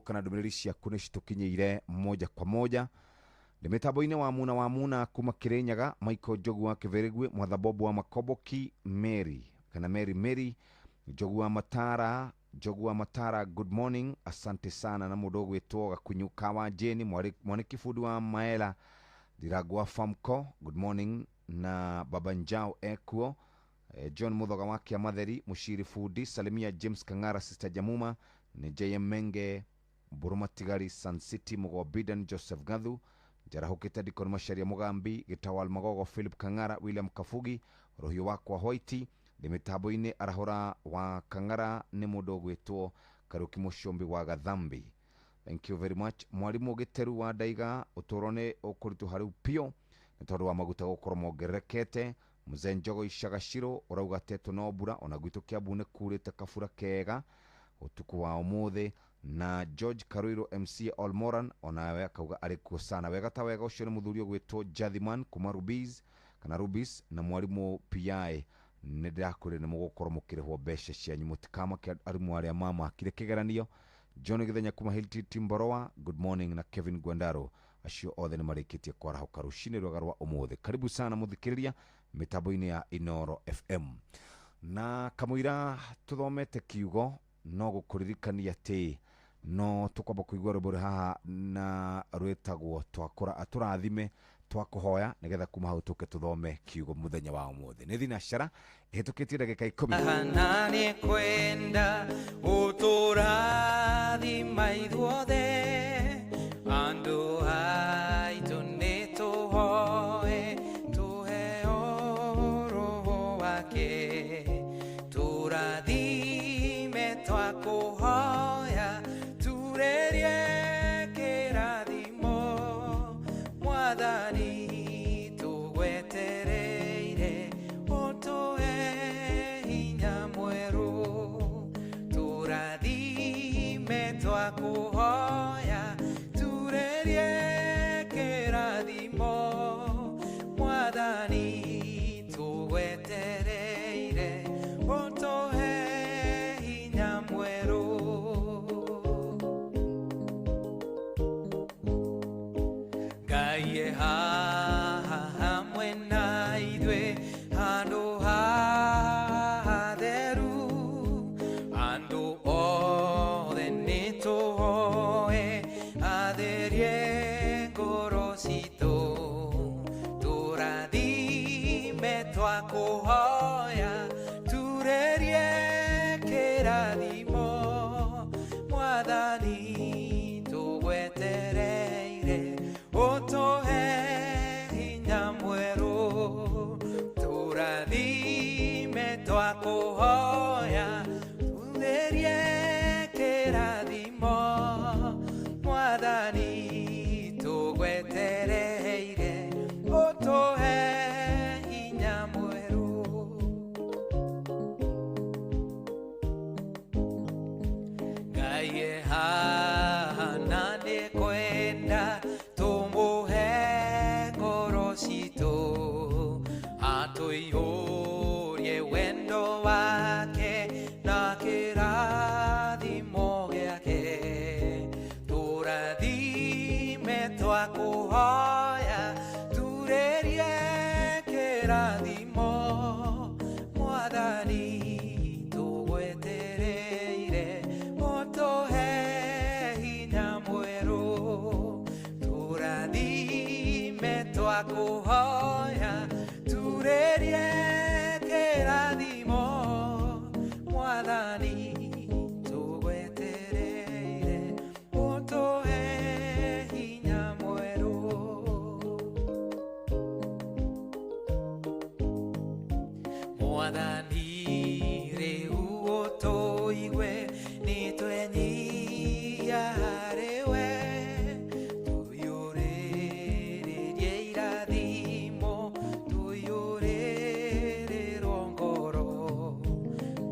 Kana ndũmĩrĩri ciaku nĩ citũkinyĩire moja kwa moja. Ndĩ mĩtambo-inĩ wa muna kuma Kirinyaga, Michael Njogu wa Kĩbĩrĩgwe, Mwatha Bob wa Makoboki, Mary kana Mary Mary Njogu wa Matara, Njogu wa Matara, good morning, asante sana. Na mũndũ ũgwĩtwo Gakunyu Kawa Jeni, mwaniki fundi wa Maela Ndirangwa Famco, good morning. Na Baba Njao ekuo, John Muthoga wa Kĩamatheri, Mushiri Fundi, Salimia James Kang'ara, Sister Jamuma, nĩ JM Menge, Buruma Tigari, Sun City, Mugobidan, Joseph Gathu, Njarahũkĩte Dikon Macharia Mugambi, Gĩtawal Magogo, Philip Kang'ara, William Kabugi, Rũhiũ wakwa Hoiti. Ndĩ mĩtambo-inĩ arahũra wa Kang'ara nĩ mũndũ ũgwĩtwo Karuki Mũcombi wa Gathambi. Thank you very much. Mwarimu Gĩteru wa Ndaiga, ũtũũro nĩ ũkũritũha rĩu piũ nĩ tondũ wa maguta gũkorwo mongererekete. Mzee Njogo Icagaciro ũrauga tetwo no mbura, ona gwitũ Kiambu nĩ kurĩte kabura kega ũtukũ wa ũmũthĩ. Na George Karuiro MC Olmoran onawe akauga arĩ kuo sana. Wega ta wega, ũcio nĩ mũthuri ũgwĩtwo Jathiman kuma Rubis kana Rubis na mwarimũ PI nĩ ndĩrakwĩrire nĩ mũgũkorwo mũkĩrĩhwo mbeca cianyu, mũtikamake arimũ arĩa mamakire kĩgeranio. John Githenya kuma Hilti Timboroa, good morning. Na Kevin Gwendaro, acio othe nĩ marĩkĩtie kwarahũka rũcinĩ rwega rwa ũmũthĩ. Karibu sana mũthikĩrĩria mĩtambo-inĩ ya Inoro FM. Na kamũira tũthomete kiugo no gũkũririkania atĩ no tũkwamba kũigua rwĩmbo rwĩ haha na rwĩtagwo twakũra atũrathime twakũhoya, nĩgetha kuma hau tũke tũthome kiugo mũthenya wa ũmũthĩ. Nĩ thinacara ĩhĩtũkĩtie ndagĩka 10. Hana nĩ kwenda ũtũrathima ithuothe, andũ aitũ nĩ tũhoe tũheo Roho wake, tũrathime twakũhoya, turĩrie kĩrathimo, Mwathani tũgwetereire ũtũhe hinya mwerũ, tũrathime twakũhoya, turĩrie kĩrathimo, Mwathani tũgwetereire ũtũhe hinya mwerũ. Ngai e haha hamwe na ithuĩ handũ hatheru, andũ othe nĩ tũhoe atherie ngoro citũ, tũrathime twakũhoya, turĩrie kĩrathimo, Mwathani tũgwetereire ũtũhe hinya mwerũ, tũrathime twakũhoya, turĩrie kĩrathimo, Mwathani tũgwetereire ũtũhe hinya mwerũ. Ngai e haha na nĩ kwenda tũmũhe ngoro citũ, atũiyũrie wendo wake na kĩrathimo gĩake, tũrathime twakũhoya, turĩrie kĩrathimo, Mwathani tũgwetereire ũtũhe hinya mwerũ, tũrathime twakũhoya, turĩrie kĩrathimo, Mwathani tũgwetereire ũtũhe hinya mwerũ. Mwathani rĩu ũtũigue nĩ twenyihia harĩwe, tũiyũrĩrĩrie irathimo, tũiyũrĩrĩrwo ngoro,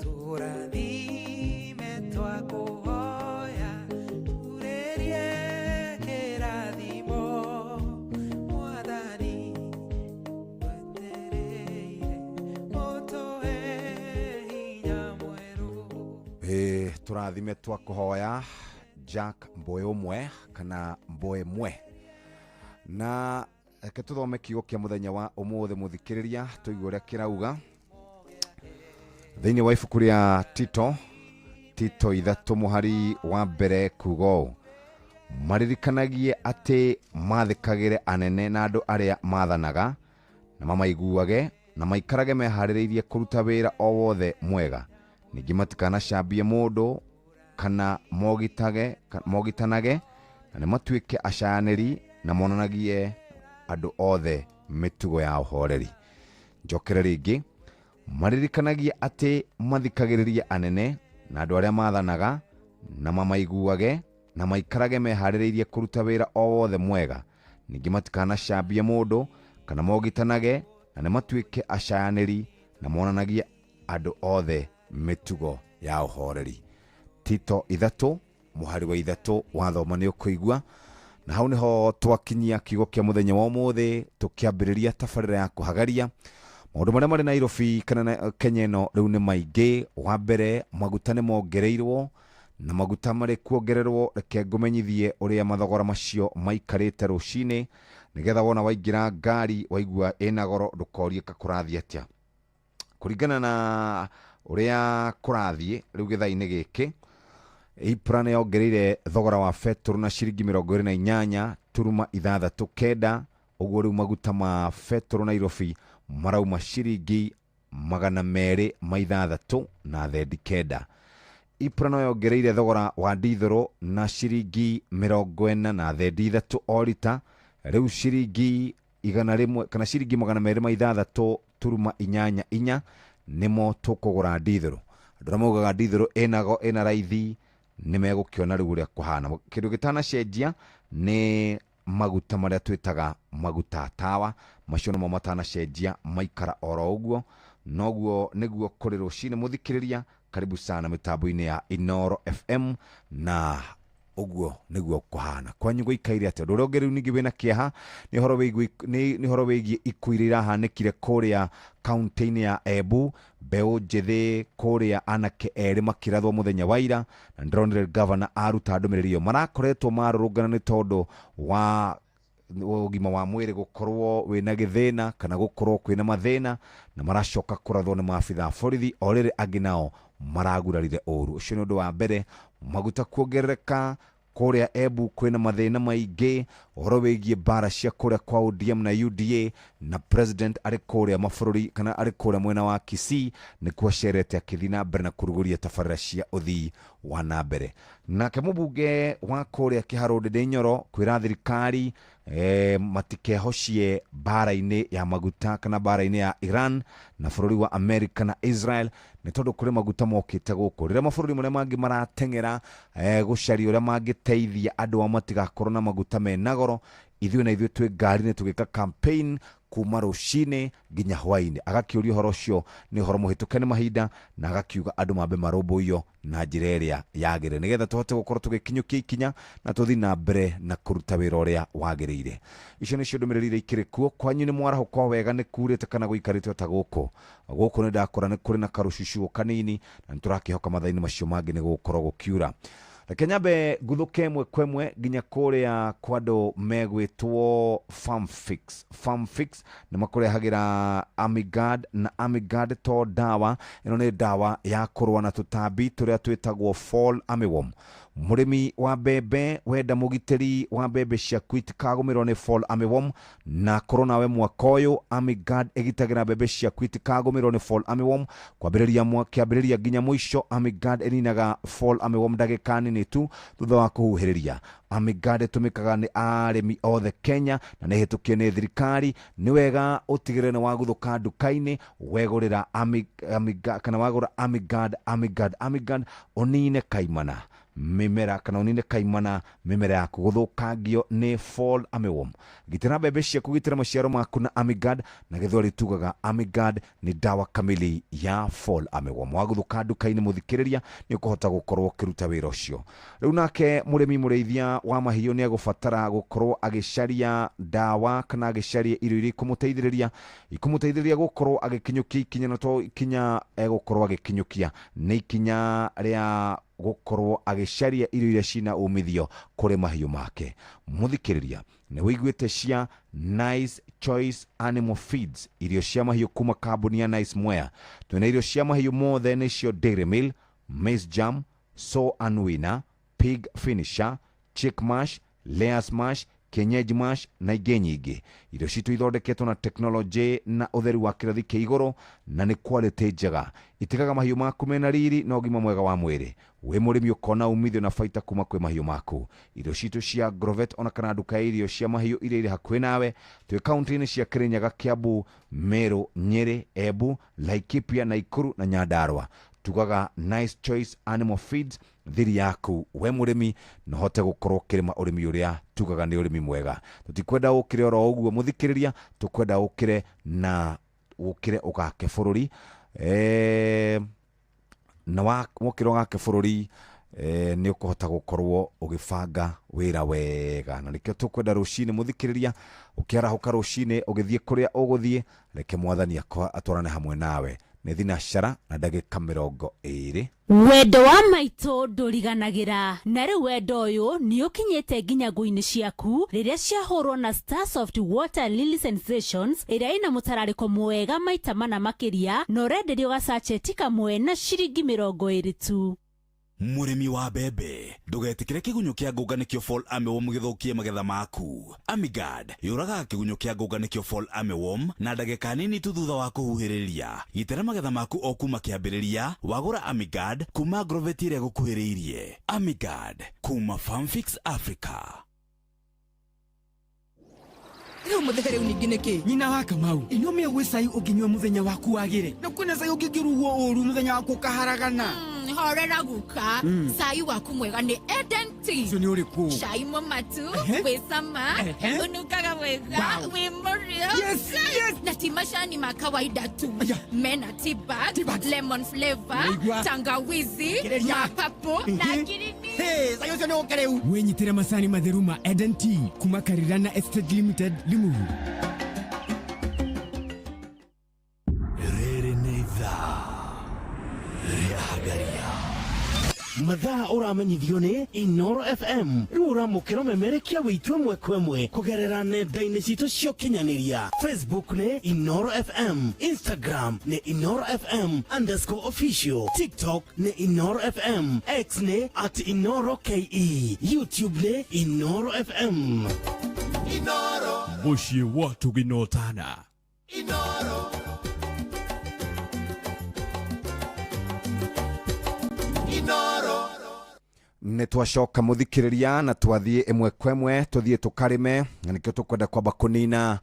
tũrathime twakũhoya, turĩrie kĩrathimo, Mwathani wetereire ũtũhe hinya mwerũ. Tũrathime twakũhoya. Jack Mboe ũmwe kana Mboe mwe. Na reke tũthome kiugo kĩa mũthenya wa ũmũthĩ mũthikĩrĩria, tũigue ũrĩa kĩrauga thĩinĩ wa ibuku rĩa Tito, Tito 3 mũhari wa mbere kuga ũũ: maririkanagie atĩ mathĩkagĩre anene na andũ arĩa mathanaga, na mamaiguage, na maikarage meharĩrĩirie kũruta wĩra o wothe mwega. Ningĩ matikanacambie mũndũ kana mogitanage, na nĩ matuĩke acayanĩri na monanagie andũ othe mĩtugo ya ũhoreri. Njokere rĩngĩ, maririkanagie atĩ mathikagĩrĩrie anene na andũ arĩa mathanaga, na mamaiguage, na maikarage meharĩrĩirie kũruta wĩra o wothe mwega. Ningĩ matikanacambie mũndũ kana mogitanage, na nĩ matuĩke acayanĩri na monanagie andũ othe mĩtugo ya ũhoreri. Tito 3 mũhari wa 3 wathoma nĩ ũkũigua. Na hau nĩho twakinyia kiugo kĩa mũthenya wa ũmũthĩ, tũkĩambĩrĩria tabarĩra ya kũhagaria maũndũ marĩa marĩ Nairobi kana na Kenya ĩno rĩu nĩ maingĩ. Wa mbere, maguta nĩ mongereirwo, na maguta marĩ kuongererwo, reke ngũmenyithie ũrĩa mathogora macio maikarĩte rũcinĩ, nĩgetha wona waingĩra ngari waigua ĩna goro ndũkorie ka kũrathiĩ atĩa. Kũringana na ũrĩa kũrathiĩ rĩu gĩthaa-inĩ gĩkĩ, EPRA nĩ yongereire thogora wa betũrũ na ciringi mĩrongo ĩrĩ na inyanya turuma ithathatũ kenda, ũguo rĩu maguta ma betũrũ Nairobi marauma ciringi magana merĩ ma ithathatũ na thendi kenda. EPRA no yongereire thogora wa ndithũrũ na ciringi mĩrongo ĩna na thendi ithatũ o rita, rĩu ciringi igana rĩmwe kana ciringi magana merĩ ma ithathatũ turuma inyanya inya nĩmo tũkũgũra ndithũrũ. Andũ arĩa maugaga ndithũrũ ĩna raithi nĩ megũkĩona rĩu ũrĩa kũhana. Kĩndũ gĩtanacenjia nĩ maguta marĩa twĩtaga maguta tawa, macio nĩmo matanacenjia, maikara oro ũguo. Noguo nĩguo kũrĩ rũcinĩ mũthikĩrĩria, karibu sana mĩtambo-inĩ ya Inooro FM, na ũguo nĩguo kũhana. Kwanyu gũikaire atĩa? Ũndũ ũrĩa ũngĩ rĩu ningĩ wĩna kĩeha nĩ ũhoro wĩgiĩ, nĩ ũhoro wĩgiĩ ikuũ iria irahanĩkire kũrĩa kaunti-inĩ ya Embu, mbeũ njĩthĩ kũrĩa anake erĩ makĩrathwo mũthenya wa ira, na ndĩronire gavana aruta ndũmĩrĩri ĩyo. Marakoretwo marũrũngana nĩ tondũ wa ũgima wa mwĩrĩ gũkorwo wĩna gĩthĩna kana gũkorwo kwĩna mathĩna, na maracoka kũrathwo nĩ maabitha a borithi, o rĩrĩ angĩ nao maragurarire ũru. Ũcio nĩ ũndũ wa mbere. Maguta kuongerereka kũrĩa Embu kwĩna mathĩna maingĩ, ũhoro wĩgiĩ mbara cia kũrĩa kwa ODM na UDA, na president arĩ kũrĩa mabũrũri kana arĩ kũrĩa mwena wa Kisii nĩkuo acerete akĩthiĩ na mbere na kũrugũria tabarĩra cia ũthii wa na mbere. Nake mũbunge wa kũrĩa Kĩharũ Ndĩndĩ Nyoro kwĩra thirikari matikehocie mbara-inĩ ya maguta kana mbara-inĩ ya Iran na bũrũri wa America na Israel, nĩ tondũ kũrĩ maguta mokĩte gũkũ. Rĩrĩa mabũrũri marĩa mangĩ marateng'era gũcaria ũrĩa mangĩteithia andũ ao matigakorwo na maguta mena goro, ithuĩ na ithuĩ twĩ ngari-inĩ tũgĩka campaign kuma rũcinĩ nginya hwaĩ-inĩ. Agakĩũria ũhoro ũcio nĩ ũhoro mũhĩtũke nĩ mahinda, na agakiuga andũ mambe marũmbũiyo na njĩra ĩrĩa yagĩrĩire nĩgetha tũhote gũkorwo tũgĩkinyũkia ikinya na tũthiĩ na mbere na kũruta wĩra ũrĩa wagĩrĩire. Icio nĩcio ndũmĩrĩri iria ikĩrĩ kuo. Kwanyu nĩ mwarahũka wega, nĩ kurĩte kana gũikarĩte o ta gũkũ? Gũkũ nĩ ndakora nĩ kũrĩ na karũcucuo kanini, na nĩ tũrakĩhoka mathaa-inĩ macio mangĩ nĩ gũgũkorwo gũkiura. Reke nyambe nguthũke ĩmwe kwa ĩmwe nginya kũrĩa kwa andũ megwĩtwo Farmfix. Farmfix nĩ makũrehagĩra Amigard, na Amigard to ndawa, ĩno nĩ ndawa ya kũrũa na tũtambi tũrĩa twĩtagwo fall armyworm. Mũrĩmi wa mbembe wenda mũgitĩri wa mbembe ciaku itikagũmĩrwo nĩ fall armyworm, na korwo nawe mwaka ũyũ Amigard ĩgitagĩra mbembe ciaku itikagũmĩrwo nĩ fall armyworm kwambĩrĩria kĩambĩrĩria nginya mũico. Amigard ĩninaga fall armyworm ndagĩka nini tu thutha wa kũhuhĩrĩria. Amigard ĩtũmĩkaga nĩ arĩmi othe Kenya na nĩ ĩhĩtũkie nĩ thirikari. Nĩ wega ũtigĩrĩre nĩ waguthũka nduka-inĩ wegũrĩra Amigard, kana wagũra Amigard, Amigard, Amigard, ũnine kaimana mĩmera kana ũnine kaimana mĩmera yaku gũthũkangio nĩ fall armyworm. Gitĩra mbembe ciaku, gitĩra maciaro maku na Amigard, na gĩthweri tugaga Amigard nĩ ndawa kamili ya fall armyworm. Wagũthũka nduka-inĩ mũthikĩrĩria nĩ ũkũhota gũkorwo ũkĩruta wĩra ũcio. Rĩu nake mũrĩmi mũrĩithia wa mahiũ nĩ egũbatara gũkorwo agĩcaria ndawa kana agĩcaria irio iria ikũmũteithĩrĩria gũkorwo agĩkinyũkia ikinya, na to ikinya egũkorwo agĩkinyũkia nĩ ikinya rĩa gũkorwo agĩcaria irio iria cina umithio kũrĩ mahiũ make. Mũthikĩrĩria, nĩ wĩiguĩte cia Nice Choice Animal Feeds, irio cia mahiũ kuma kambuni ya Nice Mwea. Twĩna irio cia mahiũ mothe, nĩcio Dairy Meal, Maize Jam, Sow and Winner, Pig Finisher, Chick Mash, Layers Mash, Kienyeji Mash na ingĩ nyingĩ. Irio citũ ithondeketwo na teknolojĩ na ũtheru wa kĩrathi kĩa igũrũ na nĩ quality njega. Itigaga mahiũ maku mena riri na ũgima mwega wa mwĩrĩ. Wĩ mũrĩmi ũkona umithio na baita kuma kwĩ mahiũ maku. Irio citũ cia Grovet ona kana nduka ya irio cia mahiũ iria irĩ hakuhĩ nawe, twĩ kaunti-inĩ cia Kirinyaga, Kiambu, Meru, Nyeri, Embu, Laikipia, Nakuru na Nyandarua. Tugaga Nice Choice Animal Feeds thiri yaku we mũrĩmi, na ũhote gũkorwo ũkĩrĩma ũrĩmi ũrĩa tugaga nĩ ũrĩmi mwega. Tũtikwenda ũkĩre oro ũguo mũthikĩrĩria, tũkwenda ũkĩre na ũkĩre ũgake bũrũri. Na wokĩra ũgake bũrũri, nĩ ũkũhota gũkorwo ũgĩbanga wĩra wega, na nĩkĩo tũkwenda rũcinĩ mũthikĩrĩria, ũkĩarahũka rũcinĩ ũgĩthiĩ kũrĩa ũgũthiĩ, reke mwathani atwarane hamwe nawe. Nĩ thinacara na ndagĩka 20. Wendo wa maitũ ndũriganagĩra, na rĩu wendo ũyũ nĩ ũkinyĩte nginya ngũ-inĩ ciaku rĩrĩa ciahũrwo na Starsoft Water Lily Sensations ĩrĩa ĩna mũtararĩko mwega maita mana makĩria, na ũrenderio gacacheti kamwe na ciringi 20 tu. Mũrĩmi wa mbembe, ndũgetĩkĩre kĩgunyũ kĩa ngũnga nĩkĩo fall armyworm gĩthũkie magetha maku. Amigard yũragaga kĩgunyũ kĩa ngũnga nĩkĩo fall armyworm na ndagĩka nini tu thutha wa kũhuhĩrĩria. Gitĩra magetha maku o kuma kĩambĩrĩria wagũra Amigard kuma Agrovet ĩrĩa ĩgũkuhĩrĩirie. Amigard kuma Farmfix Africa. Rĩu mũthee, rĩu ningĩ nĩkĩ? Nyina wa Kamau, ino mĩa gwĩ cai ũngĩnyua mũthenya waku wagĩre, na kwĩna cai ũngĩngĩrugwo ũru mũthenya waku ũkaharagana. Horera guka, cai waku mwega nĩ Eden Tea. Ũcio nĩ ũrĩkũ? Cai mũmatu, wĩ cama, ũnungaga wega, wĩ mũrĩo na ti macani ma kawaida tu. Aya. Mena tea bag, Tea bags. lemon flavor, Naigua. tangawizi, Kĩrĩria. mapapo na ngirini. Hey, cai ũcio nĩ ũke rĩu. Wĩnyitĩre macani matheru ma Eden Tea kuma Karirana Estate Limited, Limuru. Rĩrĩ nĩ ithaa rĩa Hagaria. Mathaa ũramenyithio nĩ Inoro FM. Rĩu ũramũkĩra memerekia witũ ĩmwe kwa ĩmwe kũgerera nenda-inĩ citũ cia ũkinyanĩria. Facebook nĩ Inoro FM, Instagram nĩ Inoro FM_official, TikTok nĩ Inoro FM, X nĩ @InoroKE, YouTube nĩ Inoro FM. Mũciĩ wa tũginotana. Nĩ twacoka mũthikĩrĩria, na twathiĩ ĩmwe kwa ĩmwe, tũthiĩ tũkarĩme, na nĩkĩo tũkwenda kwamba kũnina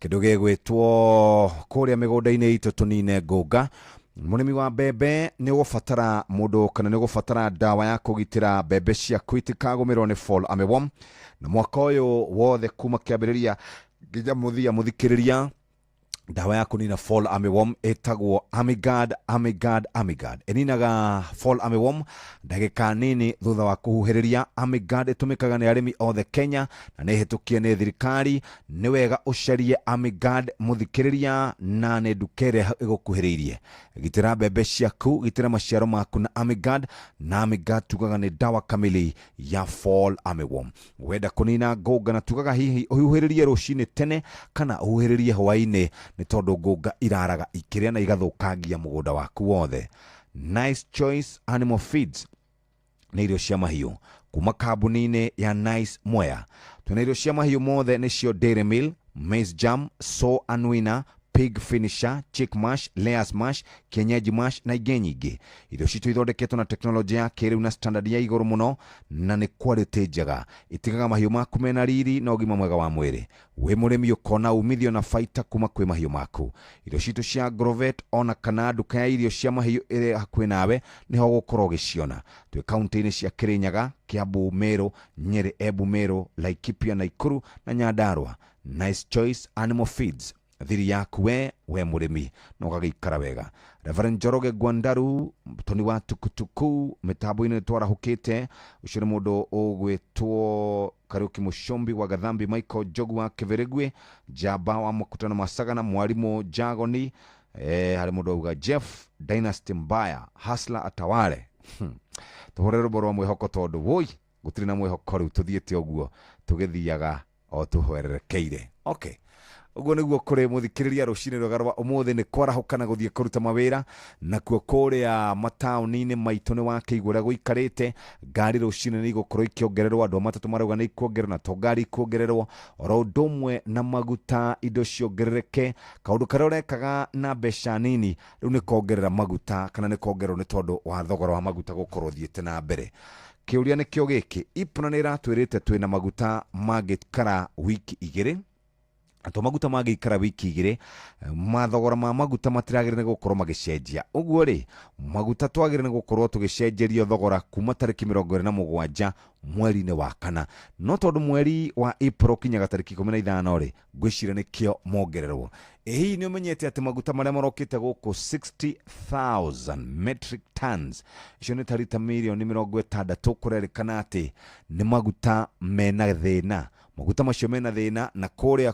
kĩndũ gĩgwĩtwo kũrĩa mĩgũnda-inĩ itũ, tũnine ngũnga. Mũrĩmi wa mbembe, nĩ ũgũbatara mũndũ kana nĩ ũgũbatara ndawa ya kũgitĩra mbembe ciaku itikagũmĩrwo nĩ fall armyworm, na mwaka ũyũ wothe kuma kĩambĩrĩria nginya mũthia, mũthikĩrĩria, ndawa ya kũnina fall armyworm ĩtagwo Amigard. Amigard, Amigard ĩninaga fall armyworm ndagĩka nini thutha wa kũhuhĩrĩria. Amigard ĩtũmĩkaga nĩ arĩmi othe Kenya na nĩ ĩhĩtũkie nĩ thirikari. Nĩ wega ũcarie Amigard, mũthikĩrĩria, na nĩ nduka ĩrĩa ĩgũkuhĩrĩirie. Gitĩra mbembe ciaku, gitĩra maciaro maku na Amigard. Na Amigard tugaga nĩ ndawa kamili ya fall armyworm. Wenda kũnina ngũnga, na tugaga hihi ũhuhĩrĩrie rũcinĩ tene kana ũhuhĩrĩrie hwaĩ-inĩ, nĩ tondũ ngũnga iraraga ikĩrĩa na igathũkangia mũgũnda waku wothe. Nice Choice Animal Feeds nĩ irio cia mahiũ kuma kambuni-inĩ ya Nice Mwea. Twĩna irio cia mahiũ mothe, nĩcio Dairy Meal, Maize Jam, Sow and Winner, Pig Finisher, Chick Mash, Layers Mash, Kienyeji Mash na ingĩ nyingĩ. Irio citũ ithondeketwo na teknolojĩ ya kĩrĩu na standard ya igũrũ mũno na nĩ quality njega. Itigaga mahiũ maku mena riri na ũgima mwega wa mwĩrĩ. Wĩ mũrĩmi ũkona umithio na baita kuma kwĩ mahiũ maku. Irio citũ cia Grovet ona kana nduka ya irio cia mahiũ ĩrĩa hakuhĩ nawe nĩho ũgũkorwo ũgĩciona. Twĩ kaunti-inĩ cia Kirinyaga, Kiambu, Meru, Nyeri, Embu, Meru, Laikipia, Nakuru na Nyandarua. Nice Choice Animal Feeds, thiri yaku we mũrĩmi na ũgagĩikara wega. Reverend Njoroge Gwandaru, toni wa tukutuku mĩtambo-inĩ nĩ twarahũkĩte. Ũcio nĩ mũndũ ũgwĩtwo Kariuki Mũcombi wa Gathambi, Michael Njogu wa Kĩbĩrĩgwe, Njamba wa Makutano Masagana, Mwarimũ Jagoni, harĩ mũndũ auga Jeff Dynasty Mbaya, Hasla Atawale. Tũhũre rwĩmbo rwa mwĩhoko tondũ woi gũtirĩ na mwĩhoko rĩu, tũthiĩte ũguo tũgĩthiaga o tũhwererekeire. Okay, ũguo nĩguo kũrĩ mũthikĩrĩria. Rũcinĩ rwega rwa ũmũthĩ nĩ kwarahũka na gũthiĩ kũruta mawĩra nakuo kũrĩa mataũni-inĩ maitũ. Nĩ wakĩigua ũrĩa gũikarĩte. Ngari rũcinĩ nĩ igũkorwo ikĩongererwo, andũ a matatũ marauga nĩ ikuongererwo, na to ngari ikuongererwo, oro ũndũ ũmwe na maguta, indo ciongerereke. Kaũndũ karĩa ũrekaga na mbeca nini rĩu nĩ kongerera maguta kana nĩ kongererwo nĩ tondũ wa thogora wa maguta gũkorwo ũthiĩte na mbere. Kĩũria nĩkĩo gĩkĩ, IPNA nĩ ĩratwĩrĩte twĩna maguta mangĩikara wiki 2, na to maguta mangĩikara wiki 2, mathogora ma maguta matiragĩrĩire nĩ gũkorwo magĩcenjia. Ũguo rĩ, maguta twagĩrĩire nĩ gũkorwo tũgĩcenjerio thogora kuma tarĩki 27 mweri-inĩ wa kana, no tondũ mweri wa April ũkinyaga tarĩki 15 rĩ, ngwĩciria nĩkĩo mongererwo. Ĩ hihi nĩ ũmenyete atĩ maguta marĩa marokĩte gũkũ 60,000 metric tons, icio nĩ ta rita mirioni 60, kũrerĩkana atĩ nĩ maguta mena thĩna? Maguta macio mena thĩna, na kũrĩa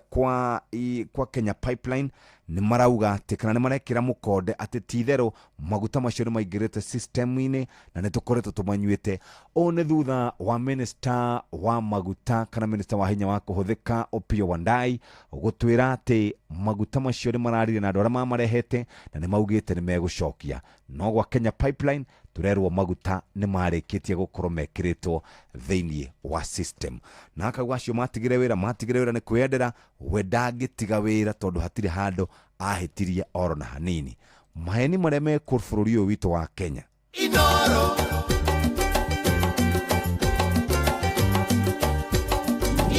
kwa Kenya Pipeline nĩ marauga atĩ kana nĩ marekĩra mũkonde atĩ ti itherũ maguta macio nĩ maingĩrĩte system-inĩ na nĩ tũkoretwo tũmanyuĩte. Ũũ nĩ thutha wa minister wa maguta kana minister wa hinya wa kũhũthĩka Opiyo Wandayi gũtwĩra atĩ maguta macio nĩ mararire na andũ arĩa mamarehete na nĩ maugĩte nĩ megũcokia. No gwa Kenya Pipeline tũrerwo maguta nĩ marĩkĩtie gũkorwo mekĩrĩtwo thĩinĩ wa system, na akauga acio matigire wĩra, matigire wĩra nĩ kwĩyendera, we ndangĩtiga wĩra tondũ hatirĩ handũ ahĩtirie oro na hanini. Maheni marĩa mekwo bũrũri ũyũ witũ wa Kenya. Inoro.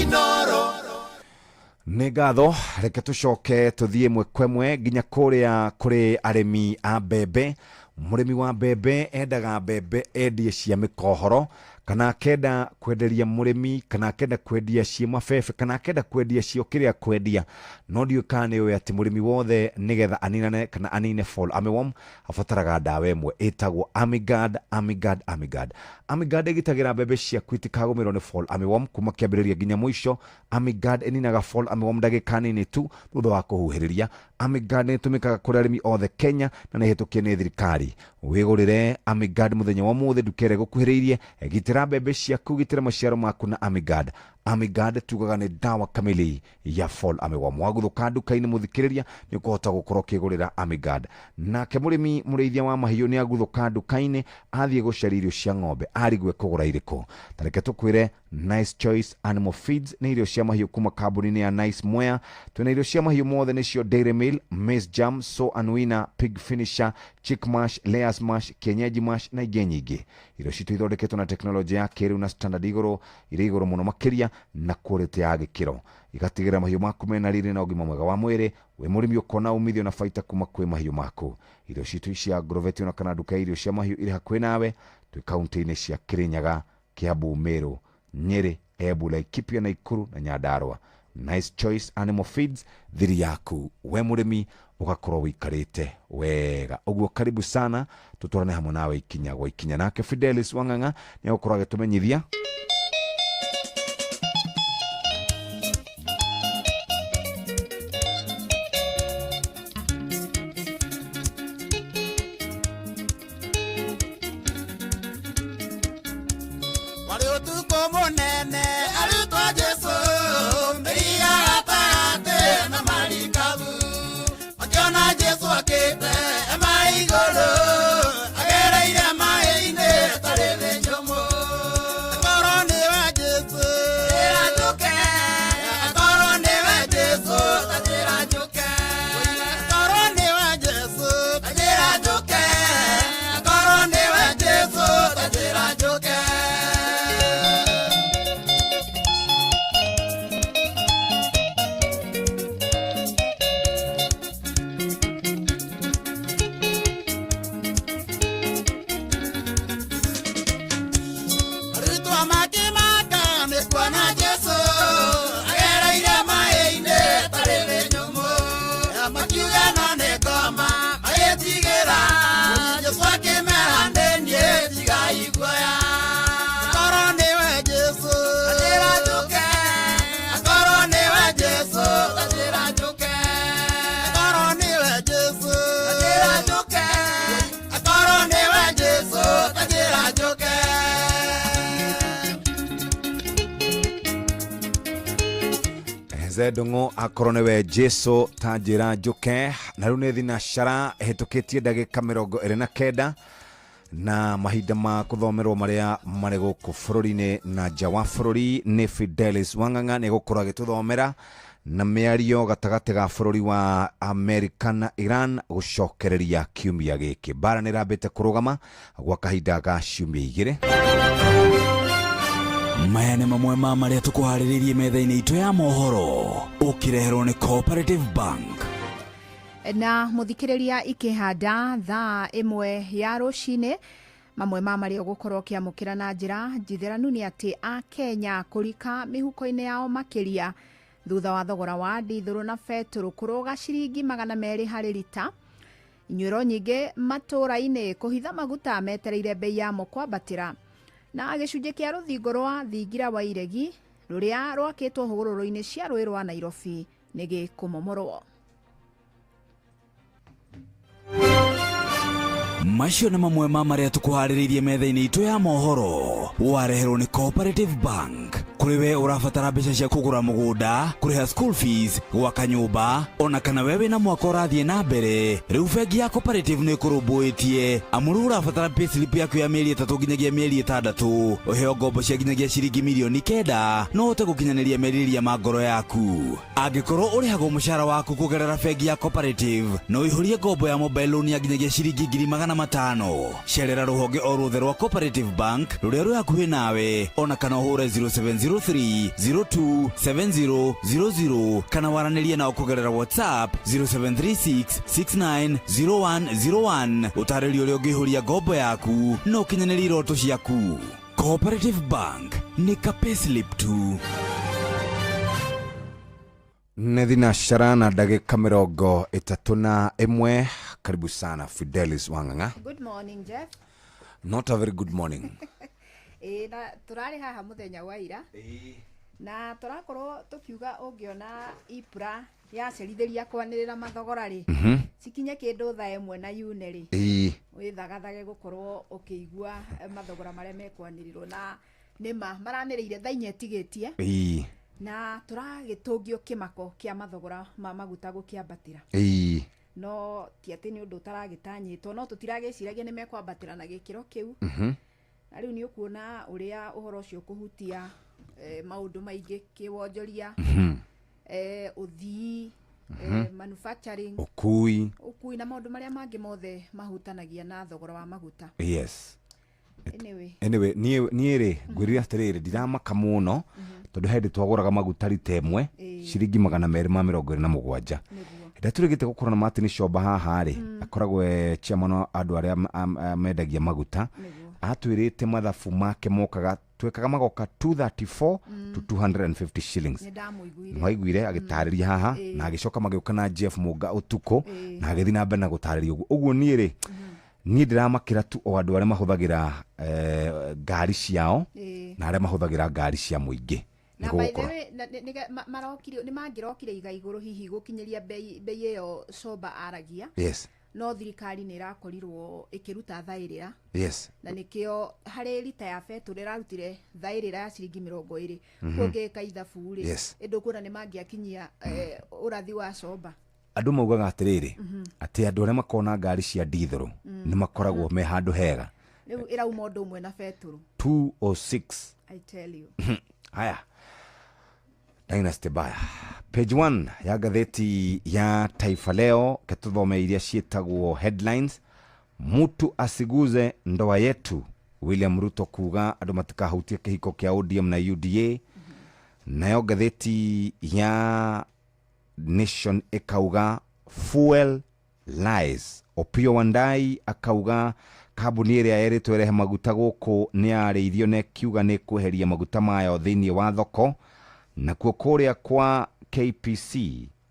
Inoro. Nĩ ngatho. Reke tũcoke tũthiĩ ĩmwe kwa ĩmwe nginya kũrĩa kũrĩ arĩmi a mbembe. Mũrĩmi wa mbembe endaga mbembe endie cia mĩkohoro, kana akenda kwenderia mũrĩmi, kana akenda kwendia ciĩ mabebe, kana akenda kwendia cio kĩrĩa kwendia, no ndiũĩ kana nĩ ũĩ atĩ mũrĩmi wothe nĩgetha aninane kana anine fall armyworm abataraga ndawa ĩmwe ĩtagwo Amigard. Amigard, Amigard, Amigard ĩgitagĩra mbembe ciaku itikagũmĩrwo nĩ fall armyworm kuma kĩambĩrĩria nginya mũico. Amigard ĩninaga fall armyworm ndagĩka nini tu thutha wa kũhuhĩrĩria. Amigard nĩ ĩtũmĩkaga kũrĩ arĩmi othe Kenya na nĩ ĩhĩtũkie nĩ thirikari. Wĩgũrĩre Amigard mũthenya wa ũmũthĩ nduka ĩrĩa ĩgũkuhĩrĩirie. Gitĩra mbembe ciaku, gitĩra maciaro maku na Amigard. Amigard tugaga nĩ dawa kamili ya fall armyworm. Waguthũka nduka-inĩ, mũthikĩrĩria, nĩ ũkũhota gũkorwo ũkĩgũrĩra Amigard. Nake mũrĩmi mũrĩithia wa mahiũ nĩ aguthũka nduka-inĩ athiĩ gũcaria irio cia ng'ombe, arigwe kũgũra irĩkũ. Tareke tũkwĩre Nice Choice Animal Feeds nĩ irio cia mahiũ kuma kambuni-inĩ ya Nice Mwea. Twĩna irio cia mahiũ mothe, nĩcio Dairy Meal, Maize Jam, So and Winner, Pig Finisher, Chick Mash, Layers Mash, Kienyeji Mash na ingĩ nyingĩ. Irio citũ ithondeketwo na tekinoronjĩ ya kĩrĩu na standard igũrũ, irĩ igũrũ mũno makĩria na quality ya gĩkĩro, igatigĩrĩra mahiũ maku mena riri na ũgima mwega wa mwĩrĩ. Wĩ mũrĩmi ũkona umithio na baita kuma kwĩ mahiũ maku. Irio citũ cia Agrovet ona kana nduka ya irio cia mahiũ irĩ hakuhĩ nawe. Twĩ kaunti-inĩ cia Kirinyaga, Kiambu, Meru, Nyeri, Embu, Laikipia, Nakuru na Nyandarua. Nice Choice Animal Feeds, thiri yaku we mũrĩmi ũgakorwo wĩikarĩte wega ũguo. Karibu sana, tũtwarane hamwe nawe ikinya gwa ikinya. Nake Fidelis Wang'ang'a nĩ egũkorwo agĩtũmenyithia. Warĩ ũtukũ mũnene, arutwo a Jesũ mĩriga gatagatĩ na marikabu makĩona Jesũ akĩte ema igũrũ, agereire maĩ-inĩ tarĩ thĩ nyũmũ. Korwo nĩ Mzee Ndung'u akorwo nĩwe Jesu ta njĩra njũke. Na rĩu nĩ thinacara ĩhĩtũkĩtie ndagĩka 29, na mahinda ma kũthomerwo marĩa marĩ gũkũ bũrũri-inĩ na nja wa bũrũri nĩ Fidelis Wang'ang'a. Nĩ egũkorwo agĩtũthomera na mĩario gatagatĩ ga bũrũri wa Amerika na Iran gũcokereria kiumia gĩkĩ. Mbara nĩ ĩrambĩte kũrũgama gwa kahinda ga ciumia 2. Maya nĩ mamwe ma marĩa tũkũharĩrĩirie metha-inĩ itũ ya mohoro, ũkĩreherwo nĩ Cooperative Bank. Na muthikiriria, ikihanda thaa 1 ya rucini, mamwe ma marĩa ũgũkorwo ũkĩamũkĩra na njĩra njitheranu nĩ atĩ a Kenya kũrika mĩhuko-inĩ yao makĩria thutha wa thogora wa ndithũrũ na betũrũ kũrũga ciringi 200 harĩ rita. Inyuĩro nyingĩ matũũra-inĩ kũhitha maguta metereire bei yamo kwambatĩra, na gĩcunjĩ kĩa rũthingo rwa thingira wa iregi rũrĩa rwakĩtwo hũgũrũrũ-inĩ cia rũĩ rwa Nairobi nĩ gĩkũmomorwo. Macio nĩ mamwe ma marĩa tũkũharĩrĩirie metha-inĩ itũ ya mohoro, wareherwo nĩ Cooperative Bank. Kũrĩ we ũrabatara mbeca cia kũgũra mũgũnda, kũrĩha school fees, gwaka nyũmba, ona kana we wĩna mwaka ũrathiĩ na mbere, rĩu bengi ya Cooperative nĩ ĩkũrũmbũĩtie, amu rĩu ũrabatara payslip yaku ya mĩeri 3 nginyagia mĩeri 6, ũheo ngombo cia nginyagia ciringi mirioni 9, no ũhote gũkinyanĩria merirĩria ma ngoro yaku. Angĩkorwo ũrĩhagwo mũcara waku kũgerera bengi ya Cooperative, no ũihũrie ngombo ya mobile loan ya nginyagia ciringi 500,000. Cerera rũhonge o ruothe rwa Cooperative Bank rũrĩa rwĩ hakuhĩ nawe, ona kana ũhũre 0703 027000, kana waranĩrie nao kũgerera WhatsApp 0736 690101, ũtarĩrio ũrĩa ũngĩihũria ngombo yaku na ũkinyanĩrie iroto ciaku. Cooperative Bank, nĩ ka payslip tu. Nĩ thinacara na ndagĩka 31. Karibu sana, Fidelis Wang'ang'a. Good morning, Jeff. Not a very good morning. Ĩĩ, na tũrarĩ haha mũthenya wa ira na tũrakorwo tũkiuga ũngĩona EPRA yacerithĩria kwanĩrĩra mathogora rĩ, cikinye kĩndũ thaa 1 na yune rĩ, wĩthagathage gũkorwo ũkĩigua mathogora marĩa mekwanĩrĩrwo, na nĩma maranĩrĩire thaa 4 ĩtigĩtie, na tũragĩtũngio kĩmako kĩa mathogora ma maguta gũkĩambatĩra. No ti atĩ nĩ ũndũ ũtaragĩtanyĩtwo, no tũtiragĩciragia nĩ mekwambatĩra na gĩkĩro kĩu. Na rĩu nĩ ũkuona ũrĩa ũhoro ũcio ũkũhutia maũndũ maingĩ, kĩwonjoria, ũthii, manufacturing, ũkui, ũkui na maũndũ marĩa mangĩ mothe mahutanagia na thogora wa maguta. Anyway. Anyway, niĩ rĩ, ngwĩrire atĩrĩrĩ, ndiramaka mũno tondũ he hĩndĩ twagũraga maguta rita 1 ciringi 227. Hĩndĩ tũrĩgĩte gũkorwo na Martin Shomba haha rĩ, akoragwo e chairman wa andũ arĩa mendagia maguta, atwĩrĩte mathabu make mokaga, twekaga magoka 234 to 250 shillings. Nĩ ndamũiguire. Nĩwaiguire agĩtarĩria haha, na agĩcoka magĩũka na Jeff Mũnga ũtukũ na agĩthiĩ na mbere na gũtarĩria ũguo. Ũguo niĩ rĩ, niĩ ndĩramakĩra tu o andũ arĩa mahũthagĩra ngari ciao na arĩa mahũthagĩra ngari cia mũingĩ. Na by the way, marokire, nĩ mangĩrokire iga igũrũ hihi gũkinyĩria bei ĩyo Comba aragia, no thirikari nĩ ĩrakorirwo ĩkĩruta thaĩrĩra, na nĩkĩo harĩ rita ya betũrũ ĩrarutire thaĩrĩra ya ciringi 20. Ũngĩka ithabu rĩ, ĩndũ kuona nĩ mangĩakinyia ũrathi wa Comba. Andũ maugaga atĩrĩrĩ, atĩ andũ arĩa makoragwo na ngari cia ndithũrũ nĩ makoragwo me handũ hega. Rĩu ĩrauma ũndũ ũmwe na betũrũ. 206. I tell you. Haya, Dynasty Baya, page 1 ya ngathĩti ya Taifa Leo, ketuthome iria ciĩtagwo headlines. Mtu asiguze ndoa yetu, William Ruto kuga andũ matikahutie kĩhiko kĩa ODM na UDA. Nayo ngathĩti ya Nation ĩkauga fuel lies. Opiyo Wandayi akauga kambuni ĩrĩa ĩrĩtwo ĩrehe maguta gũkũ nĩ yarĩithio na ĩkiuga nĩ kweheria maguta mayo thĩinĩ wa thoko. Nakuo kũrĩa kwa KPC,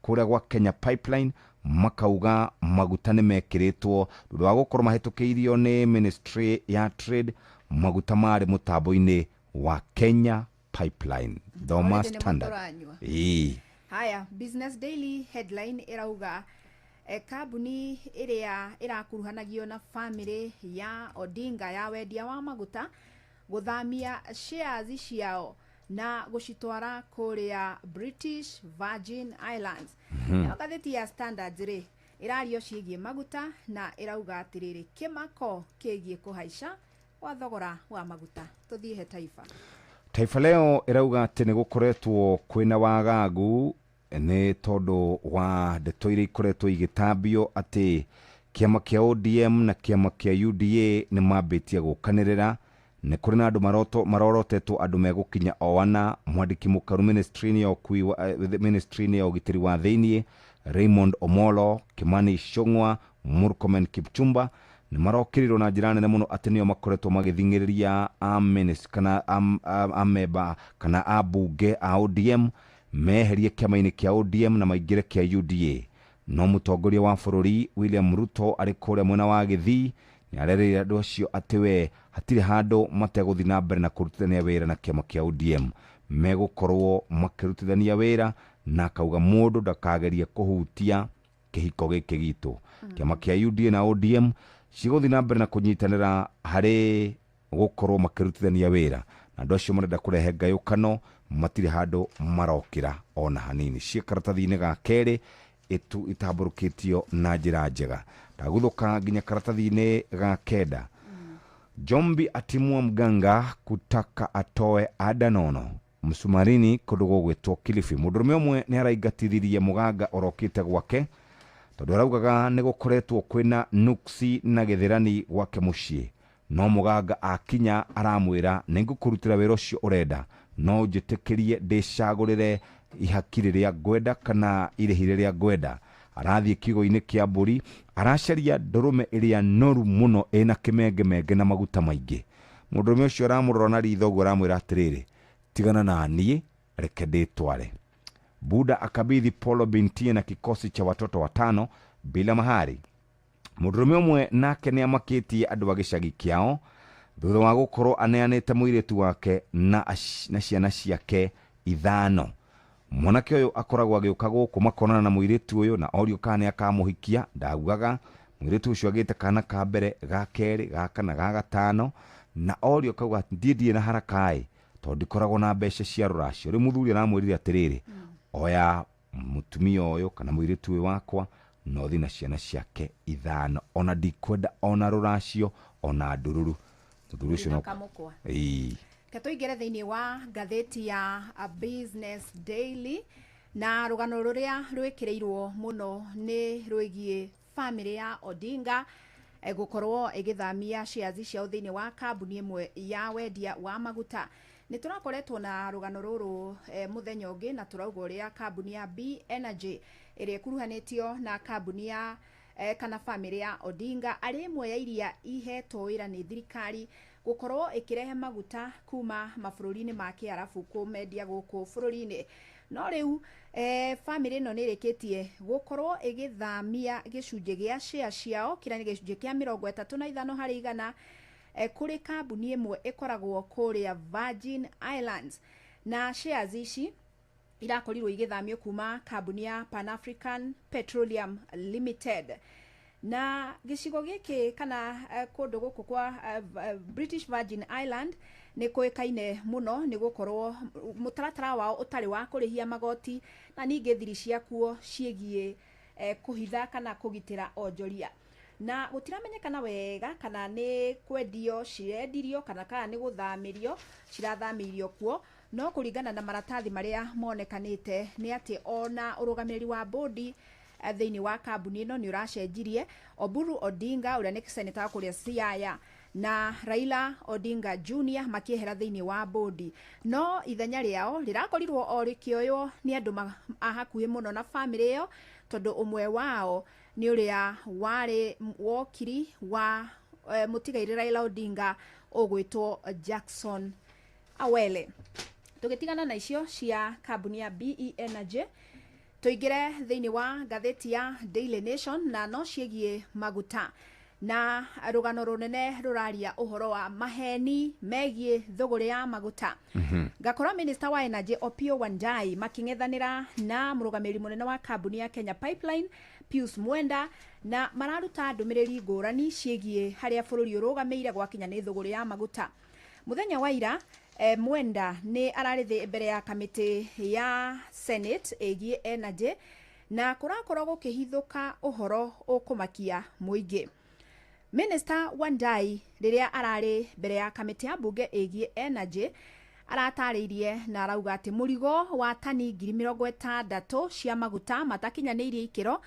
kũrĩa gwa Kenya Pipeline, makauga maguta nĩ mekĩrĩtwo thutha wa gũkorwo mahĩtũkĩirio nĩ Ministry ya Trade. Maguta marĩ mũtambo-inĩ wa Kenya Pipeline. Thoma Already nĩ Standard. tũranyua. Ĩĩ. Haya, Business Daily headline ĩrauga kambuni ĩrĩa ĩrakuruhanagio na family ya Odinga ya wendia wa maguta gũthamia shares ciao. Na gũcitwara kũrĩa British Virgin Islands. Nayo ngathĩti ya Standards rĩ, ĩrario ciĩgiĩ maguta na ĩrauga atĩrĩrĩ, kĩmako kĩgiĩ kũhaica kwa thogora wa maguta. Tũthiĩ he Taifa. Taifa Leo ĩrauga atĩ nĩ gũkoretwo kwĩna wagagu nĩ tondũ wa ndeto iria ikoretwo igĩtambio atĩ kĩama kĩa ODM na kĩama kĩa UDA nĩ mambĩtie gũkanĩrĩra. Nĩ kũrĩ na andũ marorotetwo andũ megũkinya o ana. Mwandĩki mũkaru ministry-inĩ ya ũkui ministry-inĩ ya ũgitĩri wa thĩiniĩ Raymond Omolo, Kimani Ichung'wa, Murkomen, Kipchumba nĩ marokĩrĩrwo na njĩra nene mũno atĩ nĩo makoretwo magĩthing'ĩrĩria kana amemba kana ambunge a ODM meherie kĩama-inĩ kĩa ODM na maingĩre kĩa UDA. No mũtongoria wa bũrũri William Ruto arĩ kũrĩa mwena wa Gĩthii nĩ arerĩire andũ acio atĩ we hatirĩ handũ mategũthiĩ na mbere na kũrutithania wĩra na kĩama kĩa ODM, megũkorwo makĩrutithania wĩra, na akauga mũndũ ndakagerie kũhutia kĩhiko gĩkĩ gitũ. Kĩama kĩa UDA na ODM cigũthiĩ na mbere na kũnyitanĩra harĩ gũkorwo makĩrutithania wĩra, na andũ acio marenda kũrehe ngayũkano matirĩ handũ marokĩra ona hanini. Ciĩ karatathi-inĩ ga kerĩ itambũrũkĩtio na njĩra njega. Ndaguthũka nginya karatathi-inĩ ga kenda. Jombi atimua mganga kutaka atoe ada nono msumarini kũndũ gũgwĩtwo Kilifi. Mũndũrũme ũmwe nĩ araingatithirie mũganga orokĩte gwake tondũ araugaga nĩ gũkoretwo kwĩna nuksi na gĩthĩrani gwake mũciĩ, no mũganga akinya aramwĩra nĩ ngũkũrutĩra wĩra ũcio ũrenda, no njĩtĩkĩrie ndĩcagũrĩre ihaki rĩrĩa ngwenda kana irĩhi rĩrĩa ngwenda. Arathiĩ kiugo-inĩ kĩa mbũri, aracaria ndũrũme ĩrĩa noru mũno ĩna kĩmengemenge na maguta maingĩ. Mũndũrũme ũcio aramũrora na ritho ũguo aramwĩra atĩrĩrĩ, tigana na niĩ, reke ndĩtware. Buda akabidhi Polo bintie na kikosi cha watoto 5 bila mahari. Mũndũrũme ũmwe nake nĩ amakĩtie andũ a gĩcagi kĩao thutha wa gũkorwo aneanĩte mũirĩtu wake na ciana ciake 5. Mwanake ũyũ akoragwo agĩũka gũkũ makonana na mũirĩtu ũyũ na orio kana nĩ akamũhikia, ndaugaga. Mũirĩtu ũcio agĩte kana ka mbere, ga kerĩ, ga kana, ga gatano, na orio kauga ndiĩ ndirĩ na haraka ĩ, tondũ ndikoragwo na mbeca cia rũracio. Rĩu mũthuri aramwĩrire atĩrĩrĩ, oya mũtumia ũyũ kana mũirĩtu ũyũ wakwa na ũthiĩ na ciana ciake 5, ona ndikwenda ona rũracio ona ndururu. Mũthuri ũcio no Kamũkwa. Ĩĩ. Reke tũingĩre thĩinĩ wa ngathĩti ya Business Daily, na rũgano rũrĩa rwĩkĩrĩirwo mũno nĩ rwĩgiĩ bamĩrĩ ya Odinga gũkorwo ĩgĩthamia shares ciao thĩinĩ wa kambuni ĩmwe ya wendia wa maguta. Nĩ tũrakoretwo na rũgano rũrũ mũthenya ũngĩ, na tũrauga ũrĩa kambuni ya B Energy ĩrĩa ĩkuruhanĩtio na kambuni ya kana bamĩrĩ ya Odinga arĩ ĩmwe ya iria ihetwo wĩra nĩ thirikari gũkorwo ĩkĩrehe maguta kuma mabũrũri-inĩ ma Kĩarabu kũmendia gũkũ bũrũri-inĩ. No rĩu bamĩrĩ ĩno nĩ ĩrĩkĩtie gũkorwo ĩgĩthamia gĩcunjĩ gĩa share ciao kĩrĩa nĩ gĩcunjĩ kĩa 35 harĩ igana kũrĩ kambuni ĩmwe ĩkoragwo kũrĩa Virgin Islands, na shares ici irakorirwo igĩthamio kuma kambuni ya Pan African Petroleum Limited. Na gĩcigo gĩkĩ kana kũndũ gũkũ kwa British Virgin Island nĩ kũĩkaine mũno nĩ gũkorwo mũtaratara wao ũtarĩ wa kũrĩhia magoti, na ningĩ thiri ciakuo ciĩgiĩ kũhitha kana kũgitĩra onjoria. Na gũtiramenyekana wega kana nĩ kwendio cirendirio kana nĩ gũthamĩrio cirathamĩirio kuo, no kũringana na maratathi marĩa monekanĩte nĩ atĩ ona ũrũgamĩrĩri wa bodi thĩinĩ wa kambuni ĩno nĩ ũracenjirie. Oburu Odinga ũrĩa nĩ seneta wa kũrĩa Siaya na Raila Odinga Junior makĩehera thĩinĩ wa bodi, no ithenya rĩao rĩrakorirwo o rĩkĩoywo nĩ andũ a hakuhĩ mũno na bamĩrĩ ĩyo, tondũ ũmwe wao nĩ ũrĩa warĩ wokiri wa mũtigairĩ Raila Odinga ũgwĩtwo Jackson Awele. Tũgĩtigana na icio cia kambuni ya BE Energy, tũingĩre thĩinĩ wa ngathĩti ya Daily Nation, na no ciĩgiĩ maguta, na rũgano rũnene rũraria ũhoro wa maheni megiĩ thũgũrĩ ya maguta. Ngakora Minister wa Energy Opiyo Wandayi makĩng'ethanĩra na mũrũgamĩrĩri mũnene wa kambuni ya Kenya Pipeline Pius Mwenda, na mararuta ndũmĩrĩri ngũrani ciĩgiĩ harĩa bũrũri ũrũgamĩire gwakinya nĩ thũgũrĩ ya maguta. Mũthenya wa ira Mwenda nĩ ararĩ thĩ mbere ya kamĩtĩ ya Senate ĩgiĩ energy, na kũrakorwo gũkĩhithũka ũhoro ũkũmakia mũingĩ. Minister Wandai rĩrĩa ararĩ mbere ya kamĩtĩ ya mbunge ĩgiĩ energy aratarĩirie na arauga atĩ mũrigo wa tani 60,000 cia maguta matakinyanĩirie ikĩro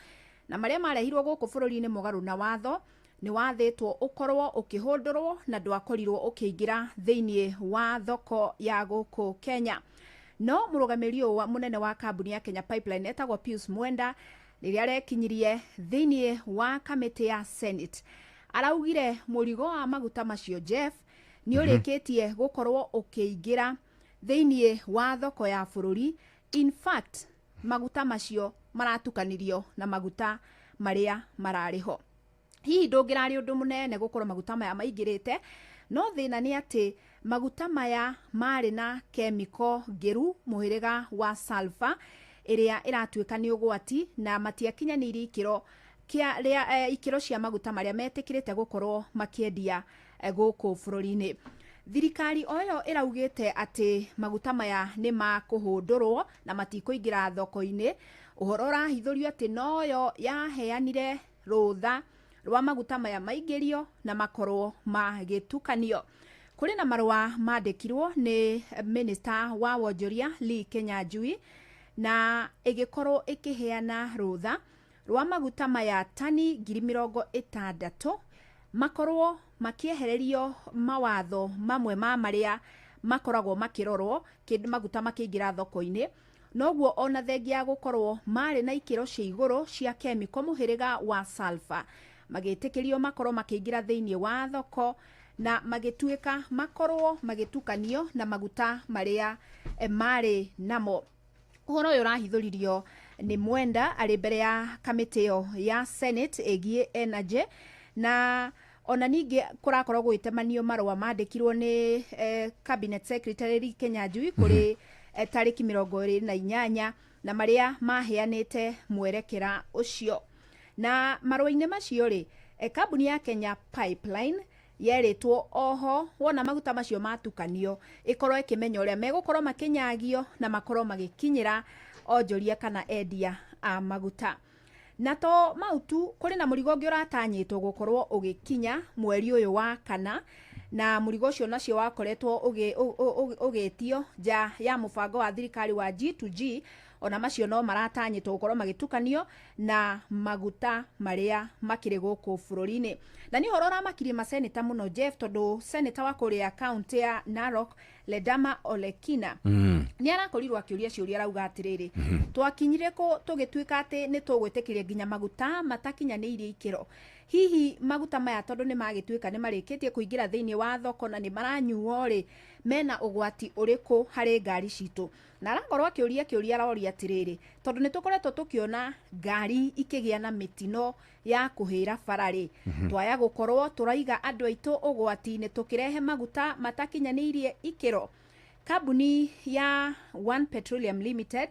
na marĩa marehirwo gũkũ bũrũri-inĩ mũgarũ na watho nĩ wathĩtwo ũkorwo ũkĩhũndũrwo na ndwakorirwo ũkĩingĩra thĩinĩ wa thoko ya gũkũ Kenya. No mũrũgamĩrĩri ũyũ mũnene wa kambuni ya Kenya Pipeline etagwo Pius Mwenda rĩrĩa arekinyirie thĩinĩ wa kamĩtĩ ya Senate araugire mũrigo wa maguta macio Jeff nĩ ũrĩkĩtie gũkorwo ũkĩingĩra thĩinĩ wa thoko ya bũrũri. In fact, maguta macio maratukanirio na maguta marĩa mararĩ ho. Hihi ndũngĩrarĩ ũndũ mũnene gũkorwo maguta maya maingĩrĩte, no thĩna nĩ atĩ maguta maya marĩ na kemiko ngĩru mũhĩrĩga wa sulfur ĩrĩa ĩratuĩka nĩ ũgwati na matiakinyanĩirie ikĩro kĩa ikĩro cia maguta marĩa metĩkĩrĩte gũkorwo makĩendia gũkũ bũrũri-inĩ. Thirikari o ĩyo ĩraugĩte atĩ maguta maya nĩ makũhũndũrwo na matikũingĩra thoko-inĩ. Ũhoro ũrahithũrio atĩ noyo yaheanire rũtha rwa maguta maya maingĩrio na makorwo magĩtukanio. Kũrĩ na marũa mandĩkirwo nĩ minister wa wonjoria Lee Kinyanjui na ĩgĩkorwo ĩkĩheana rũtha rwa maguta maya tani 60,000 makorwo makĩehererio mawatho mamwe ma marĩa makoragwo makĩrorwo kĩndũ maguta makĩingĩra thoko-inĩ. Noguo ona thengia ya gũkorwo marĩ na ikĩro cia igũrũ cia kemiko mũhĩrĩga wa sulfur magĩtĩkĩrio makorwo makĩingĩra thĩinĩ wa thoko na magĩtuĩka makorwo magĩtukanio na maguta marĩa marĩ namo. Ũhoro ũyũ ũrahithũririo nĩ Mwenda arĩ mbere ya kamĩtĩ ĩyo ya Senate ĩgiĩ energy, na ona ningĩ kũrakorwo gũgĩtemanio marũa mandĩkirwo nĩ cabinet secretary Lee Kinyanjui kũrĩ tarĩki 28 na marĩa maheanĩte mwerekera ũcio. Na marũa-inĩ macio rĩ, kambuni ya Kenya Pipeline yerĩtwo oho wona maguta macio matukanio ĩkorwo ĩkĩmenya ũrĩa megũkorwo makĩnyagio na makorwo magĩkinyĩra onjoria kana endia a maguta. Na to mau tu, kũrĩ na mũrigo ũngĩ ũratanyĩtwo gũkorwo ũgĩkinya mweri ũyũ wa kana, na mũrigo ũcio nacio wakoretwo ũgĩtio nja ya mũbango wa thirikari wa G2G. Ona macio no maratanyĩtwo gũkorwo magĩtukanio na maguta marĩa makĩrĩ gũkũ bũrũri-inĩ. Na nĩ ũhoro ũramakirie maseneta mũno Jeff, tondũ seneta wa kũrĩa kaunti ya Narok Ledama Olekina nĩ arakorirwo akĩũria ciũria arauga atĩrĩrĩ, twakinyire kũ tũgĩtuĩka atĩ nĩ tũgwĩtĩkĩria nginya maguta matakinyanĩirie ikĩro? Hihi maguta maya tondũ nĩ magĩtuĩka nĩ marĩkĩtie kũingĩra thĩinĩ wa thoko na nĩ maranyuo rĩ, mena ũgwati ũrĩkũ harĩ ngari citũ? Na arakorwo akĩũria kĩũria aroria atĩrĩrĩ, tondũ nĩ tũkoretwo tũkĩona ngari ikĩgĩa na mĩtino ya kũhĩra bara rĩ, twaya gũkorwo tũraiga andũ aitũ ũgwati-inĩ tũkĩrehe maguta matakinyanĩirie ikĩro. Kambuni ya One Petroleum Limited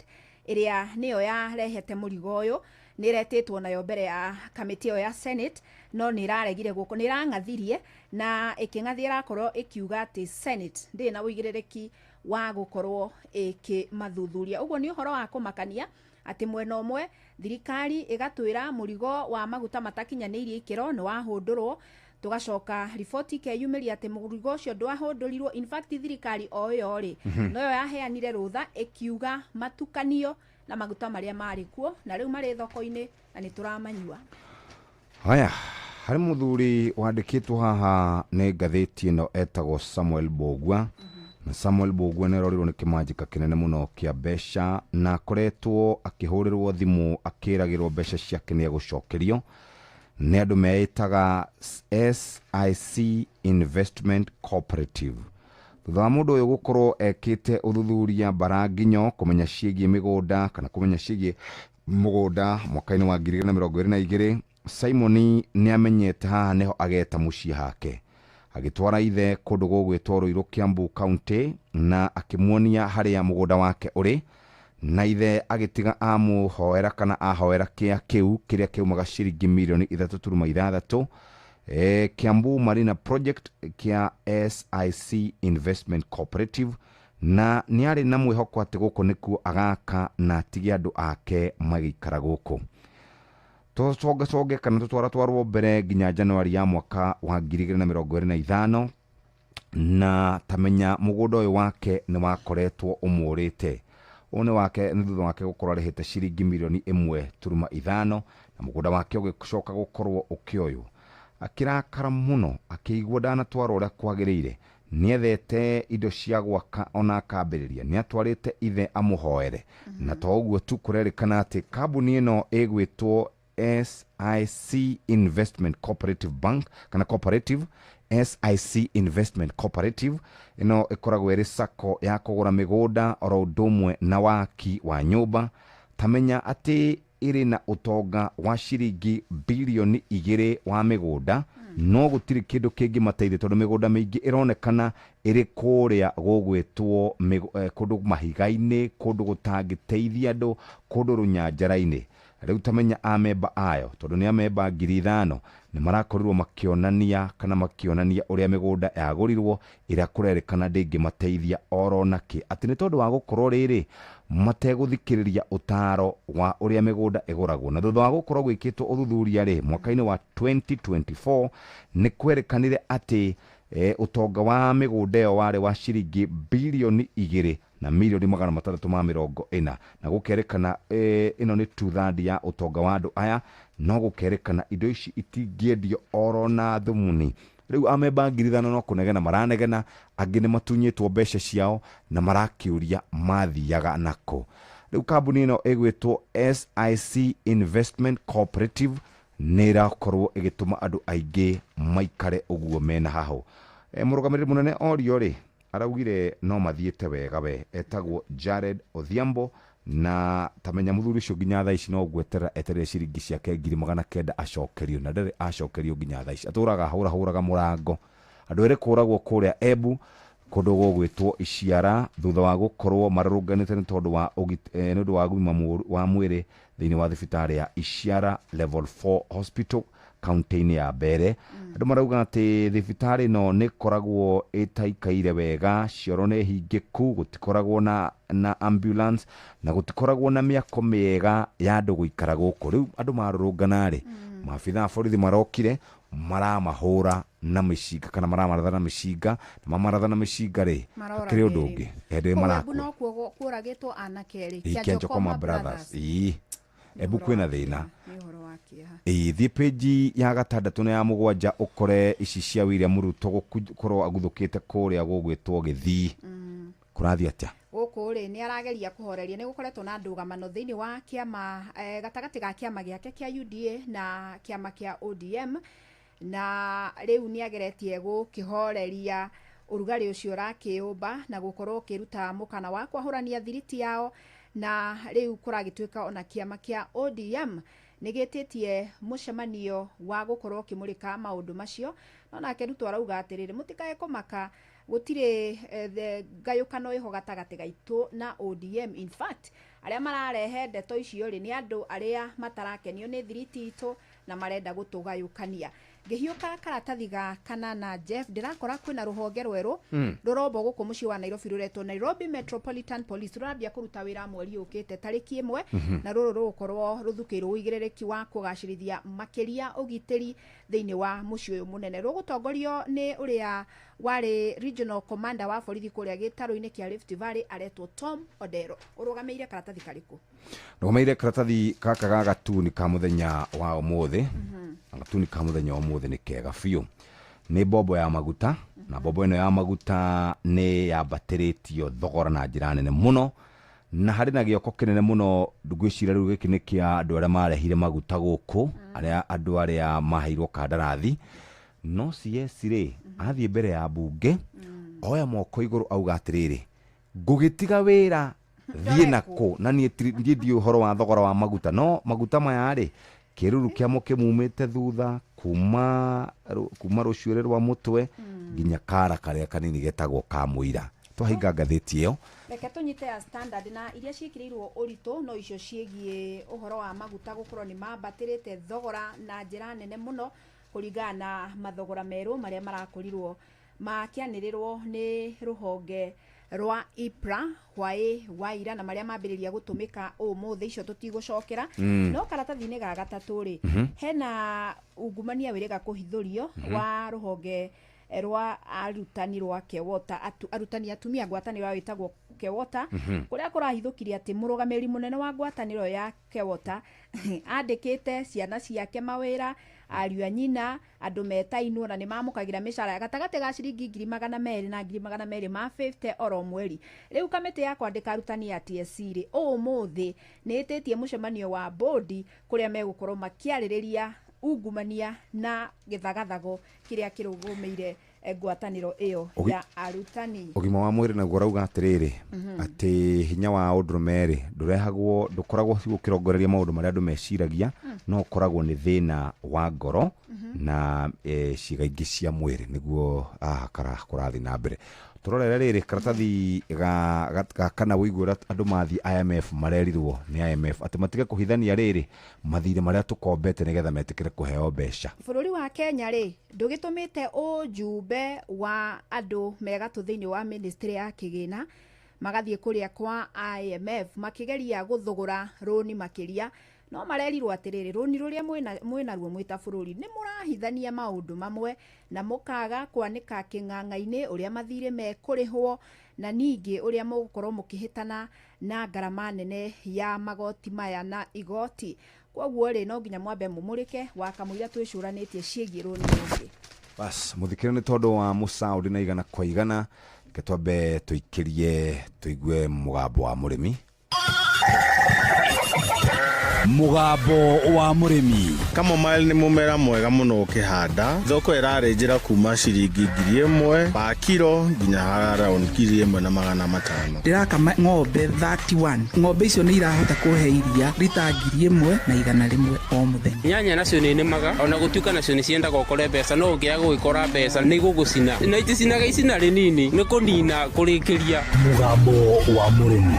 ĩrĩa nĩyo yarehete mũrigo ũyũ nĩ ĩretĩtwo nayo mbere ya kamĩtĩ ĩyo ya Senate, no nĩ ĩraregire gũkũ, nĩ ĩrang'athirie na ĩkĩng'athia ĩrakorwo ĩkiuga atĩ Senate ndĩrĩ na ũigĩrĩrĩki wa gũkorwo ĩkĩmathuthuria. Ũguo nĩ ũhoro wa kũmakania atĩ mwena ũmwe thirikari ĩgatwĩra mũrigo wa maguta matakinyanĩirie ikĩro nĩ wahũndũrwo, tugacoka riboti ikeyumĩria atĩ mũrigo ũcio ndwahũndũrirwo. In fact thirikari o ĩyo rĩ noyo yaheanire rũtha ĩkiuga matukanio na maguta marĩa marĩ kuo na rĩu marĩ thoko-inĩ na nĩ tũramanyua. Haya, harĩ mũthuri wandĩkĩtwo haha nĩ ngathĩti ĩno etagwo Samuel Mbugua. Na Samuel Mbugua nĩ arorirwo nĩ kĩmanjĩka kĩnene mũno kĩa mbeca na akoretwo akĩhũrĩrwo thimũ akĩragĩrwo mbeca ciake nĩ egũcokerio nĩ andũ meĩtaga SIC Investment Cooperative. Thutha wa mũndũ ũyũ gũkorwo ekĩte ũthuthuria mbaranginyo kũmenya ciĩgiĩ mĩgũnda kana kũmenya ciĩgiĩ mũgũnda mwaka-inĩ wa 2022, Simon nĩ amenyete haha nĩho ageta mũciĩ hake, agĩtwara ithe kũndũ gũgwĩtwo Ruiru Kiambu County na akĩmuonia harĩa mũgũnda wake ũrĩ, na ithe agĩtiga amũhoera kana ahoera kĩa kĩu kĩrĩa kĩumaga ciringi mirioni 3.6. Kiambu Marina Project kia SIC Investment Cooperative, na nĩ arĩ na mwĩhoko atĩ gũkũ nĩkuo agaka na atige andũ ake magĩikara gũkũ. Tũcongeconge kana tũtwaratwarwo mbere nginya Januari ya mwaka wa 2025, na tamenya mũgũnda ũyũ wake nĩ wakoretwo ũmũrĩte. Ũyũ nĩ wake nĩ thutha wake gũkorwo arĩhĩte ciringi mirioni 1.5, na mũgũnda wake ũgĩcoka gũkorwo ũkĩoywo. Akĩrakara mũno akĩigua ndanatwarwo ũrĩa kwagĩrĩire. Nĩethete indo cia gwaka ona akambĩrĩria, nĩatwarĩte ithe amũhoere. Na to ũguo tu, kũrerĩkana atĩ kambuni ĩno ĩgwĩtwo SIC Investment Cooperative Bank kana Cooperative, SIC Investment Cooperative ĩno ĩkoragwo ĩrĩ sacco ya kũgũra mĩgũnda oro ũndũ ũmwe na waki wa nyũmba. Tamenya atĩ ĩrĩ na ũtonga wa ciringi bilioni 2 wa mĩgũnda, no gũtirĩ kĩndũ kĩngĩmateithia tondũ mĩgũnda mĩingĩ ĩronekana ĩrĩ kũrĩa gũgwĩtwo kũndũ mahiga-inĩ, kũndũ gũtangĩteithia andũ, kũndũ rũnyanjara-inĩ. Rĩu tamenya amemba ayo, tondũ nĩ amemba 5,000, nĩ marakorirwo makĩonania kana makĩonania ũrĩa mĩgũnda yagũrirwo ĩrĩa kũrerĩkana ndĩngĩmateithia oro nakĩ, atĩ nĩ tondũ wa gũkorwo rĩrĩ mategũthikĩrĩria ũtaro wa ũrĩa mĩgũnda ĩgũragwo. Na thutha wa gũkorwo gwĩkĩtwo ũthuthuria rĩ, mwaka-inĩ wa 2024 nĩ kwerĩkanire atĩ ũtonga wa mĩgũnda ĩyo warĩ wa ciringi bilioni 2 na milioni 640, na gũkerĩkana ĩno nĩ 2/3 ya ũtonga wa andũ aya, no gũkerĩkana indo ici itingĩendio oro na thumuni. Rĩu amemba 5,000 no kũnegena maranegena, angĩ nĩ matunyĩtwo mbeca ciao na marakĩũria mathiaga nako. Rĩu kambuni ĩno ĩgwĩtwo SIC Investment Cooperative nĩ ĩrakorwo ĩgĩtũma andũ aingĩ maikare ũguo mena haho. Mũrũgamĩrĩri mũnene orio rĩ, araugire no mathiĩte wega we, etagwo Jared Odhiambo, na tamenya mũthuri ũcio nginya thaa ici no gweterera eterere ciringi ciake 900,000 acokerio, na ndarĩ acokerio nginya thaa ici. Atũraga ahũrahũraga mũrango. Andũ erĩ kũragwo kũrĩa Embu kũndũ gũgwĩtwo Iciara thutha wa gũkorwo marũrũnganĩte nĩ tondũ wa nĩ ũndũ wa ũgima mũũru wa mwĩrĩ thĩinĩ wa thibitarĩ ya Iciara Level 4 Hospital kaunti-inĩ ya Mbere. Andũ marauga atĩ thibitarĩ ĩno nĩ ĩkoragwo ĩtaikaire wega, cioro nĩ hingĩku, gũtikoragwo na ambulance na gũtikoragwo na mĩako mĩega ya andũ gũikara gũkũ. Rĩu andũ marũrũngana rĩ, maabitha a borithi marokire maramahũra na mĩcinga kana maramaratha na mĩcinga, na mamaratha na mĩcinga rĩ, hakĩrĩ ũndũ ũngĩ hĩndĩ Kũu Embu marakua. Nokuo kũragĩtwo anake erĩ. Ĩ, Kĩanjokoma Brothers. Ĩ, Embu kwĩna thĩna. Nĩ ũhoro wa kĩeha. Ĩ, thiĩ pĩnji ya 6 na ya 7 ũkore ici cia William Ruto gũkorwo aguthũkĩte kũrĩa gũgwĩtwo Gĩthii. Kũrathiĩ atĩa? Gũkũ rĩ, nĩ arageria kũhoreria. Nĩ gũkoretwo na ndũgamano thĩinĩ wa kĩama, gatagatĩ ga kĩama gĩake kĩa UDA na kĩama kĩa ODM, na rĩu nĩ ageretie gũkĩhoreria ũrugarĩ ũcio ũrakĩũmba na gũkorwo ũkĩruta mũkana wa kwahũrania thiriti yao. Na rĩu kũragĩtuĩka ona kĩama kĩa ODM nĩ gĩtĩtie mũcemanio wa gũkorwo ũkĩmũrĩka maũndũ macio. No nake Ruto arauga atĩrĩrĩ, mũtikae kũmaka, gũtirĩ ngayũkano ĩho gatagatĩ gaitũ na ODM. In fact, arĩa mararehe ndeto icio rĩ, nĩ andũ arĩa matarakenio nĩ thiriti itũ na marenda gũtũgayũkania. Ngĩhiũka karatathi ga kanana, Jeff, ndĩrakora kwĩna rũhonge rwerũ rũrombo gũkũ mũciĩ wa Nairobi rũretwo Nairobi Metropolitan Police, rũrambia kũruta wĩra mweri ũkĩte tarĩki 1, na rũrũ rũgũkorwo rũthukĩirwo ũigĩrĩrĩki wa kũgacĩrithia makĩria ũgitĩri thĩinĩ wa mũciĩ ũyũ mũnene. Rũgũtongorio nĩ ũrĩa warĩ regional commander wa borithi kũrĩa gĩtarũ-inĩ kĩa Rift Valley aretwo Tom Odero. Ũrũgamĩire karatathi karĩkũ? Rũgamĩire karatathi gaka ga gatuni ka mũthenya wa ũmũthĩ. Gatuni ka mũthenya wa ũmũthĩ nĩ kega biũ. Nĩ mbombo ya maguta, na mbombo ĩno ya maguta nĩ yambatĩrĩtio thogora na njĩra nene mũno, na harĩ na gĩoko kĩnene mũno. Ngwĩciria rĩu gĩkĩ nĩ kĩa andũ arĩa marehire maguta gũkũ, arĩa andũ arĩa maheirwo kandarathi. No CS rĩ, athiĩ mbere ya mbunge, oya moko igũrũ auga atĩrĩrĩ, ngũgĩtiga wĩra thiĩ nakũ, na niĩ ndiĩ ũhoro wa thogora wa maguta. No maguta maya rĩ, kĩruru kĩamo kĩmumĩte thutha kuma rũcuĩrĩ rwa mũtwe nginya kara karĩa kanini getagwo ka mũira. Twahinga ngathĩti ĩyo. Reke tũnyite ya Standard na iria ciĩkĩrĩirwo ũritũ no icio ciĩgiĩ ũhoro wa maguta gũkorwo nĩ mambatĩrĩte thogora na njĩra nene mũno. Kũringana na mathogora merũ marĩa marakorirwo makĩanĩrĩrwo nĩ rũhonge rwa IPRA hwaĩ wa ira na marĩa mambĩrĩria gũtũmĩka ũmũthĩ, icio tũtigũcokera. No karatathi-inĩ ga gatatũ rĩ, hena ungumania wĩrĩga kũhithũrio wa rũhonge rwa arutani rwa KEWOTA, arutani atumia, ngwatanĩro yao ĩtagwo KEWOTA, kũrĩa kũrahithũkirie atĩ mũrũgamĩrĩri mũnene wa ngwatanĩro ya KEWOTA andĩkĩte ciana ciake mawĩra, ariũ a nyina, andũ metainwo, na nĩ mamũkagĩra mĩcara gatagatĩ ga ciringi 200,000 na 250,000 oro mweri. Rĩu kamĩtĩ ya kwandĩka arutani ya TSC rĩ, ũmũthĩ nĩ ĩtĩtie mũcemanio wa bodi kũrĩa megũkorwo makĩarĩrĩria ungumania na gĩthagathago kĩrĩa kĩrũgũmĩire ngwatanĩro ĩyo ya arutani. Ũgima wa mwĩrĩ naguo ũrauga atĩrĩrĩ, atĩ hinya wa ũndũrũme rĩ, ndũrehagwo, ndũkoragwo ũkĩrongoreria maũndũ marĩa andũ meciragia, no ũkoragwo nĩ thĩna wa ngoro na ciĩga ingĩ cia mwĩrĩ. Nĩguo haha kũrathiĩ na mbere. Tũrorere rĩrĩ karatathi ga kana ũigue ũrĩa andũ mathiĩ IMF marerirwo nĩ IMF atĩ matige kũhithania rĩrĩ mathirĩ marĩa tũkombete nĩgetha metĩkĩre kũheo mbeca. Bũrũri wa Kenya rĩ, ndũgĩtũmĩte ũjumbe wa andũ megatũ thĩinĩ wa ministry ya kĩgĩna magathiĩ kũrĩa kwa IMF makĩgeria gũthũgũra rũni makĩria, no marerirwo atĩrĩrĩ, rũni rũrĩa mwĩnaruo mwĩ ta bũrũri nĩ mũrahithania maũndũ mamwe na mũkaga kwanĩka kĩng'ang'a-inĩ ũrĩa mathirĩ mekũrĩhwo, na ningĩ ũrĩa mũgũkorwo mũkĩhĩtana na ngarama nene ya magoti maya na igoti. Koguo rĩ, no nginya mwambe mũmũrĩke wa kamũira twĩcũranĩtie ciĩgiĩ rũni rũngĩ. Bas mũthikĩre nĩ tondũ wa mũcaũndi na igana kwa igana, reke twambe tũikĩrie tũigue mũgambo wa mũrĩmi. Mũgambo wa mũrĩmi. Chamomile nĩ mũmera mwega mũno ũkĩhanda. Thoko ĩrarĩ njĩra kuma ciringi 1,000 pa kiro nginya around 1,500. Ndĩrakama ng'ombe 31. Ng'ombe icio nĩ irahota kũhe iria rita 1,100 o mũthenya. Nyanya nacio nĩ nĩmaga, ona gũtuĩka nacio nĩ ciendaga ũkore mbeca, no ũngĩaga gũgĩkora mbeca nĩ igũgũcina, na iticinaga icina rĩnini, nĩ kũnina kũrĩkĩria. Mũgambo wa mũrĩmi.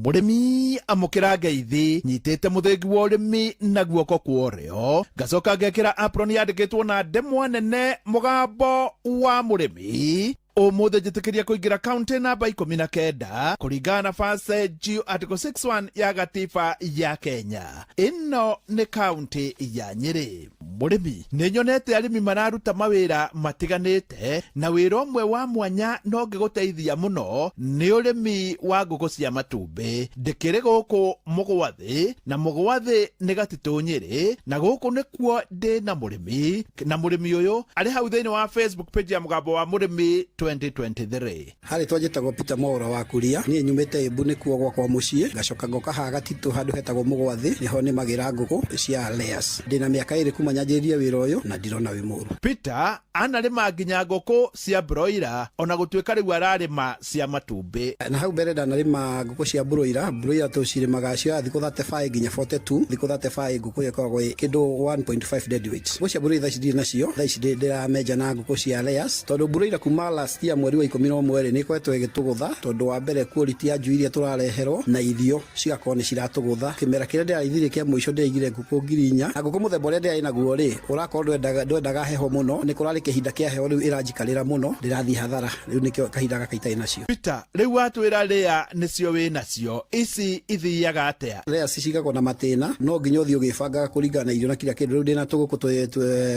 Mũrĩmi amũkĩra ngeithi, nyitĩte mũthĩgi wa ũrĩmi na guoko kwa ũrĩo, ngacoka ngekĩra apron yandĩkĩtwo na ndemwa nene mũgambo wa mũrĩmi. Ũmũthĩ njĩtĩkĩria kũingĩra kaunti namba 19 kũringana na First G Article 61 ya gatiba ya Kenya. Ĩno nĩ kaunti ya Nyĩrĩ. Mũrĩmi, nĩ nyonete arĩmi mararuta mawĩra matiganĩte, na wĩra ũmwe wa mwanya no ngĩgũteithia mũno nĩ ũrĩmi wa ngũkũ cia matumbĩ. Ndĩkĩrĩ gũkũ Mũgwathĩ, na Mũgwathĩ nĩ Gatitũ Nyĩrĩ, na gũkũ nĩkuo ndĩ na mũrĩmi, na mũrĩmi ũyũ arĩ hau thĩinĩ wa Facebook page ya mũgambo wa mũrĩmi 2023. Harĩ twanjĩtagwo Peter Mwaura wa Kuria, niĩ nyumĩte Embu nĩkuo gwakwa mũciĩ, ngacoka ngoka haha Gatitũ handũ hetagwo Mũgwathĩ, nĩho nĩmagĩra ngũkũ cia layers. Ndĩna mĩaka 2 kuma nyanjĩrĩrie wĩra ũyũ na ndirona wĩ mũũru. Peter anarĩma nginya ngũkũ cia broiler, ona gũtuĩka rĩu ararĩma cia matumbĩ. Na hau mbere ndanarĩma ngũkũ cia broiler. Broiler tũcirĩmaga cia thikũ 35 nginya 42. Thikũ 35 ngũkũ ĩyo ĩkoragwo ĩ kĩndũ 1.5 dead weight. Ngũkũ cia broiler thaa ici ndirĩ nacio, thaa ici ndĩramenja na ngũkũ cia layers, tondũ broiler kuma last year mweri wa 11 rĩ, nĩ ĩkoretwo ĩgĩtũgũtha, tondũ wa mbere quality ya njui iria tũrareherwo na irio cigakorwo nĩ ciratũgũtha. Kĩmera kĩrĩa ndĩrarithirie kĩa mũico ndĩraigire ngũkũ 4,000, na ngũkũ mũthemba ũrĩa ndĩrarĩ naguo rĩ, ũrakorwo ndwendaga heho mũno, nĩ kũrarĩ kĩhinda kĩa heho rĩu ĩranjikarĩra mũno, ndĩrathiĩ hathara, rĩu nĩkĩo kahinda gaka itarĩ nacio. Peter, rĩu watwĩra rĩa nĩcio wĩ nacio, ici ithiaga atĩa? Layers cigagwo na matĩna, no nginya ũthiĩ ũgĩbangaga kũringana na irio na kila kĩndũ. Rĩu ndĩna tũgũkũ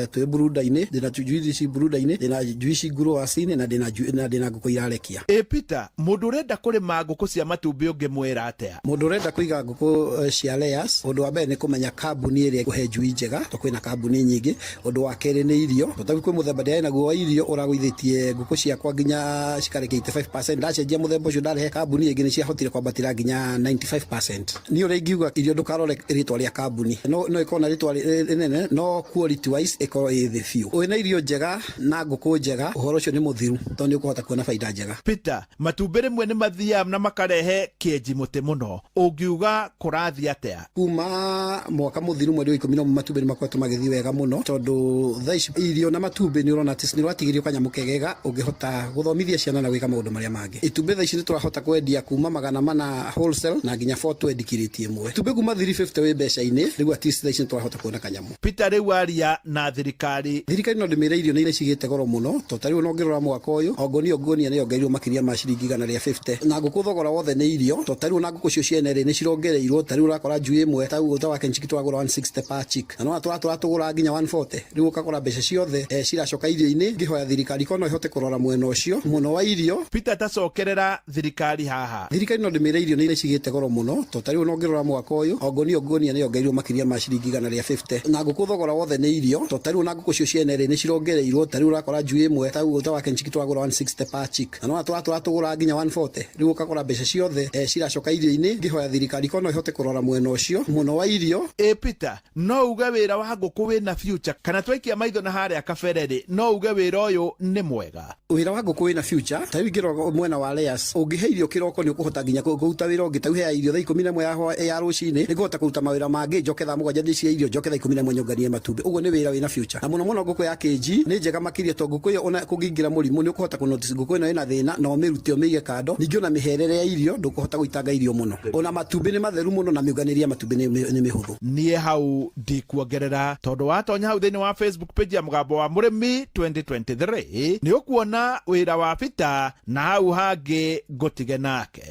twĩ brooder-inĩ, ndĩna njui ci brooder-inĩ, ndĩna njui ci growers-inĩ, na ndĩna ngũkũ irarekia. Ĩ Peter, mũndũ ũrenda kũrĩma ngũkũ cia matumbĩ ũngĩmwĩra atĩa? Mũndũ ũrenda kũiga ngũkũ cia layers, ũndũ wa mbere nĩ kũmenya kambuni ĩrĩa ĩkũhe njui njega, tondũ kwĩna kambuni nyingĩ. Ũndũ wa kerĩ nĩ irio, tondũ kwĩ mũthemba ndĩrarĩ naguo wa irio ũragũithĩtie ngũkũ ciakwa nginya cikarĩkia 85%. Ndacenjia mũthemba ũcio ndarehe kambuni ĩngĩ nĩ ciahotire kwambatĩra nginya 95%. Niĩ ũrĩa ingiuga irio ndũkarore rĩtwa rĩa kambuni, no ĩkorwo na rĩtwa rĩnene, no quality wise ĩkorwo ĩ thĩ biũ. Wĩna irio njega na ngũkũ njega, ũhoro ũcio nĩ mũthiru, tondũ nĩ ũkũhota kuona baida njega. Peter, matumbĩ rĩmwe nĩ mathiaga na makarehe kĩenji mũtĩ mũno, ũngiuga kũrathiĩ atĩa? Kuma mwaka mũthiru mweri wa 11 matumbĩ nĩ makoretwo magĩthiĩ wega mũno, tondũ thaa ici irio na matumbĩ itumbĩ nĩ ũrona atĩ nĩ ũratigĩrio kanyamũ kegega ũngĩhota gũthomithia ciana na gwĩka maũndũ marĩa mangĩ. Itumbĩ thaa ici nĩ tũrahota kwendia kuma 400 wholesale na nginya 420 kirĩti ĩmwe. Itumbĩ kuma 350 wĩ mbeca-inĩ, rĩu at least thaa ici nĩ tũrahota kuona kanyamũ. Peter rĩu aria na thirikari. Thirikari no ndĩmĩre irio nĩ icigĩte goro mũno to ta rĩu no ngĩrora mwaka ũyũ o ngũnia ngũnia nĩ yongereirwo makĩria ma ciringi 150 na ngũkũ thogora wothe nĩ irio to ta rĩu na ngũkũ cio ciene rĩ nĩ cirongereirwo ta rĩu ũrakora njui ĩmwe ta ũguo ta wa Kenchic tũragũra 160 per chick na no tũratũgũra nginya 140 rĩu ũkagũra mbeca ciothe ciracoka irio-inĩ. Ngĩhoya thirikari ko no ĩhote kũrora mwena ũcio mũno wa irio. Peter tacokerera thirikari haha. Thirikari no ndĩmĩre irio nĩ icigĩte goro mũno to ta rĩu no ngĩrora mwaka ũyũ o ngũnia ngũnia nĩ yongereirwo makĩria ma ciringi 150 na ngũkũ thogora wothe nĩ irio to ta rĩu na ngũkũ cio ciene rĩ nĩ cirongereirwo ta rĩu ũrakora njui ĩmwe ta ũguo ta wa Kenchic tũragũra 160 per chick na no tũratũgũra nginya 140 rĩu ũkagũra mbeca ciothe ciracoka irio-inĩ. Ngĩhoya thirikari ko no ĩhote kũrora mwena ũcio mũno wa irio. Ĩ Peter, no uge wĩra wa ngũkũ wĩna future kana twaikia maitho na harĩa kabere rĩ no uge wĩra ũyũ nĩ mwega? Wĩra wa ngũkũ wĩna future ta rĩu ingĩrora mwena wa layers ũngĩhe irio kĩroko nĩ ũkũhota nginya kũruta wĩra ũngĩ ta rĩu hea irio thaa 11 ya rũcinĩ nĩ ngũhota kũruta mawĩra mangĩ njoke thaa 7 ndĩcie irio njoke thaa 11 nyũnganie matumbĩ. Ũguo nĩ wĩra wĩna future na mũno mũno ngũkũ ya KG nĩ njega makĩria to ngũkũ ĩyo ona kũngĩingĩra mũrimũ nĩ ũkũhota kũ notice ngũkũ ĩno ĩna thĩna na ũmĩrute ũmĩige kando. Ningĩ ona mĩherere ya irio ndũkũhota gũitanga irio mũno ona matumbĩ nĩ matheru mũno na mĩũnganĩrie ya matumbĩ nĩ mĩhũthũ. Niĩ hau ndikuongerera tondũ watonya hau thĩinĩ wa Facebook page ya Mũgambo wa Mũrĩmi 2023 nĩ ũkuona wĩra wa Peter na hau hangĩ ngũtige nake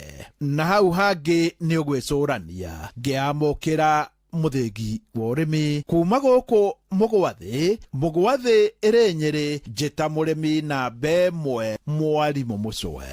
na hau hangĩ nĩ ũgwĩcũrania ngĩamũkĩra mũthĩgi wa ũrĩmi kuma gũkũ Mũgwathĩ. Mũgwathĩ ĩrĩ Nyĩrĩ njĩta mũrĩmi namba ĩmwe mwarimũ mũcwe.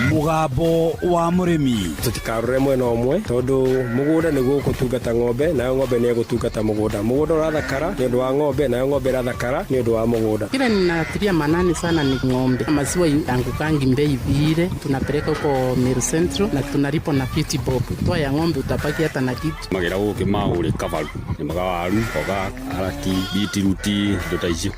Mũgambo wa Mũrĩmi. Tũtikarore mwena ũmwe tondũ mũgũnda nĩguo ũgũtungata ng'ombe nayo ng'ombe nĩ ĩgũtungata mũgũnda. Mũgũnda ũrathakara nĩ ũndũ wa ng'ombe nayo ng'ombe ĩrathakara nĩ ũndũ wa mũgũnda. Kile ninatilia manani sana ni ng'ombe. Maziwa yangukangi bei vile tunapeleka huko Meru Central na tunalipo na 50 bob. Toa ya ng'ombe utabaki hata na kitu. Magera gũkĩ maũrĩ kabaru nĩmaga waru, mboga, karati, bitiruti, indo ta icio.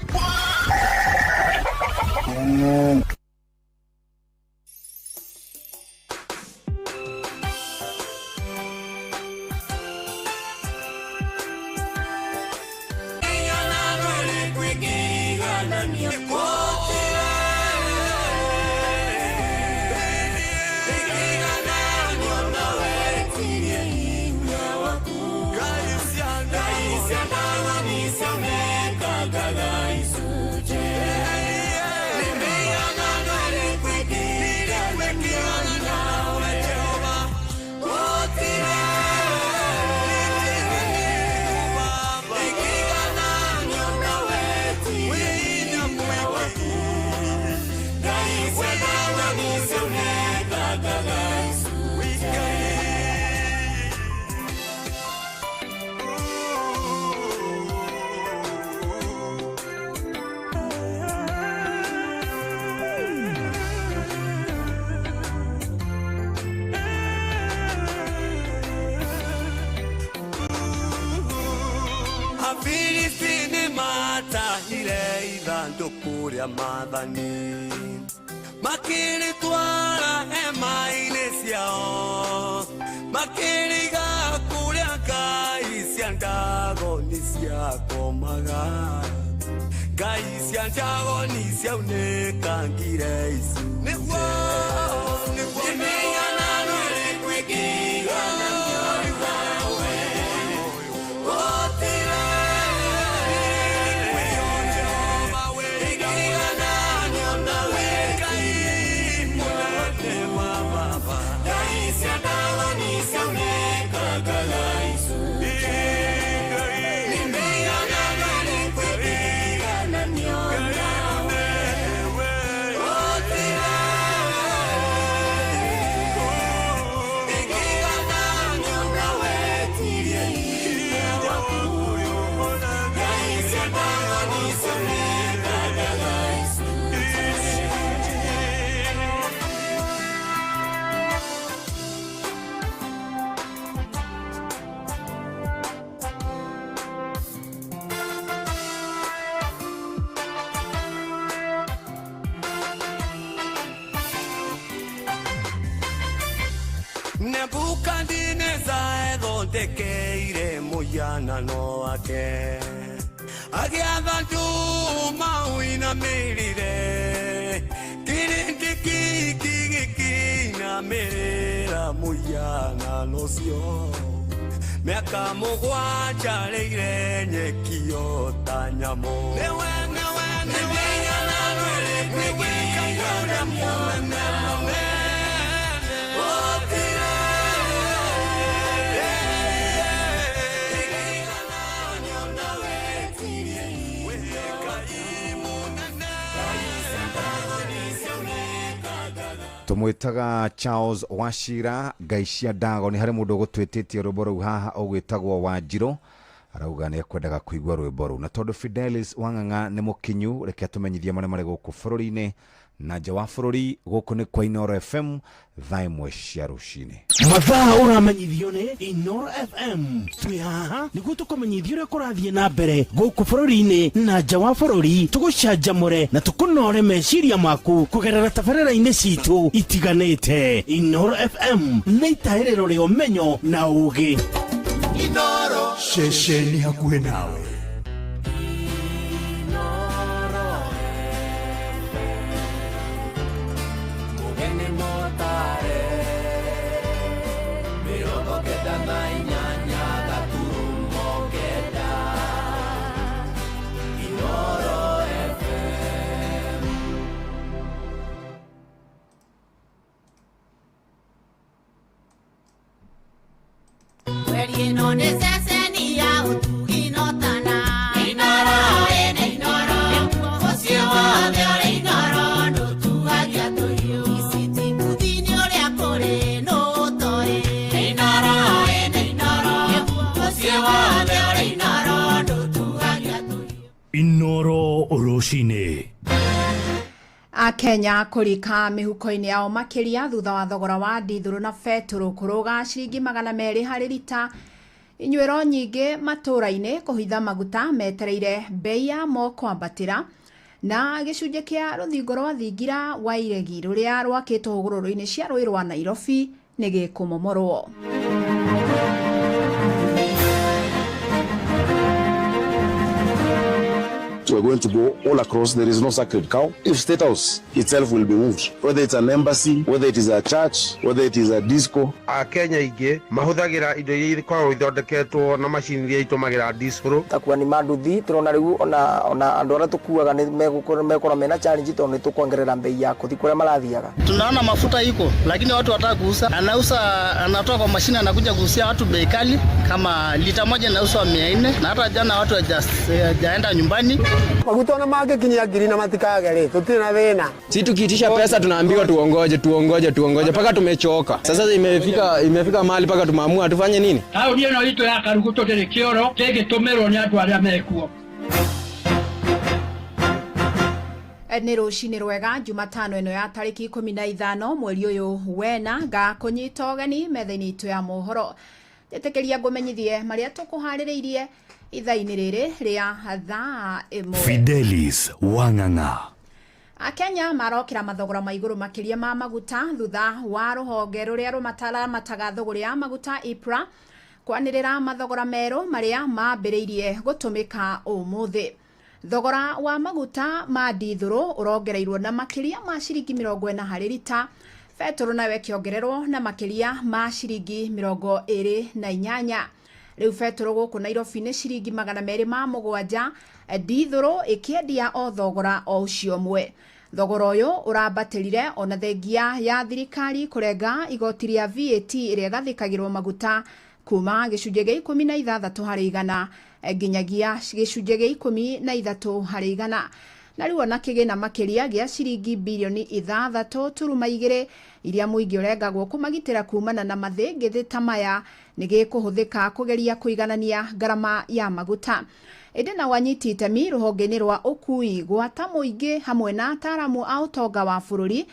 Mathani makĩrĩtwara hema-inĩ ciao makĩrĩiga kũrĩa ngai cia Ndagoni ciakomaga ngai cia Ndagoni ciaunĩkangire icu nĩguo nĩguo mĩhianano ĩrĩkũ ĩngĩigananio nawe gũtirĩ. Nebukadineza ethondekeire mũhianano wake, agĩatha nduma ũinamĩrĩre, kĩrĩndĩ kĩingĩ gĩkĩinamĩrĩra mũhianano ũcio. Mĩaka mũgwanja rĩire nyeki o ta nyamũ. Nĩwe nĩwe nĩwe nĩwe Ngai ũrĩa mũnene mũnene. Tumwitaga Charles Wachira Ngai cia Ndagoni. Harĩ mũndũ ũgũtwĩtĩtie rwĩmbo rũu haha ũgwĩtagwo Wanjirũ, arauga nĩ ekwendaga kũigua rwĩmbo rũu, na tondũ Fidelis Wang'ang'a nĩ mũkinyu, reke atũmenyithie marĩa marĩ gũkũ bũrũri-inĩ na nja wa bũrũri. Gũkũ nĩ kwa Inooro FM, thaa 1 cia rũcinĩ. Mathaa ũramenyithio nĩ Inooro FM. Twĩ haha nĩguo tũkũmenyithie ũrĩa kũrathiĩ na mbere gũkũ bũrũri-inĩ na nja wa bũrũri, tũgũcanjamũre na tũkũnore meciria maku kũgerera tabarĩra-inĩ citũ itiganĩte. Inooro FM nĩ itahĩrĩro rĩa ũmenyo na ũũgĩ. Inooro ceceni hakuhĩ nawe. Inooro rũcinĩ. Akenya kũrika mĩhuko-inĩ yao makĩria thutha wa thogora wa ndithũrũ na betũrũ kũrũga ciringi 200 harĩ rita. Inyuĩro nyingĩ matũũra-inĩ kũhitha maguta metereire bei yamo kwambatĩra, na gĩcunjĩ kĩa rũthingo rwa thingira wa iregi rũrĩa rwakĩtwo hũgũrũrũ-inĩ cia rũĩ rwa Nairobi nĩ gĩkũmomorwo. We're going to go all across. There is no sacred cow. If State House itself will be moved, whether it's an embassy, whether it is a church, whether it is a disco. Akenya aingĩ mahũthagĩra indo iria ikoragwo ithondeketwo na macini iria itũmagĩra diesel. Takuwa ni manduthi turona riu ona andu aria tukuaga ni megukorwo mena challenge tondu nitukuongerera bei ya kuthi kuria marathiaga. Tunaona mafuta iko lakini watu wataka kuuza, anauza anatoa kwa mashine anakuja kuuzia watu bei kali, kama lita moja inauzwa 400, na hata jana watu hawajaenda nyumbani. Maguta ona mangĩkinyia ngiri na matikage rĩ, tũtirĩ na thĩna. Si tukiitisha pesa tunaambiwa tuongoje tuongoje tuongoje mpaka tumechoka. Sasa imefika mahali mpaka tumeamua tufanye nini? Taũni ĩno itũ ya Karugu tũtirĩ kĩoro kĩngĩtũmĩrwo nĩ andũ arĩa mekuo. Nĩ rũcinĩ rwega Jumatano ĩno ya tarĩki 15 mweri ũyũ wena, ngakũnyita ũgeni metha-inĩ itũ ya mohoro. Njĩtĩkĩria ngũmenyithie marĩa tũkũharĩrĩirie ithaa-inĩ rĩrĩ rĩa thaa 1. Fidelis Wang'ang'a. Akenya marokĩra mathogora ma igũrũ makĩria ma maguta thutha wa rũhonge rũrĩa rũmataramataga thũgũrĩ ya maguta EPRA kwanĩrĩra mathogora merũ marĩa mambĩrĩirie gũtũmĩka ũmũthĩ. Thogora wa maguta ma ndithũrũ ũrongereirwo na makĩria ma ciringi 40 harĩ rita, betũrũ nayo ĩkĩongererwo na makĩria ma ciringi 28. Rĩu betũrũ gũkũ Nairobi nĩ ciringi 207, ndithũrũ ĩkĩendia o thogora o ũcio ũmwe. Thogora ũyũ ũrambatĩrire ona thengia ya thirikari kũrenga igoti rĩa VAT ĩrĩa ĩgathĩkagĩrwo maguta kuma gĩcunjĩ gĩa 16 harĩ igana nginyagia gĩcunjĩ gĩa 13 harĩ igana. Na rĩu ona kĩgĩna makĩria gĩa ciringi bilioni 6.2 iria mũingĩ ũrengagwo kũmagitĩra kumana na mathĩngĩthĩ ta maya nĩ gĩkũhũthĩka kũgeria kũiganania ngarama ya maguta. Ĩndĩ na wanyiti itemi rũhonge-inĩ rwa ũkui gwata mũingĩ hamwe na ataaramu a ũtonga wa bũrũri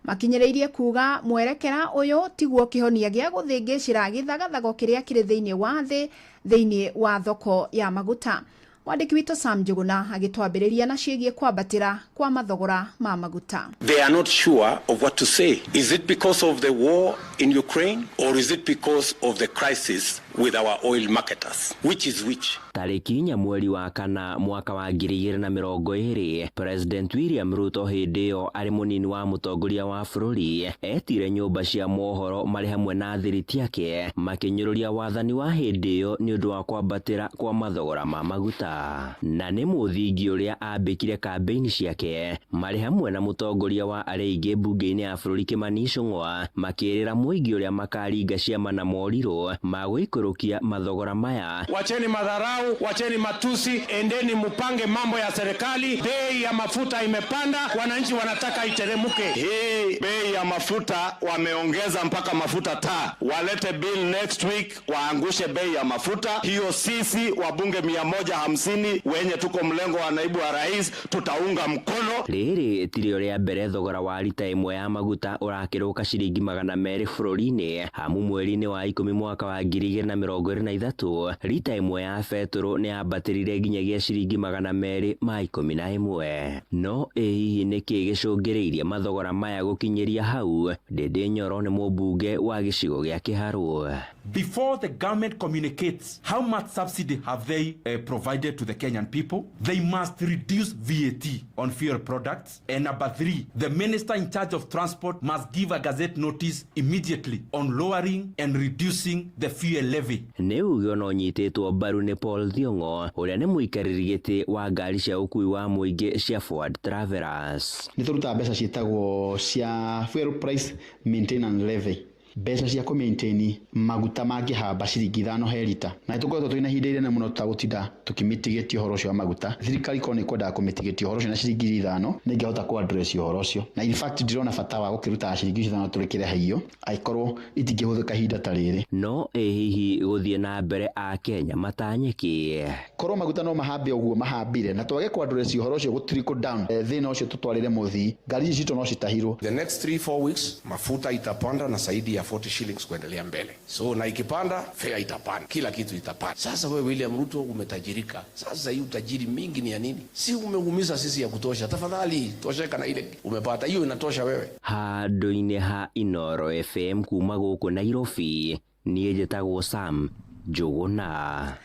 makinyĩrĩirie kuga mwerekera ũyũ tiguo kĩhonia gĩa gũthĩngĩcĩra gĩthagathago kĩrĩa kĩrĩ thĩinĩ wa thĩ thĩinĩ wa thoko ya maguta. Mwandĩki witũ Sam Njuguna agĩtwambĩrĩria na ciĩgiĩ kwambatĩra kwa mathogora ma maguta. They are not sure of what to say. Is it because of the war in Ukraine or is it because of the crisis with our oil marketers? Which is which? Tarĩki 4 mweri wa kana mwaka wa 2020, President William Ruto hĩndĩ ĩyo arĩ mũnini wa mũtongoria wa bũrũri etire nyũmba cia mohoro marĩ hamwe na athiriti ake makĩnyũrũria wathani wa hĩndĩ ĩyo nĩ ũndũ wa kwambatĩra kwa mathogora ma maguta, na nĩ mũthingi ũrĩa ambĩkire kambĩini ciake marĩ hamwe na mũtongoria wa arĩa aingĩ mbunge-inĩ ya bũrũri Kimani Ichung'wa makĩrĩra mũingĩ ũrĩa makaringa ciama na morirũ ma gũikũrũkia mathogora maya. Wacheni madharau, wacheni matusi, endeni mupange mambo ya serikali. Bei ya mafuta imepanda, wananchi wanataka iteremuke. Hii bei ya mafuta wameongeza mpaka mafuta taa. Walete bill next week waangushe bei ya mafuta hiyo. Sisi wabunge 150 wenye tuko mlengo wa naibu wa rais tutaunga mkono. Rĩrĩ tirio rĩa mbere thogora wa rita ĩmwe ya maguta ũrakĩrũka ciringi 200 bũrũri-inĩ, amu mweri-inĩ wa 10 mwaka wa 2023 rita ĩmwe ya betũrũ nĩ yambatĩrire nginyagia ciringi 211. No ĩ hihi nĩkĩ gĩcũngĩrĩirie mathogora maya gũkinyĩria hau? Ndĩndĩ Nyoro nĩ mũmbunge wa gĩcigo gĩa Kĩharũ. Before the government communicates how much subsidy have they provided to the Kenyan people, they must reduce VAT on fuel products. And number 3, the minister in charge of transport must give a gazette notice immediately on lowering and reducing the fuel levy. Nĩ uge ona ũnyitĩtwo mbaru nĩ Paul Thiong'o ũrĩa nĩ mũikarĩri gĩtĩ wa ngari cia ũkuui wa mũingĩ cia Forward Travelers. Nĩ tũrutaga mbeca ciĩtagwo cia fuel price maintenance levy, mbeca cia kũ-maintain maguta mangĩhamba ciringi 5 he rita, na nĩ tũkoretwo twĩna ihinda inene mũno tũtagũtinda tũkĩmitigĩtie ũhoro ũcio wa maguta. Thirikari korwo nĩ ĩkwendaga kũmitigĩtie ũhoro ũcio na ciringi 5 nĩ ĩngĩhota kũ address ũhoro ũcio, na in fact ndirona bata wa gũkĩruta ciringi icio 5 tũrĩkĩre hiyo angĩkorwo itingĩhũthĩka ihinda ta rĩrĩ. No ĩ hihi gũthiĩ na mbere a Kenya matanyĩkie? Korwo maguta no mahambe ũguo mahambire na twage kũ address ũhoro ũcio gũ trickle down thĩna ũcio tũtwarĩre mũthii, ngari ici citũ no citahirwo. The next 3-4 weeks mafuta itapanda na zaidi ya 40 shillings kuendelea mbele. So na ikipanda fare itapanda, kila kitu itapanda. Sasa wewe William Ruto umetajirika. Sasa hii utajiri mingi ni ya nini? Si umeumiza sisi ya kutosha. Tafadhali tosheka na ile umepata. Hiyo inatosha wewe. Handũ-inĩ ha Inoro FM kuma gũkũ Nairobi, niĩ njĩtagwo Sam Njuguna.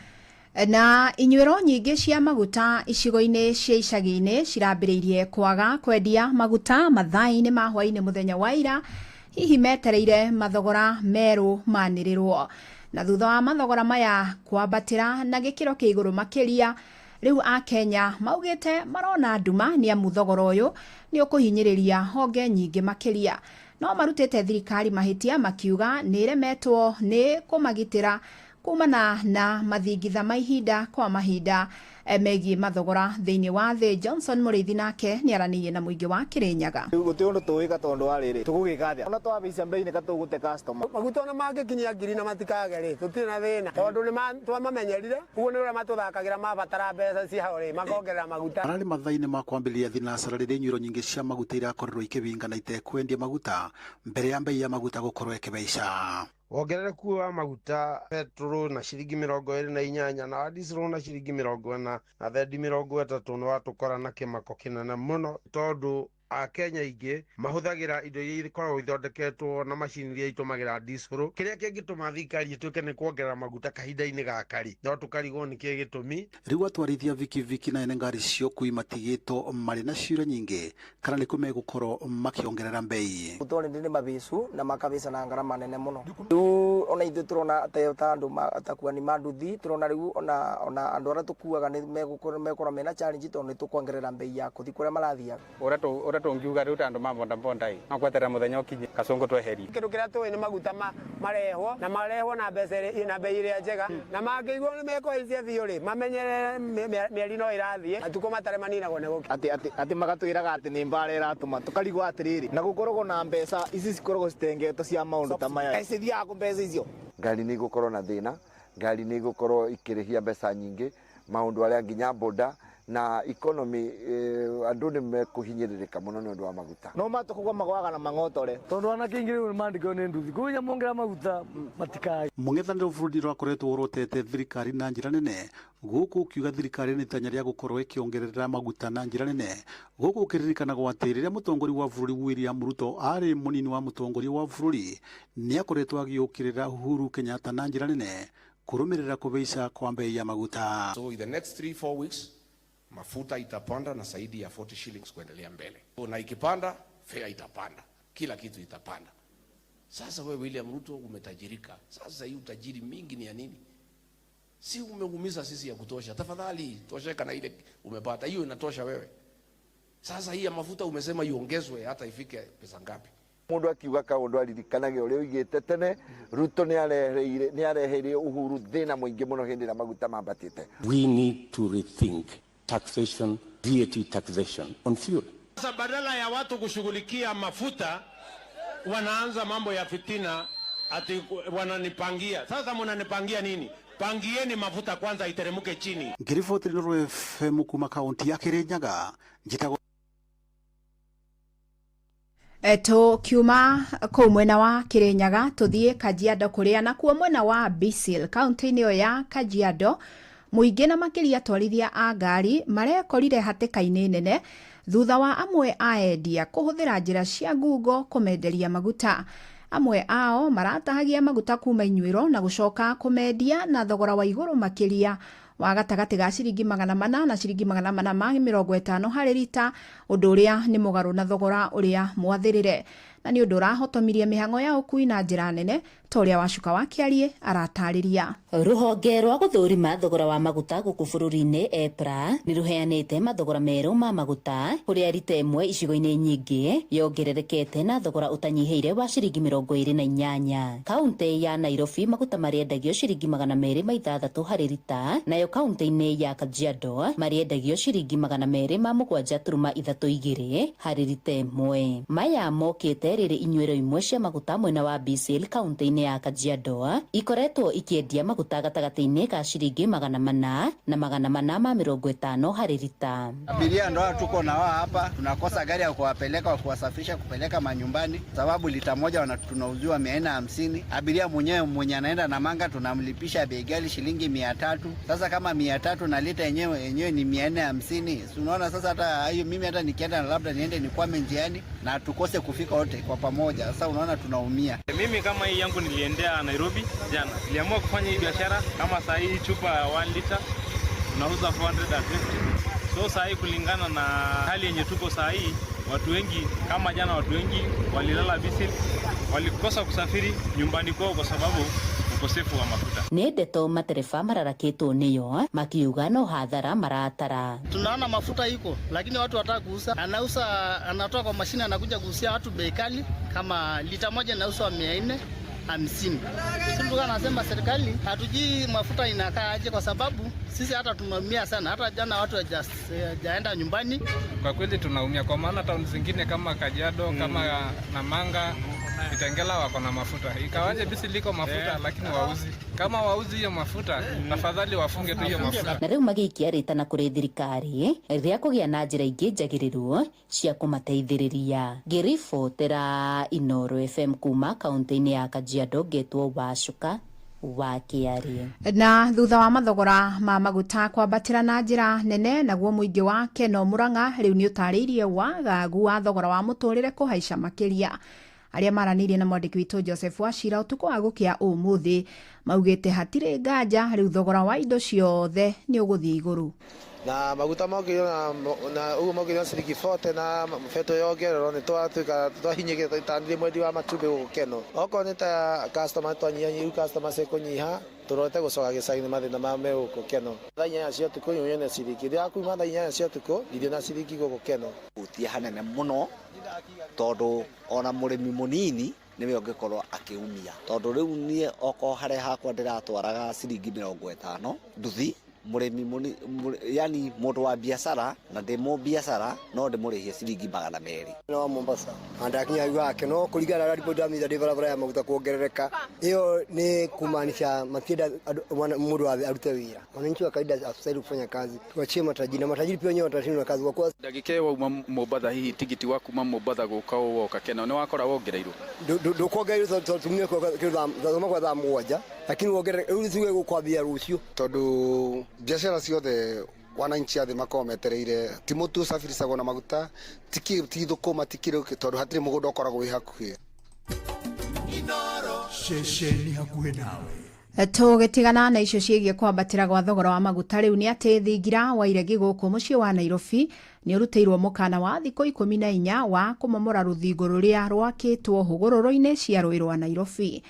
Na inyuĩro nyingĩ cia maguta icigo-inĩ cia icagi-inĩ cirambĩrĩirie kwaga kwendia maguta mathaa-inĩ ma hwaĩ-inĩ mũthenya wa ira, hihi metereire mathogora merũ manĩrĩrwo. Na thutha wa mathogora maya kwambatĩra na gĩkĩro kĩa igũrũ makĩria, rĩu Akenya maugĩte marona nduma nĩ amu thogora ũyũ nĩ ũkũhinyĩrĩria honge nyingĩ makĩria. No marutĩte thirikari mahĩtia makiuga nĩ ĩremetwo nĩ kũmagitĩra kumana na mathingitha ma ihinda kwa mahinda megiĩ mathogora thĩinĩ wa thĩ. Johnson Mũrĩithi nake nĩ aranĩirie na mũingĩ wa Kĩrĩnyaga. Gũtirĩ ũndũ tũwĩka tondũ wa rĩrĩ tũgũgĩka atĩa ona twambica mbei nĩ katũgũte customer. Maguta ona mangĩkinyia 1000 na matikage rĩ tũtirĩ na thĩna tondũ nĩ twamamenyerire ũguo nĩ ũrĩa matũthakagĩra mabatara mbeca ciao rĩ makongerera maguta. Ararĩ mathaa-inĩ ma kwambĩrĩria thinacara rĩrĩa inyuĩro nyingĩ cia maguta irakorirwo ikĩbinga na itekwendia maguta mbere ya mbei ya maguta gũkorwo ĩkĩhaica. Wongerereku wa maguta petrol na ciringi 28 na diesel na ciringi 40 na thendi 30 nĩ watũkora na kĩmako kĩnene mũno tondũ Akenya aingĩ mahũthagĩra indo iria ikoragwo ithondeketwo na macini iria itũmagĩra diesel. Kĩrĩa kĩngĩtũma thirikari ĩtuĩke nĩ kuongerera maguta kahinda-inĩ gaka rĩ, no tũkarigwo nĩ kĩĩ gĩtũmi. Rĩu atwarithia vikiviki na ene ngari cia ũkuui matigĩtwo marĩ na ciũria nyingĩ kana nĩ kũ megũkorwo makĩongerera mbei. Maguta already nĩ mabĩcu na makabĩca na ngarama nene mũno. Rĩu ona ithuĩ tũrona ta andũ atakuani ma nduthi tũrona rĩu ona andũ arĩa tũkuaga nĩ megũkorwo mena challenge tondũ nĩ tũkuongerera mbei ya kũthiĩ kũrĩa marathiaga. Ũrĩa tũngiuga rĩu ta andũ ma bodaboda ĩ no gweterera mũthenya ũkinye kacũngũ tweherie. Kĩndũ kĩrĩa tũĩ nĩ maguta marehwo na marehwo na mbeca na mbei ĩrĩa njega na mangĩigua nĩ mekũhaicia biũ rĩ mamenyerere mĩeri no ĩrathiĩ matukũ matarĩ maninagwo nĩ gũkĩa. Atĩ magatwĩraga atĩ nĩ mbara ĩratũma tũkarigwo atĩrĩrĩ na gũkoragwo na mbeca ici cikoragwo citengetwo cia maũndũ ta maya cithiaga kũ mbeca icio. Ngari nĩ igũkorwo na thĩna, ngari nĩ igũkorwo ikĩrĩhia mbeca nyingĩ, maũndũ arĩa nginya boda Na economy andũ nĩ mekũhinyĩrĩrĩka mũno nĩ ũndũ wa maguta. No matukugwa magwaga na mang'otore tondu anake aingĩ rĩu nĩmandĩkwo nĩ nduthi kũu nyamongera maguta matikae. Mũng'ethanĩro bũrũri rwakoretwo worotete thirikari na njĩra nene, gũkũ ũkiuga thirikari nĩ itanya rĩa gũkorwo ĩkĩongerera maguta na njĩra nene, gũkũ ũkĩririkanagwo atĩ rĩrĩa mũtongoria wa bũrũri William Ruto arĩ mũnini wa mũtongoria wa bũrũri, nĩakoretwo agĩũkĩrĩra Uhuru Kenyatta na njĩra nene kũrũmĩrĩra kũhaica kwa bei ya maguta. So in the next 3-4 weeks mafuta itapanda na zaidi ya 40 shillings kuendelea mbele. So, na ikipanda fare itapanda, kila kitu itapanda. Sasa wewe William Ruto umetajirika. Sasa hii utajiri mingi ni ya nini? Si umeumiza sisi ya kutosha. Tafadhali tosheka na ile umepata. Hiyo inatosha wewe. Sasa hii ya mafuta umesema iongezwe hata ifike pesa ngapi? Mundu akiuga kaundu aririkanage uria uigite tene, Ruto ni areheire Uhuru thina muingi muno hindi ria maguta mambatite. We need to rethink taxation, VAT taxation on fuel. Sasa badala ya watu kushughulikia mafuta wanaanza mambo ya fitina, ati wananipangia. Sasa mnanipangia nini? Pangieni mafuta kwanza iteremuke chini. Ngiriboti Inooro FM kuma kaunti ya Kirinyaga, njitagwo Tukiuma kũu mwena wa Kirinyaga tũthiĩ Kajiado kũrĩa nakuo mwena wa Bisil kaunti-inĩ ĩyo ya Kajiado, mũingĩ na makĩria atwarithia a ngari marekorire hatĩka-inĩ nene thutha wa amwe a endia kũhũthĩra njĩra cia ngungo kũmenderia maguta. Amwe ao maratahagia maguta kuma inyuĩro na gũcoka kũmendia na thogora wa igũrũ makĩria wa gatagatĩ ga ciringi 400 na ciringi 450 harĩ rita, ũndũ ũrĩa nĩ mũgarũ na thogora ũrĩa mwathĩrĩre, na nĩ ũndũ ũrahotomirie mĩhang'o ya ũkui na njĩra nene ta ũrĩa Wacuka wa Kĩarie aratarĩria. Rũhonge rwa gũthũrima thogora wa maguta gũkũ bũrũri-inĩ EPRA nĩ rũheanĩte mathogora merũ ma maguta, kũrĩa rita ĩmwe icigo-inĩ nyingĩ yongererekete na thogora ũtanyihĩire wa ciringi 28. Kaunti ya Nairobi maguta marĩendagio ciringi 206 harĩ rita, nayo kaunti-inĩ ya Kajiado marĩendagio ciringi 207.32 harĩ rita ĩmwe. Maya mokĩte rĩrĩ inyuĩro imwe cia maguta mwena wa Bisil kaunti-inĩ ya Kajiado ikoretwo ikĩendia maguta gatagatĩ-inĩ ka ciringi 400 na 450 harĩ rita. Abiria ndo tuko na wao hapa, tunakosa gari ya kuwapeleka kuwasafirisha kupeleka manyumbani, sababu lita moja tunauziwa 450. Abiria mwenyewe mwenye anaenda na manga tunamlipisha bei ghali shilingi 300. Sasa kama 300 na lita yenyewe ni 450. Si unaona sasa hata hiyo mimi hata nikienda labda niende nikwame njiani na tukose kufika wote kwa pamoja. Sasa unaona tunaumia. Mimi kama hii yangu niliendea Nairobi jana. Niliamua kufanya hii biashara kama saa hii chupa ya 1 liter tunauza 450. So saa hii kulingana na hali yenye tuko saa hii, watu wengi kama jana watu wengi walilala Bisil, walikosa kusafiri nyumbani kwao kwa sababu ukosefu wa mafuta. Nĩ ndeto matereba mararakĩtwo nĩyo makiuga no hathara maratara. Tunaona mafuta iko lakini watu wataka kuuza, anauza anatoa kwa mashine anakuja kuuzia watu bei kali, kama lita moja inauzwa 450. Sisi anasema serikali hatujui mafuta inakaa aje, kwa sababu sisi hata tunaumia sana. Hata jana watu hawajaenda nyumbani. Kwa kweli tunaumia kwa maana town zingine kama Kajiado, kama Namanga, Kitengela wako na mafuta. Ikawaje Bisi liko mafuta lakini wauzi. Kama wauzi hiyo mafuta, tafadhali wafunge tu hiyo mafuta. Na rĩu magĩikia rĩtana kũrĩ thirikari rĩa kũgĩa na njĩra ingĩ njagĩrĩru cia kũmateithĩrĩria. Ngĩribotera Inooro FM kuma kaunti-inĩ ya Kajiado, ngetwo Wacuka wa Kĩarie. Na thutha wa mathogora ma maguta kwambatĩra na njĩra nene, naguo mũingĩ wa Keno Murang'a rĩu nĩ ũtarĩirie wagagu wa thogora wa mũtũrĩre kũhaica makĩria. Arĩa maranĩirie na mwandĩki witũ Joseph Wachira ũtukũ wa gũkĩa ũmũthĩ maugĩte hatirĩ nganja rĩu thogora wa indo ciothe nĩ ũgũthiĩ igũrũ. Na maguta mokĩrio na ũguo mokĩrio ciringi 40 na betũ yongererwo nĩ twatuĩka twahinyĩrĩka tandire mwendi wa matumbĩ gũkũ Keno. Okorwo nĩ ta customer twanyihanyihia rĩu customer cikũnyiha tũrorete gũcoka gĩcagi-inĩ mathĩna ma me gũkũ Keno. Thaa 8 cia ũtukũ nyone ciringi, rĩrĩa kuma thaa 8 cia ũtukũ ndirĩ na ciringi gũkũ Keno. Hutia hanene mũno tondũ ona mũrĩmi mũnini nĩwe ũngĩkorwo akĩumia, tondũ rĩu niĩ okorwo harĩa hakwa ndĩratwaraga ciringi 50 nduthi Mũrĩmi yani mũndũ wa biacara na ndĩ mũ biacara no ndĩmũrĩhie ciringi 200. Na wa Mombasa andakinya gwake no kuringana na riboti ya mitha barabara ya maguta kuongerereka iyo ni kumaanisha matienda mundu arute wira. Wananchi wa kawaida astahili kufanya kazi, tuachie matajiri na matajiri pia wenyewe watashindwa kazi kwa kuwa ndagika ĩyo wauma Mombatha hihi tigiti wa kuma Mombatha gũka ũũ woka Keno nĩ wakora wongereirwo ndukuongereirwo tumie thoma kwa thaa 7 lakini wongerere rĩu tuge gũkwambia rũciũ tondu biacara ciothe wananchi athi makoragwo metereire ti mutu ucabiricagwo na maguta ti thukuma ti kiro tondu hatiri mugunda ukoragwo wi hakuhi. Ceceni hakuhi nawe. Tũgĩtigana na icio ciĩgiĩ kwambatĩra gwa thogora wa maguta rĩu nĩ atĩ thingira wa iregi gũkũ mũciĩ wa Nairobi nĩ ũrutĩirwo mũkana wa thikũ 14 wa kũmomora rũthingo rũrĩa rwakĩtwo hũgũrũrũ-inĩ cia rũĩ rwa Nairobi.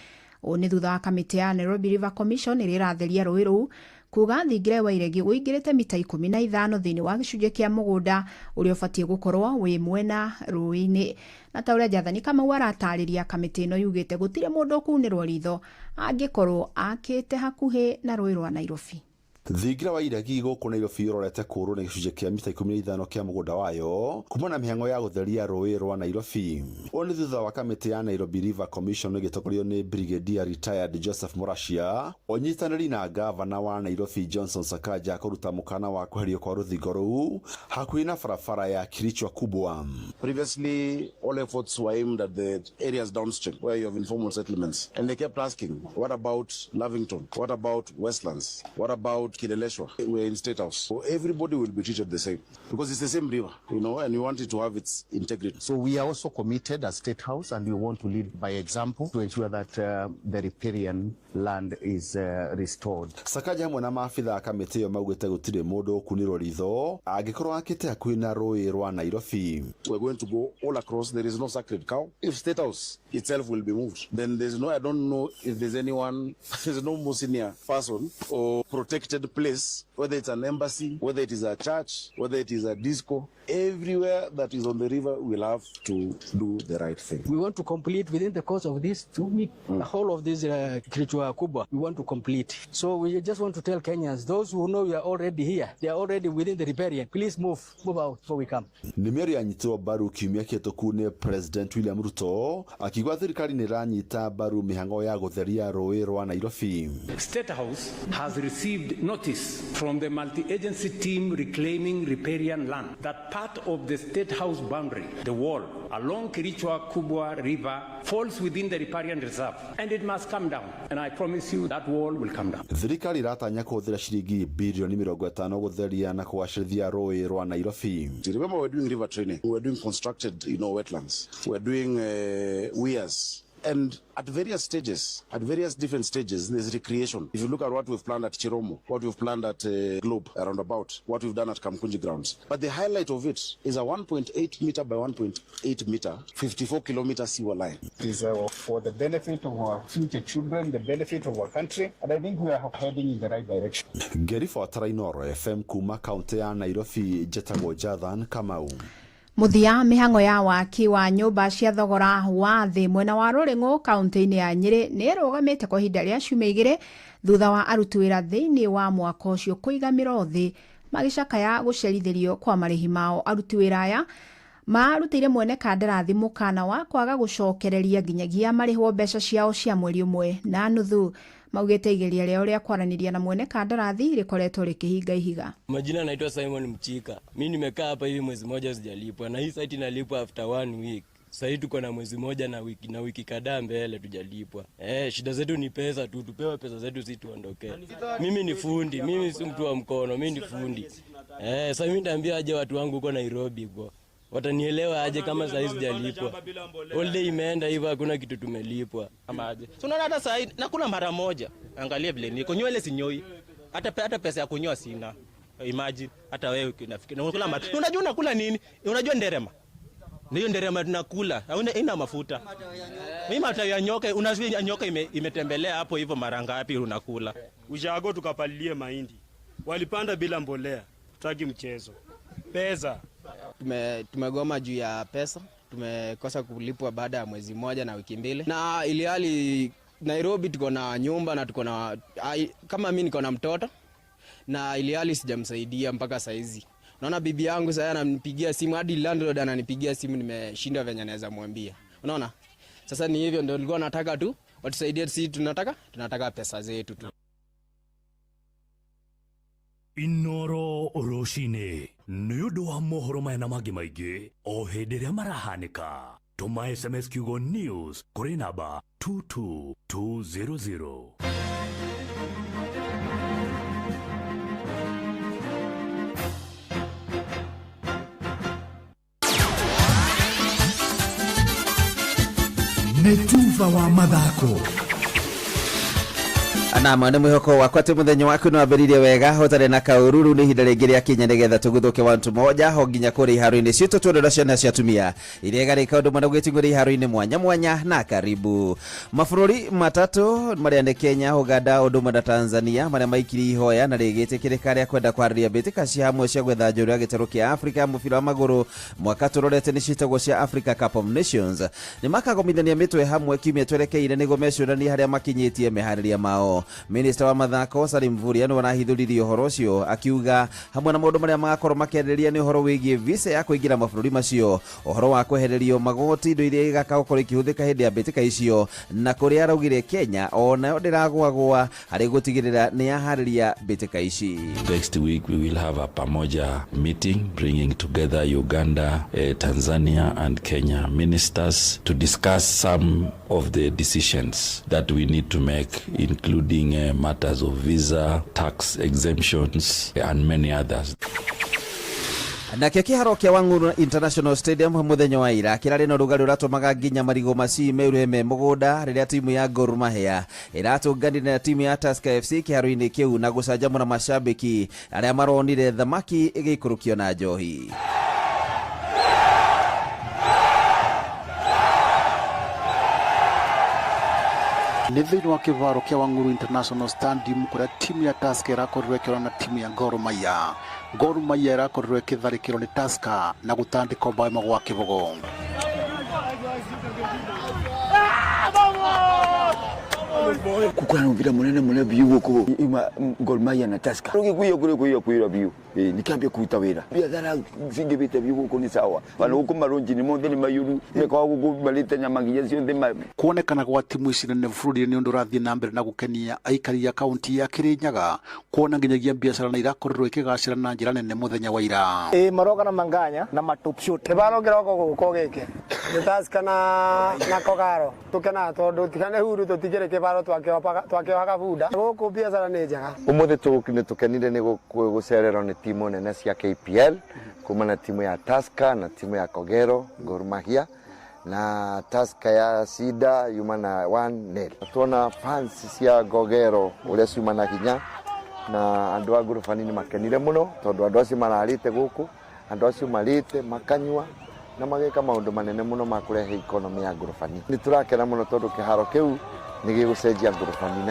Ũũ nĩ thutha wa kamĩtĩ ya Nairobi River Commission ĩrĩa ĩratheria rũĩ rũu kuga thingira wa iregi ũingĩrĩte mita 15 thĩinĩ wa gĩcunjĩ kĩa mũgũnda ũrĩa ũbatiĩ gũkorwo wĩ mwena rũĩ-inĩ. Na ta ũrĩa Jathani Kamau aratarĩria, kamĩtĩ ĩno yugĩte gũtirĩ mũndũ ũkunĩrwo ritho angĩkorwo akĩte hakuhĩ na rũĩ rwa Nairobi. Thingira wa iregi gũkũ Nairobi ũrorete kũũrwo nĩ gĩcunjĩ kĩa mita 15 kĩa mũgũnda wayo kuma na mĩhang'o ya gũtheria rũĩ rwa Nairobi. Ũũ nĩ thutha wa kamĩtĩ ya Nairobi River Commission ĩgĩtongorio nĩ Brigadier Retired Joseph Murashia ũnyitanĩri na gavana wa Nairobi Johnson Sakaja kũruta mũkana wa kweherio kwa rũthingo rũu hakuhĩ na barabara ya Kirichwa Kubwa. Previously, all efforts were aimed at the areas downstream where you have informal settlements, and they kept asking, what about Lavington? What about Westlands? What about Kileleshwa? We're in State House. So everybody will be treated the same because it's the same river, you know, and we want it to have its integrity. So we are also committed as State House, and we want to lead by example to ensure that the riparian land is restored. Sakaja hamwe na maabitha a kamĩtĩ ĩyo maugĩte gũtirĩ mũndũ ũkunĩrwo ritho angĩkorwo akĩte hakuhĩ na rũĩ rwa Nairobi. We're going to go all across. There is no sacred cow. If State House itself will be moved, then there's no, I don't know if there's anyone, there's no more senior person or protected place, whether it's an embassy, whether it is a church, whether it is a disco, everywhere that is on the river will have to do the right thing. We want to complete within the course of this 2 weeks, the whole of this Kirichwa Kubwa, we want to complete. So we just want to tell Kenyans, those who know we are already here, they are already within the riparian, please move out before we come. Nĩ mĩario yanyitirwo mbaru kiumia kĩhĩtũku nĩ President William Ruto akiuga thirikari nĩ ĩranyita mbaru mĩhang'o ya gũtheria rũĩ rwa Nairobi. State House has received notice from the multi-agency team reclaiming riparian land that part of the State House boundary, the wall along Kirichwa Kubwa River, falls within the riparian reserve and it must come down. And I promise you that wall will come down. Thirikari ĩratanya kũhũthĩra ciringi birioni 50 gũtheria na kũgacĩrithia rũĩ rwa Nairobi. Remember, we're doing river training. We're doing constructed, you know, wetlands. We're doing weirs. And at various stages, at various different stages, there's recreation. If you look at what we've planned at Chiromo, what we've planned at Globe, roundabout, what we've done at Kamkunji Grounds. But the highlight of it is a 1.8 meter by 1.8 meter, 54 kilometer sewer line. It is for the benefit of our future children, the benefit of our country, and I think we are heading in the right direction. Ngĩribotera Inooro FM kuma kaunti ya Nairobi, njetagwo Jathan Kamau. Mũthia mĩhang'o ya waki wa nyũmba cia thogora wa thĩ mwena wa Rũrĩng'ũ kaunti-inĩ ya Nyĩrĩ nĩ ĩrũgamĩte kwa ihinda rĩa ciumia 2 thutha wa aruti wĩra thĩinĩ wa mwako ũcio kũiga mĩro thĩ magĩcakaya gũcerithĩrio kwa marĩhi mao. Aruti wĩra aya marutĩire mwene kandarathi mũkana wa kwaga gũcokereria nginyagia marĩhwo mbeca ciao cia mweri 1.5. Maugĩte igeria rĩao rĩa kwaranĩria na mwene kandarathi rĩkoretwo rĩkĩhinga ihiga. Majina naitwa Simon Mchika. Mimi nimekaa hapa hivi mwezi mmoja sijalipwa, na hii site inalipwa after 1 week. Sasa hivi tuko na mwezi mmoja na wiki kadhaa mbele tujalipwa. Shida zetu ni pesa tu, tupewe pesa zetu si tuondoke. Mimi ni fundi, mimi si mtu wa mkono, mimi ni fundi. Sasa mimi nitaambia aje watu wangu huko Nairobi kwa watanielewa aje kama saa hizi sijalipwa? All day imeenda hivyo, hakuna kitu tumelipwa. Kama aje. So unaona hata saa hii nakula mara moja. Angalia vile niko nywele sinyoi. Hata pesa ya kunyoa sina. Imagine hata wewe unafikiri unakula mara. Unajua unakula nini? Unajua nderema. Ndio nderema tunakula. Hauna ina mafuta. Mimi matawi ya nyoka, unajua nyoka imetembelea hapo hivyo mara ngapi unakula? Ushago tukapalilie mahindi. Walipanda bila mbolea. Tutaki mchezo. Pesa. Tumegoma juu ya pesa, tumekosa kulipwa baada ya mwezi mmoja na wiki 2. Na ilihali Nairobi tuko na nyumba na tuko na kama mimi niko na mtoto na ilihali sijamsaidia mpaka saizi. Unaona bibi yangu sasa ananipigia simu, hadi landlord ananipigia simu, nimeshindwa venye naweza mwambia. Unaona? Sasa ni hivyo ndio nilikuwa nataka tu watusaidie, sisi tunataka pesa zetu tu. Inoro rũcinĩ nĩ ũndũ wa mohoro maya na mangĩ maingĩ o hĩndĩ ĩrĩa marahanĩka tũma sms kiugo news kũrĩ namba 22200. Nĩ tuba wa mathako. Nama nĩ mwĩhoko wakwa atĩ mũthenya waku nĩ wambĩrĩirie wega ũtarĩ na kaũruru. Nĩ ihinda rĩngĩ rĩa kinya nĩgetha tũguthũke wantu moja ho nginya kũrĩa iharo-inĩ citũ tuonera ciana cia atumia iria igarĩka ũndũ mwena gwĩting'ũria iharo-inĩ mwanya mwanya. Na karibu mabũrũri matatũ marĩa nĩ Kenya, Uganda ũndũ ũmwe na Tanzania marĩa maikirie ihoya na rĩgĩtĩkĩrĩka rĩa kwenda kwarĩria mbĩtĩka cia hamwe cia gwetha njũrũ ya gĩtarũ kĩa Afrika ya mũbira wa magũrũ mwaka tũrorete nĩ ciĩtagwo cia Africa Cup of Nations. Nĩ makagomithania mĩtwe hamwe kiumia twerekeire nĩguo mecũranie harĩa makinyĩtie meharĩria mao. Minista wa mathako Salim Mvurya nĩwe arahithũririe ũhoro ũcio akiuga hamwe na maũndũ marĩa magakorwo makĩarĩrĩria nĩ ũhoro wĩgiĩ visa ya kũingĩra mabũrũri macio, ũhoro wa kwehererio magoti indo iria igakakorwo ikĩhũthĩka hĩndĩ ya mbĩtĩka icio, na kũrĩa araugire Kenya onayo ndĩragwagwa harĩ gũtigĩrĩra nĩ yaharĩria mbĩtĩka ici. Next week we will have a pamoja meeting bringing together Uganda, Tanzania and Kenya ministers to discuss some of the decisions that we need to make, including matters of visa, tax exemptions and many others. Nakĩo kĩharo kĩa Wang'uru International Stadium mũthenya wa ira kĩrarĩ na ũrugarĩ ũratũmaga nginya marigũ maci meruhe me mũgũnda rĩrĩa timu ya Gor Mahia ĩratũnganire na timu ya Tusker FC kĩharo-inĩ kĩu na gũcanjamũra macambĩki arĩa maronire thamaki ĩgĩikũrũkio na njohi. Nĩ thĩinĩ wa kĩvaro kĩa Wang'uru International Stadium kũrĩa timu ya Tusker ĩrakorirwo ĩkĩrora na timu ya Gor Mahia. Gor Mahia ĩrakorirwo ĩkĩtharĩkĩrwo nĩ Tusker na gũtandĩkwo bao ĩmwe gwa kĩbũgũ. Kukwana mpira munene munene biu guku ima Gor Mahia na Tusker. Rugikuyo kuri kuyo kuira biu. Nikambia kuruta wira. Biathara cingibite biu guku ni sawa. Bana guku marunji ni mothe ni mayuru. Mekwa guku marite nyama nginya ciothe ma. Kuonekana gwa timu ici nene bũrũri-inĩ nĩ ũndũ ũrathiĩ na mbere na gũkenia aikari a kaunti ya Kirinyaga kuona nginyagia biacara na irakorirwo ikĩgacĩra na njĩra nene mũthenya wa ira. Maroka na manganya na matop shot. Kĩbaro kĩroko gũkũ gĩkĩ. Nĩ Tusker na Kogaro. Tũkenaga tondũ tigane huru tũtigĩrĩ kĩbaro twakĩohaga bunda. Gũkũ biacara nĩ njega. Ũmũthĩ nĩ tũkenire nĩ gũcererwo nĩ timu nene cia KPL kuma na timu ya Tusker na timu ya Kogero Gor Mahia na Tusker ya Sida yuma na 1-0. Tuona fans cia Kogero uria ciuma na hinya na andu a ngurubani nĩ makenire mũno tondũ andũ acio mararĩte gũkũ, andũ acio marĩte makanyua na mageka maũndũ manene mũno ma kũrehe economy ya ngurubani. Nĩ tũrakena mũno tondũ kĩharo kĩu nĩ gĩgũcenjia ngurubani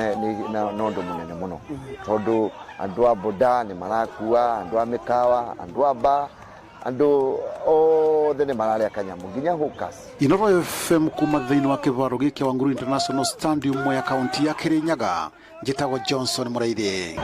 na ũndũ mũnene mũno tondũ andũ a boda nĩ marakua, andũ a mĩkawa, andũ a bar, andũ othe nĩ mararĩa kanyamũ nginya hawkers. Inoro FM kuma thĩinĩ wa kĩvaro gĩkĩ Wang'uru International Stadium ya kaunti ya Kirinyaga, njĩtagwo Johnson Mũraithi.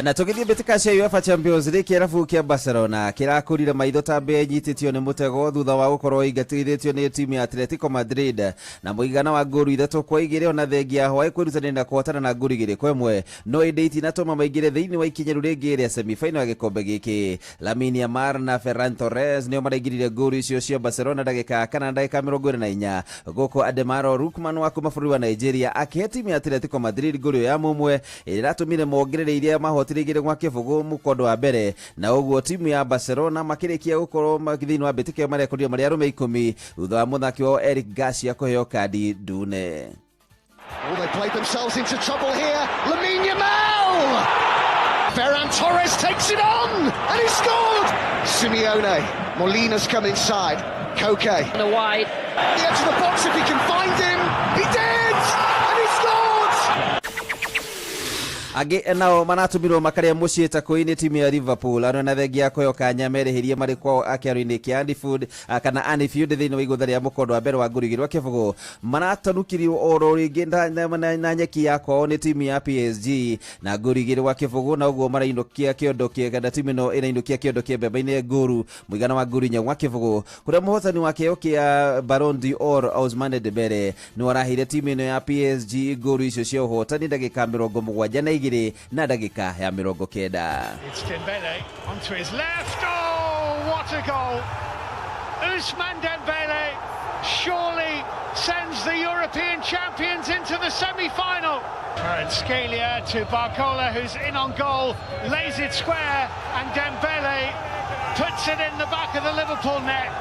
Na tũgĩthiĩ mbĩtĩka cia UEFA Champions League, kĩrabu kĩa Barcelona kĩrakũrire maitho ta mbĩa inyitĩtio nĩ mũtego thutha wa gũkorwo ingatithĩtio nĩ timu ya Atletico Madrid na mũigana wa ngũru 3-2 ona thengia ya hwaĩ kwĩrutanĩria na kũhotana na ngũru 2-1, no ĩndĩ itinatũma maingĩre thĩinĩ wa ikinya rĩu rĩngĩ rĩa semi-final ya gĩkombe gĩkĩ. Lamine Yamal na Ferran Torres nĩo maraingĩrire ngũru icio cia Barcelona ndagĩka kana ndagĩka 24, gũkũ Ademaro Lookman wa kuma bũrũri wa Nigeria akĩhe timu ya Atletico Madrid ngũru ya mũmwe ĩrĩa ĩratũmire mongerere iria mahotire 2-0 mũkondo wa mbere, na ũguo timu ya Barcelona makĩrĩkia gũkorwo thĩinĩ wa mbĩtĩka ĩyo marekorirwo marĩ arũme 10 thutha wa mũthaki wao Eric Garcia kũheo kandi ndune. Oh, they played themselves into trouble here. Lamine Yamal! Ferran Torres takes it on and he scored! Simeone. Molina's come inside. Koke. On the wide. The edge of the box if he can find him. He did! And he scored! Angĩ nao maratũmirwo makarĩa mũciĩ ta kũi nĩ timu ya Liverpool arĩa na thengia ya kũheo kanya merĩhĩrie marĩ kwao kĩaro-inĩ kĩa Anfield kana Anfield thĩinĩ wa igũtha rĩa mũkondo wa mbere wa ngũri igĩrĩ wa kĩbũgũ maratanũkirio oro rĩngĩ na nyeki ya kwao nĩ timu ya PSG na ngũri igĩrĩ wa kĩbũgũ na ũguo marainũkia kĩondo kĩa kana timu ĩno ĩrainũkia kĩondo kĩa mbembe-inĩ ngũru mũigana wa ngũri inya gwa kĩbũgũ kũrĩa mũhotani wa kĩheo kĩa Ballon d'Or Ousmane Dembele nĩ araheire timu ĩno ya PSG ngũru icio cia ũhotani ndagĩka 72 na ndagĩka ya 90. It's Dembele onto his left. Oh, what a goal! Ousmane Dembele surely sends the European champions into the semi-final. Kvaratskhelia to Barcola, who's in on goal, lays it square, and Dembele puts it in the back of the Liverpool net.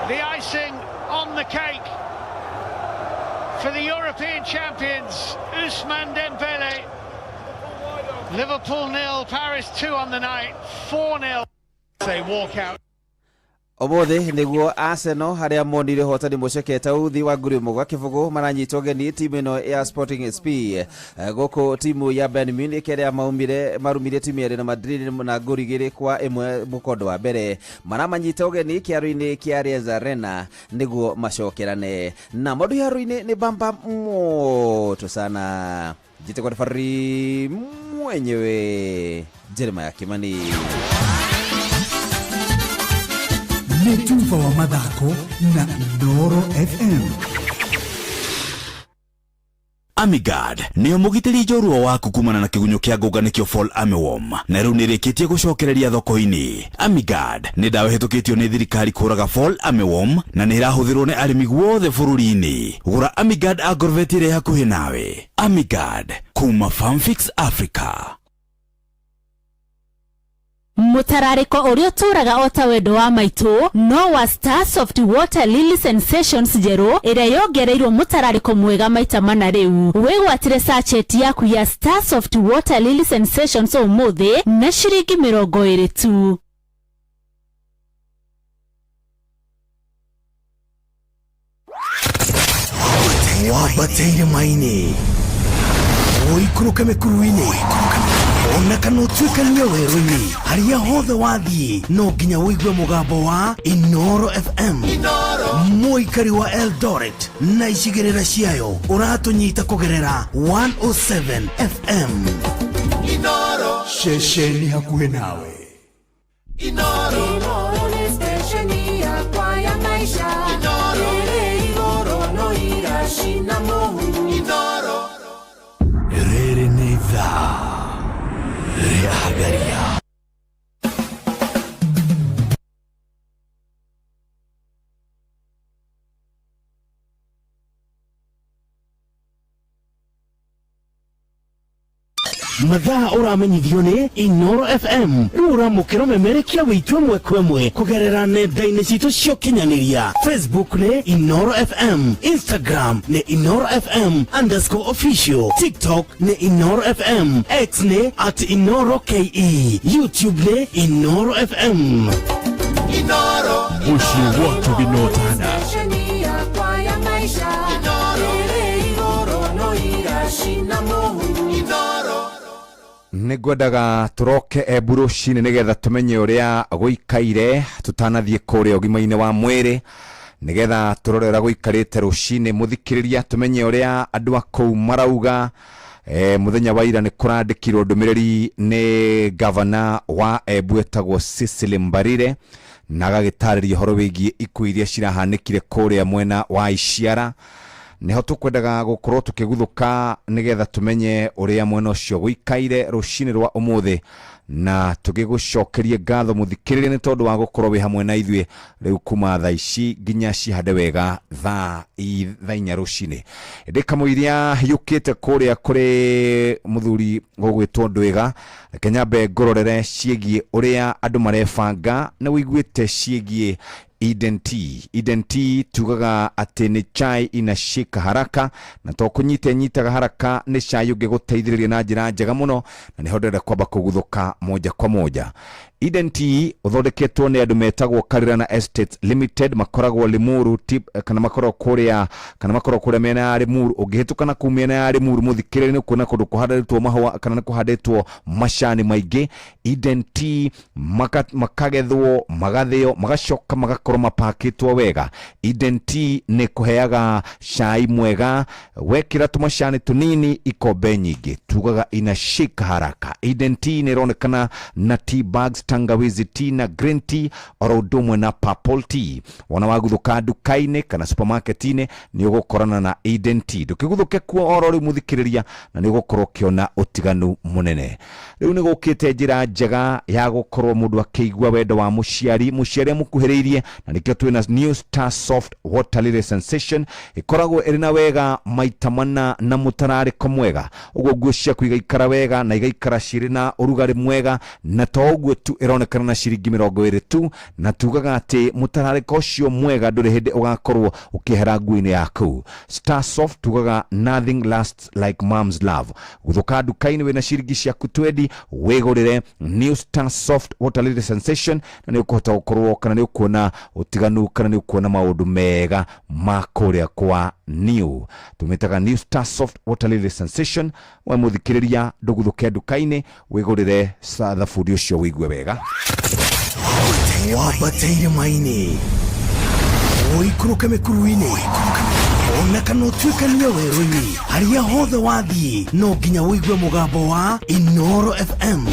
The icing on the cake for the European champions, Ousmane Dembele. Liverpool 0, Paris 2 on the night, 4-0. They walk out. Ũmũthĩ nĩguo Arsenal harĩa monire ũhotani mũceke tauthi wa nguri ũmwe gwa kĩbũgũ maranyita ũgeni timu ĩno ya Sporting SP. Gũkũ timu ya Bayern Munich ĩrĩa marumire timu ya Real Madrid na ngũri 2-1 mũkondo wa mbere maramanyita ũgeni kĩaro-inĩ kĩa Allianz Arena nĩguo macokerane na maũndũ iharo-inĩ nĩ bamba moto sana. Njĩtagwo referee mwenyewe Jeremiah Kimani. Nĩ tuba wa mathako na Inooro FM. Amigard nĩyo mũgitĩri njorua waku kumana na kĩgunyũ kĩa ngũnga nĩkĩo Fall Armyworm na rĩu nĩrĩkĩtie gũcokereria thoko-inĩ. Amigard nĩ ndawa ĩhĩtũkĩtio nĩ thirikari kũraga Fall Armyworm na nĩ ĩrahũthĩrwo nĩ arĩmi guothe bũrũri-inĩ. Gũra Amigard Agrovet ĩrĩa hakuhĩ nawe. Amigard kuma Farmfix Africa. Mutararĩko ũrĩa ũtũũraga o ta wendo wa maitũ no wa Star Soft Water Lily Sensations njerũ ĩrĩa yongereirwo mũtararĩko mwega maita mana rĩu. Wĩgwatĩre sachet yaku ya Star Soft Water Lily Sensations ũmũthĩ na ciringi 20 tu. Wambateire maini ũikũrũke mĩkuru-inĩ ona kana ũtuĩkanie werũ-inĩ harĩa hothe wathiĩ no nginya ũigue mũgambo wa Inooro FM. Mũikari wa Eldoret na icigĩrĩra ciayo ũratũnyita kũgerera 107 FM. Inooro ceceni hakuhĩ nawe. Inooro nĩ stesheni yakwa ya maisha. Inooro ĩrĩ igũrũ no iracina mũhu. Inooro rĩrĩ nĩ ithaa rĩa Hagaria. Mathaa ũramenyithio nĩ Inooro FM rĩu ũramũkĩra ũmemerekia wĩitũ ĩmwe kwa ĩmwe kũgerera nenda-inĩ citũ cia ũkinyanĩria. Facebook nĩ Inooro FM, Instagram nĩ Inooro FM _official, TikTok nĩ Inooro FM, X nĩ @InooroKE, YouTube nĩ Inooro FM. Inooro mũciĩ watu binotana. stesheni yakwa ya maisha. Inooro ĩrĩ igũrũ no iracina mũhu. Inooro nĩ ngwendaga tũroke Embu rũcinĩ nĩgetha tũmenye ũrĩa gũikaire tũtanathiĩ kũrĩa ũgima-inĩ wa mwĩrĩ nĩgetha tũrore ũrĩa gũikarĩte rũcinĩ mũthikĩrĩria tũmenye ũrĩa andũ a kũu marauga. Mũthenya wa ira nĩ kũrandĩkirwo ndũmĩrĩri nĩ gavana wa Embu etagwo Cecily Mbarire na agagĩtarĩria ũhoro wĩgiĩ ikuũ iria cirahanĩkire kũrĩa mwena wa Iciara. Nĩho tũkwendaga gũkorwo tũkĩguthũka nĩgetha tũmenye ũrĩa mwena ũcio gũikaire rũcinĩ rwa ũmũthĩ na tũgĩgũcokerie ngatho mũthikĩrĩria nĩ tondũ wa gũkorwo wĩ hamwe na ithuĩ rĩu kuma thaa ici nginya cihande wega thaa 4 rũcinĩ. Ĩndĩ kamũiria yũkĩte kũrĩa kũrĩ mũthuri ũgwĩtwo Ndwĩga, reke nyambe ngũrorere ciĩgiĩ ũrĩa andũ marebanga na ũiguĩte ciĩgiĩ Eden Tea. Eden Tea tugaga atĩ nĩ chai inashika haraka na to kũnyita nyitaga haraka nĩ chai ũngĩgũteithĩrĩria na njĩra njega mũno na nĩho ndĩrenda kwamba kũguthũka moja kwa moja. Eden Tea ũthondeketwo nĩ andũ metagwo Karirana Estates Limited, makoragwo Limuru tip, kana makoragwo kũrĩa, kana makoragwo kũrĩa mĩena ya Limuru. Ũngĩhĩtũka na kũu mĩena ya Limuru mũthikĩrĩria nĩ ũkuona kũndũ kũhandĩtwo mahũa kana nĩ kũhandĩtwo macani maingĩ. Eden Tea makagethwo, magathĩo, magacoka magakorwo mapakĩtwo wega. Eden Tea nĩ kũheaga cai mwega, wekĩra tũmacani tũnini ikombe nyingĩ, tugaga ina shake haraka. Eden Tea nĩ ĩronekana na tea bags, tangawizi tea na green tea, oro ũndũ ũmwe na purple tea. Wona waguthũka nduka-inĩ kana supermarket-inĩ nĩ ũgũkorana na Eden Tea. Ndũkĩguthũke kuo oro rĩu mũthikĩrĩria, na nĩ ũgũkorwo ũkĩona ũtiganu mũnene. Rĩu nĩ gũkĩte njĩra njega ya gũkorwo mũndũ akĩigua wendo wa mũciari, mũciari amũkuhĩrĩirie, na nĩkĩo twĩna New Star Soft Water Lily Sensation, ĩkoragwo ĩrĩ na wega maita mana na mũtararĩko mwega. Ũguo nguo ciaku igaikara wega na igaikara cirĩ na ũrugarĩ mwega, na to ũguo tu ĩronekana na ciringi 20 tu, na tugaga atĩ mũtararĩko ũcio mwega ndũrĩ hĩndĩ ũgakorwo ũkĩehera nguo-inĩ yaku. Star Soft tugaga nothing lasts like mom's love. Gũthũka nduka-inĩ wĩna ciringi ciaku 20, wĩgũrĩre New Star Soft Water Lily Sensation, na nĩ ũkũhota gũkorwo kana nĩ ũkuona ũtiganu kana nĩ ũkuona maũndũ mega ma kũrĩa kwa New. Tũmĩtaga New Star Soft Water Lily Sensation. We mũthikĩrĩria ndũguthũke nduka-inĩ, wĩgũrĩre thabuni ũcio wĩigue wega. Wambate irĩma-inĩ, ũikũrũke mĩkuru-inĩ, ona kana ũtuĩkanie werũ-inĩ, harĩa hothe wathiĩ no nginya ũigue mũgambo wa Inoro FM.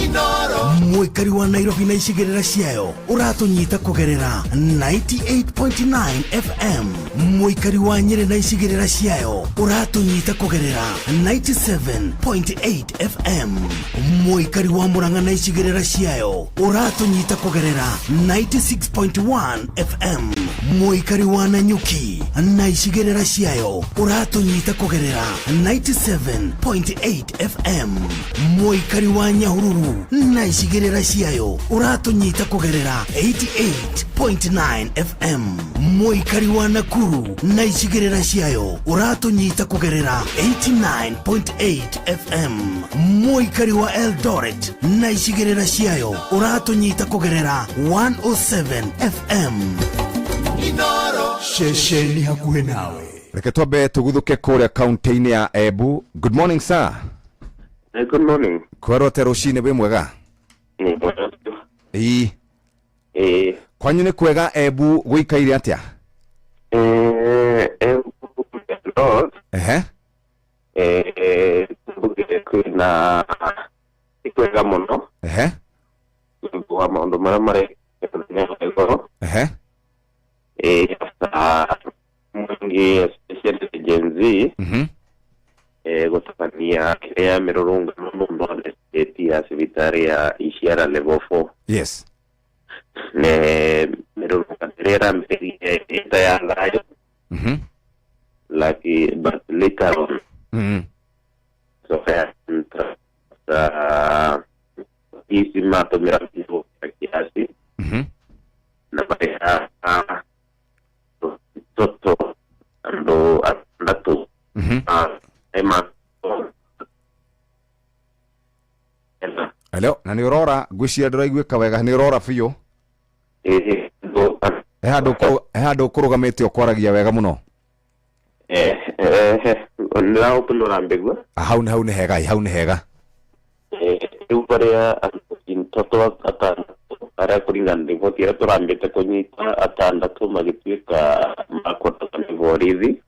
Mũikari wa Nairobi na icigĩrĩra ciayo ũratũnyita kũgerera 98.9 FM. Mũikari wa Nyĩrĩ na icigĩrĩra ciayo ũratũnyita kũgerera 97.8 FM. Mũikari wa Murang'a na icigĩrĩra ciayo ũratũnyita kũgerera 96.1 FM. Mũikari wa Nanyuki na icigĩrĩra ciayo ũratũnyita kũgerera 97.8 FM. Mũikari wa Nyahururu na icigĩrĩra ciayo ũratũnyita kũgerera 88.9 FM. Mũikari wa Nakuru na icigĩrĩra ciayo ũratũnyita kũgerera 89.8 FM. Mũikari wa Eldoret na icigĩrĩra ciayo ũratũnyita kũgerera 107 FM. Ceceni hakuhĩ nawe. Reke twambe tũguthũke kũrĩa kaunti-inĩ ya Embu. Good morning sir. Good morning. Kwerwo te rũcinĩ wĩ mwega? Nĩ mwega. Ĩĩ. Ĩĩ. Kwanyu nĩ kwega Embu gũikaire atĩa? Embu North. Ehe. Tuge kwĩna nĩ kwega mũno. Ehe. Nĩ wa maũndũ marĩa marekĩka mũthenya wa igũrũ. Ehe. After mwingi especially the Gen Z, gũtabania kĩrĩa mĩrũrũngano mũno estate ya thibitarĩ ya Ishiara level 4. Yes. Ne mĩrũrũngano ĩrĩa ĩrambĩrĩirie ĩta ya thayũ. Like, but later on, so ici matũmĩra gũkĩra kiasi na marĩa toto andũ atandatũ Hello, na nĩ ũrora ngwĩciria ndũraiguĩka wega, nĩ ũrora biũ. He handũ ũkũrũgamĩte ũkwaragia wega mũno. Nĩũrambĩgua? Hau hau nĩ hega, hau nĩ hega. Rĩu barĩa toto atandatũ arĩa kũringana na riboti ĩrĩa tũrambĩte kũnyita atandatũ magĩtuĩka makũragwo nĩ borithi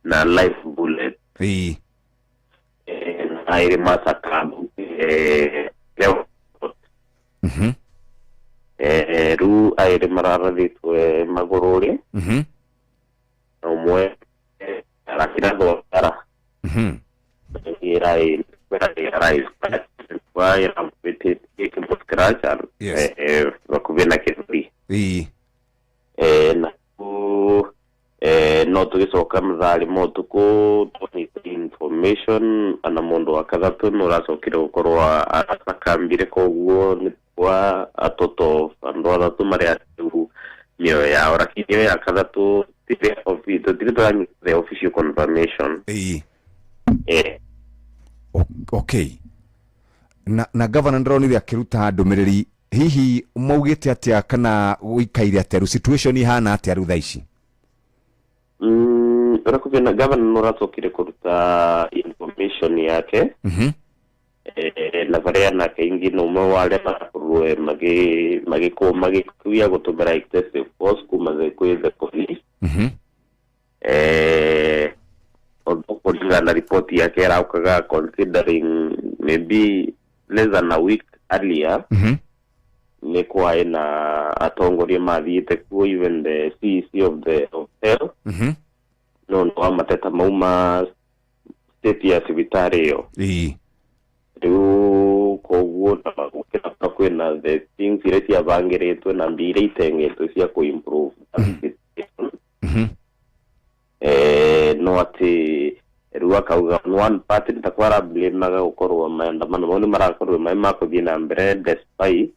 na live bullet. Ĩĩ. Na ĩrĩ macakambu rĩu aĩrĩ mararathĩtwe magũrũ rĩ, na ũmwe arakĩrathwo bara. Yes. Bakubĩ na kĩthũri. Ĩĩ. Na no tũgĩcoka mathaa ma ũtukũ twanyita information ana mũndũ wa kathatũ nĩ ũracokire gũkorwo acakambire, koguo nĩ kwa atoto andũ athatũ marĩa rĩu mĩoyo yao, lakini ĩyo ya kathatũ tũtirĩ tũranyita the official confirmation. Ĩĩ. Okay. Na governor ndĩronire akĩruta ndũmĩrĩri Hihi maugĩte atĩa kana gũikaire atĩa rĩu, situation ihana atĩa rĩu thaa ici? Ũrĩa kũgĩa governor nĩ ũracokire kũruta information yake. Na baria nake ingi nĩ ũmwe wa arĩa marakorirwe magĩkwo magĩkuia gũtũmĩra excessive force kuma kwĩ the police. Although kũringana na ripoti yake ĩraukaga, considering maybe less than a week earlier, nĩ kwaĩ na atongoria mathiĩte kuo, even the CEC of health, no nĩ wa mateta mauma state ya thibitarĩ ĩyo. Rĩu koguo na gũkĩra kwĩna the things iria ciabangĩrĩtwe na mbia iria iteng'etwe cia kũ-improve that. No atĩ rĩu akauga on one part nĩ takwa arablamaga gũkorwo maandamano mau nĩ marakorwo mai makũthiĩ na mbere despite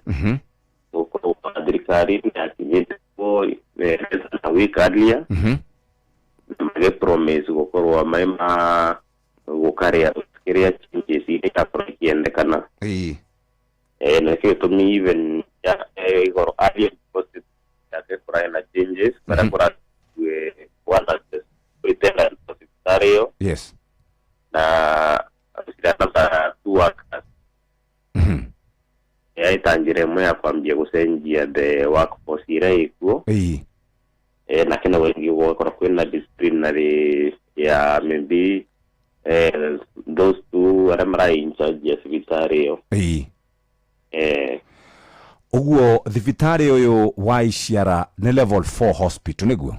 gũkorwo thirikari nĩ yakinyĩte kuo less than a week earlier, na magĩ promise gũkorwo mai ma gũkarĩa kĩrĩa changes iria irakorwo ikĩendekana. Na nĩkĩo gĩtũmi even ya igoro earlier because yake kũrarĩ na changes marĩa kũratue one of the superintendent wa thibitarĩ ĩyo na another two workers, yarĩ ta njĩra ĩmwe ya kwambia gũcenjia the workforce ĩrĩa ĩkuo. Na kena wengi gũgakorwo kwĩna disciplinary ya maybe those two arĩa mararĩ in charge ya thibitarĩ ĩyo. Ũguo thibitarĩ ũyũ wa Iciara nĩ level 4 hospital, nĩguo?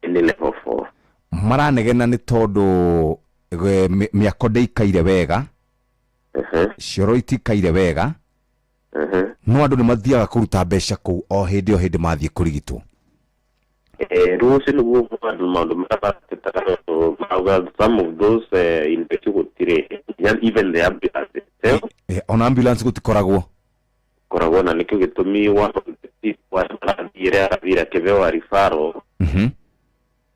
Nĩ level 4. Maranegena nĩ tondũ mĩako ndĩikaire wega, cioro itikaire wega, no andũ nĩ mathiaga kũruta mbeca kũu o hĩndĩ o hĩndĩ mathiĩ kũrigitwo. Rĩu ũcio nĩguo andũ maũndũ marĩa maratetaga, tondũ marauga some of those indo gũtirĩ, even the ambulance itself. Ona ambulance gũtikoragwo. Koragwo, na nĩkĩo gĩtũmi one of the people arĩa marathire arathire akĩbewa referral,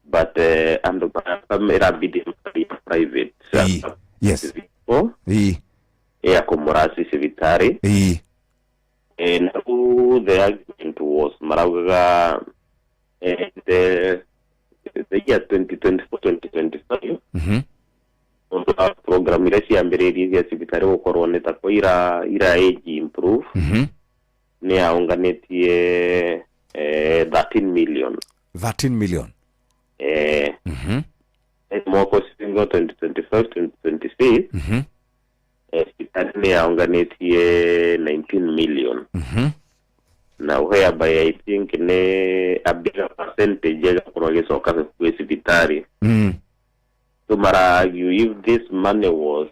but andũ ĩrabidi mathiĩ private. Oh, ya kũmũraci thibitarĩ. Na rĩu the argument was maraugaga the year 2024 2025, ũndũ wa program iria ciambĩrĩirie cia thibitarĩ gũkorwo nĩ ta kwa ira age improve, nĩ yaũnganĩtie 13 million. 13 million. Mwaka ũcio 2025 2026, thibitarĩ nĩ yaũnganĩtie 19 million, na whereby I think nĩ a bigger percentage ĩgakorwo ĩgĩcoka kwĩ thibitarĩ. So mara argue if this money was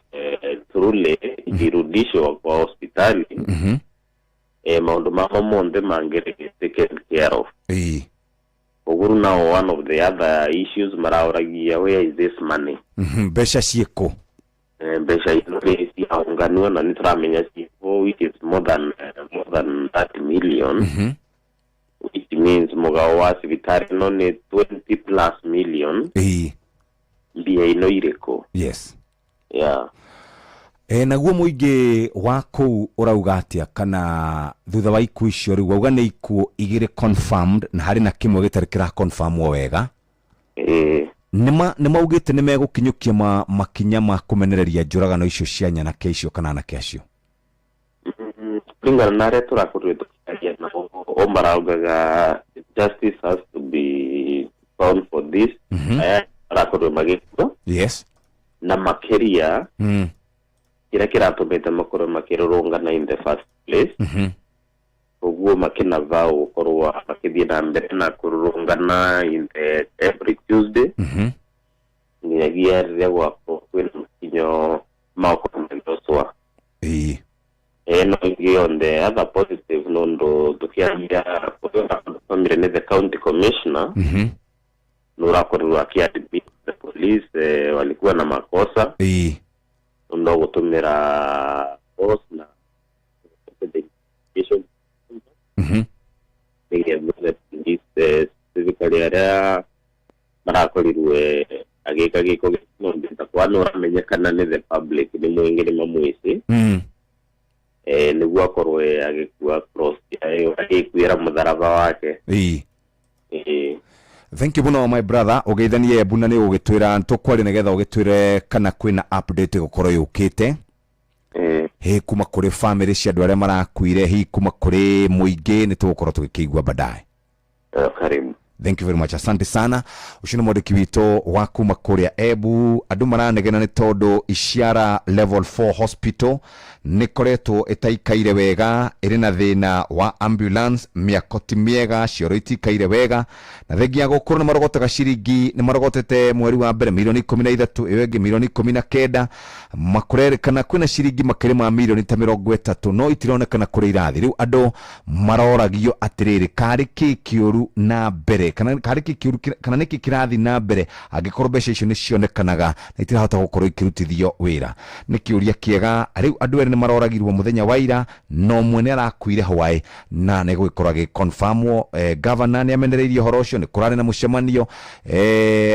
truly ikirudishwa kwa hospitali, maũndũ mamo monthe mangĩrĩ taken care of. Ũguo now one of the other issues maraũragia, where is this money? Mbeca ciĩkũ? Mbeca ino nĩ ciaũnganio na nĩ tũramenya ciĩko, which is more than 30 million, which means mũgao wa thibitarĩ ĩno nĩ 20 plus million. Mbia ino irĩkũ? Yeah. Naguo mũingĩ wa kũu ũrauga atĩa kana thutha wa ikuũ icio? Rĩu wauga nĩ ikuũ igĩrĩ confirmed na harĩ na kĩmwe gĩtarĩ kĩra confirmwo wega. Nĩ maugĩte nĩ megũkinyũkia makinya ma kũmenereria njũragano icio cia nyanake icio kana anake acio? Kũringana na arĩa tũrakorirwo tũkĩaria nao, o maraugaga justice has to be found for this, aya marakorirwo magĩkua, na makĩria kĩrĩa kĩratũmĩte makorwo makĩrũrũngana in the first place. Ũguo makĩna vow gũkorwo makĩthiĩ na mbere na kũrũrũngana in the every Tuesday nginyagia rĩrĩa gwakorwo kwĩna makinyo magokorwo magĩocwa. No ingĩ, on the other positive, nondu tukiaria family nĩ the county commissioner nĩ ũrakorirwo akiadmit the police walikuwa na makosa no gũtũmĩra force na the investigation nĩgetha the police specifically arĩa marakorirwe agĩka gĩko gĩkĩ, nondu takwa nĩ ũramenyekana nĩ the public, nĩ mũingĩ nĩ mamwĩci. Nĩguo akorwo agĩkua cross, agĩkuĩra mũtharaba wake. Ĩĩ. Thank you muno, my brother. Ũgeithanie Embu na nĩ ũgĩtwĩra tũkwaria nĩgetha ũgĩtwĩre kana kwĩna update ĩgũkorwo yũkĩte hĩ kuma kũrĩ family cia andũ arĩa marakuire, hihi kuma kũrĩ mũingĩ, nĩ tũgũkorwo tũgĩkĩigua baadaye. Karibu. Thank you very much, asante sana. Ũcio nĩ mwandĩki witũ wa kuma kũrĩa Embu. Andũ maranegena nĩ tondũ Ishiara Level 4 Hospital nĩ koretwo ĩtaikaire wega, ĩrĩ na thĩna wa ambulance, mĩako ti mĩega, cioro itikaire wega, na thengia ya gũkorwo nĩ marogotaga ciringi, nĩ marogotete mweri wa mbere mirioni 13, ĩyo ĩngĩ mirioni 19, makũrerĩkana kwĩna ciringi makĩrĩ ma mirioni ta 30 no itironekana kũrĩ irathi. Rĩu andũ maroragio atĩrĩrĩ, karĩ kĩ kĩũru na mbere, kana karĩ kĩ kĩũru, kana nĩkĩ kĩrathi na mbere angĩkorwo mbeca icio nĩ cionekanaga na itirahota gũkorwo ikĩrutithio wĩra? Nĩ kĩũria kĩega. Rĩu andũ erĩ nĩ maroragirwo mũthenya wa ira, no ũmwe nĩ arakuire hwaĩ na nĩ gũgĩkorwo agĩconfirmwo. Governor nĩ amenereirie ũhoro ũcio, nĩ kũrarĩ na mũcemanio.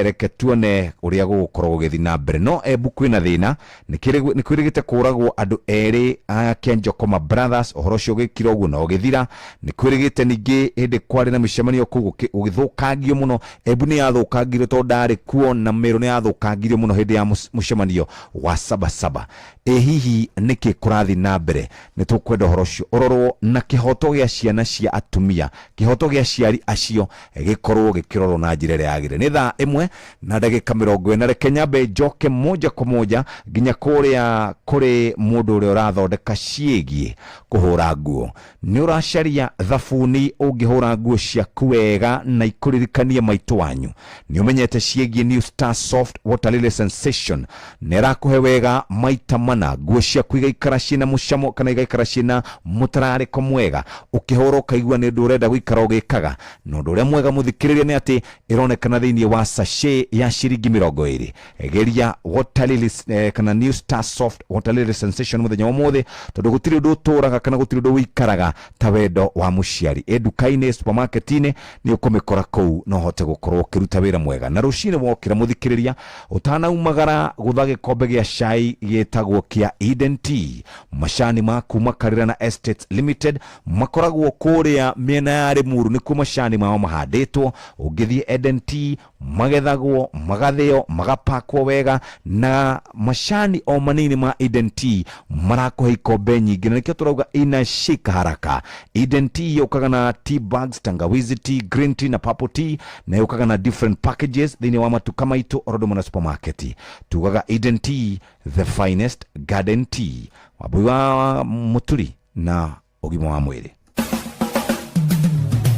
Reke tuone ũrĩa gũgũkorwo gũgĩthiĩ na mbere, no Embu kwĩna thĩna, nĩ kwĩrĩgĩte kũragwo andũ erĩ a Kianjokoma Brothers. Ũhoro ũcio ũgĩkira ũguo na ũgĩthira. Nĩ kwĩrĩgĩte ningĩ hĩndĩ kwarĩ na mĩcemanio kũu gũgĩthũkangio mũno. Embu nĩ yathũkangirio tondũ ndarĩ kuo, na Meru nĩ yathũkangirio mũno hĩndĩ ya mũcemanio wa Sabasaba. Ĩ hihi nĩkĩ kũrathiĩ na mbere? Nĩ tũkwenda ũhoro ũcio ũrorwo na kĩhoto gĩa ciana cia atumia, kĩhoto gĩa aciari acio gĩkorwo gĩkĩrorwo na njĩra ĩrĩa yagĩrĩire. Nĩ thaa 1:40. Reke nyambe njoke moja kwa moja nginya kũrĩa kũrĩ mũndũ ũrĩa ũrathondeka ciĩgiĩ kũhũra nguo. Nĩ ũracaria thabuni ũngĩhũra nguo ciaku wega na ikũririkanie maitũ wanyu? Nĩ ũmenyete ciĩgiĩ New Star Soft Water Lily Sensation? Nĩ ĩrakũhe wega maita mana, nguo ciaku igaikara ciĩna mũcamo kana igaikara ciĩna mũtararĩko mwega, ũkĩhũra ũkaigua nĩ ũndũ ũrenda gũikara ũgĩkaga. Na ũndũ ũrĩa mwega, mũthikĩrĩria, nĩ atĩ ĩronekana thĩinĩ wa sachet ya ciringi 20. Geria Water Lily, kana New Star Soft Water Lily Sensation mũthenya wa ũmũthĩ, tondũ gũtirĩ ũndũ ũtũraga kana gũtirĩ ũndũ ũikaraga ta wendo wa mũciari. Ĩ nduka-inĩ, supermarket-inĩ, nĩ ũkũmĩkora kũu na ũhote gũkorwo ũkĩruta wĩra mwega. Na rũcinĩ wokĩra, mũthikĩrĩria, ũtanaumagara, gũtha gĩkombe gĩa cai gĩtagwo kĩa Eden Tea, macani ma kuma Karĩra na Estates Limited, makoragwo kũrĩa mĩena ya Rĩmuru, nĩkuo macani mao mahandĩtwo. Ũngĩthiĩ Eden Tea, magethagwo, magathĩo, magapakwo wega, na macani o manini ma Eden Tea marakũhe ikombe nyingĩ, na nĩkĩo tũrauga inashika haraka. Eden Tea yũkaga na tea bags, tangawizi tea, green tea na purple tea, na yũkaga na different packages thĩinĩ wa matuka maitũ oro ndũmwe na supermarket. Tugaga Eden Tea, the finest garden tea. Wambui wa Mũturi na ũgima wa mwĩrĩ.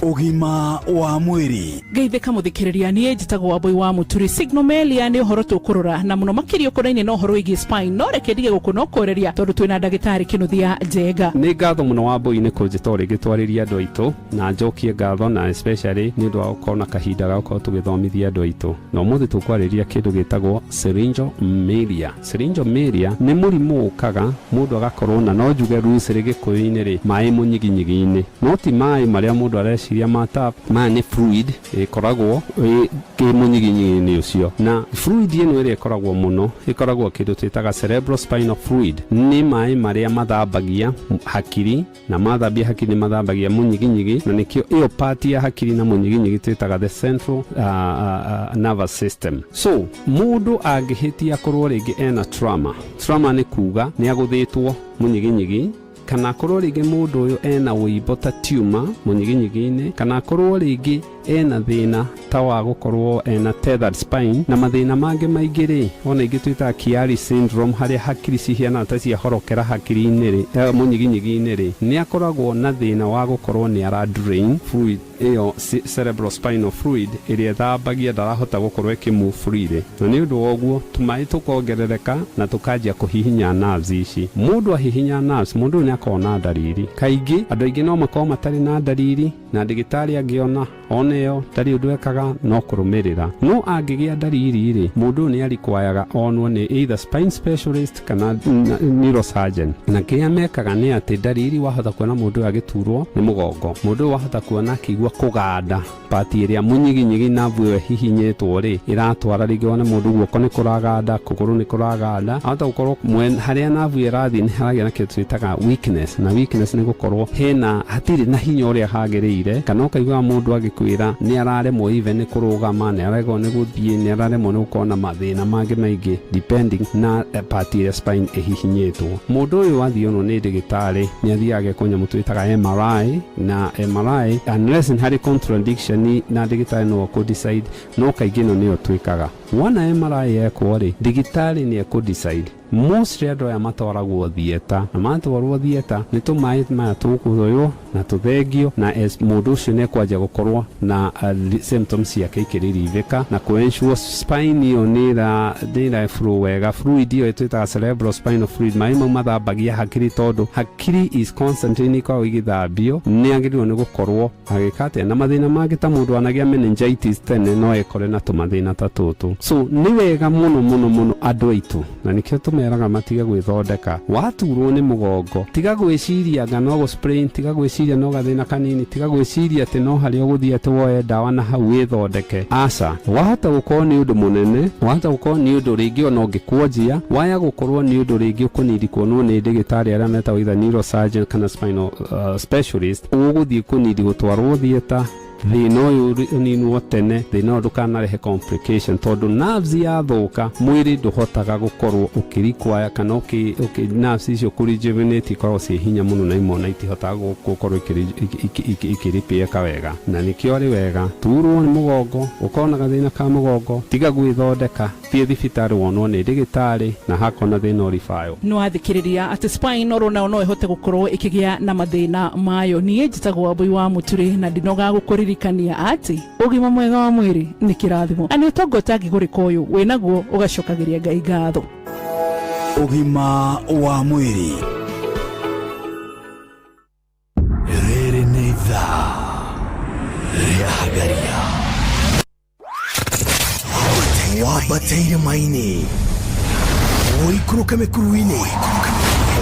Ũgima wa mwĩrĩ. Geithĩka mũthikĩrĩria, niĩ njĩtagwo Wambui wa Mũturi. Signomelia nĩ ũhoro tũkũrora na mũno makĩria ũkonainie na ũhoro wĩgiĩ spine, no reke ndige gũkũ no kũreria tondũ twĩna ndagĩtarĩ Kĩnuthia Njenga. Nĩ ngatho mũno, Wambui, nĩ kũnjĩta o rĩngĩ twarĩrie andũ aitũ, na njokie ngatho na especially nĩ ũndũ wa gũkorwo na kahinda ga gũkorwo tũgĩthomithia andũ aitũ. Na ũmũthĩ tũkwarĩria kĩndũ gĩtagwo syringomyelia. Syringomyelia nĩ mũrimũ ũkaga mũndũ agakorwo na, no njuge loosely gĩkũyũ-inĩ rĩ, maĩ mũnyiginyigi-inĩ, no ti maĩ marĩa mũndũ areciria ma tap. Maya nĩ fluid ĩkoragwo ĩ mũnyiginyigi-inĩ ũcio, na fluid ĩno ĩrĩa ĩkoragwo mũno ĩkoragwo kĩndũ twĩtaga cerebrospinal fluid. Nĩ maĩ marĩa mathambagia hakiri, na mathambia hakiri nĩ mathambagia mũnyiginyigi, na nĩkĩo ĩyo part ya hakiri na mũnyiginyigi twĩtaga the central nervous system. So mũndũ angĩhĩtia akorwo rĩngĩ ena trauma, trauma nĩ kuga nĩ agũthĩtwo mũnyiginyigi, kana akorwo rĩngĩ mũndũ ũyũ ena wũimbo ta tumor mũnyiginyigi-inĩ, kana akorwo rĩngĩ ena thĩna ta wa gũkorwo ena tethered spine na mathĩna mangĩ maingĩ rĩ, ona ingĩ twĩtaga Chiari syndrome, harĩa hakiri cihianaga ta ciahorokera hakiri-inĩ rĩ, mũnyiginyigi-inĩ rĩ, nĩ akoragwo na thĩna wa gũkorwo nĩ ara drain fluid ĩyo, cerebrospinal fluid ĩrĩa ĩthambagia, ndarahota gũkorwo ĩkĩmove freely, na nĩ ũndũ wa ũguo tũmaĩ tũkongerereka na tũkanjia kũhihinya nerves ici. Mũndũ ahihinya nerves, mũndũ ũyũ nĩ akoragwo na ndariri. Kaingĩ andũ aingĩ no makorwo matarĩ na ndariri, na ndagĩtarĩ angĩona Ona ĩyo ndarĩ ũndũ ekaga no kũrũmĩrĩra. No angĩgĩa ndariri rĩ, mũndũ ũyũ nĩ arikwayaga onwo nĩ either spine specialist kana neurosurgeon. Na kĩrĩa mekaga nĩ atĩ ndariri wahota kuona mũndũ ũyũ agĩturwo nĩ mũgongo, mũndũ ũyũ wahota kuona akĩigua kũganda pati ĩrĩa mũnyiginyigi nerve ĩyo ĩhihinyĩtwo rĩ ĩratwara, rĩngĩ wone mũndũ guoko nĩ kũraganda, kũgũrũ nĩ kũraganda, ahota gũkorwo harĩa nerve ĩyo ĩrathiĩ nĩ haragĩa na kĩndũ twĩtaga weakness, na weakness nĩ gũkorwo hena hatirĩ na hinya ũrĩa hagĩrĩire, kana ũkaigua mũndũ agĩkwĩra nĩ araremwo even nĩ kũrũgama, nĩ araremwo nĩ gũthiĩ, nĩ araremwo nĩ gũkorwo na mathĩna mangĩ maingĩ depending na part ĩrĩa spine ĩhihinyĩtwo. Mũndũ ũyũ athiĩ onwo nĩ ndagĩtarĩ nĩ athiaga agekwo nyamũ twĩtaga MRI, na MRI unless nĩ harĩ contradiction na ndagĩtarĩ no akũ decide, no kaingĩ ĩno nĩyo twĩkaga. Wona MRI yekwo rĩ, ndagĩtarĩ nĩ ekũ decide. Mostly andũ aya matwaragwo theatre, na matwarwo theatre nĩ tũmaĩ maya tũkũoywo na tũthengio, na as mũndũ ũcio nĩ ekwanjia gũkorwo na symptoms ciake ikĩririvĩka na kũ ensure spine ĩyo nĩ ĩra flow wega. Fluid ĩyo twĩtaga cerebral spinal fluid, maĩ mau mathambagia hakiri, tondũ hakiri is constantly nĩ ikoragwo igĩthambio, nĩ agĩrĩirwo nĩ gũkorwo agĩka atĩa. Na mathĩna mangĩ ta mũndũ anagĩa meningitis tene no ekore na tũmathĩna ta tũtũ. So nĩ wega mũno mũno mũno andũ aitũ, na nĩkĩo tũmeraga matige gwĩthondeka. Waturwo nĩ mũgongo, tiga gwĩciria anga no gũ sprain, tiga gwĩciria no gathĩna kanini, tiga gwĩciria atĩ no harĩa ũgũthiĩ atĩ woe ndawa na hau wĩthondeke. Aca, wahota gũkorwo nĩ ũndũ mũnene, wahota gũkorwo nĩ ũndũ rĩngĩ ona ũngĩkuonjia, waya gũkorwo nĩ ũndũ rĩngĩ ũkũnidi kuonwo nĩ ndagĩtarĩ arĩa metagwo either neurosurgeon kana spinal specialist, ũgũthiĩ kũnidi gũtwarwo theatre, thĩna ũyũ ũninwo tene, thĩna ũyũ ndũkanarehe complication, tondũ nerves yathũka mwĩrĩ ndũhotaga gũkorwo ũkĩrikwaya kana nerves icio kũ rejuvenate ikoragwo ciĩ hinya mũno, na imwe ona itihotaga gũkorwo ikĩripĩka wega. Na nĩkĩo arĩ wega turwo nĩ mũgongo, ũkorwo na gathĩna ka mũgongo, tiga gwĩthondeka, thiĩ thibitarĩ wonwo nĩ ndagĩtarĩ, na hakona thĩna ũribayo. Nĩ wathikĩrĩria atĩ spine oro nayo no ĩhote gũkorwo ĩkĩgĩa na mathĩna mayo. Niĩ njĩtagwo Wambui wa Mũturi, na ndinoga gũkũririkania atĩ ũgima mwega wa mwĩrĩ nĩ kĩrathimo, na nĩ ũtonga ũtangĩgũrĩka ũyũ wĩnaguo ũgacokagĩria Ngai ngatho. Ũgima wa mwĩrĩ. Rĩrĩ nĩ ithaa rĩa Hagaria. Wambate irĩma-inĩ, ũikũrũke mĩkuru-inĩ,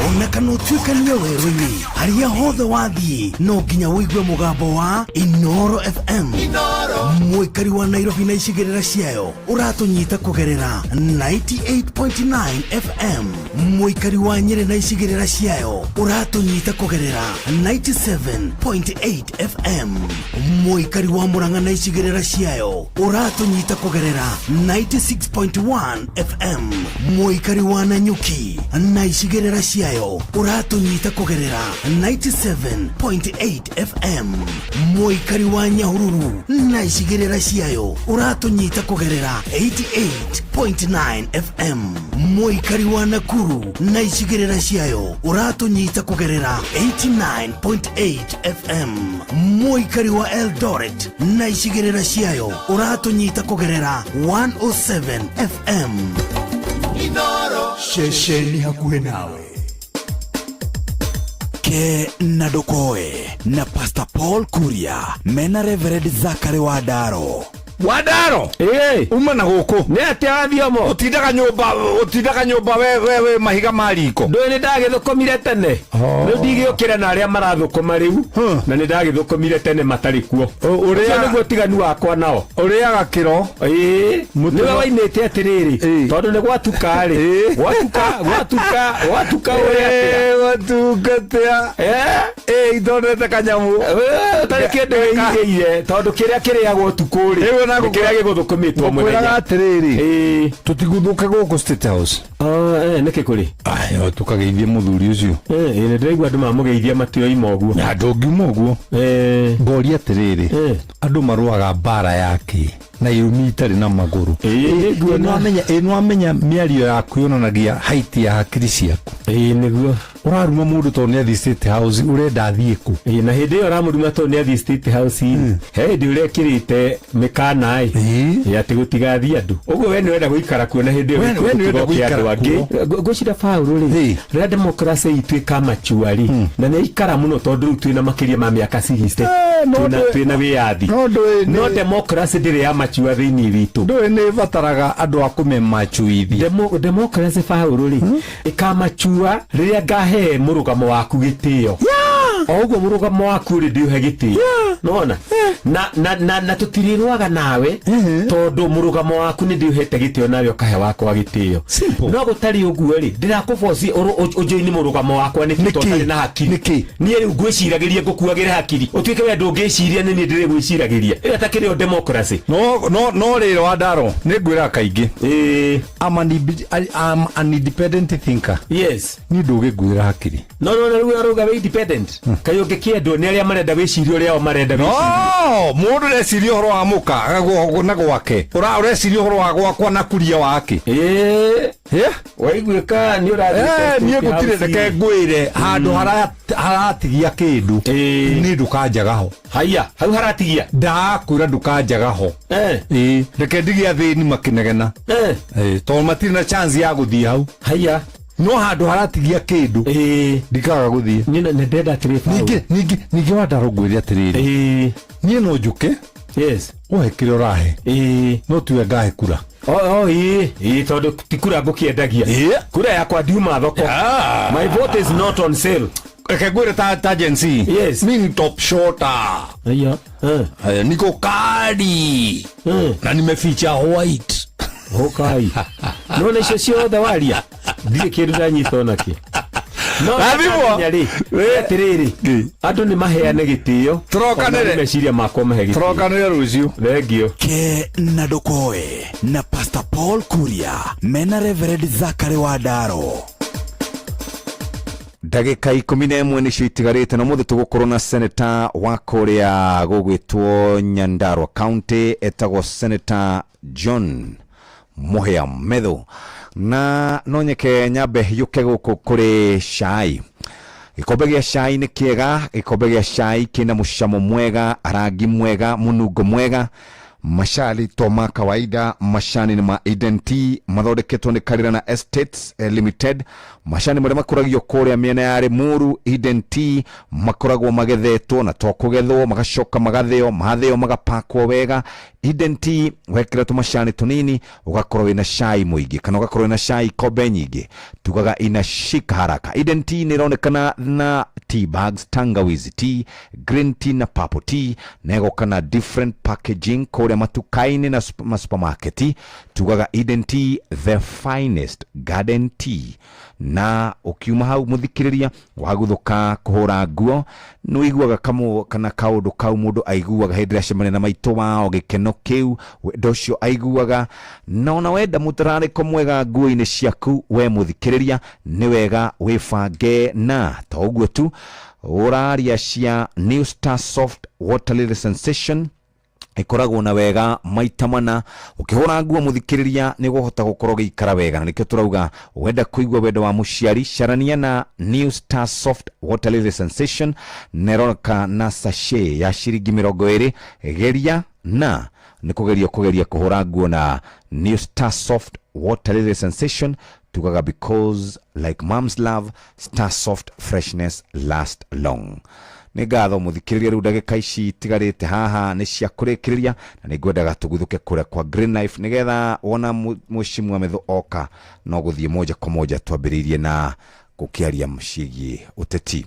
ona kana ũtuĩkanie werũ-inĩ, harĩa hothe wathiĩ no nginya ũigue mũgambo wa Inoro FM. Mũikari wa Nairobi na icigĩrĩra ciayo ũratũnyita kũgerera 98.9 FM. Mũikari wa Nyĩrĩ na icigĩrĩra ciayo ũratũnyita kũgerera 97.8 FM. Mũikari wa Murang'a na icigĩrĩra ciayo ũratũnyita kũgerera 96.1 FM. Mũikari wa Nanyuki na icigĩrĩra ciayo ũratũnyita kũgerera 97.8 FM. Mũikari wa Nyahururu na icigĩrĩra ciayo ũratũnyita kũgerera 88.9 FM. Mũikari wa Nakuru na icigĩrĩra ciayo ũratũnyita kũgerera 89.8 FM. Mũikari wa Eldoret na icigĩrĩra ciayo ũratũnyita kũgerera 107 FM. Ceceni hakuhĩ nawe ke na ndũkoe na Pastor Paul Kuria mena Reverend Zachary Wandaro. Wandaro, uma na gũkũ. Nĩ atĩa wathiomo? Ũtindaga nyũmba we mahiga ma riko. Ndũĩ nĩ ndagĩthũkũmire tene. Rĩu ndigĩũkĩra na arĩa marathũkũma rĩu, na nĩ ndagĩthũkũmire tene matarĩ kuo. Ũcio nĩguo ũtiganu wakwa nao. Ũrĩaga kĩro. Ĩĩ, nĩwe wainĩte atĩrĩrĩ, tondũ nĩ gwatuka rĩ, gwatuka gwatuka gwatuka ũrĩa atĩa? Gwatuka atĩa? Ĩ ithondete kanyamũ. Ũtarĩ kĩndũ wĩigĩire, tondũ kĩrĩa kĩrĩagwo ũtukũ rĩ, nĩ kĩrĩa gĩgũthũkũmĩtwo mũthenya. Ngũkwĩraga atĩrĩrĩ, tũtiguthũke gũkũ State House. Nĩkĩ kũrĩ? Ayo tũkageithie mũthuri ũcio. Ĩ ndĩraigua andũ mamũgeithia matioima ũguo. Na ndũngiuma ũguo. Ngoria atĩrĩrĩ, andũ marũaga mbara yake na irumi itarĩ na magũrũ. Ĩ nĩwamenya mĩario yaku yonanagia height ya hakiri ciaku. Ĩ nĩguo. Ũraruma mũndũ tondũ nĩ athiĩ State House, ũrenda athiĩ kũ? Ĩĩ, na hĩndĩ ĩyo ũramũruma tondũ nĩ athiĩ State House he hĩndĩ ũrekĩrĩte mĩkana ĩ atĩ gũtigathiĩ andũ ũguo we nĩ ũrenda gũikara kuo na hĩndĩ ĩyo We nĩ ũrenda gũtigoke andũ gũikara angĩ. kuo. Ngwĩciria Paũlũ rĩ, rĩrĩa democracy itũ ĩkamachua rĩ, na nĩ ikara mũno tondũ rĩu twĩna makĩria ma mĩaka 60 twĩna wĩyathi, no democracy ndĩrĩ ya machua thĩinĩ witũ. Ndũĩ nĩ ĩbataraga andũ a kũmĩmachuithia. Democracy Paũlũ rĩ, ĩkamachua rĩrĩa ngahe mũrũgamo waku gĩtĩo, o ũguo mũrũgamo waku rĩ ndĩũhe gĩtĩo, nona na tũtirĩrũaga nawe tondũ mũrũgamo waku nĩ ndĩũhete gĩtĩo nawe ũkahe wakwa gĩtĩo. No gũtarĩ ũguo rĩ, ndĩrakũboci ũnjoini mũrũgamo wakwa nĩkĩ tondũ ũtarĩ na hakiri? Niĩ rĩu ngwĩciragĩria ngũkuagĩre hakiri ũtuĩke we ndũngĩciria nĩ niĩ ndĩrĩgwĩciragĩria, ĩyo takĩrĩ o democracy. No rĩrĩ Wandaro, nĩ ngwĩraga kaingĩ, I'm an independent thinker. Yes. Niĩ ndũgĩnguĩra hakiri. No rĩu arauga wĩ independent, kaĩ ũngĩkĩendwo nĩ arĩa marenda wĩcirie ũrĩa o marenda wĩcirie? No mũndũ ũreciria ũhoro wa mũka na gwake, ũreciria ũhoro wa gwakwa na kuria wake. Waiguĩka nĩ ũrathiĩ Niĩ State gũtirĩ, House. reke ngwĩre handũ haratigia kĩndũ niĩ ndũkanjaga ho. Haya, hau haratigia ndakwĩra ndũkanjaga ho. Ĩĩ, reke ndigie athĩni makĩnegena. Tondũ matirĩ na chance ya gũthiĩ hau. Haya, no handũ haratigia kĩndũ ndikaga gũthiĩ. Nĩ ndenda atĩrĩ Paũlũ. Ningĩ Wandaro, ngwĩre atĩrĩrĩ, niĩ no njũke ũhe kĩrĩa ũrahe, no tiwe ngahe kura. O ĩĩ, tondũ ti kura ngũkĩendagia, kura yakwa ndiuma thoko. My vote is not on sale. Reke ngwĩre ta Gen Z. Yes. Mi ni top shotter. Aya. Niko kadi na nimeficha white. Ũkai nona icio ciothe waria ndirĩ kĩndũ ndanyita onakĩ. No Rathimwo. rĩ, atĩrĩrĩ, andũ nĩ maheane gĩtĩo. Tũrokanĩre. Ona meciria makwa mahe gĩtĩo. Tũrokanĩre rũciũ. Thengio. Ke na Ndokoe na Pastor Paul Kuria mena Reverend Zakari Wandaro. Ndagĩka 11 nĩcio itigarĩte, na ũmũthĩ tũgũkorwo na seneta wa kũrĩa gũgwĩtwo Nyandarua County, etagwo Senator John Mũhĩa Methu. Na no nyeke nyambe yũke gũkũ kũrĩ cai. Gĩkombe gĩa cai nĩ kĩega, gĩkombe gĩa cai kĩna mũcamo mwega, rangi mwega, mũnungo mwega. Macani to ma kawaida, macani nĩ ma Eden Tea, mathondeketwo nĩ Karirana Estates Limited. Macani marĩa makũragio kũrĩa mĩena ya Limuru. Eden Tea makoragwo magethetwo na to kũgethwo, magacoka magathĩo, mathĩo magapakwo wega. Eden Tea wekĩra tũmacani tũnini ũgakorwo wĩna cai mũingĩ kana ũgakorwo wĩna cai ikombe nyingĩ, tugaga inashika haraka. Eden Tea nĩ ĩronekana na tea bags, tangawizi tea, green tea na purple tea, na ĩgoka na different packaging kũrĩa matuka-inĩ na masupermarket. Tugaga Eden Tea, the finest garden tea. Na ũkiuma hau, mũthikĩrĩria, waguthũka kũhũra nguo, nĩ ũiguaga kamũ kana kaũndũ kau mũndũ aiguaga hĩndĩ ĩrĩa acemania na maitũ wao, gĩkeno kĩu, wendo ũcio aiguaga. Na ona wenda mũtararĩko mwega nguo-inĩ ciaku, we mũthikĩrĩria, nĩ wega wĩbange. Na to ũguo tu, ũraria cia New Star Soft Water Lily Sensation ĩkoragwo na wega maita mana. Ũkĩhũra nguo, mũthikĩrĩria, nĩ ũgũhota gũkorwo ũgĩikara wega. Na nĩkĩo tũrauga wenda kũigua wendo wa mũciari, carania na New Star Soft Water Lily Sensation, na ĩroka na sachet ya ciringi 20. Geria, na nĩ kũgeria kũgeria kũhũra nguo na New Star Soft Water Lily Sensation. Tugaga because like mom's love, Star Soft freshness last long. Nĩ ngatho, mũthikĩrĩria. Rĩu ndagĩka ici itigarĩte haha nĩ cia kũrĩkĩrĩria, na nĩ ngwendaga tũguthũke kũrĩa kwa Green Life, nĩgetha wona mũcimu wa metho oka no gũthiĩ moja kwa moja twambĩrĩirie na gũkĩaria ciĩgiĩ ũteti.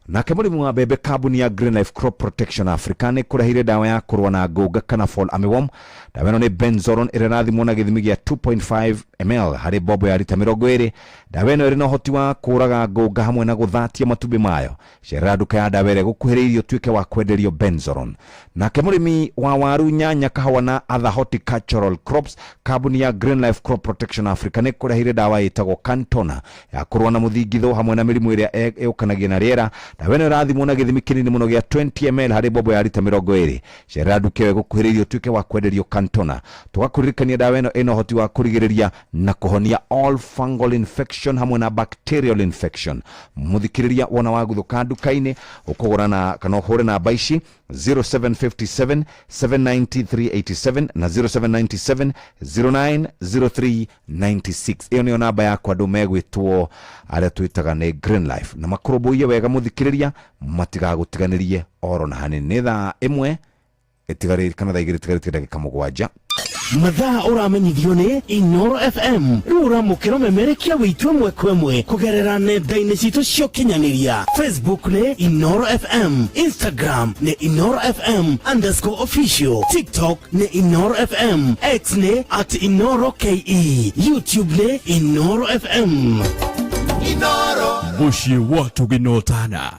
Nake mũrĩmi wa mbembe, kambuni ya Green Life Crop Protection Africa nĩ kũrehire ndawa ya kũrũa na ngũnga kana fall armyworm. Ndawa ĩno nĩ Benzoron, ĩrĩa ĩrathimwo na gĩthimi gĩa 2.5 ml harĩ bobo ya rita 20. Ndawa ĩno ĩrĩ na ũhoti wa kũraga ngũnga hamwe na gũthatia matumbĩ mayo. Cerera nduka ya ndawa ĩrĩa ĩgũkuhĩrĩirie ũtuĩke wa kwenderio Benzoron. Nake mũrĩmi wa waru, nyanya, kahawa na other horticultural crops, kambuni ya Green Life Crop Protection Africa nĩ kũrehire ndawa ĩtagwo Cantona ya kũrũa na mũthingitho hamwe na mĩrimũ ĩrĩa ĩũkanagia na rĩera. Ndawa ĩno ĩrathimwo na gĩthimi kĩnini mũno gĩa 20 ml harĩ bobo ya rita 20. Cerera nduka ĩyo ĩgũkuhĩrĩirie ũtuĩke wa kwenderio Kantona. Tũgakũririkania ndawa ĩno ĩna ũhoti wa kũrigĩrĩria na kũhonia all fungal infection hamwe na bacterial infection. Mũthikĩrĩria wona waguthũka nduka-inĩ ũkũgũra na kana ũhũre namba ici 0757 790 387 na 0797 0903 96. Ĩyo nĩyo namba yakwa andũ megwĩtwo arĩa twĩtaga nĩ Green Life na makũrũmbũiye wega mũthikĩrĩria matigagũtiganĩrie oro na hanini. Nĩ thaa 1 ĩtigarĩte kana thaa 2 ĩtigarĩte ndagĩka 7. Mathaa ũramenyithio nĩ Inoro FM rĩu ũramũkĩra ũmemerekia wĩitũ ĩmwe kwa ĩmwe kũgerera nenda-inĩ citũ cia ũkinyanĩria. Facebook nĩ Inoro FM, Instagram nĩ Inoro FM underscore official, TikTok nĩ Inoro FM, X nĩ at Inoro KE, YouTube nĩ Inoro FM. Inoro mũciĩ wa tũgĩnotana.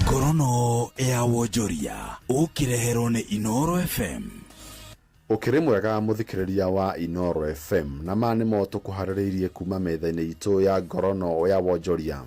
Ngorono ya wonjoria ũkĩreherwo nĩ Inoro FM. Ũkĩrĩ mwega mũthikĩrĩria wa Inoro FM na ma nĩmo tũkũharĩrĩirie kuma metha-inĩ itũ ya ngorono ya wonjoria.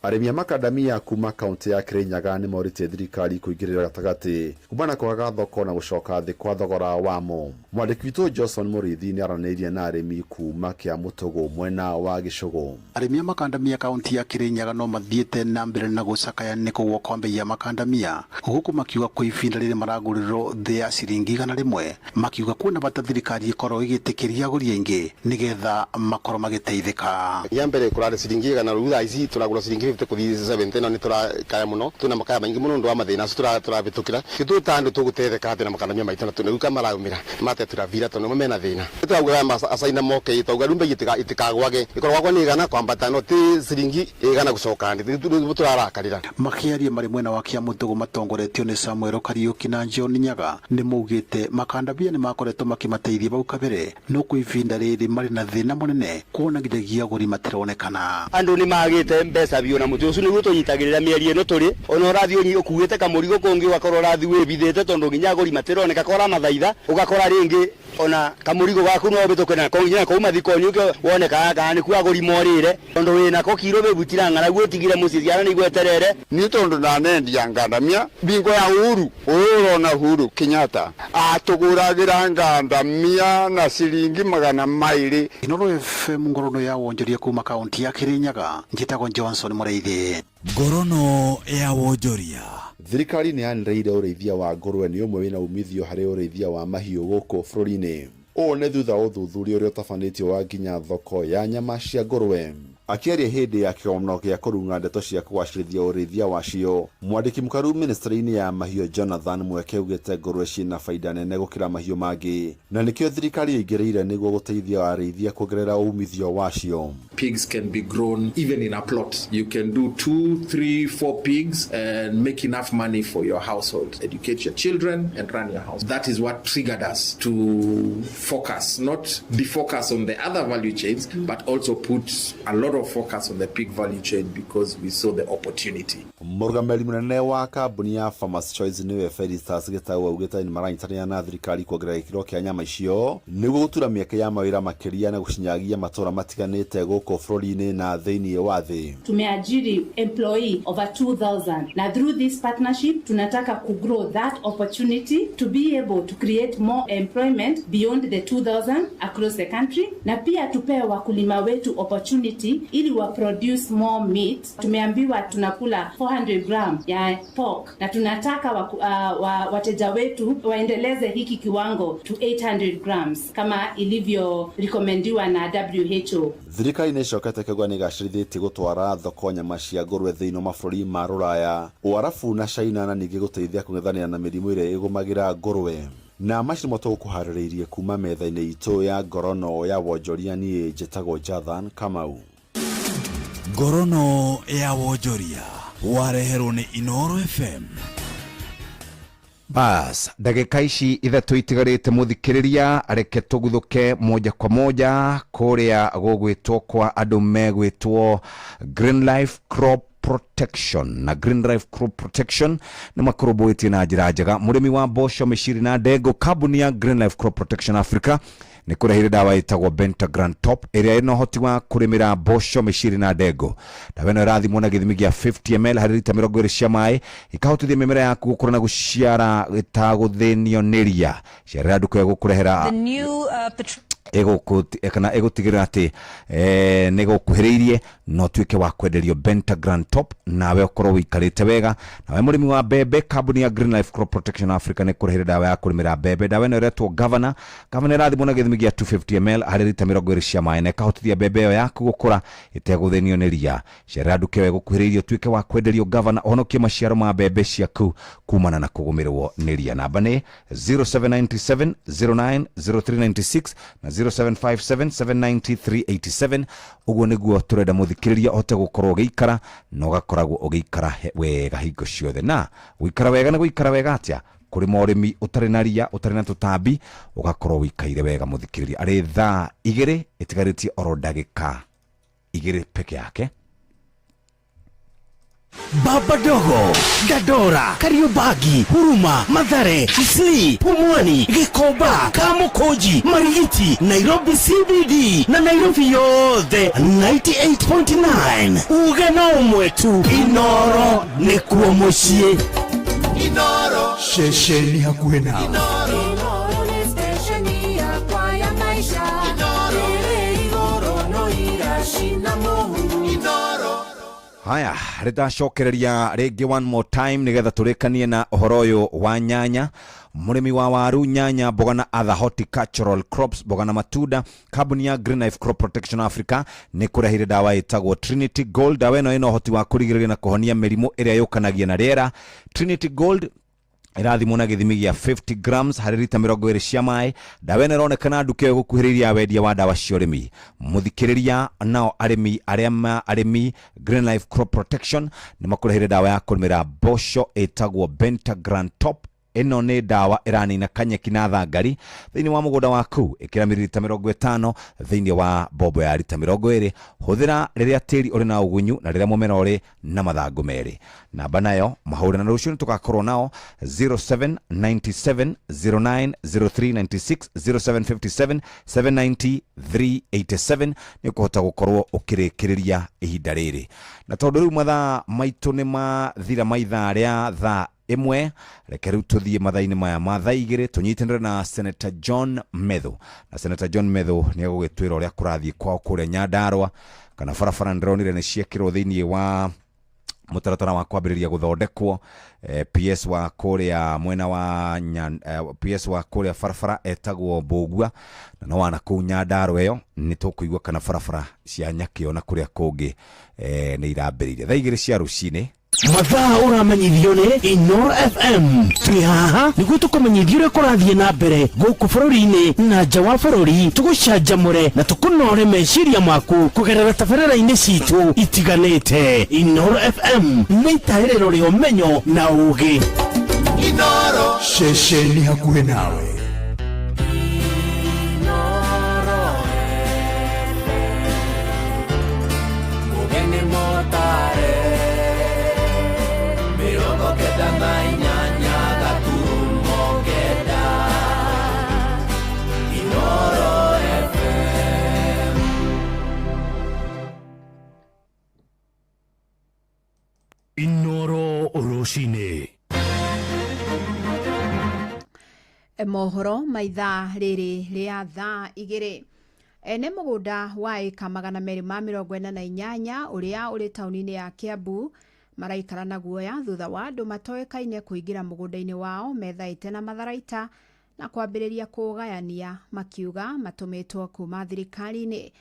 Arĩmi a makandamia kuma kaunti ya Kirinyaga nĩ morĩtie thirikari kũingĩrĩra gatagatĩ kumana na kwaga thoko na gũcoka thĩ kwa thogora wamo. Mwandĩki witũ Johnson Mũrĩithi nĩ aranĩirie na arĩmi kuma kĩa Mũtũgũ mwena wa Gĩcũgũ. Arĩmi a makandamia kaunti ya Kirinyaga no mathiĩte na mbere na gũcakaya nĩ kũgũa kwa mbei ya makandamia, gũkũ makiuga kwĩ ibinda rĩrĩ maragũrĩrwo thĩ ya ciringi 100, makiuga kwĩna bata thirikari ĩkorwo ĩgĩtĩkĩria agũri aingĩ nĩgetha makorwo magĩteithĩka. Ya mbere kũrarĩ ciringi 100 rĩu thaa ici tũragũra ciringi 50 kũthiĩ 70 na nĩ tũrakaya mũno, twĩna makaya maingĩ mũno nĩ ũndũ wa mathĩna acio tũrahĩtũkĩra. Ithuĩ ta andũ tũgũteithĩka atĩ na makandamia maitũ na rĩu kamaraumĩra matetũravira tondũ mena thĩna. Tũraugaga acaina moke tauga rĩu mbei itikagwage, ĩkorwo gwakwa nĩ 100 kwambata no ti ciringi 100 gũcoka thĩ, rĩu tũrarakarĩra. Makĩaria marĩ mwena wa Kĩamũtũgũ matongoretio nĩ Samuel Kariũki na John Nyaga nĩ maugĩte makandamia nĩ makoretwo makĩmateithia bau kabere, no kwa ihinda rĩrĩ marĩ na thĩna mũnene kuona nginyagia agũri matironekana. Andũ nĩ magĩte mbeca biũ na mũtĩ ũcio nĩguo tũnyitagĩrĩra mĩeri ĩno tũrĩ, ona ũrathiĩ ũkuĩte kamũrigo kũngĩ ũgakorwo ũrathiĩ wĩbithĩte tondũ nginya agũri matironeka kora mathaitha ũgakora rĩngĩ ona kamũrigo gaku no ũhĩtũke nako nginya kũu mathiko-inĩ ũke wonekaga kana nĩkuo agũri morĩre tondũ wĩnako kiro wĩbutira ng'aragu ũtigire mũciĩ ciana nĩ igweterere. Nĩ tondũ ndanendia ngandamia bingo ya Uhuru, ũyũ ũrona Uhuru Kenyatta atũgũragĩra ngandamia na ciringi 200. Inoro FM ngorono ya wonjoria kuma kaunti ya Kirinyaga, njĩtagwo Johnson Mũrĩithi. Ngorono ya wonjoria. Thirikari nĩ yanĩrĩire ũrĩithia wa ngũrwe nĩ ũmwe wĩna umithio harĩ ũrĩithia wa mahiũ gũkũ bũrũri-inĩ. Ũũ nĩ thutha wa ũthuthuria ũrĩa ũtabanĩtio wa nginya thoko ya nyama cia ngũrwe. Akĩaria hĩndĩ ya kĩgomano gĩa kũrung'a ndeto cia kũgacĩrithia ũrĩithia wacio, mwandĩki mũkaru ministry-inĩ ya mahiũ Jonathan Mweke augĩte ngũrwe ciĩna baida nene gũkĩra mahiũ mangĩ, na nĩkĩo thirikari ĩingĩrĩire nĩguo gũteithia arĩithia kuongerera umithio wacio. Pigs can be grown even in a plot. You can do 2, 3, 4 pigs and make enough money for your household, educate your children and run your house. That is what triggered us to focus, not defocus on the other value chains, but also put a lot of focus on the pig value chain because we saw the opportunity. Mũrũgamĩrĩri mũnene wa kambuni ya Farmers Choice nĩwe Felicitas Gĩtau augĩte nĩ maranyitanĩra na thirikari kuongerera gĩkĩro kĩa nyama icio nĩguo gũtura mĩeke ya mawĩra makĩria na gũcinyagia matũra matiganĩte gũkũ bũrũri-inĩ na thĩinĩ wa thĩ. Tumeajiri employee over 2,000 na through this partnership tunataka kugrow that opportunity to be able to create more employment beyond the 2,000 across the country, na pia tupee wakulima wetu opportunity ili wa produce more meat. Tumeambiwa tunakula 400 gram ya pork na tunataka wateja wetu waendeleze hiki kiwango to 800 grams kama ilivyo recommended na WHO. Thirikari nĩ ĩcokete ĩkauga nĩ ĩgacĩrithĩtie gũtwara thoko nyama cia ngũrwe thĩinĩ wa mabũrũri ma Rũraya, Ũarabu na China, na ningĩ gũteithia kũng'ethanĩra na mĩrimũ ĩrĩa ĩgũmagĩra ngũrwe. Na macio nĩmo tũgũkũharĩrĩirie kuma metha-inĩ itũ ya ngorono ya wonjoria. Niĩ njĩtagwo Jathan Kamau. Ngorono ya wonjoria wareherwo nĩ Inoro FM. Bas, ndagĩka ici ithatũ itigarĩte mũthikĩrĩria, reke tũguthũke moja kwa moja kũrĩa gũgwĩtwo kwa andũ megwĩtwo Green Life Crop Protection. Na Green Life Crop Protection nĩ makũrũmbũĩtie na njĩra njega mũrĩmi wa mboco, mĩciri na ndengũ. Kambuni ya Green Life Crop Protection Africa Nĩ kũrehire ndawa ĩtagwo Bentagram Top ĩrĩa ĩna ũhoti wa kũrĩmĩra mboco, mĩciri na ndengũ. Ndawa ĩno ĩrathimwo na gĩthimi gĩa 50 ml harĩ rita 20 cia maĩ, ĩkahotithia mĩmera yaku gũkũra na gũciara ĩtagũthĩnio nĩ ria. Cerera nduka ĩyo gũkũrehera The new kana ĩgũtigĩrĩra atĩ nĩ gũkuhĩrĩirie na ũtuĩke wa kwenderio Bentagram Top nawe ũkorwo ũikarĩte wega. Nawe mũrĩmi wa mbembe, kambuni ya Green Life Crop Protection Africa nĩ kũrehire ndawa ya kũrĩmĩra mbembe. Ndawa ĩno ĩretwo Governor. Governor ĩrathimwo na gĩthimi gĩa 250 ml harĩ rita 20 cia maĩ na ĩkahotithia mbembe ĩyo yaku gũkũra ĩtegũthĩnio nĩ ria. Cerera nduka ĩyo ĩgũkuhĩrĩirie ũtuĩke wa kwenderio Governor, ũhonokie maciaro ma mbembe ciaku kumana na kũgũmĩrwo nĩ ria. Namba nĩ 0797 09 0396 na 0757 790 387. Ũguo nĩguo tũrenda mũthikĩrĩria ũhote gũkorwo ũgĩikara na ũgakoragwo ũgĩikara wega hingo ciothe. Na gũikara wega nĩ gũikara wega atĩa? Kũrĩma ũrĩmi ũtarĩ na ria, ũtarĩ na tũtambi, ũgakorwo ũikaire wega mũthikĩrĩria. Arĩ thaa 2 ĩtigarĩtie oro ndagĩka 2 peke yake. Baba Dogo, Dandora, Kariobangi, Huruma, Mathare, Isli, Pumwani, Gikomba, Kamukunji, Marigiti, Nairobi CBD na Nairobi yothe 98.9. Uge no ũmwe tu, Inoro nĩkuo mũciĩ. Inoro ceceni hakuhĩ nawe. Inoro nĩ stesheni yakwa ya maisha. Ĩrĩ igũrũ no iracina mũhu. Inoro. Haya, rĩndacokereria rĩngĩ one more time nĩgetha tũrĩkanie na ũhoro ũyũ wa nyanya. Mũrĩmi wa waru, nyanya, mboga na other horticultural crops, mboga na matunda, kambuni ya Green Life Crop Protection Africa nĩ kũrehire ndawa ĩtagwo Trinity Gold. Ndawa ĩno ĩna ũhoti wa kũrigĩrĩria na kũhonia mĩrimũ ĩrĩa yũkanagia na rĩera. Trinity Gold ĩrathimwo na gĩthimi gĩa 50 grams harĩ rita 20 cia maĩ. Ndawa ĩno ĩronekana nduka ĩyo ĩgũkuhĩrĩirie wendia wa ndawa cia ũrĩmi. Mũthikĩrĩria, nao arĩmi arĩa arĩmi Green Life Crop Protection nĩ makũrehire ndawa ya kũrĩmĩra mboco ĩtagwo Bentagram Top. Ĩno nĩ ndawa ĩranina kanyeki na thangari thĩinĩ wa mũgũnda waku. Ĩkĩra mililita 50 thĩinĩ wa mbombo ya rita 20. Hũthĩra rĩrĩa tĩri ũrĩ na ũgunyu na rĩrĩa mũmera ũrĩ na mathangũ merĩ. Namba nayo mahũre na rũciũ nĩtũgakorwo nao 0797 09 0396 0757 790 387 nĩ ũkũhota gũkorwo ũkĩrĩkĩrĩria ihinda rĩrĩ. Na tondũ rĩu mathaa maitũ nĩ mathira ma ithaa rĩa thaa 1, reke rĩu tũthiĩ mathaa-inĩ maya ma thaa 2 tũnyitanĩre na Senator John Methu. Na Senator John Methu nĩ egũgĩtwĩra ũrĩa kũrathiĩ kwao kũrĩa Nyandarua, kana barabara ndĩronire nĩ ciekĩrwo thĩinĩ wa mũtaratara wa kwambĩrĩria gũthondekwo. PS wa kũrĩa mwena wa PS wa kũrĩa barabara etagwo Mbũgua, na no wana kũu Nyandarua ĩyo nĩ tũkũigua kana barabara cia Nyakĩo na kũrĩa kũngĩ nĩ irambĩrĩirie thaa 2 cia rũcinĩ. Mathaa ũramenyithio nĩ Inoro FM. Twĩ haha nĩguo tũkũmenyithie ũrĩa kũrathiĩ na mbere gũkũ bũrũri-inĩ na nja wa bũrũri, tũgũcanjamũre na tũkũnore meciria maku kũgerera tabarĩra-inĩ citũ itiganĩte. Inoro FM nĩ itaĩrĩro rĩa ũmenyo na ũũgĩ. Inoro ceceni hakuhĩ nawe. Mũgeni mũtare 98 gaturumo 9 Inoro FM. Inoro rũcinĩ. Mohoro ma ithaa rĩrĩ rĩa thaa 2. Ene mũgũnda wa ĩka 248 ũrĩa ũrĩ taũni-inĩ ya Kiambu maraikara na guoya thutha wa andũ matoĩkaine kũingĩra mũgũnda-inĩ wao methaĩte na matharaita na kwambĩrĩria kũũgayania makiuga matũmĩtwo kuma thirikari-inĩ.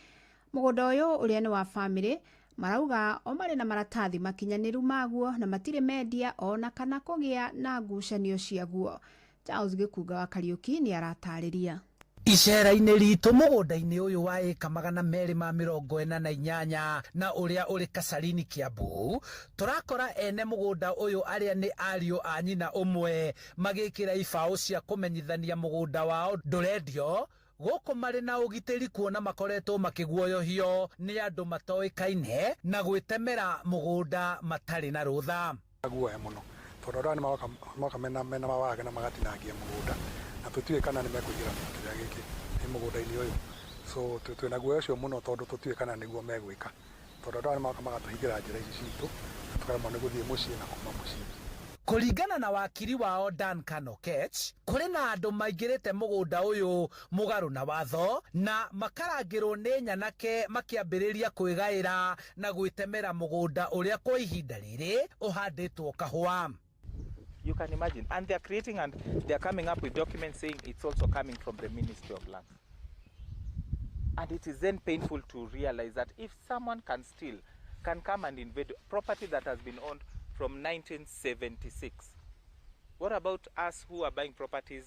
Mũgũnda ũyũ ũrĩa nĩ wa bamĩrĩ marauga o marĩ na maratathi makinyanĩru maguo na matirĩ mendia ona kana kũgĩa na ngucanio ciaguo. Charles Gĩkunga wa Kariũki nĩ aratarĩria. Icera-inĩ ritũ mũgũnda-inĩ ũyũ wa ĩka 248 na ũrĩa ũrĩ Kacarini Kiambu, tũrakora ene mũgũnda ũyũ arĩa nĩ ariũ a nyina ũmwe magĩkĩra ibaũ cia kũmenyithania mũgũnda wao ndũrendio gũkũ marĩ na ũgitĩri kuona makoretwo makĩguoyohio nĩ andũ matoĩkaine na gwĩtemera mũgũnda matarĩ na rũtha. Guoya mũno tondũ andũ aya nĩ moka mena mawage na magatinangia mũgũnda na tũtiũĩ kana nĩ mekũingĩra kĩrĩa gĩkĩ mũgũnda-inĩ ũyũ. So twĩna guoya ũcio mũno tondũ tũtiũĩ kana nĩguo megwĩka, tondũ andũ aya nĩmagoka magatũhingĩra njĩra ici citũ na tũkaremwo nĩ gũthiĩ mũciĩ na kuma mũciĩ. Kũringana na wakiri wao Duncan Okech, kũrĩ na andũ maingĩrĩte mũgũnda ũyũ mũgarũ na watho na makarangĩrwo nĩ nyanake makĩambĩrĩria kwĩgaĩra na gwĩtemera mũgũnda ũrĩa kwa ihinda rĩrĩ ũhandĩtwo kahũa. You can imagine. And they're creating and they're coming up with documents saying it's also coming from the Ministry of Lands. And it is then painful to realize that if someone can steal, can come and invade property that has been owned from 1976, what about us who are buying properties?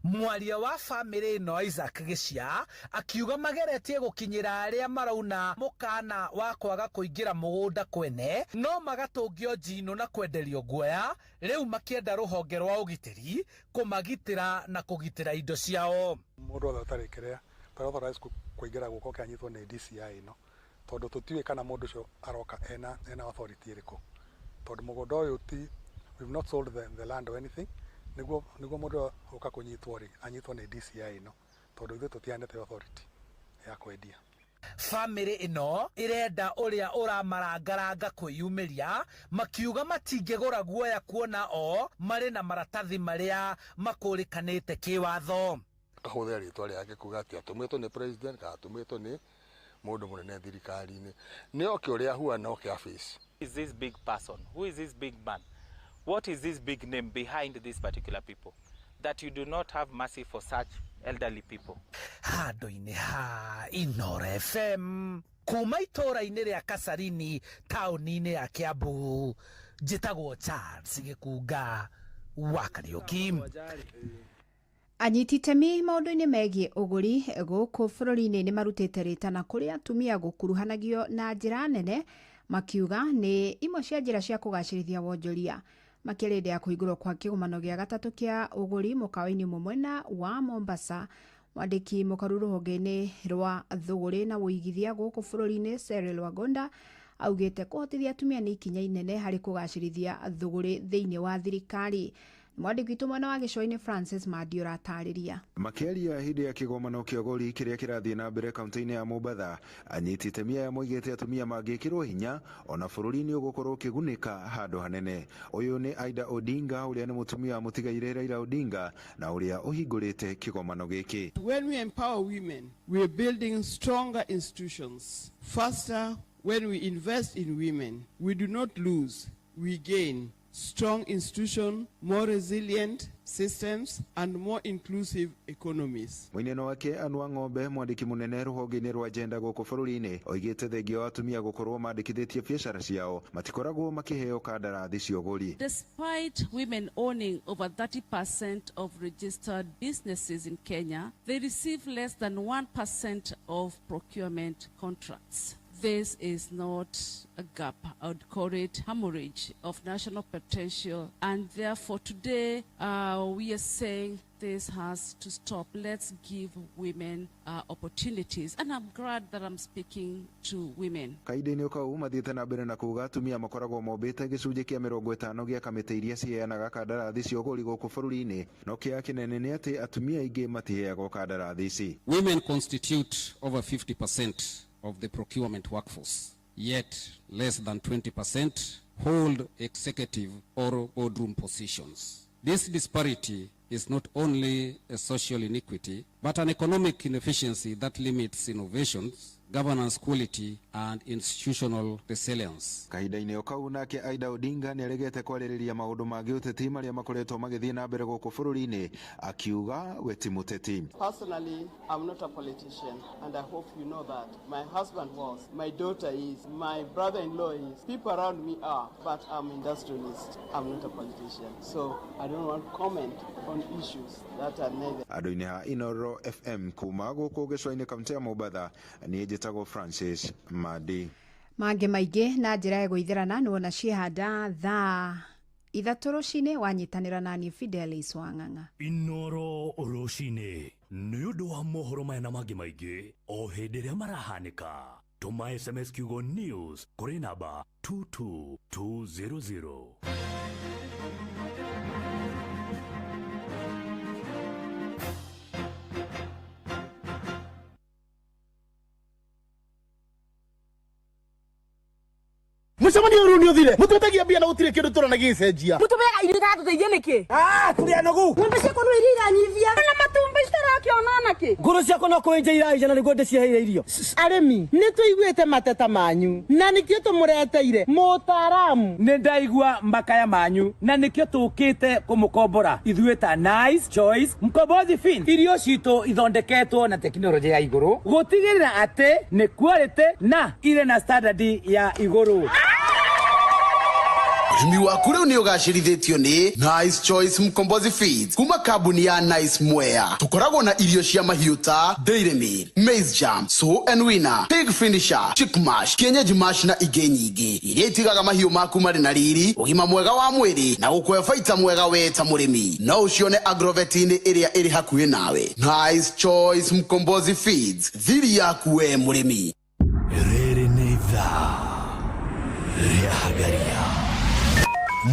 Mwaria wa bamĩrĩ ĩno Isaac Gĩcia akiuga mageretie gũkinyĩra arĩa marauna mũkana wa kwaga kũingĩra mũgũnda kwene no magatũngio njino na kwenderio guoya, rĩu makĩenda rũhonge rwa ũgitĩri kũmagitĩra na kũgitĩra indo ciao. Mũndũ wothe ũtarĩ kĩrĩa ũtarĩ authorized kũingĩra gũkũ oke anyitwo nĩ DCI ĩno, tondũ tũtiũĩ kana mũndũ ũcio aroka ena authority ĩrĩkũ, tondũ mũgũnda ũyũ ti, we've not sold the land or anything. Nĩguo mũndũ ũka kũnyitwo rĩ, anyitwo nĩ DCI ĩno, tondũ ithuĩ tũtianĩte authority ya kwendia. Bamĩrĩ ĩno ĩrenda ũrĩa ũramarangaranga kwĩyumĩria, makiuga matingĩgũra guoya kuona o marĩ na maratathi marĩa makũrĩkanĩte kĩwatho. Akahũthĩra rĩtwa rĩake kuga atĩ atũmĩtwo nĩ president kana atũmĩtwo nĩ mũndũ mũnene thirikari-inĩ, nĩ oke ũrĩa ahuana oke abace. Is this big person? Who is this big man? What is this big name behind these particular people? That you do not have mercy for such elderly people. Handũ-inĩ ha Inooro FM kuma itũũra-inĩ rĩa Kasarini taũni-inĩ ya Kiambu, njĩtagwo Charles Gĩkunga wa Kariũki. Anyiti itemi maũndũ-inĩ megiĩ ũgũri gũkũ bũrũri-inĩ nĩ marutĩte rĩtana kũrĩ atumia gũkuruhanagio na njĩra nene, makiuga nĩ imwe cia njĩra cia kũgacĩrithia wonjoria. Makĩria hĩndĩ ya kũhingũrwo kwa kĩgomano gĩa gatatũ kĩa ũgũri mũkawa-inĩ ũmwe mwena wa Mombasa. Mwandĩki mũkaru rũhonge-inĩ rwa thũgũrĩ na ũigithia gũkũ bũrũri-inĩ Cyril Wagonda augĩte kũhotithia atumia nĩ ikinya inene harĩ kũgacĩrithia thũgũrĩ thĩinĩ wa thirikari. Mwandĩki witũ mwena wa gĩcũa-inĩ Francis Mandi ũratarĩria. Makĩaria hĩndĩ ya kĩgomano kĩa ũgũri kĩrĩa kĩrathiĩ na mbere kaunti-inĩ ya Mombatha, anyiti itemi aya moigĩte atumia mangĩkĩrwo hinya ona bũrũri nĩ ũgũkorwo ũkĩgunĩka handũ hanene. Ũyũ nĩ Aida Odinga ũrĩa nĩ mũtumia wa mũtigairĩ Raila Odinga na ũrĩa ũhingũrĩte kĩgomano gĩkĩ. When we empower women, we are building stronger institutions. Faster, when we invest in women, we do not lose, we gain. Strong institution, more resilient systems, and more inclusive economies. Mũineno wake Anua Ng'ombe, mwandĩki mũnene rũhonge-inĩ rwa Agenda gũkũ bũrũri-inĩ, oigĩte thengia wa atumia gũkorwo mandĩkithĩtie biacara ciao matikoragwo makĩheo kandarathi cia ũgũri. Despite women owning over 30% of registered businesses in Kenya, they receive less than 1% of procurement contracts. This is not a gap. I would call it hemorrhage of national potential. And therefore today we are saying this has to stop. Let's give women opportunities. And I'm glad that I'm speaking to women. Kahinda-inĩ kau mathiĩte na mbere na kuga atumia makoragwo mombĩte gĩcunjĩ kĩa 50 gĩa kamĩtĩ iria ciheanaga kandarathi cia ũgũri gũkũ bũrũri-inĩ, no kĩeha kĩnene nĩ atĩ atumia aingĩ matiheagwo kandarathi ici. Women constitute over 50% of the procurement workforce, yet less than 20% hold executive or boardroom positions. This disparity is not only a social inequity, but an economic inefficiency that limits innovations, governance quality, and institutional resilience. Kahinda-inĩ o kau nake Aida Odinga nĩ aregete kwarĩrĩria maũndũ ma gĩũteti marĩa makoretwo magĩthiĩ na mbere gũkũ bũrũri-inĩ, akiuga we ti mũteti. Personally, I'm not a politician, and I hope you know that. My husband was, my daughter is, my brother-in-law is, people around me are, but I'm industrialist. I'm not a politician. So I don't want to comment on issues that are neither. Andũ-inĩ ha Inooro FM kuma gũkũ gĩcũa-inĩ kaunti ya Mombatha, niĩ njĩtagwo Francis Mandi. Mangĩ maingĩ na njĩra ya gũitherana nĩ wona ciehanda thaa 3 rũcinĩ wanyitanĩra na niĩ Fidelis Wang'ang'a. Inooro rũcinĩ nĩ ũndũ wa mohoro maya na mangĩ maingĩ o hĩndĩ ĩrĩa marahanĩka. Tũma SMS kiugo news kũrĩ namba 22200. Mũcemanio ũyũ nĩ ũthire. Mũtwetagia mbia na gũtirĩ kĩndũ tũrona gĩgĩcenjia. Mũtũmeaga irio iratũteithia nĩkĩ? Ah, tũrĩ anogu. Ng'ombe ciakwa no iria iranyivia. Na matumbĩ citarakĩona nakĩ? Ngũrũ ciakwa no kũenja iraenja na nĩguo ndĩciheire irio. Arĩmi nĩ tũiguĩte mateta manyu na nĩkĩo tũmũreteire mũtaaramu. Nĩ ndaigua makaya manyu na nĩkĩo tũkĩte kũmũkombora ithuĩ ta Nice Choice Mkombozi Fin. Irio citũ ithondeketwo na tekinoronjĩ ya igũrũ gũtigĩrĩra atĩ nĩ quality na irĩ na standard ya igũrũ. Ũrĩmi waku rĩu nĩ ũgacĩrithĩtio nĩ Nice Choice Mkombozi Feeds kuma kambuni ya Nice Mwea. Tũkoragwo na irio cia mahiũ ta Dairy Meal, Maize Jam, Sow and Winner, Pig Finisher, Chick Mash, Kienyeji Mash na ingĩ nyingĩ iria itigaga mahiũ maku marĩ na riri, ũgima mwega wa mwĩrĩ na gũkũhe baita mwega we ta mũrĩmi. No ũcione agrovet-inĩ ĩrĩa ĩrĩ hakuhĩ nawe. Nice Choice Mkombozi Feeds, thiri yaku we mũrĩmi. Rĩrĩ nĩ ithaa rĩa Hagaria.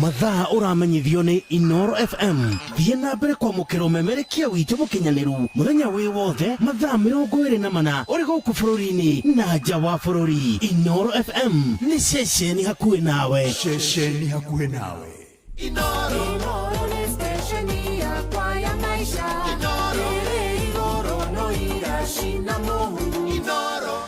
Mathaa ũramenyithio nĩ Inoro FM. Thiĩ na mbere kwamũkĩra ũmemerekia witũ mũkinyanĩru mũthenya wĩ wothe mathaa 24 ũrĩ gũkũ bũrũri-inĩ na nja wa bũrũri. Inoro FM nĩ ceceni hakuhĩ nawe. Ceceni hakuhĩ nawe. Inoro nĩ stesheni yakwa ya maisha. Ĩrĩ igũrũ no iracina mũhu. Inoro.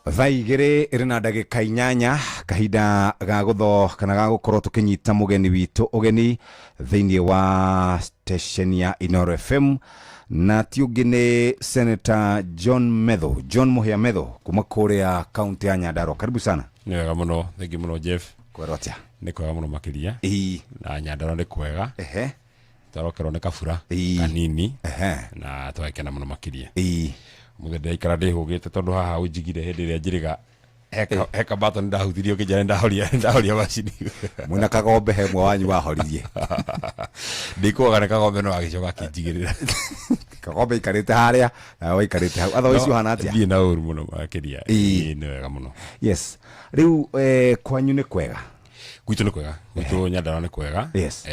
Thaa 2 ĩrĩ na ndagĩka 8 kahinda ga gũtho kana ga gũkorwo tũkĩnyita mũgeni witũ ũgeni thĩinĩ wa station ya Inoro FM, na ti ũngĩ nĩ Senator John Methu, John Muhia Methu kuma kũrĩa kaunti ya Nyandarua. Karibu sana. Nĩ wega mũno, thengi mũno Jeff. Kwerwo atĩa? Nĩ kwega mũno makĩria. Ĩĩ. Na Nyandarua nĩ kwega. Ehe. Twarokerwo nĩ kabura kanini. Ehe. Na twagĩkena mũno makĩria. Ĩĩ. Mũthenya ndaikara ndĩhũgĩte tondũ haha ũnjigire hĩndĩ ĩrĩa njĩrĩga heka button ndahutirie ũkĩnjĩra ndahoria macini. Mwĩna kagombe he mwe wanyu wahoririe. Ndikuaga nĩ kagombe no agĩcoka akĩnjigĩrĩra. Kagombe ikarĩte harĩa na we ikarĩte hau. Otherwise ũhana atĩa? Ndiĩ na ũru mũno makĩria. Ĩĩ, nĩ wega mũno. Yes. Rĩu kwanyu nĩ kwega? Gwitũ nĩ kwega. Gwitũ Nyandarua nĩ kwega. Yes.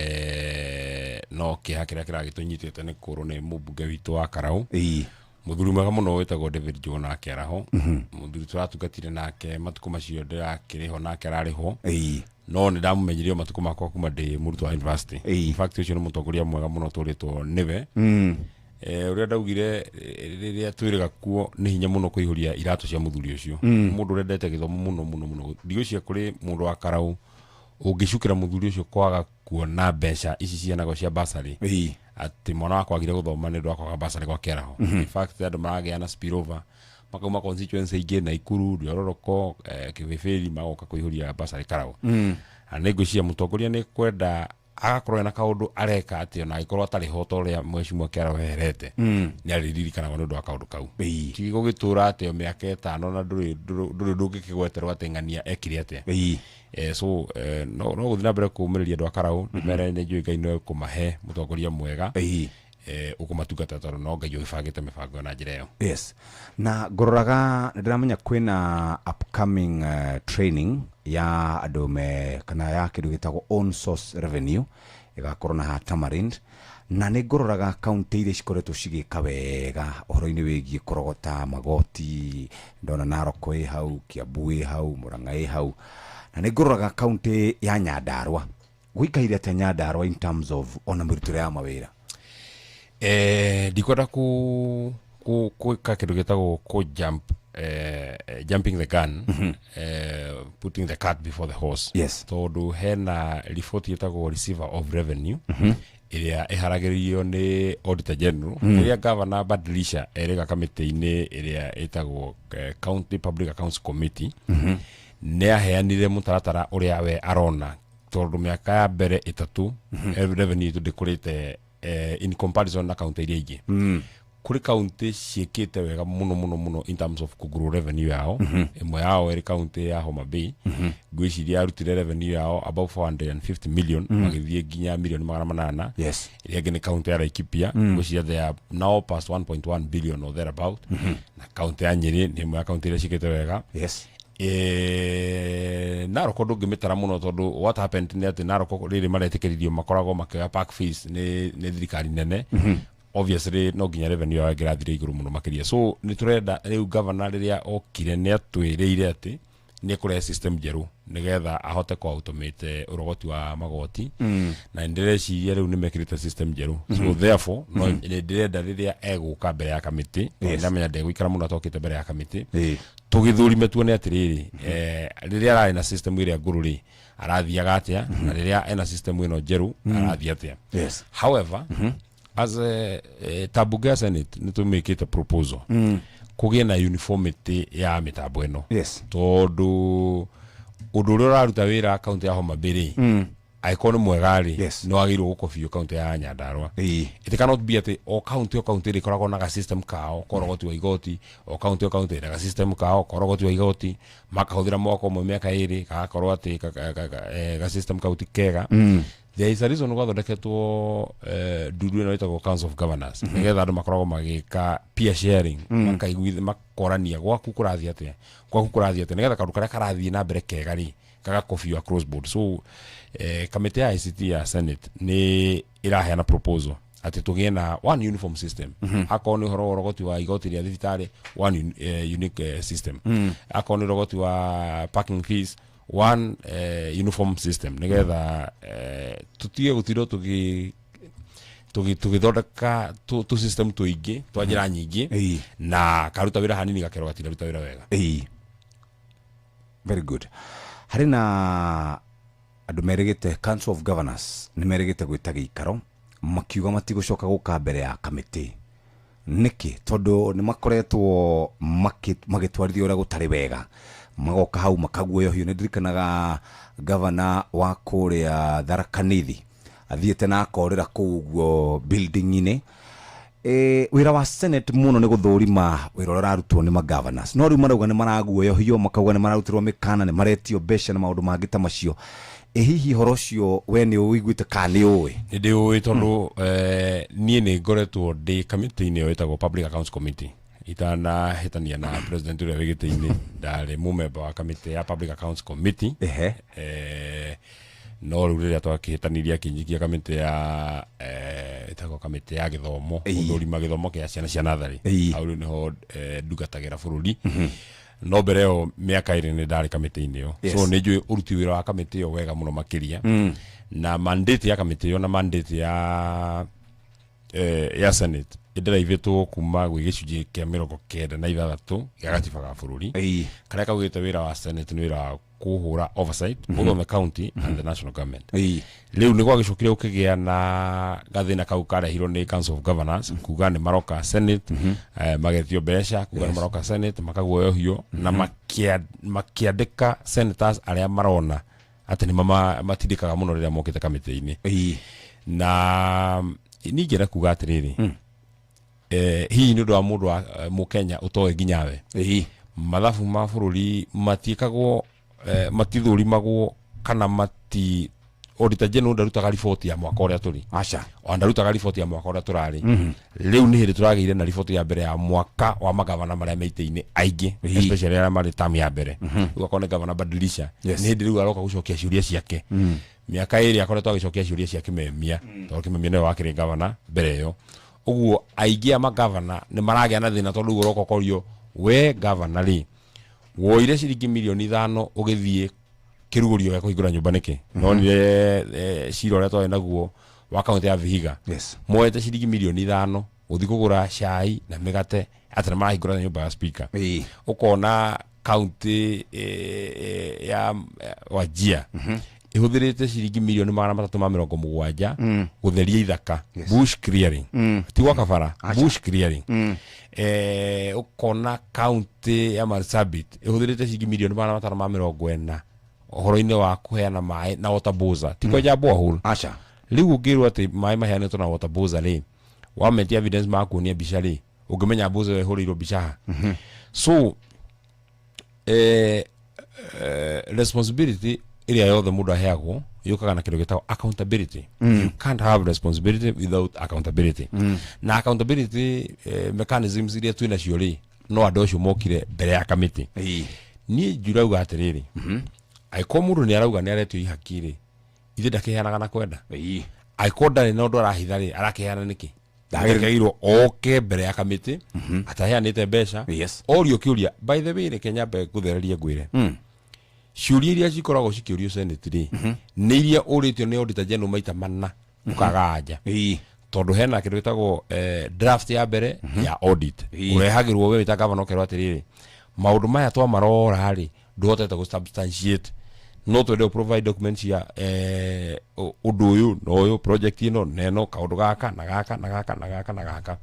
No kĩeha kĩrĩa kĩragĩtũnyitĩte nĩ kũrwo nĩ mũmbunge witũ wa Karau. Ĩĩ. Mũthuri mwega mũno wĩtagwo David Njuguna wa Kĩaraho. Mũthuri tũratungatire nake matukũ macio ndĩrakĩrĩho nake ararĩhwo. Ĩĩ. No nĩ ndamũmenyirie matukũ makwa kuma ndĩ mũrutwo wa university. In fact ũcio nĩ mũtongoria mwega mũno tũrĩtwo nĩwe. Ũrĩa ndaugire rĩrĩa twĩrĩga kuo nĩ hinya mũno kũihũria iratũ cia mũthuri ũcio. Mũndũ ũrendete gĩthomo mũno mũno mũno. Ndigwĩciria kũrĩ mũndũ wa Karau ũngĩcukĩra mũthuri ũcio kwaga kuona mbeca ici cianagwo cia bursary. Atĩ mwana wakwa agire gũthoma nĩ ũndũ wa kwaga bursary gwa Kĩaraho. In fact andũ maragĩa na spillover makauma constituency ingĩ Naikuru, Ndiororoko, Kĩbĩbĩri magoka kũihũria bursary Karau. Na nĩ ngwĩciria mũtongoria nĩ kwenda agakorwo ena kaũndũ areka atĩ ona angĩkorwo atarĩ ho ta ũrĩa mheshimiwa Kĩaraho eherete, nĩ arĩririkanagwo nĩ ũndũ wa kaũndũ kau. Ti gũgĩtũra atĩ o mĩaka 5 na ndũrĩ ndũngĩkĩgweterwo atĩ ng'ania ekire atĩa. So no gũthiĩ na mbere kũũmĩrĩria andũ a Karau, ndĩmere nĩ njũĩ Ngai no ekũmahe mũtongoria mwega ũkũmatungata tondũ no Ngai ũgĩbangĩte mĩbango na njĩra ĩyo. Yes. Na ngũroraga nĩ ndĩramenya kwĩna upcoming training ya andũ me kana ya kĩndũ gĩtagwo own source revenue ĩgakorwo na Tamarind, na nĩ ngũroraga kaunti iria cikoretwo cigĩka wega ũhoro-inĩ wĩgiĩ kũrogota magoti, ndona Narok ĩ hau, Kiambu ĩ hau, Murang'a ĩ hau, na nĩ ngũroraga kaunti ya Nyandarua. Gũikaire atĩa Nyandarua in terms of ona mĩrutĩre ya mawĩra? Ndikwenda gwĩka kĩndũ gĩtagwo kũ jump, jumping the gun, putting the cart before the horse. Yes. Tondũ hena report ĩtagwo receiver of revenue ĩrĩa ĩharagĩrĩrio nĩ Auditor General, ĩrĩa Governor Badilisha erĩga kamĩtĩ-inĩ ĩrĩa ĩtagwo County Public Accounts Committee. Nĩ aheanire mũtaratara ũrĩa we arona tondũ mĩaka ya mbere 3 revenue itũ ndĩkũrĩte in comparison na kaunti iria ingĩ. Kũrĩ kaunti ciĩkĩte wega mũno mũno mũno in terms of kũgrow revenue yao. Ĩmwe yao ĩrĩ kaunti ya Homa Bay. Ngwĩciria yarutire revenue yao about 450 million, magĩthiĩ nginya milioni 800. Yes. Ĩrĩa ĩngĩ nĩ kaunti ya Laikipia. Ngwĩciria they are now past 1.1 billion or thereabout. Na kaunti ya Nyeri nĩ ĩmwe ya kaunti iria ciĩkĩte wega. Yes. Narok ndũngĩmĩtara mũno tondũ what happened nĩ atĩ Narok rĩrĩ maretĩkĩririo makoragwo makĩoya park fees nĩ thirikari nene. Obviously no nginya revenue yao ĩngĩrathire igũrũ mũno makĩria. So nĩ tũrenda rĩu governor rĩrĩa okire nĩ atwĩrĩire atĩ Nĩ ekũrehe system njerũ nĩgetha ahote kũ automate ũrogoti wa magoti. Na nĩndĩreciria rĩu nĩmekĩrĩte system njerũ, so therefore no nĩndĩrenda rĩrĩa egũka mbere ya kamĩtĩ, ndamenya ndegũikara mũno atokĩte mbere ya kamĩtĩ, tũgĩthũrime tuone atĩrĩrĩ, rĩrĩa ararĩ na system ĩrĩa ngũrũ rĩ, arathiaga atĩa, na rĩrĩa ena system ĩno njerũ, arathiĩ atĩa. However, as a, ta bunge ya Senate, nĩ tũmĩkĩte proposal kũgĩe na uniformity ya mĩtambo ĩno, tondũ ũndũ ũrĩa ũraruta wĩra kaunti ya Homa Bay rĩ, angĩkorwo nĩ mwega rĩ, nĩ wagĩrĩirwo gũkobio kaunti ya Nyandarua. It cannot be atĩ o kaunti ĩrĩkoragwo na ga system kao ka ũrogoti wa igoti, o kaunti ĩna ga system kao ka ũrogoti wa igoti, makahũthĩra mwaka ũmwe, mĩaka 2, gagakorwo atĩ ga system kau ti kega. There is a reason gwathondeketwo ndundu ĩno ĩtagwo Council of Governors, nĩgetha andũ makoragwo magĩka peer sharing, makaiguithia, makorania gwaku kũrathiĩ atĩa, gwaku kũrathiĩ atĩa, nĩgetha kaũndũ karĩa karathiĩ na mbere kega rĩ, gagakobio across board. So kamĩtĩ ya ICT ya Senate nĩ ĩraheana proposal atĩ tũgĩe na one uniform system. Akorwo nĩ ũhoro wa ũrogoti wa igoti rĩa thibitarĩ, one unique system. Akorwo nĩ ũrogoti wa parking fees, one uniform system, nĩgetha tũtige gũtinda tũgĩthondeka tũ system tũingĩ twa njĩra nyingĩ, na karuta wĩra hanini gakerwo gatiraruta wĩra wega. Ĩĩ. Very good. Harĩ na andũ merĩgĩte, Council of Governors nĩ merĩgĩte gwĩta gĩikaro, makiuga matigũcoka gũka mbere ya kamĩtĩ. Nĩkĩ? Tondũ nĩ makoretwo magĩtwarithia ũrĩa gũtarĩ wega, magoka hau makaguoyohio. Nĩ ndirikanaga gavana wa kũrĩa Tharaka Nithi athiĩte na akorĩra kũu ũguo building-inĩ. Wĩra wa Senate mũno nĩ gũthũrima wĩra ũrĩa ũrarutwo nĩ magovernors, no rĩu marauga nĩ maraguoyohio, makauga nĩ mararutĩrwo mĩkana, nĩ maretio mbeca na maũndũ mangĩ ta macio. Hihi ũhoro ũcio we nĩ ũiguĩte kana nĩ ũĩ? Nĩ ndĩũĩ, tondũ niĩ nĩ ngoretwo ndĩ kamĩtĩ-inĩ ĩyo ĩtagwo Public Accounts Committee. Itanahĩtania na president ũrĩa wĩ gĩtĩ-inĩ, ndarĩ mũmemba wa kamĩtĩ ya Public Accounts Committee. No rĩu rĩrĩa twakĩhĩtanirie, akĩnjikia kamĩtĩ ya ĩtagwo kamĩtĩ ya gĩthomo, gũthũrima gĩthomo kĩa ciana cia natharĩ. Hau rĩu nĩho ndungatagĩra bũrũri, no mbere ĩyo mĩaka 2 nĩ ndarĩ kamĩtĩ-inĩ ĩyo. So nĩ njũĩ ũruti wĩra wa kamĩtĩ ĩyo wega mũno makĩria, na mandate ya kamĩtĩ ĩyo na mandate ya Senate ĩndĩraivĩtwo kuma gwĩ gĩcunjĩ kĩa 96 gĩa gatiba ga bũrũri, karĩa kaugĩte wĩra wa Senate nĩ wĩra wa kũhũra oversight both on the county and the national government. Rĩu nĩ gwagĩcokire gũkĩgĩa na gathĩna kau karehirwo nĩ Council of Governors, kuga nĩ maroka Senate, magetio mbeca, kuga nĩ maroka Senate makaguoyohio, na makĩandĩka senators arĩa marona atĩ nĩ matindĩkaga mũno rĩrĩa mokĩte kamĩtĩ-inĩ. Na niĩ ingĩenda kuga atĩrĩrĩ, hihi nĩ ũndũ wa mũndũ wa mũkenya ũtoĩ nginyawe mathabu ma bũrũri matiĩkagwo, matithũrimagwo kana mati Auditor General ndarutaga riboti ya mwaka ũrĩa tũrĩ. Aca. Ona ndarutaga riboti ya mwaka ũrĩa tũrarĩ. Rĩu nĩ hĩndĩ tũragĩire na riboti ya mbere ya mwaka wa magavana marĩa me itĩ-inĩ aingĩ, especially arĩa marĩ tamu ya mbere. Rĩu akorwo nĩ Gavana Badilisha, nĩ hĩndĩ rĩu aroka gũcokia ciũria ciake. Mĩaka 2 akoretwo agĩcokia ciũria cia Kimemia, tondũ Kimemia nĩwe wakĩrĩ gavana mbere ĩyo. Ũguo aingĩ a magavana nĩ maragĩa na thĩna, tondũ rĩu ũroka ũkorio, we gavana rĩ, woire ciringi mirioni 5 ũgĩthiĩ kĩrugũrio gĩa kũhingũra nyũmba nĩkĩ? Nonire cira ũrĩa twarĩ naguo wa kaunti ya Vihiga, moete ciringi mirioni 5 gũthiĩ kũgũra cai na mĩgate atĩ nĩ marahingũra nyũmba ya speaker. Ũkona kaunti ya Wajir ĩhũthĩrĩte ciringi mirioni 370 gũtheria ithaka, bush clearing, ti gwaka bara, bush clearing. Ũkona kaunti ya Marsabit ĩhũthĩrĩte ciringi mirioni 540 ũhoro-inĩ wa kũheana maĩ na water bowser, ti kwenja borehole. Aca. Rĩu ũngĩrwo atĩ maĩ maheanĩtwo na water bowser rĩ, wametia evidence ma kuonia mbica rĩ, ũngĩmenya bowser ĩyo ĩhũrĩirwo mbica ha? So responsibility ĩrĩa yothe mũndũ aheagwo yũkaga na kĩndũ gĩtagwo accountability. You can't have responsibility without accountability. Na accountability mechanisms iria twĩ nacio rĩ, no andũ acio mokire mbere ya kamĩtĩ. Niĩ njurauga atĩrĩrĩ, angĩkorwo mũndũ nĩ arauga nĩ aretio ihaki rĩ, ithe ndakĩheanaga na kwenda? Angĩkorwo ndarĩ na ũndũ arahitha rĩ, arakĩheana nĩkĩ? Ndagĩrĩirwo oke mbere ya kamĩtĩ ataheanĩte mbeca, orio kĩũria. By the way, reke nyambe ngũthererie ngwĩre, Ciũria iria cikoragwo cikĩũrio Senate rĩ, nĩ iria ũrĩtio nĩ Auditor General maita mana ũkaga anja, tondũ hena kĩndũ gĩtagwo draft ya mbere ya audit ũrehagĩrwo we wĩta gavana, ũkerwo atĩrĩrĩ, maũndũ maya twamarora rĩ, ndũhotete gũ substantiate, no twende ũ provide documents cia ũndũ ũyũ na ũyũ, project ĩno na ĩno, kaũndũ gaka na gaka na gaka na gaka na gaka.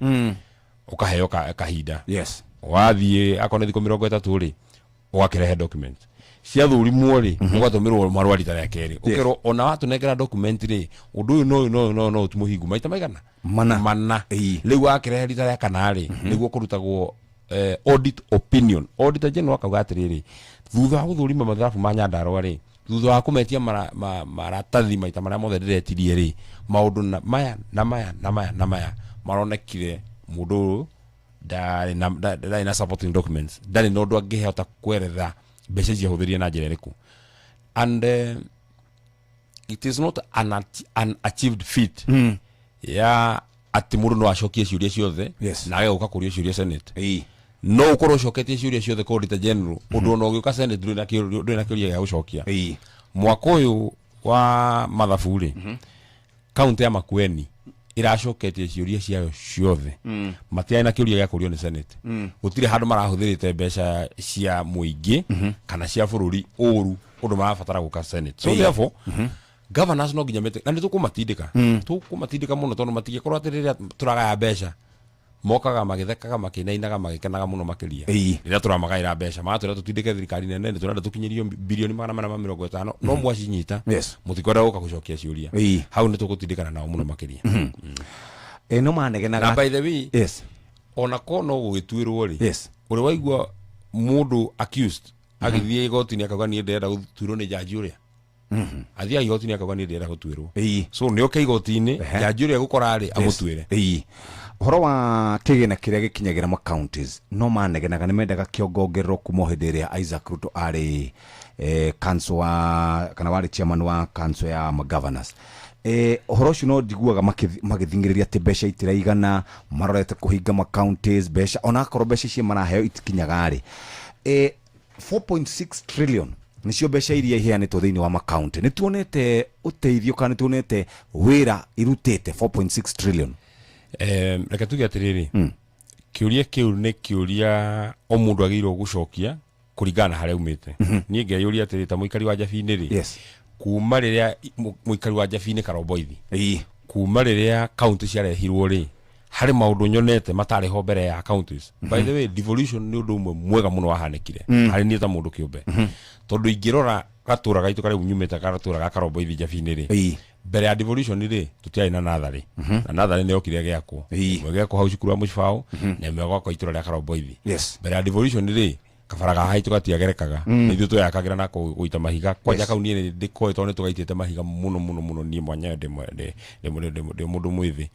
Ũkaheo kahinda. Wathiĩ akorwo nĩ thikũ 30 rĩ, ũgakĩrehe document ciathurimwo rĩ, ũgatũmĩrwo marũa rita rĩa kerĩ, ũkerwo ona watũnengera document rĩ, ũndũ ũyũ no ũyũ no ũyũ no no ũtimũhingu maita maigana mana. Mana. Rĩu wakĩrehe rita rĩa kana rĩ, nĩguo kũrutagwo audit opinion. Auditor General akauga atĩrĩrĩ, thutha wa gũthũrima mathabu ma Nyandarua rĩ, thutha wa kũmetia maratathi maita marĩa mothe ndĩretirie rĩ, maũndũ na maya na maya na maya na maya maronekire mũndũ ũyũ ndarĩ na supporting documents, ndarĩ na ũndũ angĩhota kweretha mbeca ici ahũthĩrire na njĩra ĩrĩkũ. And it is not an achieved feat ya atĩ mũndũ no acokie ciũria ciothe na age gũka kũrio ciũria Senate. No ũkorwo ũcoketie ciũria ciothe kwa Auditor General, ũndũ ona ũgĩũka Senate ndũrĩ na kĩũria gĩa gũcokia. Mwaka ũyũ wa mathabu rĩ, kaunti ya Makueni ĩracoketie ciũria ciayo ciothe. Matiarĩ na kĩũria gĩa kũrio nĩ Senate. Gũtirĩ handũ marahũthĩrĩte mbeca cia mũingĩ kana cia bũrũri ũru ũndũ marabatara gũka Senate. So therefore governors no nginya mete na nĩ tũkũmatindĩka, tũkũmatindĩka mũno, tondũ matingĩkorwo atĩ rĩrĩa tũragaya mbeca mokaga magĩthekaga, makĩinainaga, magĩkenaga mũno makĩria. Rĩrĩa tũramagaĩra mbeca magatwĩra tũtindĩke thirikari nene, nĩ tũrenda tũkinyĩrio bilioni 450, no mwacinyita mũtikwenda gũka gũcokia ciũria. Hau nĩ tũgũtindĩkana nao mũno makĩria. No manegenaga. Na by the way, ona ko no gũgĩtuĩrwo rĩ, ũrĩ waigua mũndũ accused agĩthiĩ igoti-inĩ akauga niĩ ndĩrenda gũtuĩrwo nĩ jaji ũrĩa athiaga igoti-inĩ akauga niĩ ndĩrenda gũtuĩrwo? So nĩ oke igoti-inĩ, jaji ũrĩa egũkora rĩ, amũtuĩre. Ũhoro wa kĩgĩna kĩrĩa gĩkinyagĩra ma counties, no manegenaga nĩ mendaga kĩongongererwo kuma o hĩndĩ ĩrĩa Isaac Ruto arĩ council wa kana warĩ chairman wa council ya ma governors. Ũhoro ũcio no njiguaga magĩthing'ĩrĩria atĩ mbeca itiraigana, marorete kũhinga ma counties mbeca, ona akorwo mbeca icio maraheo itikinyaga rĩ. 4.6 trillion nĩcio mbeca iria iheanĩtwo thĩinĩ wa makaunti. Nĩ tuonete ũteithio kana nĩ tuonete wĩra irutĩte 4.6 trillion? Reke tuge atĩrĩrĩ, kĩũria kĩu nĩ kĩũria o mũndũ agĩrĩirwo gũcokia kũringana na harĩa umĩte. Niĩ ngeyũria atĩrĩ, ta mũikari wa Njabinĩ rĩ, kuma rĩrĩa mũikari wa Njabinĩ Karomboithi, kuma rĩrĩa kaunti ciarehirwo rĩ, harĩ maũndũ nyonete matarĩ ho mbere ya counties. By the way, devolution nĩ ũndũ ũmwe mwega mũno wahanĩkire harĩ niĩ ta mũndũ kĩũmbe, tondũ ingĩrora gatũra gaitũ karĩa nyumĩte, gatũra ga Karomboithi Njabinĩ rĩ, mbere ya devolution rĩ, tũtiarĩ na natharĩ, na natharĩ nĩ yokire gĩakwo, ĩmwe gĩakwo hau cukuru wa Mũcibaũ na ĩmwe gwakwo itũra rĩa Karomboithi. Mbere ya devolution rĩ, kabara ga haitũ gatiagerekaga. Nĩ ithuĩ tweyakagĩra na gũita mahiga kwanja. Kau niĩ nĩ ndĩkoĩ tondũ nĩ tũgaitĩte mahiga mũno mũno mũno. Niĩ mwenyewe ndĩ mũndũ mwĩthĩ.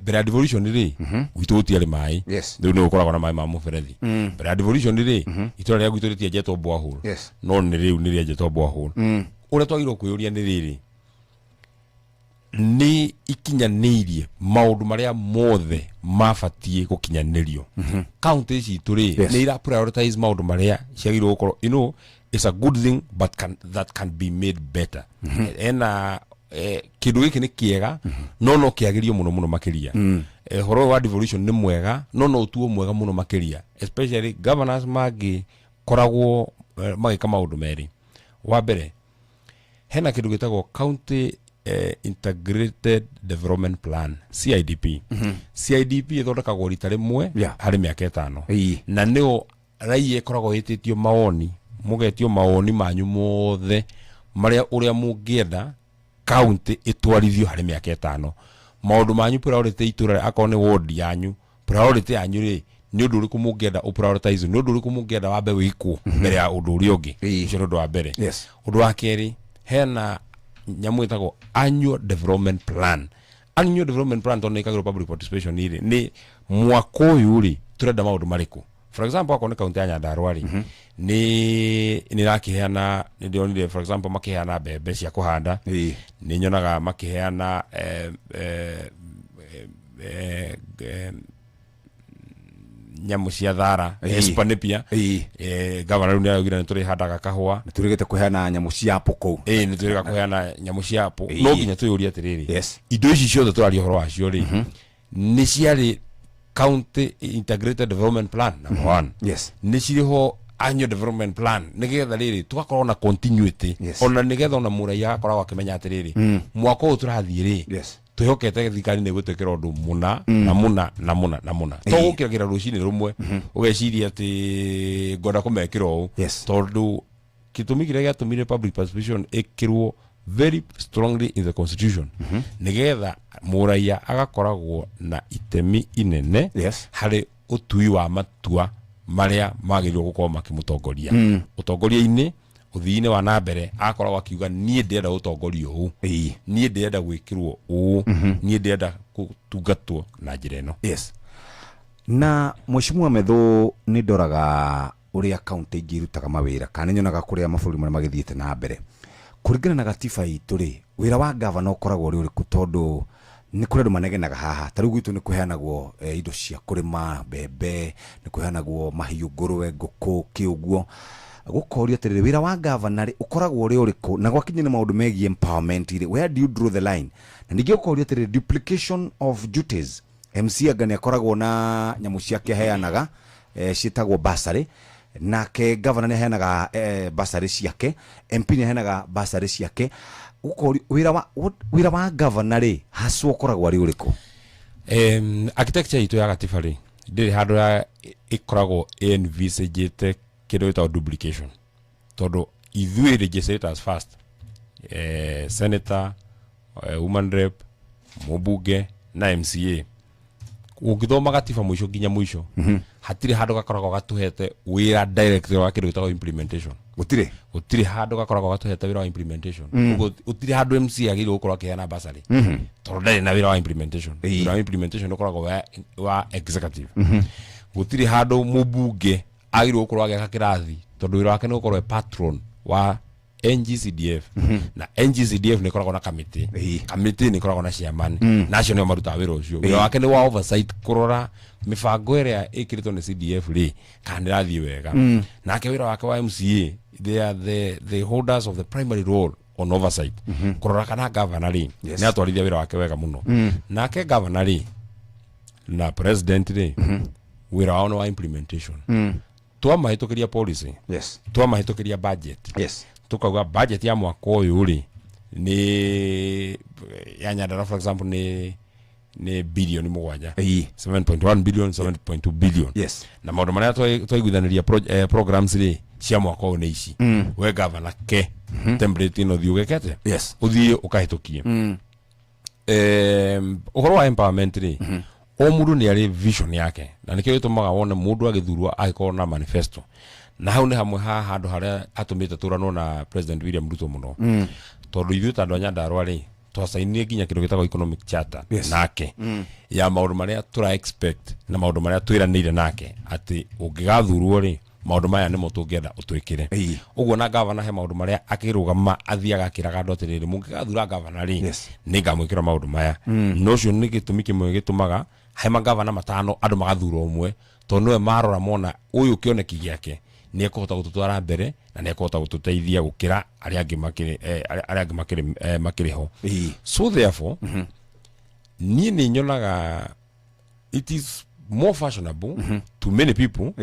Mbere ya devolution rĩ, gwitũ gũtiarĩ maĩ. Rĩu nĩ gũkoragwo na maĩ ma mũberethi. Mbere ya devolution rĩ, itũra rĩa gwitũ rĩtienjetwo borehole. No nĩ rĩu nĩ rĩenjetwo borehole. Ũrĩa twagĩrĩirwo kwĩyũria nĩ rĩrĩ, nĩ ikinyanĩirie maũndũ marĩa mothe mabatiĩ gũkinyanĩrio kaunti citũ rĩ? Nĩ ira prioritize maũndũ marĩa ciagĩrĩirwo gũkorwo? It's a good thing but that can be made better. Ena kĩndũ gĩkĩ nĩ kĩega, no no kĩagĩrio mũno mũno makĩria. Ũhoro ũyũ wa devolution nĩ mwega, no no ũtuo mwega mũno makĩria, especially governors mangĩkoragwo magĩka maũndũ merĩ. Wa mbere, hena kĩndũ gĩtagwo County Integrated Development Plan, CIDP. CIDP ĩthondekagwo rita rĩmwe harĩ mĩaka 5, na nĩo raia ĩkoragwo ĩtĩtio mawoni, mũgetio mawoni manyu mothe marĩa ũrĩa mũngĩenda kaunti ĩtwarithio harĩ mĩaka 5, maũndũ manyu, priority itũra, akorwo nĩ ward yanyu, priority yanyu rĩ, nĩ ũndũ ũrĩkũ mũngĩenda ũprioritize, nĩ ũndũ ũrĩkũ mũngĩenda wambe wĩkwo mbere ya ũndũ ũrĩa ũngĩ. Ũcio nĩ ũndũ wa mbere. Ũndũ wa kerĩ, hena nyamũ ĩtagwo annual development plan. Annual development plan, tondũ nĩ ĩkagĩrwo public participation rĩ, nĩ mwaka ũyũ rĩ, tũrenda maũndũ marĩkũ? For example, akorwo nĩ kaunti ya Nyandarua rĩ, nĩ ĩrakĩheana, nĩ ndĩronire for example makĩheana mbembe cia kũhanda, nĩ nyonaga makĩheana nyamũ cia thara Espanepia. Gavana rĩu nĩaraugire nĩ tũrĩhandaga kahũa, nĩ tũrĩgĩte kũheana nyamũ cia apple kũu. Nĩ tũrĩga kũheana nyamũ cia apple. No nginya twĩyũrie atĩrĩrĩ, indo ici ciothe tũraria ũhoro wacio rĩ, nĩ ciarĩ county integrated development plan number one? Nĩ cirĩ ho annual development plan, nĩgetha rĩrĩ tũgakorwo na continuity? Ona nĩgetha ona mũraia agakoragwo akĩmenya atĩrĩrĩ, mwaka ũyũ tũrathiĩ rĩ, twĩhokete thirikari nĩ ĩgũtwĩkĩra ũndũ mũna na mũna na mũna na mũna. To gũkĩragĩra rũcinĩ rũmwe ũgeciria atĩ ngwenda kũmekĩra ũũ, tondũ gĩtũmi kĩrĩa gĩatũmire public participation ĩkĩrwo very strongly in the constitution, nĩgetha mũraia agakoragwo na itemi inene harĩ ũtui wa matua marĩa magĩrĩirwo gũkorwo makĩmũtongoria ũtongoria-inĩ, ũthii-inĩ wa na mbere. Agakoragwo akiuga, niĩ ndĩrenda gũtongorio ũũ, niĩ ndĩrenda gwĩkĩrwo ũũ, niĩ ndĩrenda gũtungatwo na njĩra ĩno. Yes. Na Mheshimiwa Methu, nĩ ndoraga ũrĩa kaunti ingĩ irutaga mawĩra, kana nĩ nyonaga kũrĩa mabũrũri marĩa magĩthiĩte na mbere. Kũringana na gatiba itũ rĩ, wĩra wa gavana ũkoragwo ũrĩ ũrĩkũ? Tondũ nĩ kũrĩ andũ manegenaga haha, ta rĩu gwitũ nĩ kũheanagwo indo cia kũrĩma, mbembe, nĩ kũheanagwo mahiũ, ngũrwe, ngũkũ, kĩ ũguo. Gũkorio atĩrĩrĩ, wĩra wa gavana rĩ, ũkoragwo ũrĩ ũrĩkũ? Na gwakinya nĩ maũndũ megiĩ empowerment rĩ, where do you draw the line? Na ningĩ ũkorio atĩrĩrĩ, duplication of duties. MC anga nĩ akoragwo na nyamũ ciake aheanaga, ciĩtagwo bursary, nake gavana nĩ aheanaga bursary ciake, MP nĩ aheanaga bursary ciake. Ũkorio wĩra wa gavana rĩ, haswa ũkoragwo arĩ ũrĩkũ? Architecture itũ ya gatiba rĩ, ndĩrĩ handũ ya ĩkoragwo envisagĩte kĩndũ gĩtagwo duplication, tondũ ithuĩ legislators first, senator, woman rep, mũmbunge na MCA, ũngĩthoma gatiba mũico nginya mũico, hatirĩ handũ gakoragwo gatũhete wĩra direct wa kĩndũ gĩtagwo implementation. Gũtirĩ. Gũtirĩ handũ gakoragwo gatũhete wĩra wa implementation. Ũguo gũtirĩ handũ MCA agĩrĩirwo gũkorwo akĩheana bursary, tondũ ndarĩ na wĩra wa implementation. Wĩra wa implementation ũkoragwo wa executive. Gũtirĩ handũ mũmbunge agĩrĩirwo gũkorwo agĩaka kĩrathi, tondũ wĩra wake nĩ gũkorwo e patron wa NGCDF, na NGCDF nĩ ĩkoragwo na kamĩtĩ, kamĩtĩ nĩ ĩkoragwo na chairman, na acio nĩo marutaga wĩra ũcio. Wĩra wake nĩ wa oversight, kũrora mĩbango ĩrĩa ĩkĩrĩtwo nĩ CDF rĩ, kana nĩ ĩrathiĩ wega. Nake wĩra wake wa MCA, they are the holders of the primary role on oversight, kũrora kana governor rĩ, nĩ atwarithia wĩra wake wega mũno. Nake governor rĩ na president rĩ, wĩra wao nĩ wa implementation. Twamahĩtũkĩria policy, twamahĩtũkĩria budget, tukauga budget ya mwaka ũyũ rĩ, nĩ ya Nyandarua for example, nĩ bilioni 7, 7.1 billion, 7.2 billion, na maũndũ marĩa twaiguithanĩria programs rĩ cia mwaka ũyũ nĩ ici. We governor, ke template ĩno, thiĩ ũgekete, ũthiĩ ũkahĩtũkie. Ũhoro wa empowerment rĩ, o mũndũ nĩ arĩ vision yake, na nĩkĩo gĩtũmaga wone mũndũ agĩthurwo agĩkorwo na manifesto, na hau nĩ hamwe ha handũ harĩa atũmĩte tũranwo na President William Ruto mũno, tondũ ithuĩ ta andũ a Nyandarua rĩ, twacainire nginya kĩndũ gĩtagwo economic charter nake, ya maũndũ marĩa tũra expect na maũndũ marĩa twĩranĩire nake atĩ ũngĩgathurwo rĩ, maũndũ maya nĩmo tũngĩenda ũtwĩkĩre. Ũguo na gavana he maũndũ marĩa akĩrũgama athiaga akĩraga andũ atĩrĩrĩ, mũngĩgathura gavana rĩ, nĩ ngamwĩkĩra maũndũ maya. Na ũcio nĩ gĩtũmi kĩmwe gĩtũmaga he magavana 5 andũ magathura ũmwe, tondũ nĩwe marora mona ũyũ kĩoneki gĩake nĩ ekũhota gũtũtwara mbere na nĩ ekũhota gũtũteithia gũkĩra arĩa angĩ makĩrĩ arĩa angĩ makĩrĩ ho. So therefore, niĩ nĩ nyonaga it is more fashionable to many people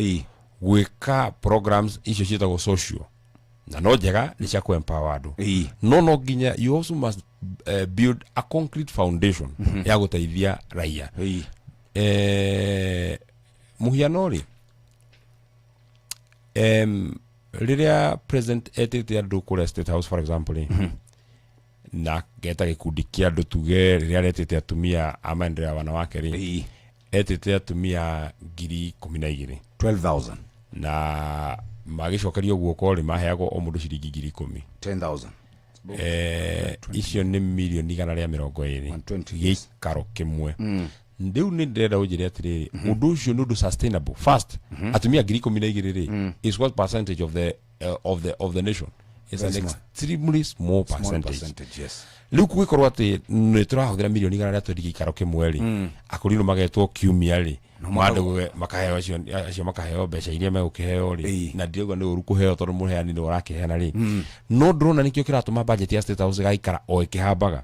gwĩka programs icio ciĩtagwo social, na no njega, nĩ cia kũ-empower andũ, no nginya you also must build a concrete foundation ya gũteithia raia. Mũhiano rĩ, rĩrĩa president etĩte andũ kũrĩa State House for example rĩ, na geta gĩkundi kĩa andũ, tuge rĩrĩa aretĩte atumia a maendeleo ya wanawake rĩ, etĩte atumia 12,000. 12,000. Na magĩcokerio guoko rĩ, maheagwo o mũndũ ciringi 10,000. 10,000. Icio nĩ milioni 120 gĩikaro kĩmwe. Rĩu nĩ ndĩrenda ũnjĩre atĩrĩrĩ, ũndũ ũcio nĩ ũndũ sustainable? First, atumia 12,000 rĩ, is what percentage of the nation? Is an Very small. extremely small Small percentage. percentage, yes. Rĩu kũgĩkorwo atĩ nĩ tũrahũthĩra mirioni 100 rĩa twendi gĩikaro kĩmwe rĩ, akũrinũ magetwo kiumia rĩ, mandũ makaheo acio makaheo mbeca iria megũkĩheo rĩ, na ndirauga nĩ ũru kũheo tondũ mũheani nĩ ũrakĩheana rĩ, no ndĩrona nĩkĩo kĩratũma budget ya State House ĩgaikara o ĩkĩhambaga.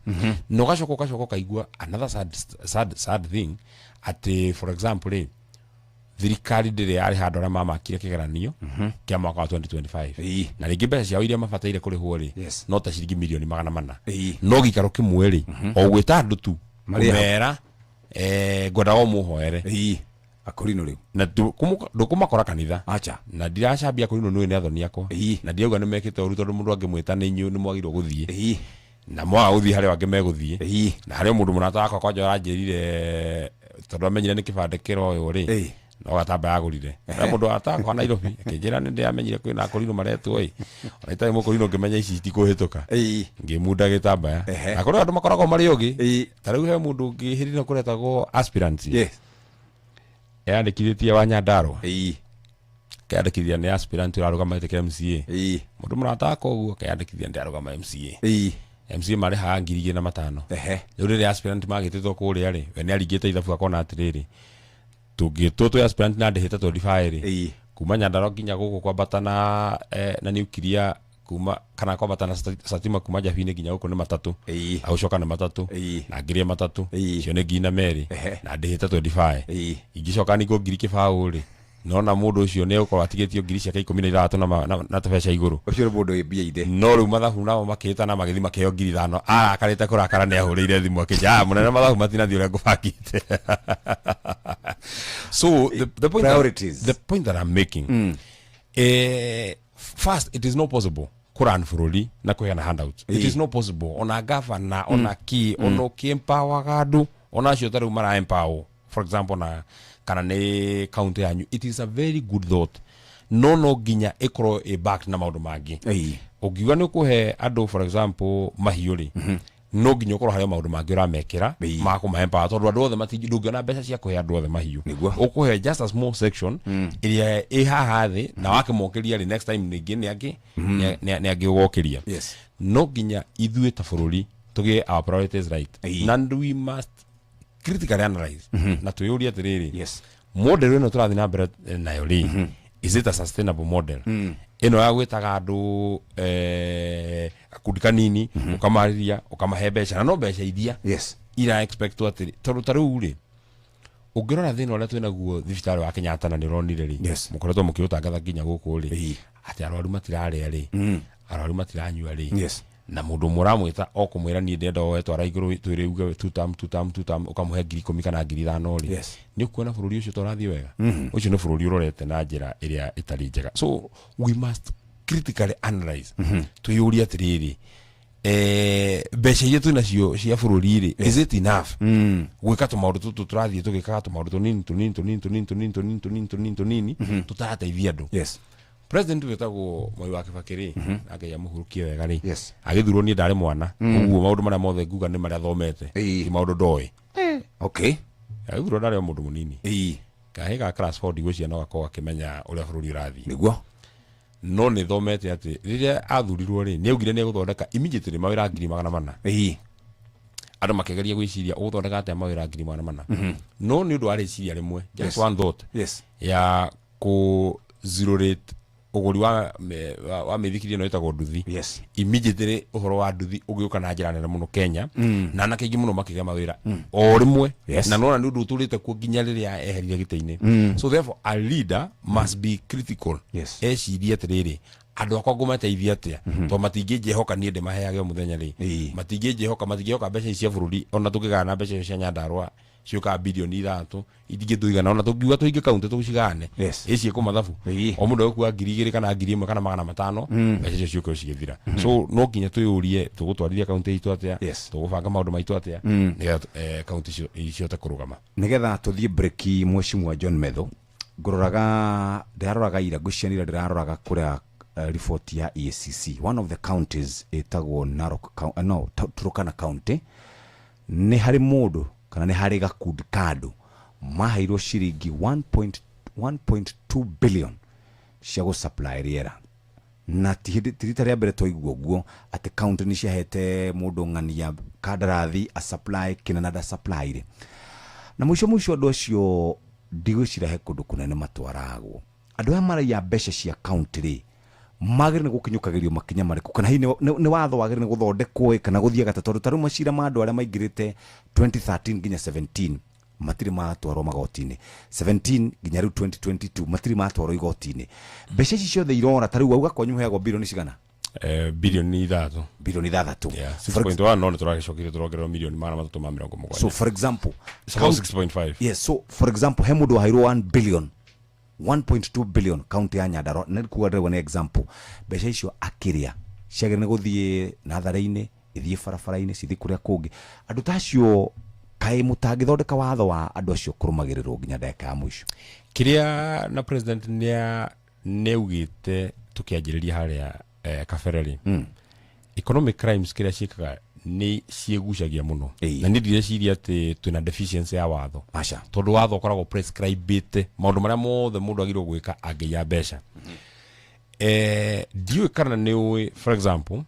Na ũgacoka ũkaigua another sad, sad, sad thing atĩ, for example rĩ, thirikari ndĩrĩ yarĩha andũ arĩa mamakire kĩgeranio kĩa mwaka wa 2025, na rĩngĩ mbeca ciao iria mabataire kũrĩhwo rĩ, no ta ciringi mirioni 400, no gĩikaro kĩmwe rĩ, o gwĩta andũ tu Marĩ hau. kũmera ngwendaga ũmũhoere akũrinũ rĩu na ndũkũmakora kanitha. Acha. Na ndiracambia akũrinũ, nĩ nĩ athoni akwa, na ndirauga nĩ mekĩte ũru, tondũ mũndũ angĩmwĩta nĩ inyuĩ nĩ mwagĩrĩirwo gũthiĩ, na mwaga gũthiĩ harĩ angĩ megũthiĩ. Na harĩ o mũndũ mũrata wakwa kwanja ũranjĩrire, tondũ amenyire nĩ kĩbandĩ kĩroywo rĩ, no gatamba yagũrire harĩa mũndũ atakwa Nairobi akĩnjĩra nĩ ndĩramenyire kwĩna akũrinũ maretwo ĩ, ona itarĩ mũkũrinũ ngĩmenya ici itikũhĩtũka, ngĩmunda gĩtambaya. Na kũrĩ andũ makoragwo marĩ ũgĩ, ta rĩu he mũndũ ũngĩ hĩndĩ ĩno kũretagwo aspirants, eyandĩkithĩtie wa Nyandarua, keyandĩkithia nĩ aspirant ũrarũgama gĩtĩ kĩa MCA. Mũndũ mũrata wakwa ũguo keyandĩkithia ndĩarũgama MCA. MCA marĩhaga 2500. Rĩu rĩrĩa aspirant magĩtĩtwo kũrĩa rĩ, we nĩ aringĩte ithabu akona atĩrĩrĩ, tũngĩtwo twĩ aspirant na ndĩhĩte 25 rĩ, kuma Nyandarua nginya gũkũ kwambata na na nuclear, kuma kana kwambata na Satima, kuma Njabi-inĩ nginya gũkũ nĩ matatũ, agũcoka nĩ matatũ, na ngĩrĩe matatũ icio nĩ 42, na ndĩhĩte 25, ingĩcoka ningwo 20,000 rĩ, nona mũndũ ũcio nĩ egũkorwo atigĩtio ngiri ciake 16 na tũbeca igũrũ. Ũcio nĩ mũndũ wĩ mbia ithe. No rĩu mathabu nao makĩhĩtana, magĩthiĩ makĩheo 5000. Arakarĩte kũrakara, nĩ ahũrĩire thimũ akĩnjĩra, "Ah, mũnene, mathabu matinathiĩ ũrĩa ngũbangĩte." So the point Priorities. That, the point that I'm making, first, it is not possible kũran bũrũri na kũheana handouts. It is not possible, ona gavana, ona ki ona ũkĩempawaga andũ, ona acio ta rĩu mara empower, for example, na kana nĩ county yanyu, it is a very good thought, no nginya ĩkorwo ĩ backed na maũndũ mangĩ. Ũngiuga nĩ ũkũhe andũ, for example, mahiũ rĩ, no nginya ũkorwo harĩ maũndũ mangĩ ũramekĩra ma kũmahe empower, tondũ andũ othe ndũngĩona mbeca cia kũhe andũ othe mahiũ. Ũkũhe just a small section ĩrĩa ĩ haha thĩ, na wakĩmokĩria rĩ, next time rĩngĩ nĩ angĩ nĩ angĩ ũgokĩria. No nginya ithuĩ ta bũrũri tũgĩe our priorities right, and we must critically analyze na twĩyũrie atĩrĩrĩ, model ĩno tũrathiĩ na mbere nayo rĩ, is it a sustainable model ĩno ya gwĩtaga andũ gakundi kanini, ũkamarĩria, ũkamahe mbeca, na no mbeca iria ira expect atĩ, tondũ ta rĩu rĩ, ũngĩrora thĩna ũrĩa twĩnaguo thibitarĩ wa Kenyatta, na nĩ ũronire rĩ, mũkoretwo mũkĩũtangatha nginya gũkũ rĩ, atĩ arwaru matirarĩa rĩ, arwaru matiranyua rĩ, na mũndũ ũmwe ũramwĩta o kũmwĩra, "Niĩ ndĩrenda woe twara igũrũ twĩrĩ uge tutam tutam tutam," ũkamũhe 10,000 kana 5,000 rĩ, nĩ ũkuona bũrũri ũcio torathiĩ wega. Ũcio nĩ bũrũri ũrorete na njĩra ĩrĩa ĩtarĩ njega. So we must critically analyze, twĩyũrie atĩrĩrĩ, mbeca iria twĩnacio cia bũrũri rĩ, is it enough gwĩka tũmaũndũ tũtũ tũrathiĩ tũgĩkaga, tũmaũndũ tũnini tũnini tũnini tũnini tũnini tũnini tũnini tũnini tũnini tũtarateithia andũ? President wĩtagwo Mwai wa Kibaki rĩ, na Ngai amũhurukie wega rĩ, agĩthurwo niĩ ndarĩ mwana. Ũguo maũndũ marĩa mothe nguga nĩ marĩa thomete, ti maũndũ ndoĩ. Agĩthurwo ndarĩ o mũndũ mũnini, kahĩ ga class 4, ndigwĩciria no gakorwo gakĩmenya ũrĩa bũrũri ũrathiĩ. No nĩ thomete atĩ rĩrĩa athurirwo rĩ, nĩ augire nĩ egũthondeka immediately mawĩra 400,000. Andũ makĩgeria gwĩciria, ũgũthondeka atĩa mawĩra 400,000? No nĩ ũndũ wa rĩciria rĩmwe, just one thought ya kũ zero rate ũgũri wa mĩithikiri ĩno ĩtagwo nduthi. Immediately ũhoro wa nduthi ũgĩũka na njĩra nene mũno Kenya, na anake aingĩ mũno makĩgĩa mawĩra o rĩmwe. Na nona nĩ ũndũ ũtũrĩte kuo nginya rĩrĩa eherire gĩtĩ-inĩ. So therefore a leader must be critical, ecirie atĩrĩrĩ, andũ akwa ngũmateithia atĩa? Tondũ matingĩnjĩhoka niĩ ndĩmaheage o mũthenya rĩ, matingĩhoka mbeca ici cia bũrũri. Ona tũngĩgana na mbeca icio cia Nyandarua ciũkaga 3 bilioni itingĩtũigana, ona tũngiuga tũhinge kaunti tũcigane ĩciĩ kũ mathabu, o mũndũ egũkua 2,000 kana 1,000 kana 500, mbeca icio ciũke cigĩthira. So no nginya twĩyũrie, tũgũtwarithia kaunti itũ atĩa, tũgũbanga maũndũ maitũ atĩa, nĩgetha kaunti icio cihote kũrũgama. Nigetha tuthie breki, mheshimiwa John Methu, ngũroraga, ndĩraroraga ira, ngũcianira ndĩraroraga kũrĩa report ya EACC, one of the counties ĩtagwo Narok, no Turkana County, nĩ harĩ mũndũ kana nĩ harĩ gakundi ka andũ maheirwo ciringi 1.2 billion cia gũsupply rĩera. Na ti hĩndĩ ti rita rĩa mbere twaigua ũguo atĩ county nĩ ciahete mũndũ ng'ania kandarathi a supply kĩna na nda supply rĩ. Na mũico mũico andũ acio ndigwĩciria he kũndũ kũnene matwaragwo. Andũ aya maraiya mbeca cia county rĩ, magĩrĩire nĩ gũkinyũkagĩrio makinya marĩkũ, kana hihi nĩ watho wagĩrĩire nĩ gũthondekwo ĩ, kana gũthiaga atĩa? Tondũ ta rĩu macira ma andũ arĩa maingĩrĩte 2013 nginya 17 matirĩ matwarwo magoti-inĩ, 17 nginya rĩu 2022 matirĩ matwarwo igoti-inĩ. Mbeca ici ciothe irora, ta rĩu wauga kwanyu heagwo bilioni cigana? Bilioni 6. Bilioni 6. Yeah, 6.1, no nĩ tũragĩcokire tũrongererwo milioni 370. So for example, It's about 6.5. Yes, so for example, he mũndũ waheirwo 1 billion, 1.2 billion county ya Nyandarua, nĩ kuga ndĩrauga nĩ example. Mbeca icio akĩrĩa ciagĩrĩire nĩ gũthiĩ natharĩ-inĩ, ithiĩ barabara-inĩ, cithiĩ kũrĩa kũngĩ. Andũ ta acio kaĩ mũtangĩthondeka watho wa andũ acio kũrũmagĩrĩrwo nginya ndagĩka ya mũico? Kĩrĩa na president nĩaugĩte tũkĩanjĩrĩria harĩa kabere rĩ, economic crimes kĩrĩa ciĩkaga nĩ ciĩgucagia mũno. Na niĩ ndireciria atĩ twĩna deficiency ya watho. Aca. Tondũ watho ũkoragwo prescribĩte maũndũ marĩa mothe mũndũ agĩrĩirwo gwĩka angĩiya mbeca. Ndiũĩ kana nĩ ũĩ, for example,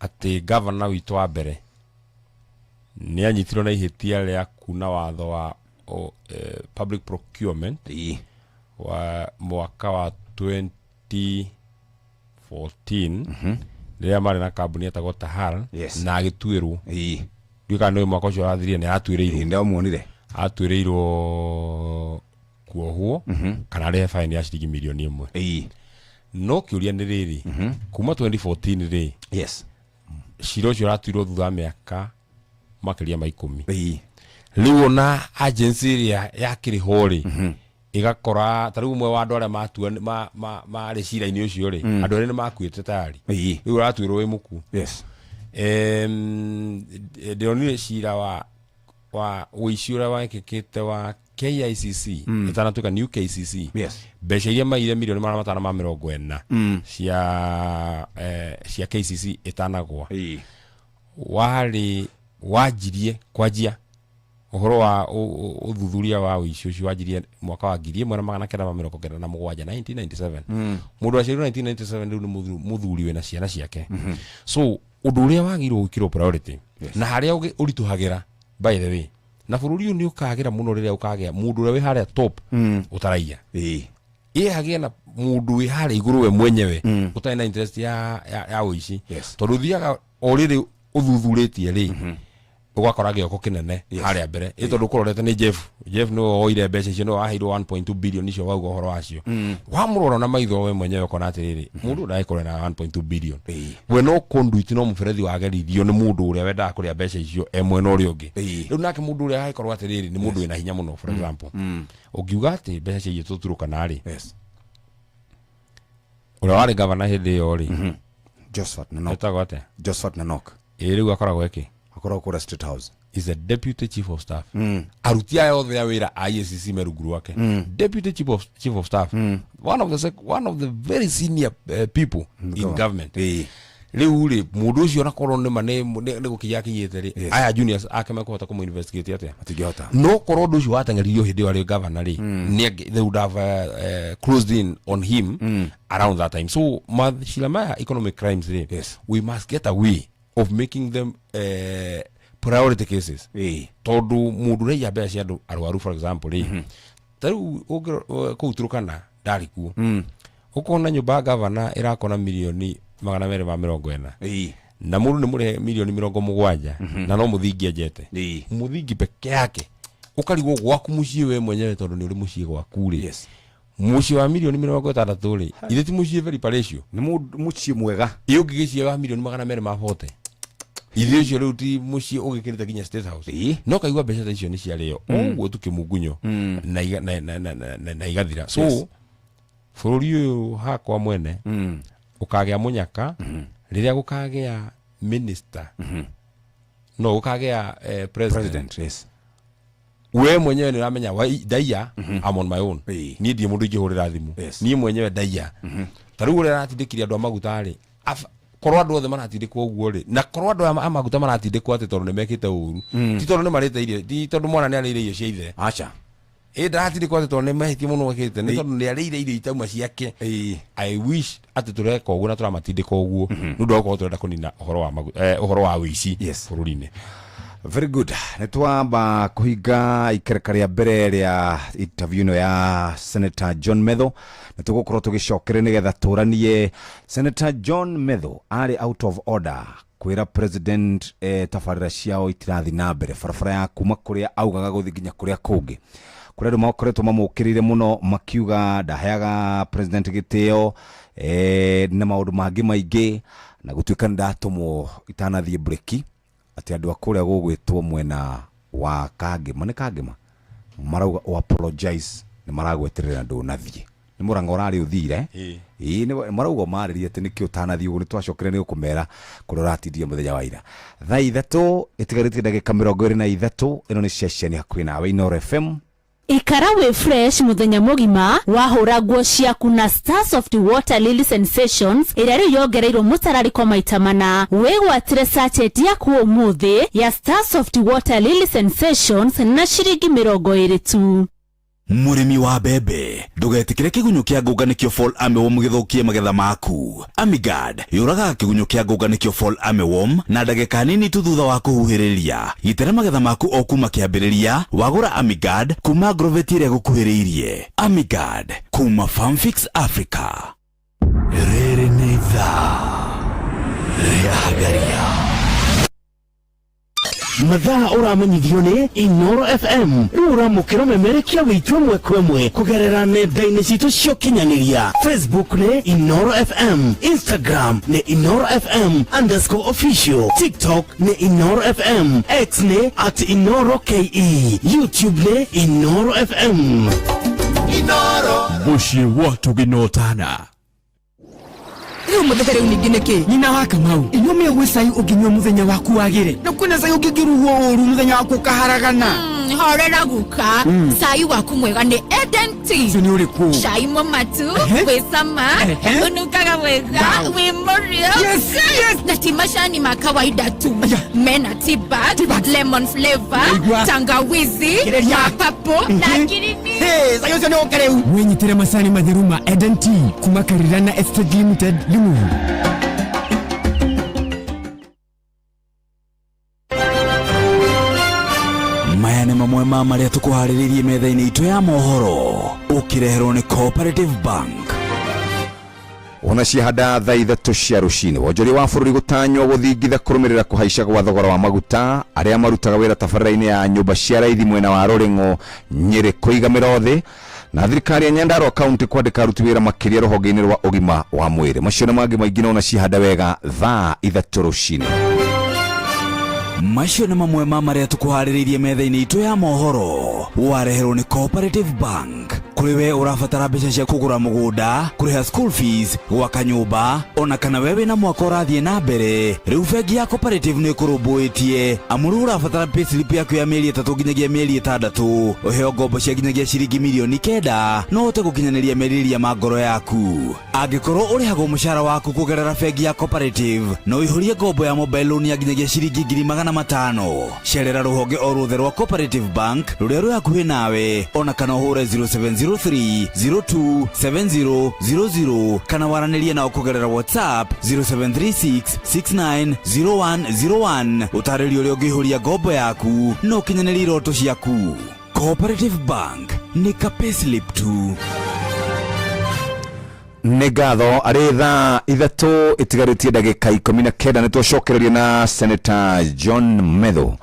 atĩ governor witũ wa mbere nĩ anyitirwo na ihĩtia rĩa kuna watho wa public procurement wa mwaka wa 2014, rĩrĩa marĩ na kambuni yetagwo Tahal, na agĩtuĩrwo. Ndiũĩ kana nĩ ũĩ mwaka ũcio wathirire nĩ atuĩrĩirwo. Ndamuonire. Atuĩrĩirwo kuohwo kana arĩhe fine ya ciringi milioni 1. No kĩũria nĩ rĩrĩ, kuma 2014 rĩ, cira ũcio ũratuirwo thutha wa mĩaka makĩria ma 10. Rĩu ona agency ĩrĩa yakĩrĩ ho rĩ, ĩgakora ta rĩu ũmwe wa andũ arĩa matua marĩ cira-inĩ ũcio rĩ, andũ erĩ nĩ makuĩte tayari. Rĩu ũratuĩrwo wĩ mũkuũ. Ndĩronire cira wa ũici ũrĩa wekĩkĩte wa KICC, ĩtanatuĩka new KCC. Mbeca iria maire milioni 540 cia KCC ĩtanagwa. Warĩ wanjirie kwanjia ũhoro wa ũthuthuria wa ũici ũcio wanjirie mwaka wa 1997, 1997. Mũndũ aciarirwo 1997 rĩu nĩ mũthuri wĩna ciana ciake. So ũndũ ũrĩa wagĩrĩirwo gwĩkĩrwo priority na harĩa ũritũhagĩra, by the way, na bũrũri ũyũ nĩ ũkagĩra mũno rĩrĩa ũkagĩa mũndũ ũrĩa wĩ harĩa top ũtaraiya. Ĩ hagĩe na mũndũ wĩ harĩa igũrũ we mwenyewe ũtarĩ na interest ya ũici. Tondũ ũthiaga o rĩrĩ ũthuthurĩtie rĩ, ũgakora gĩoko kĩnene harĩa mbere. Ĩ tondũ ũkũrorete nĩ Jeff. Jeff nĩwe woire mbeca icio, nĩwe waheirwo 1.2 billion icio wauga ũhoro wacio. Wamũrora na maitho we mwenyewe ũkona atĩrĩrĩ, mũndũ ndagĩkorwo na 1.2 billion. We no conduit, no mũberethi wageririo nĩ mũndũ ũrĩa wendaga kũrĩa mbeca icio e mwena ũrĩa ũngĩ. Rĩu nake mũndũ ũrĩa agĩkorwo atĩrĩrĩ nĩ mũndũ wĩna hinya mũno, for example. Ũngiuga atĩ mbeca ciaiyĩtwo Turkana rĩ, ũrĩa warĩ gavana hĩndĩ ĩyo rĩ, Josephat Nanok. Etagwo atĩa? Josephat Nanok. Ĩ rĩu akoragwo eke? Akoragwo kũrĩa State House. Is a deputy chief of staff. Aruti aya othe a wĩra a EACC me rungu rwake. Deputy chief of staff. One of the one of the very senior people in government. Rĩu rĩ, mũndũ ũcio onakorwo nĩ ma nĩ gũkinya akinyĩte rĩ, aya juniors ake mekũhota kũmũ investigate atĩa? Matingĩhota. No korwo ũndũ ũcio wateng'eririo hĩndĩ ĩyo arĩ governor rĩ, they would have closed in on him around that time. So macira maya economic crimes rĩ, we must get a way of making them priority cases. Tondũ mũndũ ũraiya mbeca cia andũ arwaru, for example rĩ, ta rĩu kũu Turkana ndarĩ kuo. Ũkona nyũmba ya gavana ĩrakona milioni 240. Na mũndũ nĩ mũrĩhe milioni 70, na no mũthingi enjete. Mũthingi peke yake. Ũkarigwo gwaku mũciĩ we mwenyewe tondũ nĩ ũrĩ mũciĩ gwaku rĩ. Mũciĩ wa milioni 60 rĩ, ithe ti mũciĩ very palatial. Nĩ mũciĩ mwega. Ĩ ũngĩgĩciĩ wa milioni 240. Ithe ũcio rĩu ti mũciĩ ũgĩkĩrĩte nginya State House. No kaigua mbeca ta icio nĩ ciarĩo. Ũguo tukĩmungunyo na igathira. So, bũrũri ũyũ hakwa mwene, ũkagĩa mũnyaka, rĩrĩa gũkagĩa minister, no gũkagĩa president. President, yes. We mwenyewe nĩ ũramenya, ndaiya, I'm on my own. Niĩ ndirĩ mũndũ ingĩhũrĩra thimũ. Niĩ mwenyewe ndaiya. Ta rĩu ũrĩa aratindĩkirie andũ a maguta rĩ, korwo andũ othe maratindĩkwo ũguo rĩ, na korwo andũ a maguta maratindĩkwo atĩ tondũ nĩ mekĩte ũru, ti tondũ nĩ marĩte irio, ti tondũ mwana nĩ arĩire irio cia ithe. Aca. Ĩ ndaratindĩkwo atĩ tondũ nĩ mahĩtia mũno ekĩte, nĩ tondũ nĩ arĩire irio itauma ciake. I wish atĩ tũreka ũguo na tũramatindĩka ũguo nĩ ũndũ wa gũkorwo tũrenda kũnina ũhoro wa ũhoro wa ũici bũrũri-inĩ. Very good. Nĩ twamba kũhinga ikereka rĩa mbere rĩa interview ĩno ya Senator John Methu. Nĩ tũgũkorwo tũgĩcokere nĩgetha tũranie. Senator John Methu arĩ out of order kwĩra president tabarĩra ciao itirathi na mbere, barabara ya kuma kũrĩa augaga gũthiĩ nginya kũrĩa kũngĩ. Kũrĩ andũ makoretwo mamũkĩrĩire mũno makiuga ndaheaga president gĩtĩo na maũndũ mangĩ maingĩ, na gũtuĩka nĩ ndatũmwo itanathiĩ breki atĩ andũ a kũrĩa gũgwĩtwo mwena wa Kangema, nĩ Kangema marauga o apologize, nĩ maragweterera ndũnathiĩ. Nĩ Mũrang'a ũrarĩ ũthire. Ĩĩ, nĩ marauga marĩrie atĩ nĩkĩ ũtanathiĩ ũguo, nĩ twacokire nĩ ũkũmera kũrĩa ũratindia mũthenya wa ira. Thaa 3 ĩtigarĩtie ndagĩka 23, ĩno nĩ ceceni hakuhĩ nawe Inooro FM. Ikara wĩ fresh mũthenya mũgima wahũra nguo ciaku na Star Soft Water Lily Sensations ĩrĩa rĩu yongereirwo mũtararĩko maita mana. Wĩgwatĩre sachet yaku ũmũthĩ ya Star Soft Water Lily Sensations na ciringi 20 tu. Mũrĩmi wa mbembe, ndũgetĩkĩre kĩgunyũ kĩa ngũnga nĩkĩo fall armyworm gĩthũkie magetha maku. Amigard yũragaga kĩgunyũ kĩa ngũnga nĩkĩo fall armyworm na ndagĩka nini tu thutha wa kũhuhĩrĩria. Gitĩra magetha maku o kuma kĩambĩrĩria wagũra Amigard kuma Agrovet ĩrĩa ĩgũkuhĩrĩirie. Amigard kuma Farmfix Africa. Rĩrĩ nĩ ithaa rĩa Hagaria. Mathaa ũramenyithio nĩ Inooro FM. Rĩu ũramũkĩra ũmemerekia witũ ĩmwe kwa ĩmwe kũgerera nenda-inĩ citũ cia ũkinyanĩria. Facebook nĩ Inooro FM, Instagram nĩ Inooro FM underscore official, TikTok nĩ Inooro FM, X nĩ at Inooro KE, YouTube nĩ Inooro FM. Inooro. Mũciĩ wa tũgĩnotana. Rĩu mũthenya rĩu ningĩ nĩkĩ? Nyina wa Kamau, inyuĩ mĩũgwĩ cai ũngĩnyua mũthenya waku wagĩre, na kwĩna cai ũngĩngĩrugwo ũru mũthenya waku ũkaharagana. Horera guka. Cai waku mwega nĩ Eden Tea. Ũcio nĩ ũrĩkũ? Cai mũmatu, wĩ cama, ũnungaga wega, wĩ mũrĩo. Yes, yes. Na ti macani ma kawaida tu. Mena tea bag, lemon flavor, Naigua. tangawizi, Kĩrĩria. ma purple na ngirini. Hey, cai ũcio nĩ ũke rĩu. Wĩnyitĩre macani matheru ma Eden Tea kuma Karirana Estate Limited, Limuru. Maya nĩ mamwe ma marĩa tũkũharĩrĩirie metha-inĩ itũ ya mohoro, ũkĩreherwo nĩ Cooperative Bank. Ona ciahanda thaa 3 cia rũcinĩ, wonjoria wa bũrũri gũtanywo gũthingitha kũrũmĩrĩra kũhaica gwa thogora wa maguta. Arĩa marutaga wĩra tabarĩra-inĩ ya nyũmba cia raithi mwena wa Rũrĩng'o Nyĩrĩ kũiga mĩro thĩ, na thirikari ya Nyandarua County kwandĩka aruti wĩra makĩria rũhonge-inĩ rwa ũgima wa mwĩrĩ. Macio na mangĩ maingĩ no ona ciahanda wega thaa 3 rũcinĩ. Macio nĩ mamwe ma marĩa tũkũharĩrĩirie metha-inĩ itũ ya mohoro, wareherwo nĩ Cooperative Bank. Kũrĩ we ũrabatara mbeca cia kũgũra mũgũnda, kũrĩha school fees, gwaka nyũmba, ona kana we wĩna mwaka ũrathiĩ na mbere, rĩu bengi ya Cooperative nĩ ĩkũrũmbũĩtie. Amu rĩu ũrabatara payslip yaku ya mĩeri 3 nginyagia mĩeri 6, ũheo ngombo cia nginyagia ciringi mirioni 9, no ũhote gũkinyanĩria merirĩria ma ngoro yaku. Angĩkorwo ũrĩhagwo mũcara waku kũgerera bengi ya Cooperative, no ũihũrie ngombo ya mobile loan ya nginyagia ciringi ngiri magana matano. Cerera rũhonge o ruothe rwa Cooperative Bank rũrĩa rwĩ hakuhĩ nawe, ona kana ũhũre 0703 02 7000 kana waranĩrie nao kũgerera WhatsApp 0736 690101. Ũtarĩrio ũrĩa ũngĩihũria ngombo yaku na ũkinyanĩrie iroto ciaku. Cooperative Bank nĩ ka payslip tu. Nĩ ngatho. Arĩ thaa 3 ĩtigarĩtie ndagĩka 19, nĩ twacokereria na Senator John Methu.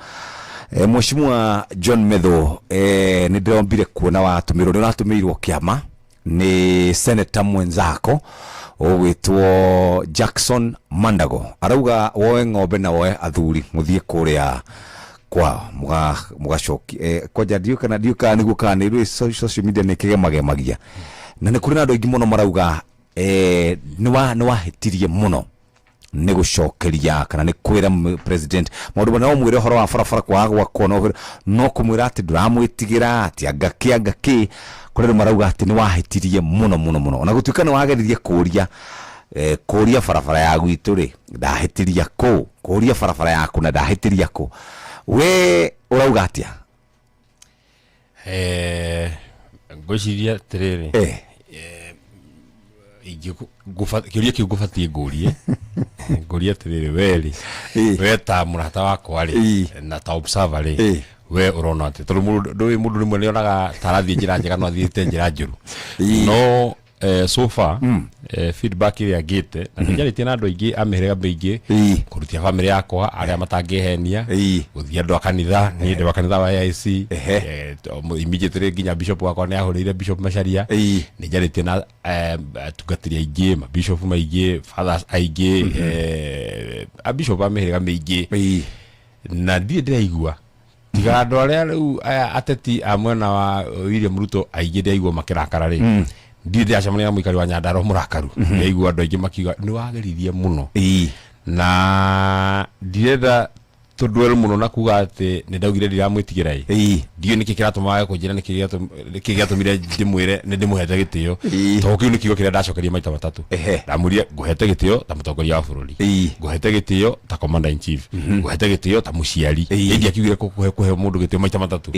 Mheshimiwa John Methu, nĩ ndĩrombire kuona watũmĩrwo, nĩ ũratũmĩirwo kĩama nĩ senator mwenzako ũgwĩtwo Jackson Mandago. Arauga woe ng'ombe na woe athuri mũthiĩ kũrĩa kwao mũgacoki kwanja ndiũ kana ndiũ kana nĩguo kana nĩ rĩ social media nĩ kĩgemagemagia, na nĩ kũrĩ na andũ aingĩ mũno marauga nĩ wahĩtirie mũno nĩ gũcokeria kana nĩ kwĩra president maũndũ marĩa no mwĩre ũhoro wa barabara kwaga gwakwo, no kũmwĩra atĩ ndũramwĩtigĩra atĩ anga kĩ anga kĩ. Kũrĩ andũ marauga atĩ nĩ wahĩtirie mũno mũno mũno, ona gũtuĩka nĩ wageririe kũria barabara ya gwitũ rĩ ndahĩtiria kũ, kũria barabara yaku na ndahĩtiria kũ. We ũrauga atĩa? Ngwĩciria atĩrĩrĩ, kĩũria kĩu ngũbatiĩ ngũrie, ngũrie atĩrĩrĩ, we rĩ, we ta mũrata wakwa rĩ na ta observer rĩ, we ũrona atĩ tondũ mũndũ ndũĩ, mũndũ rĩmwe nĩ onaga ta arathiĩ njĩra njega no athiĩte njĩra njũru, no so far feedback ĩrĩa ngĩte na nĩ njarĩtie na andũ aingĩ a mĩhĩrĩga mĩingĩ, kũrutia bamĩrĩ yakwa arĩa matangĩhenia, gũthiĩ andũ a kanitha, niĩ ndĩ wa kanitha wa AIC, immediately nginya bishop wakwa nĩ ahũrĩire Bishop Macharia. Nĩ njarĩtie na atungatĩri aingĩ, mabishop maingĩ, fathers aingĩ, a bishop a mĩhĩrĩga mĩingĩ, na ndirĩ ndĩraigua tiga andũ arĩa rĩu aya ateti a mwena wa William Ruto aingĩ ndĩraigua makĩrakara rĩ, ndirĩ ndĩracemania na mũikari wa Nyandarua mũrakaru. Ndĩraigua andũ aingĩ makiuga nĩ wageririe mũno, na ndirenda tũndwere mũno na kuga atĩ nĩ ndaugire ndiramwĩtigĩra ĩ, ndiũĩ nĩkĩ kĩratũma wage kũnjĩra nĩkĩ gĩatũmire ndĩmwĩre nĩ ndĩmũhete gĩtĩo, tondũ kĩu nĩ kiugo kĩrĩa ndacokeria maita matatũ. Ndamwĩrire ngũhete gĩtĩo ta mũtongoria wa bũrũri, ngũhete gĩtĩo ta commander in chief, ngũhete gĩtĩo ta mũciari. Ĩ ndiakiugire kũhe mũndũ gĩtĩo maita matatũ,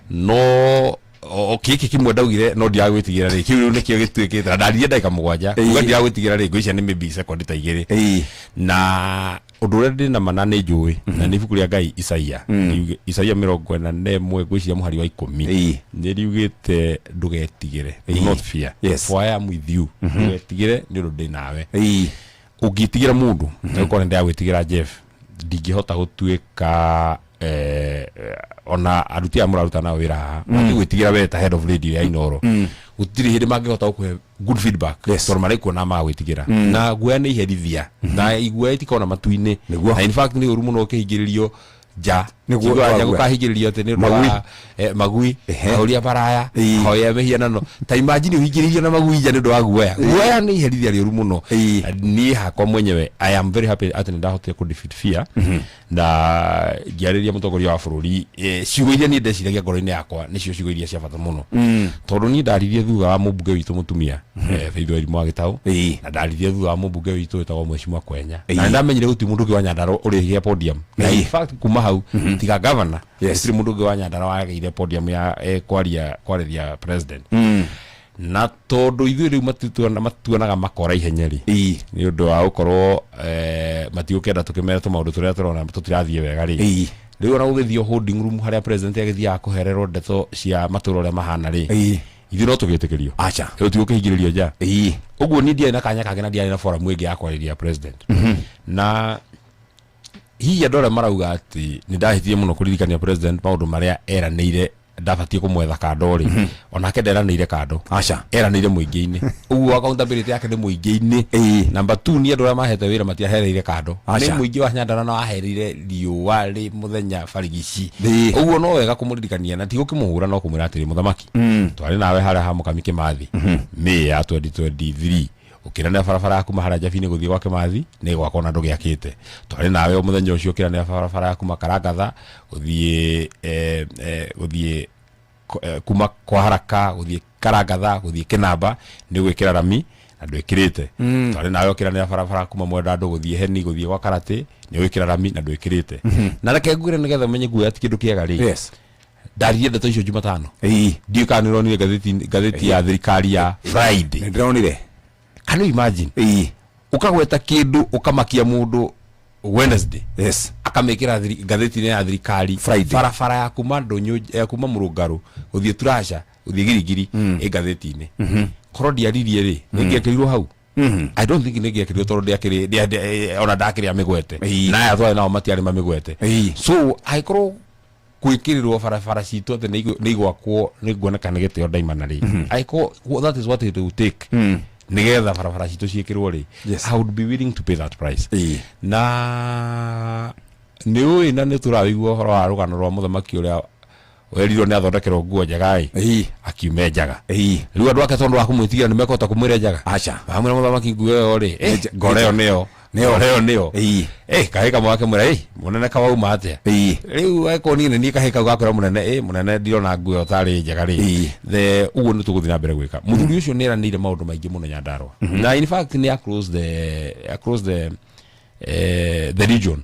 no o gĩkĩ kĩmwe ndaugire no ndiragwĩtigĩra rĩ, kĩu rĩu nĩkĩo gĩtuĩkĩte, na ndaririe ndagĩka 7 kuga ndiragwĩtigĩra rĩ, ngwĩciria nĩ maybe sekondi ta 2. Na ũndũ ũrĩa ndĩ na mana nĩ njũĩ na nĩ ibuku rĩa Ngai Isaia. Isaia 41, ngwĩciria mũhari wa 10, nĩ riugĩte ndũgetigĩre, do not fear, for I am with you. Ndũgetigĩre nĩ ũndũ ndĩ nawe. Ũngĩtigĩra mũndũ, nĩgũkorwo nĩ ndĩragwĩtigĩra Jeff, ndingĩhota gũtuĩka ona aruti aya mũraruta nao wĩra haha mangĩgwĩtigĩra we ta head of radio ya Inoro, gũtirĩ hĩndĩ mangĩhota gũkũhe good feedback, tondũ marĩkuona magwĩtigĩra. Na guoya nĩ iherithia, na iguoya itikona matu-inĩ, na in fact nĩ ũru mũno ũkĩhingĩrĩrio nja. Njiguaga nja gũkahingĩrĩrio atĩ nĩ ũndũ wa magui, ahũri a maraya, ahoya mĩhianano. Ta imagine ũhingĩrĩirio na magui nja nĩ ũndũ wa guoya. Guoya nĩ iherithia rĩũru mũno. Niĩ hakwa mwenyewe, I am very happy atĩ nĩ ndahotire kũ defeat fear na ngĩarĩria mũtongoria wa bũrũri ciugo iria niĩ ndeciragia ngoro-inĩ yakwa nĩcio ciugo iria cia bata mũno, tondũ niĩ ndaririe thutha wa mũmbunge witũ mũtumia, Faith Wairimu wa Gĩtaũ, na ndaririe thutha wa mũmbunge witũ wĩtagwo Mheshimiwa Kwenya, na nĩndamenyire gũtirĩ mũndũ ũngĩ wa Nyandarua ũrĩgĩa podium. Na in fact kuma hau, tiga governor, gũtirĩ mũndũ ũngĩ wa Nyandarua wagĩire podium ya kwaria, kwarĩria president. Na tondũ ithuĩ rĩu matuonaga makora ihenya rĩ, nĩ ũndũ wa gũkorwo matigũkĩenda tũkĩmere tũmaũndũ tũrĩa tũrona tũtirathiĩ wega rĩ, rĩu ona gũgĩthiĩ holding room harĩa president agĩthiaga kũhererwo ndeto cia matũra ũrĩa mahana rĩ, ithuĩ no tũgĩtĩkĩrio. Aca. Rĩu tigũkĩhingĩrĩrio nja ũguo. Niĩ ndiarĩ na kanya kangĩ na ndiarĩ na forum ĩngĩ ya kwarĩria president. Na hihi andũ arĩa marauga atĩ nĩ ndahĩtirie mũno kũririkania president maũndũ marĩa eranĩire, ndabatiĩ kũmwetha kando rĩ, onake nderanĩire kando. Aca. Eranĩire mũingĩ-inĩ, ũguo accountability yake nĩ mũingĩ-inĩ. Number 2, niĩ andũ arĩa mahete wĩra matiahereire kando. Aca. Nĩ mũingĩ wa Nyandarua na wahereire riũa rĩ mũthenya barigici. Ũguo no wega kũmũririkania na ti gũkĩmũhũra, no kũmwĩra atĩrĩ, mũthamaki, twarĩ nawe harĩa ha mũkami Kĩmathi May ya 2023, ũkĩranĩra barabara ya kuma harĩa Njabini gũthiĩ gwa Kĩmathi nĩ gwakwo na ndũgĩakĩte. Twarĩ nawe o mũthenya ũcio ũkĩranĩra barabara ya kuma Karangatha gũthiĩ gũthiĩ kuma kwa Haraka gũthiĩ Karangatha gũthiĩ Kĩnamba nĩ gwĩkĩra rami na ndwĩkĩrĩte. Twarĩ nawe ũkĩranĩra barabara kuma Mwendandũ gũthiĩ Heni gũthiĩ gwa Karatĩ nĩ gwĩkĩra rami na ndwĩkĩrĩte. Na reke ngwĩre nĩgetha ũmenye guoya ti kĩndũ kĩega rĩ, ndaririe ndeto icio Jumatano. Ndiũĩ kana nĩũronire ngathĩti ya thirikari ya Friday. Nĩndĩronire. Can you imagine ũkagweta kĩndũ ũkamakia mũndũ Wednesday, akamĩkĩra ngathĩti-inĩ ya thirikari Friday. Barabara ya kuma ndũnyũ ya kuma Mũrũngarũ gũthiĩ Turasha gũthiĩ Girigiri ĩ ngathĩti-inĩ. Korwo ndiaririe rĩ, nĩngĩekĩrirwo hau? I don't think nĩngĩekĩrirwo, tondũ ndiakĩrĩ ona ndakĩrĩ amĩgwete, na aya twarĩ nao matiarĩ mamĩgwete. So angĩkorwo gwĩkĩrĩrwo barabara citũ atĩ nĩ igwakwo nĩ nguoneka nĩ gĩtĩo ndaimana rĩ, angĩkorwo that is what it will take nĩgetha barabara citũ ciĩkĩrwo rĩ, I would be willing to pay that price. Na nĩ ũĩ na nĩ tũrawĩigua ũhoro wa rũgano rwa mũthamaki ũrĩa werirwo nĩ athondekerwo nguo njega ĩ, akiuma njaga. Rĩu andũ ake tondũ wa kũmwĩtigĩra nĩ mekũhota kũmwĩra njaga. Aca. Mamwĩra mũthamaki nguo ĩyo rĩ, ngoro ĩyo nĩyo. Nĩyo. Ngoro ĩyo nĩyo. Kahĩ kamwe gakĩmwĩra, mũnene kawauma atĩa? Rĩu angĩkorwo niĩ nĩ niĩ kahĩ kau gakwĩra mũnene, mũnene ndirona nguo ĩyo tarĩ njega rĩ, the ũguo nĩ tũgũthiĩ na mbere gwĩka. Mũthuri ũcio nĩ eranĩire maũndũ maingĩ mũno Nyandarua, na in fact nĩ across the region.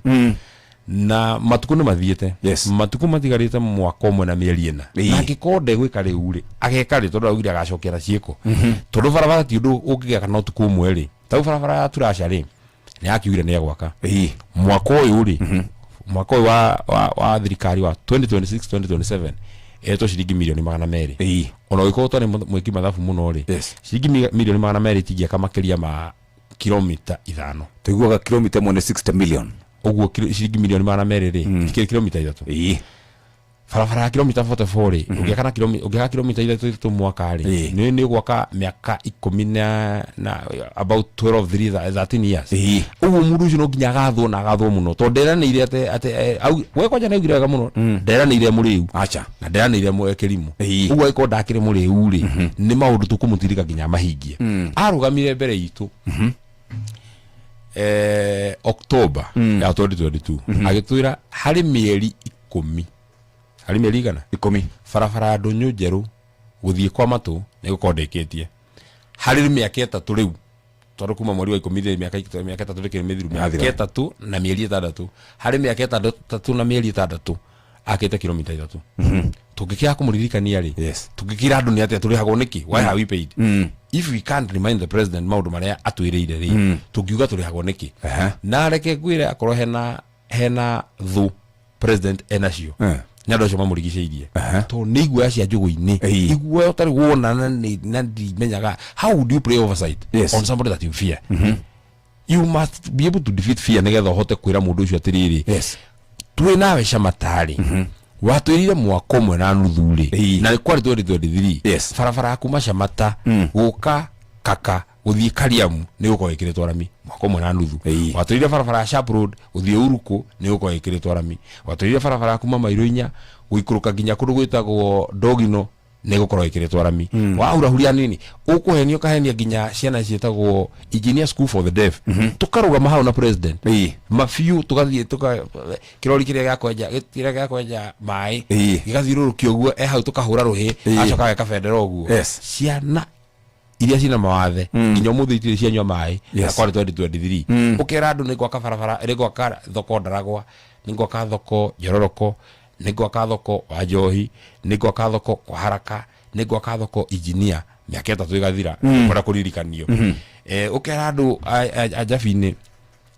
Na matukũ nĩ mathiĩte, yes. Matukũ matigarĩte mwaka ũmwe na mĩeri 4. Na angĩkorwo ndegwĩka rĩu rĩ, ageka rĩ? Tondũ augire agacokera ciĩko, tondũ barabara ti ũndũ ũngĩgeka na ũtukũ ũmwe rĩ. Tau barabara ya Turasha rĩ, nĩ yakiugire nĩ egwaka mwaka ũyũ rĩ, mwaka ũyũ wa thirikari wa 2026 2027, etwo ciringi mirioni 200. Ona ũngĩkorwo ũtarĩ mwĩki mathabu mũno rĩ, ciringi mirioni 200 itingĩaka makĩria ma kilomita 5. Tũiguaga kilomita 1 nĩ 60 million. Ũguo ciringi mirioni 200 rĩ, ikĩrĩ kilomita 3. Barabara ya kilomita 44 rĩ, ũngĩaka na ũngĩaka kilomita 3 3 mwaka rĩ, nĩ gwaka mĩaka 10 na about 12 3 13 years. Ũguo mũndũ ũcio no nginya agathwo na agathwo mũno, tondũ nderanĩire atĩ we kwanja nĩ augire wega mũno, nderanĩire mũrĩu. Acha. Na nderanĩire kĩrimũ. Ũguo angĩkorwo ndakĩrĩ mũrĩu rĩ, nĩ maũndũ tũkũmũtirika nginya mahingie. Arũgamire mbere itũ October ya 2022, agĩtwĩra harĩ mĩeri 10, harĩ mĩeri igana 10, barabara ya ndũnyũ njerũ gũthiĩ kwa matũ nĩ gũkorwo ndĩkĩtie harĩ mĩaka 3 rĩu, tondũ kuma mweri wa 10 rĩ, mĩaka 3 ndĩkĩrĩ mĩthiru. Mĩaka Yathira. 3 na mĩeri 6, harĩ mĩaka 6 na mĩeri 6 akĩte kilomita 3. Tũngĩkĩaga kũmũririkania rĩ, tũngĩkĩra andũ nĩ atĩa tũrĩhagwo nĩkĩ? Why are we paid if we can't remind the president maũndũ marĩa atwĩrĩire rĩ? Tũngiuga tũrĩhagwo nĩkĩ? Na reke ngwĩre, akorwo hena thũ president enacio, nĩ andũ acio mamũrigicĩirie, tondũ nĩ iguoya cia njũgũ-inĩ, iguoya ũtarĩ wona, na na ndimenyaga how would you play oversight on somebody that you fear. You must be able to defeat fear nĩgetha ũhote kwĩra mũndũ ũcio atĩrĩrĩ, twĩ nawe camatarĩ, watwĩrire mwaka ũmwe na nuthu rĩ, na kwarĩ 2023, barabara ya kuma Camata gũka Kaka gũthiĩ Kariamu nĩ gũkorwo ĩkĩrĩtwo rami mwaka ũmwe na nuthu. Watwĩrire barabara ya Sharp Road gũthiĩ Uruku nĩ gũkorwo ĩkĩrĩtwo rami. Watwĩrire barabara ya kuma Mairo 4 gũikũrũka nginya kũndũ gwĩtagwo Ndogino nĩ gũkorwo ĩkĩrĩtwo rami. Wahurahuria nini ũkũhenio, ũkahenia nginya ciana ciĩtagwo Engineer School for the Deaf, tũkarũgama hau na president mabiũ, tũgathiĩ tuka kĩrori kĩrĩa gĩa kwenja maĩ gĩgathiũrũrũkio ũguo, e hau tũkahũra rũhĩ, acoka ageka bendera ũguo. Ciana iria cina mawathe nginya ũmũthĩ itirĩ cianyua maĩ na kwarĩ 2023. Ũkera andũ nĩ gwaka barabara, nĩ gwaka thoko Ndaragwa, nĩ gwaka thoko Njororoko, nĩ gwaka thoko wa Njohi, nĩ gwaka thoko kwa Haraka, nĩ gwaka thoko Engineer, mĩaka 3 ĩgathira. Kwenda kũririkanio. Ũkera andũ a Njabi-inĩ,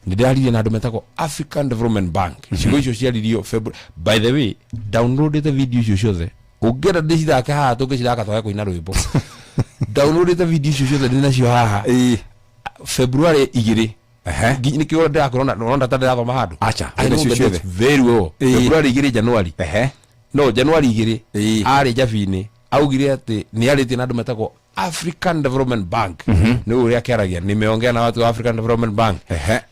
nĩ ndĩraririe na andũ metagwo African Development Bank. Ciugo icio ciaririo February. By the way, downloadĩte video icio ciothe, ũngĩenda ndĩcithake haha, tũngĩcithaka twage kũina rwĩmbo. Downloadĩte video icio ciothe, ndĩ nacio haha. February 2, nĩkĩo ndĩrakwĩra ũrona ta ndĩrathoma handũ. Acha, I know wĩnacio the ciothe. dates very well. February 2, January, no January 2, arĩ Njabi-inĩ, augire atĩ nĩ arĩtie na andũ metagwo African Development Bank. Nĩ ũrĩa akĩaragia, nimeongea na watu wa African Development Bank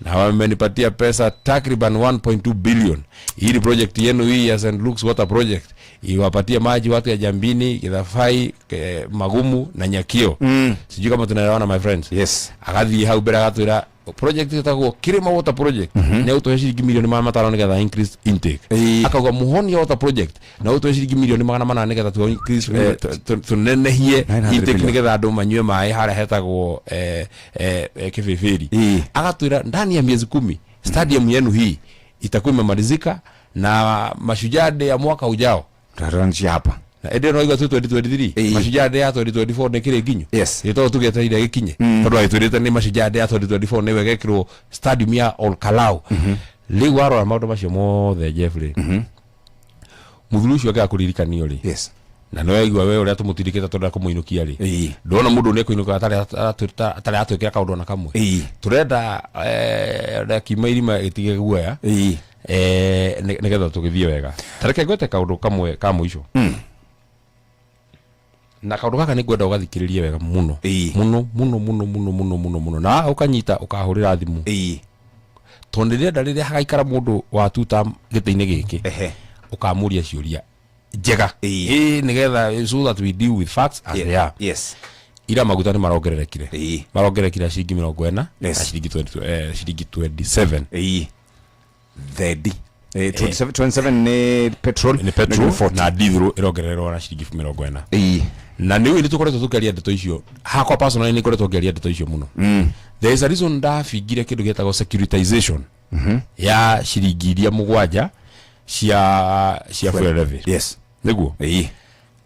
na wamenipatia pesa takriban 1.2 billion ili project yenu hii ya St. Luke's Water Project iwapatie maji watu ya Jambini, Githabai, Magumu na Nyakio. Sijui kama tunaelewana, my friends. Agathiĩ hau mbere agatwĩra project ĩtagwo Kirima Water Project nĩ ũtũhe ciringi mirioni 500 nĩgetha increase intake. Akauga Muhonia Water Project na ũtũhe ciringi mirioni 800 nĩgetha tu increase, tũnenehie 900 intake billion. nĩgetha andũ manyue maĩ harĩa hetagwo Kĩbĩbĩri. Agatwĩra ndani ya miezi 10 stadium yenu hii itakuwa imemalizika na Mashujaa Day ya mwaka ujao Tutaanzia hapa. Na ĩndĩ no igua tu 2023, Mashujaa Day ya 2024 nĩ kĩrĩ nginyu ĩtondũ tũgĩetereire gĩkinye, tondũ agĩtwĩrĩte nĩ Mashujaa Day ya 2024 nĩwe gekĩrwo stadium ya Olkalau. Rĩu warora maũndũ macio mothe, Jeffrey, mũthuri ũcio angĩaga kũririkanio rĩ, na nĩ waigua we ũrĩa tũmũtindĩkĩte tondũ kũmũinũkia rĩ, ndona mũndũ nĩ ekũinũka atarĩ atwĩkĩra kaũndũ ona kamwe. Tũrenda ndakiuma irima gĩtige guoya, nĩgetha tũgĩthiĩ wega. Tareke ngwete kaũndũ kamwe ka mũico, na kaũndũ gaka nĩ ngwenda ũgathikĩrĩrie wega mũno mũno mũno mũno mũno mũno mũno mũno, na ũkanyita ũkahũrĩra thimũ, tondũ ndĩrenda rĩrĩa hagaikara mũndũ wa tuta gĩtĩ-inĩ gĩkĩ ũkamũria ciũria njega, ĩĩ, nĩgetha so that we deal with facts as they are. Ira maguta nĩ marongererekire, marongererekire ciringi 40 na ciringi 20, ciringi 27. Thendi. 27, 27 nĩ petrol. Nĩ petrol. Na 40. Na diesel ĩrongererwo na ciringi 40. Na nĩ ũĩ nĩ tũkoretwo tũkĩaria ndeto icio hakwa personally, nĩ ngoretwo ngĩaria ndeto icio mũno. There is a reason ndabingire kĩndũ gĩtagwo securitization. Ya ciringi iria mũgwanja cia fuel levy. Nĩguo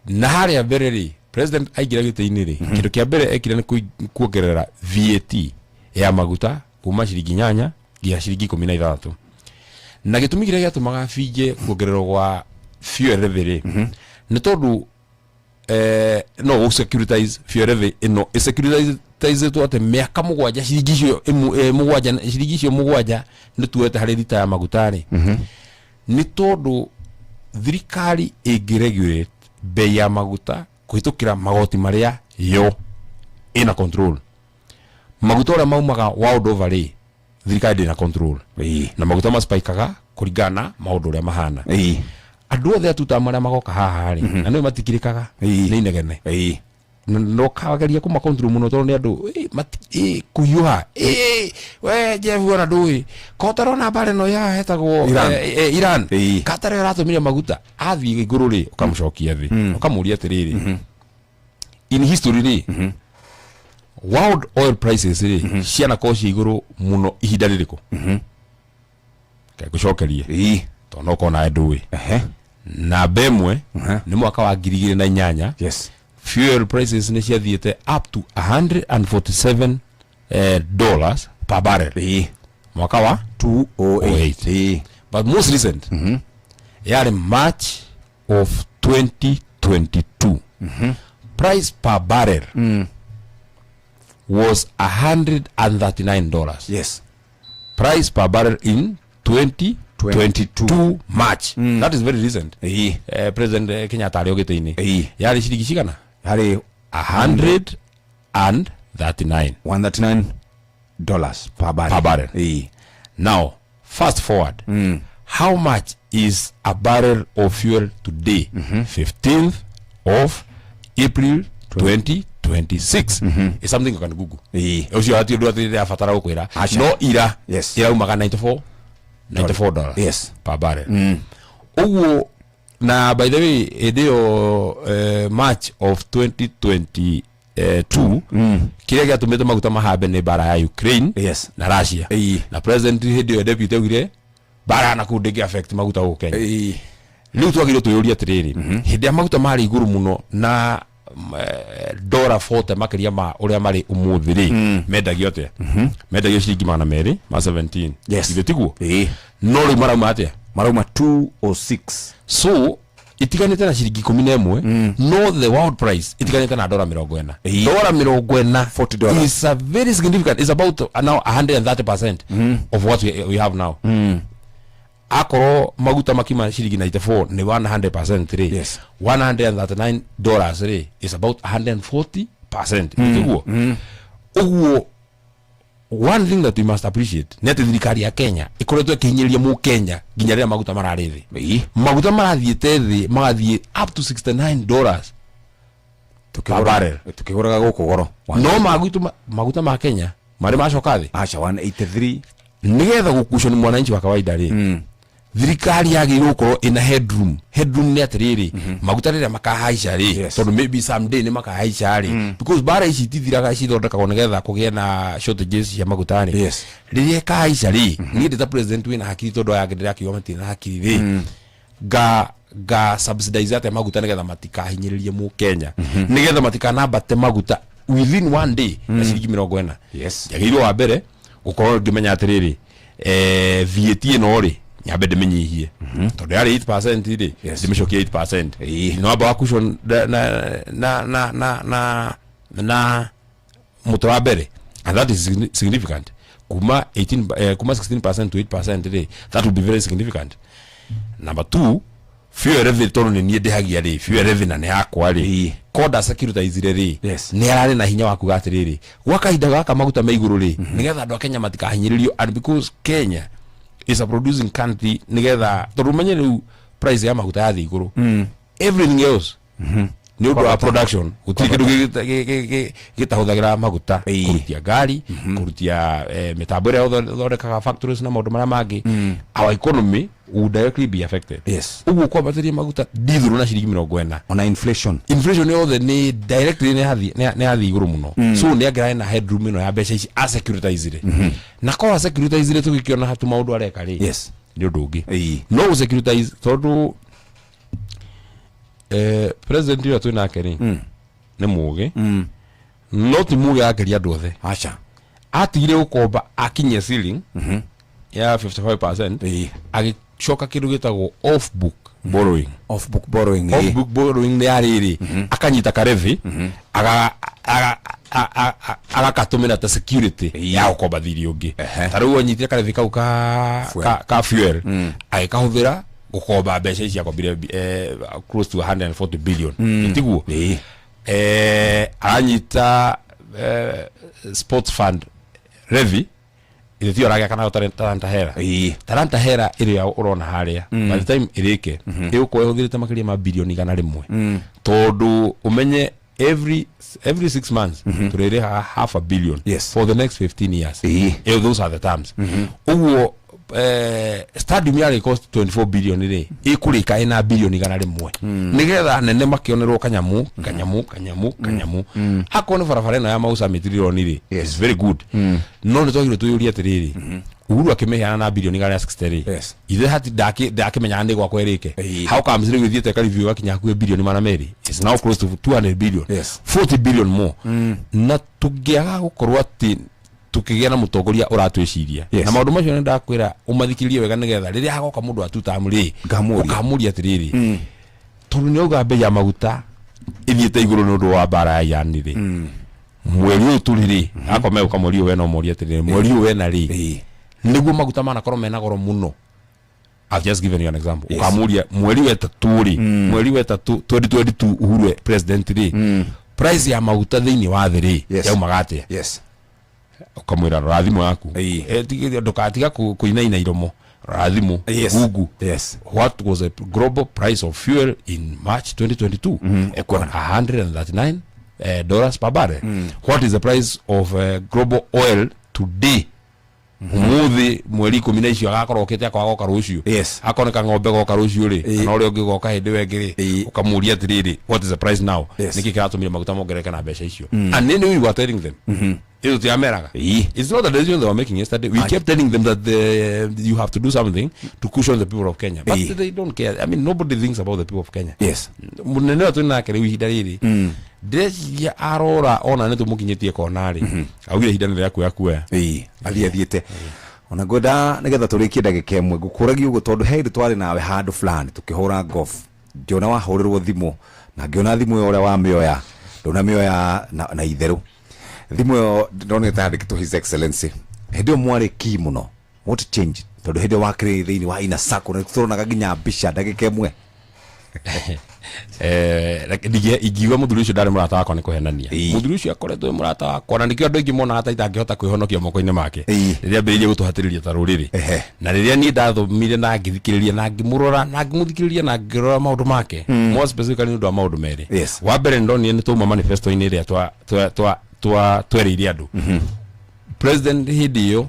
na harĩa mbere rĩ, president aingĩra gĩtĩ-inĩ rĩ, kĩndũ kĩa mbere ekire nĩ kuongerera VAT ya maguta kuma ciringi 8 nginya ciringi 16, na gĩtũmi kĩrĩa gĩatũmaga binje kuongererwo gwa fuel levy rĩ, nĩ tondũ no gũ securitize fuel levy ĩno ĩsecuritizĩtwo atĩ mĩaka 7, ciringi icio 7, ciringi icio 7 nĩ tuoete harĩ rita ya maguta rĩ, nĩ tondũ thirikari ĩngĩ-regulate bei ya maguta kũhĩtũkĩra magoti marĩa yo ĩna control, maguta ũrĩa maumaga world over rĩ, thirikari ndĩna control, na maguta maspikaga kũringana na maũndũ ũrĩa mahana. Andũ othe atuta marĩa magoka haha rĩ, na nĩo matikirĩkaga nĩ inegene, no kageria kũma control mũno tondũ nĩ andũ kũhiũha. We Jeff, ona ndũĩ kotarona mbara ĩno ya hetagwo Iran. Iran katara ĩratũmire maguta athiĩ igũrũ rĩ, ũkamũcokia thĩ, ũkamũria atĩrĩrĩ, in history rĩ, world oil prices rĩ cianakorwo ciĩ igũrũ mũno ihinda rĩrĩkũ? Reke ngũcokerie tondũ no ũkorwo nawe ndũĩ. Namba 1 nĩ mwaka wa 2008. Fuel prices nĩ ciathiĩte up to 147 dollars per barrel mwaka wa 208. But most recent yarĩ March of 2022, price per barrel was $139. Price per barrel in 2022 March, that is very recent. President Kenyatta arĩ o gĩtĩ-inĩ, yarĩ ciringi cigana? Harĩ 139. $139 per barrel. Per barrel. Now fast forward, how much is a barrel of fuel today, 15th of April 2026? Is something you can google. Ũcio hatirĩ ũndũ atĩ ndĩrabatara gũkwĩra. Aca. No ira iraumaga 94, $94 per barrel. Ũguo na by the way, hĩndĩ ĩyo March of 2022, kĩrĩa gĩatũmĩte maguta mahambe nĩ mbara ya Ukraine na Russia, na president hĩndĩ ĩyo deputy augire mbara na kũu ndĩngĩ affect maguta gũkũ Kenya. Rĩu twagĩrĩirwo twĩyũrie atĩrĩrĩ, hĩndĩ ĩrĩa maguta marĩ igũrũ mũno na dora 40 makĩria ma ũrĩa marĩ ũmũthĩ rĩ, mendagio atĩa? Mendagio ciringi 217. Ithe tiguo? No rĩu marauma atĩa? Marauma 206. So itiganĩte na ciringi 11, no the world price itiganĩte na dora 40, dora 40. $40. Is a very significant, is about now 130% of what we have now. Akorwo maguta makima ciringi 94 nĩ 100% rĩ, $139 rĩ is about 140%. Tiguo? Ũguo one thing that we must appreciate nĩ atĩ thirikari ya Kenya ĩkoretwo ĩkĩhinyĩrĩria mũkenya nginya rĩrĩa maguta mararĩ thĩ. Maguta marathiĩte thĩ, magathiĩ up to $69 per barrel. Tukĩgũraga gũkũ goro. No maguta ma Kenya marĩ macoka thĩ. Aca, 183. Nĩgetha gũkucwo nĩ mwananchi wa kawaida rĩ, thirikari yagĩrĩirwo gũkorwo ĩna headroom. Headroom nĩ atĩrĩrĩ, maguta rĩrĩa makahaica rĩ, tondũ maybe someday nĩ makahaica rĩ, because mbara ici itithiraga, cithondekagwo nĩgetha kũgĩe na shortages cia maguta rĩ, rĩrĩa ĩkahaica rĩ, niĩ ndĩ ta president wĩna hakiri, tondũ aya angĩ ndĩrakiuga matirĩ na hakiri rĩ, nga subsidize atĩa maguta nĩgetha matikahinyĩrĩrie mũkenya, nĩgetha matikanambate maguta within one day na ciringi 40? Njagĩrĩirwo wa mbere gũkorwo ngĩmenya atĩrĩrĩ, VAT ĩno rĩ, nyambe ndĩmĩnyihie, tondũ yarĩ 8% rĩ, ndĩmĩcokie 8%, no amba wa cushion na mũtwe wa mbere, and that is significant. Kuma 18, kuma 16% to 8% rĩ, that will be very significant. Number two, fuel levy, tondũ nĩ niĩ ndĩhagia rĩ fuel levy na nĩ yakwa rĩ, konda securitizire rĩ, nĩ ararĩ na hinya wa kuga atĩrĩrĩ, gwa kahinda gaka maguta me igũrũ rĩ, nĩgetha andũ a Kenya matikahinyĩrĩrio, and because Kenya is a producing country, nĩgetha tondũ ũmenye rĩu price ya maguta yathiĩ igũrũ, everything else Nĩ ũndũ wa Kwambata. production gũtirĩ kĩndũ gĩtahũthagĩra maguta, kũrutia ngari, kũrutia mĩtambo ĩrĩa ĩthondekaga factories na maũndũ marĩa mangĩ. Our economy would directly be affected. Ũguo kwambatĩria maguta diesel na ciringi 40, ona inflation, inflation yothe nĩ directly nĩ yathiĩ igũrũ mũno. So nĩ angĩrarĩ na headroom ĩno ya mbeca ici asecuritizire, na korwo asecuritizire tũgĩkĩona hatu maũndũ areka rĩ, nĩ ũndũ ũngĩ. No gũsecuritize, tondũ president ũrĩa twĩ nake rĩ, nĩ mũgĩ, no ti mũgĩ akĩria andũ othe. Aca. Atigire gũkomba akinyia ceiling ya 55%, agĩcoka kĩndũ gĩtagwo off book borrowing. Off book borrowing. Off book borrowing nĩ ya rĩrĩ, akanyita karevi agakatũmĩra ta security ya gũkomba thirĩ ũngĩ. Ta rĩu anyitire karevi kau ka fuel, agĩkahũthĩra gũkomba mbeca ici akombire, close to 140 billion. Tiguo aranyita sports fund levy ĩrĩa tiyo aragĩaka nayo Talanta Hela. Talanta Hela ĩrĩa ũrona harĩa, by the time ĩrĩke, ĩgũkorwo ĩhũthĩrĩte makĩria ma bilioni 100, tondũ ũmenye every 6 months tũrĩrĩhaga half a billion for the next 15 years. Those are the terms. Ũguo stadium yarĩ cost 24 billion rĩ, ĩkũrĩka ĩna bilioni 100, nĩgetha nene makĩonerwo kanyamu kanyamu kanyamu kanyamu. Akorwo nĩ barabara ĩno ya Mau Summit rĩroni rĩ, is very good, no nĩ twagĩrĩirwo twĩyũrie atĩrĩrĩ, Uhuru akĩmĩheana na bilioni 160 rĩ, ithe hati ndakĩmenyaga nĩ gwakwa ĩrĩke. How comes rĩu ĩthiĩte ĩkareview ĩgakinya hakuhĩ bilioni 200? It's now close to 200 billion, 40 billion more. Na tũngĩaga gũkorwo atĩ tukĩgĩa na mũtongoria ũratwĩciria na maũndũ macio, nĩ ndakwĩra ũmathikĩrĩrie wega, nĩgetha rĩrĩa hagoka mũndũ wa two-term rĩ, ũkamũria atĩrĩrĩ, tondũ nĩ auga mbei ya maguta ĩthiĩte igũrũ nĩ ũndũ wa mbara ya Iran rĩ, mweri ũyũ tũrĩ rĩ, akorwo megũka mweri ũyũ wena, ũmorie atĩrĩrĩ, mweri ũyũ wena rĩ, nĩguo maguta manakorwo mena goro mũno. I've just given you an example. Ukamuria mweri wetatũ rĩ, mweri wetatũ 2022, Uhuru e president rĩ, price ya maguta thĩinĩ wa thĩ rĩ, yaumaga atĩa? Ukamwĩra rora thimũ yaku. Ndũgatiga kũinaina iromo, rora thimũ. Google what was the global price of fuel in March 2022. Ekuona 139 dollars per barrel. What is the price of global oil today, umuthi mweri 10 na icio agakorwo okite akorwo agoka rucio, akoneka ng'ombe goka rucio ri, kana uria ungi goka hindi wengi ri, ukamuria atiriri, what is the price now? Niki kiratumire maguta mongerereke na mbeca icio? And then we were telling them, ĩyo tiameraga, it's not a decision they were making yesterday. We kept telling them that you have to do something to cushion the people of Kenya, but they don't care. I mean, nobody thinks about the people of Kenya. Munene ũyũ twĩ nake rĩu ihinda rĩrĩ, ndĩreciria arora ona nĩ tũmũkinyĩtie kona rĩ, augire ihinda nĩ rĩa kuoya kuoya. Ĩĩ, athiĩ athiĩte. Ona ngwenda nĩgetha tũrĩkie ndagĩka ĩmwe, ngũkũragia ũguo tondũ he hĩndĩ twarĩ nawe handũ fulani tũkĩhũra golf, ngĩona wahũrĩrwo thimũ, na ngĩona thimũ ĩyo ũrĩa wamĩoya, ndũnamĩoya na itherũ. Thimũ ĩyo ndonete yandĩkĩtwo His Excellency. Hĩndĩ ĩyo mwarĩ key mũno. What changed? Tondũ hĩndĩ ĩyo wakĩrĩ thĩinĩ wa Inner Circle na tũronaga nginya mbica. Ndagĩka ĩmwe. Ingiuga mũthuri ũcio ndarĩ mũrata wakwa nĩ kũhenania. Mũthuri ũcio akoretwo e mũrata wakwa, na nĩkĩo andũ aingĩ monaga ta itangĩhota kwĩhonokia moko-inĩ make. Rĩrĩa ambĩrĩirie gũtũhatĩrĩria ta rũrĩrĩ, na rĩrĩa niĩ ndathomire na ngĩthikĩrĩria na ngĩmũrora na ngĩmũthikĩrĩria na ngĩrora maũndũ make, more specifically nĩ ũndũ wa maũndũ merĩ. Wa mbere, nĩ ndonire nĩ twauma manifesto-inĩ ĩrĩa twa twa twa twa twereire andũ. President hĩndĩ ĩyo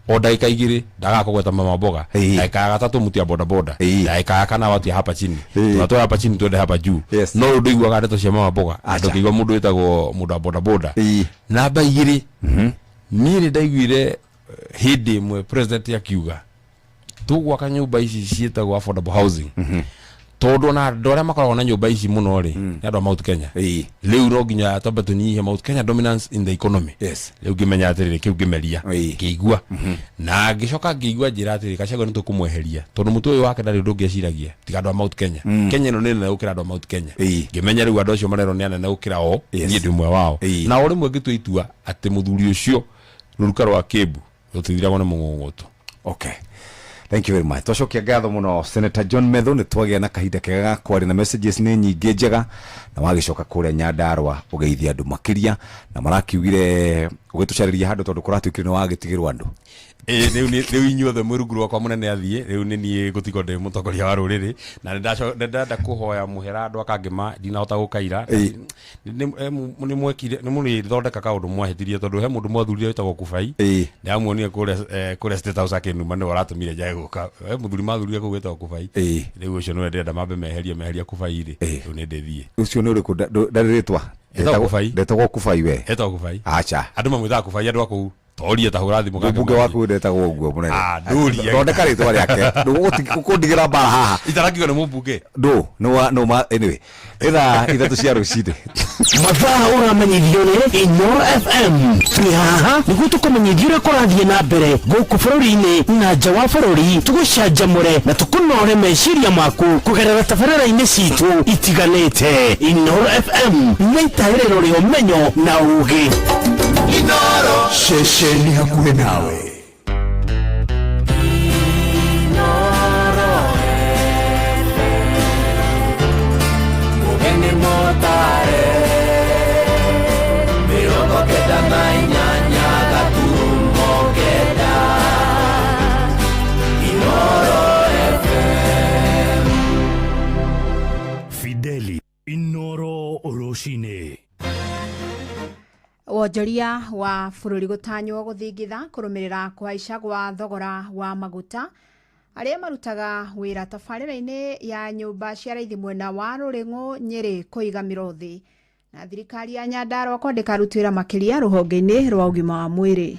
o ndagĩka 2 ndagaga kũgweta mama mboga, ndagĩka ya gatatũ muti ya bodaboda, ndagĩka ya kana watu ya hapa chini, tunatoa hapa chini twende hapa juu. No rĩu ndũiguaga ndeto cia mama mboga, ndũkĩigua mũndũ wĩtagwo mũndũ wa bodaboda. Namba 2, niĩ nĩ ndaiguire hĩndĩ ĩmwe president akiuga tũgwaka nyũmba ici ciĩtagwo affordable housing, tondũ ona andũ arĩa makoragwo na nyũmba ici mũno rĩ, nĩ andũ a Mount Kenya. Rĩu no nginya twambe tũnyihie Mount Kenya dominance in the economy. Rĩu ngĩmenya atĩrĩrĩ, kĩu ngĩmeria ngĩigua, na ngĩcoka ngĩigua njĩra atĩrĩrĩ, Gachagua nĩ tũkũmweheria tondũ mũtwe ũyũ wake ndarĩ ũndũ ũngĩ eciragia tiga andũ a Mount Kenya. Kenya ĩno nĩ nene gũkĩra andũ a Mount Kenya. Ngĩmenya rĩu andũ acio marerwo nĩ anene gũkĩra o, niĩ ndĩ ũmwe wao. Na o rĩmwe ngĩtua itua atĩ mũthuri ũcio, rũruka rwa Kĩmbu rũtithiragwo nĩ mũng'ũng'ũtũ. Okay. Thank you very much. Twacokia ngatho mũno Senator John Methu, nĩ twagĩa na kahinda kega ga kwaria na messages nĩ nyingĩ njega, na wagĩcoka kũrĩa Nyandarua ũgeithia andũ makĩria, na marakiugire Ũgĩtũcarĩria handũ tondũ kũratuĩkire nĩ wagĩtigĩrwo andũ. Ĩĩ, rĩu rĩu inyuothe mwĩ rungu rwakwa mũnene athiĩ, rĩu nĩ niĩ gũtigwo ndĩ mũtongoria wa rũrĩrĩ na nĩ ndĩrenda kũhoya mũhera andũ a Kangema, ndinahota gũkaira. Nĩ mwekire, nĩ mũrĩthondeka kaũndũ mwahĩtirie tondũ he mũndũ mwathurire wĩtagwo Kubai. Ndĩramuonire kũrĩa State House akĩnuma, nĩwe ũratũmire njage gũka. He mũthuri mathurire kũu wĩtagwo Kubai. Rĩu ũcio nĩwe ndĩrenda mambe meherie, meheria Kubai rĩ, rĩu nĩ ndĩthiĩ. Ũcio nĩ ũrĩkũ? Ndarĩ rĩtwa. Etagwo Kubai. Ndetagwo Kubai we. Etagwo Kubai. Acha. Andũ mamwĩtaga Kubai, andũ a kũu. Torie ta hũra thimũ. Mũmbunge waku ndetagwo ũguo mũnene. Ah, ndũrie. Thondeka rĩtwa rĩake. Ndũgũkũndigĩra mbara haha. Itarakiuga nĩ mũmbunge. Ndũ, nĩ wa, nĩ ma, anyway. Nĩ thaa 3 cia rũcinĩ. Mathaa ũramenyithio nĩ Inooro FM. Twĩ haha nĩguo tũkũmenyithie ũrĩa kũrathiĩ na mbere gũkũ bũrũri-inĩ na nja wa bũrũri, tũgũcanjamũre na tũkũnore meciria maku kũgerera tabarĩra-inĩ citũ itiganĩte. Inooro FM nĩ itaĩrĩro rĩa ũmenyo na ũũgĩ. Inooro. Ceceni hakuhĩ nawe. Mugeni motare, 98 gaturumo 9, Inooro FM. Fideli Inooro rũcinĩ. Wonjoria wa bũrũri gũtanywo gũthingitha kũrũmĩrĩra kũhaica gwa thogora wa maguta. Arĩa marutaga wĩra tabarĩra-inĩ ya nyũmba cia raithi mwena wa Rũrĩng'ũ Nyĩrĩ kũiga mĩro thĩ. Na thirikari ya Nyandarua kwandĩka aruti wĩra makĩria rũhonge-inĩ rwa ũgima wa mwĩrĩ.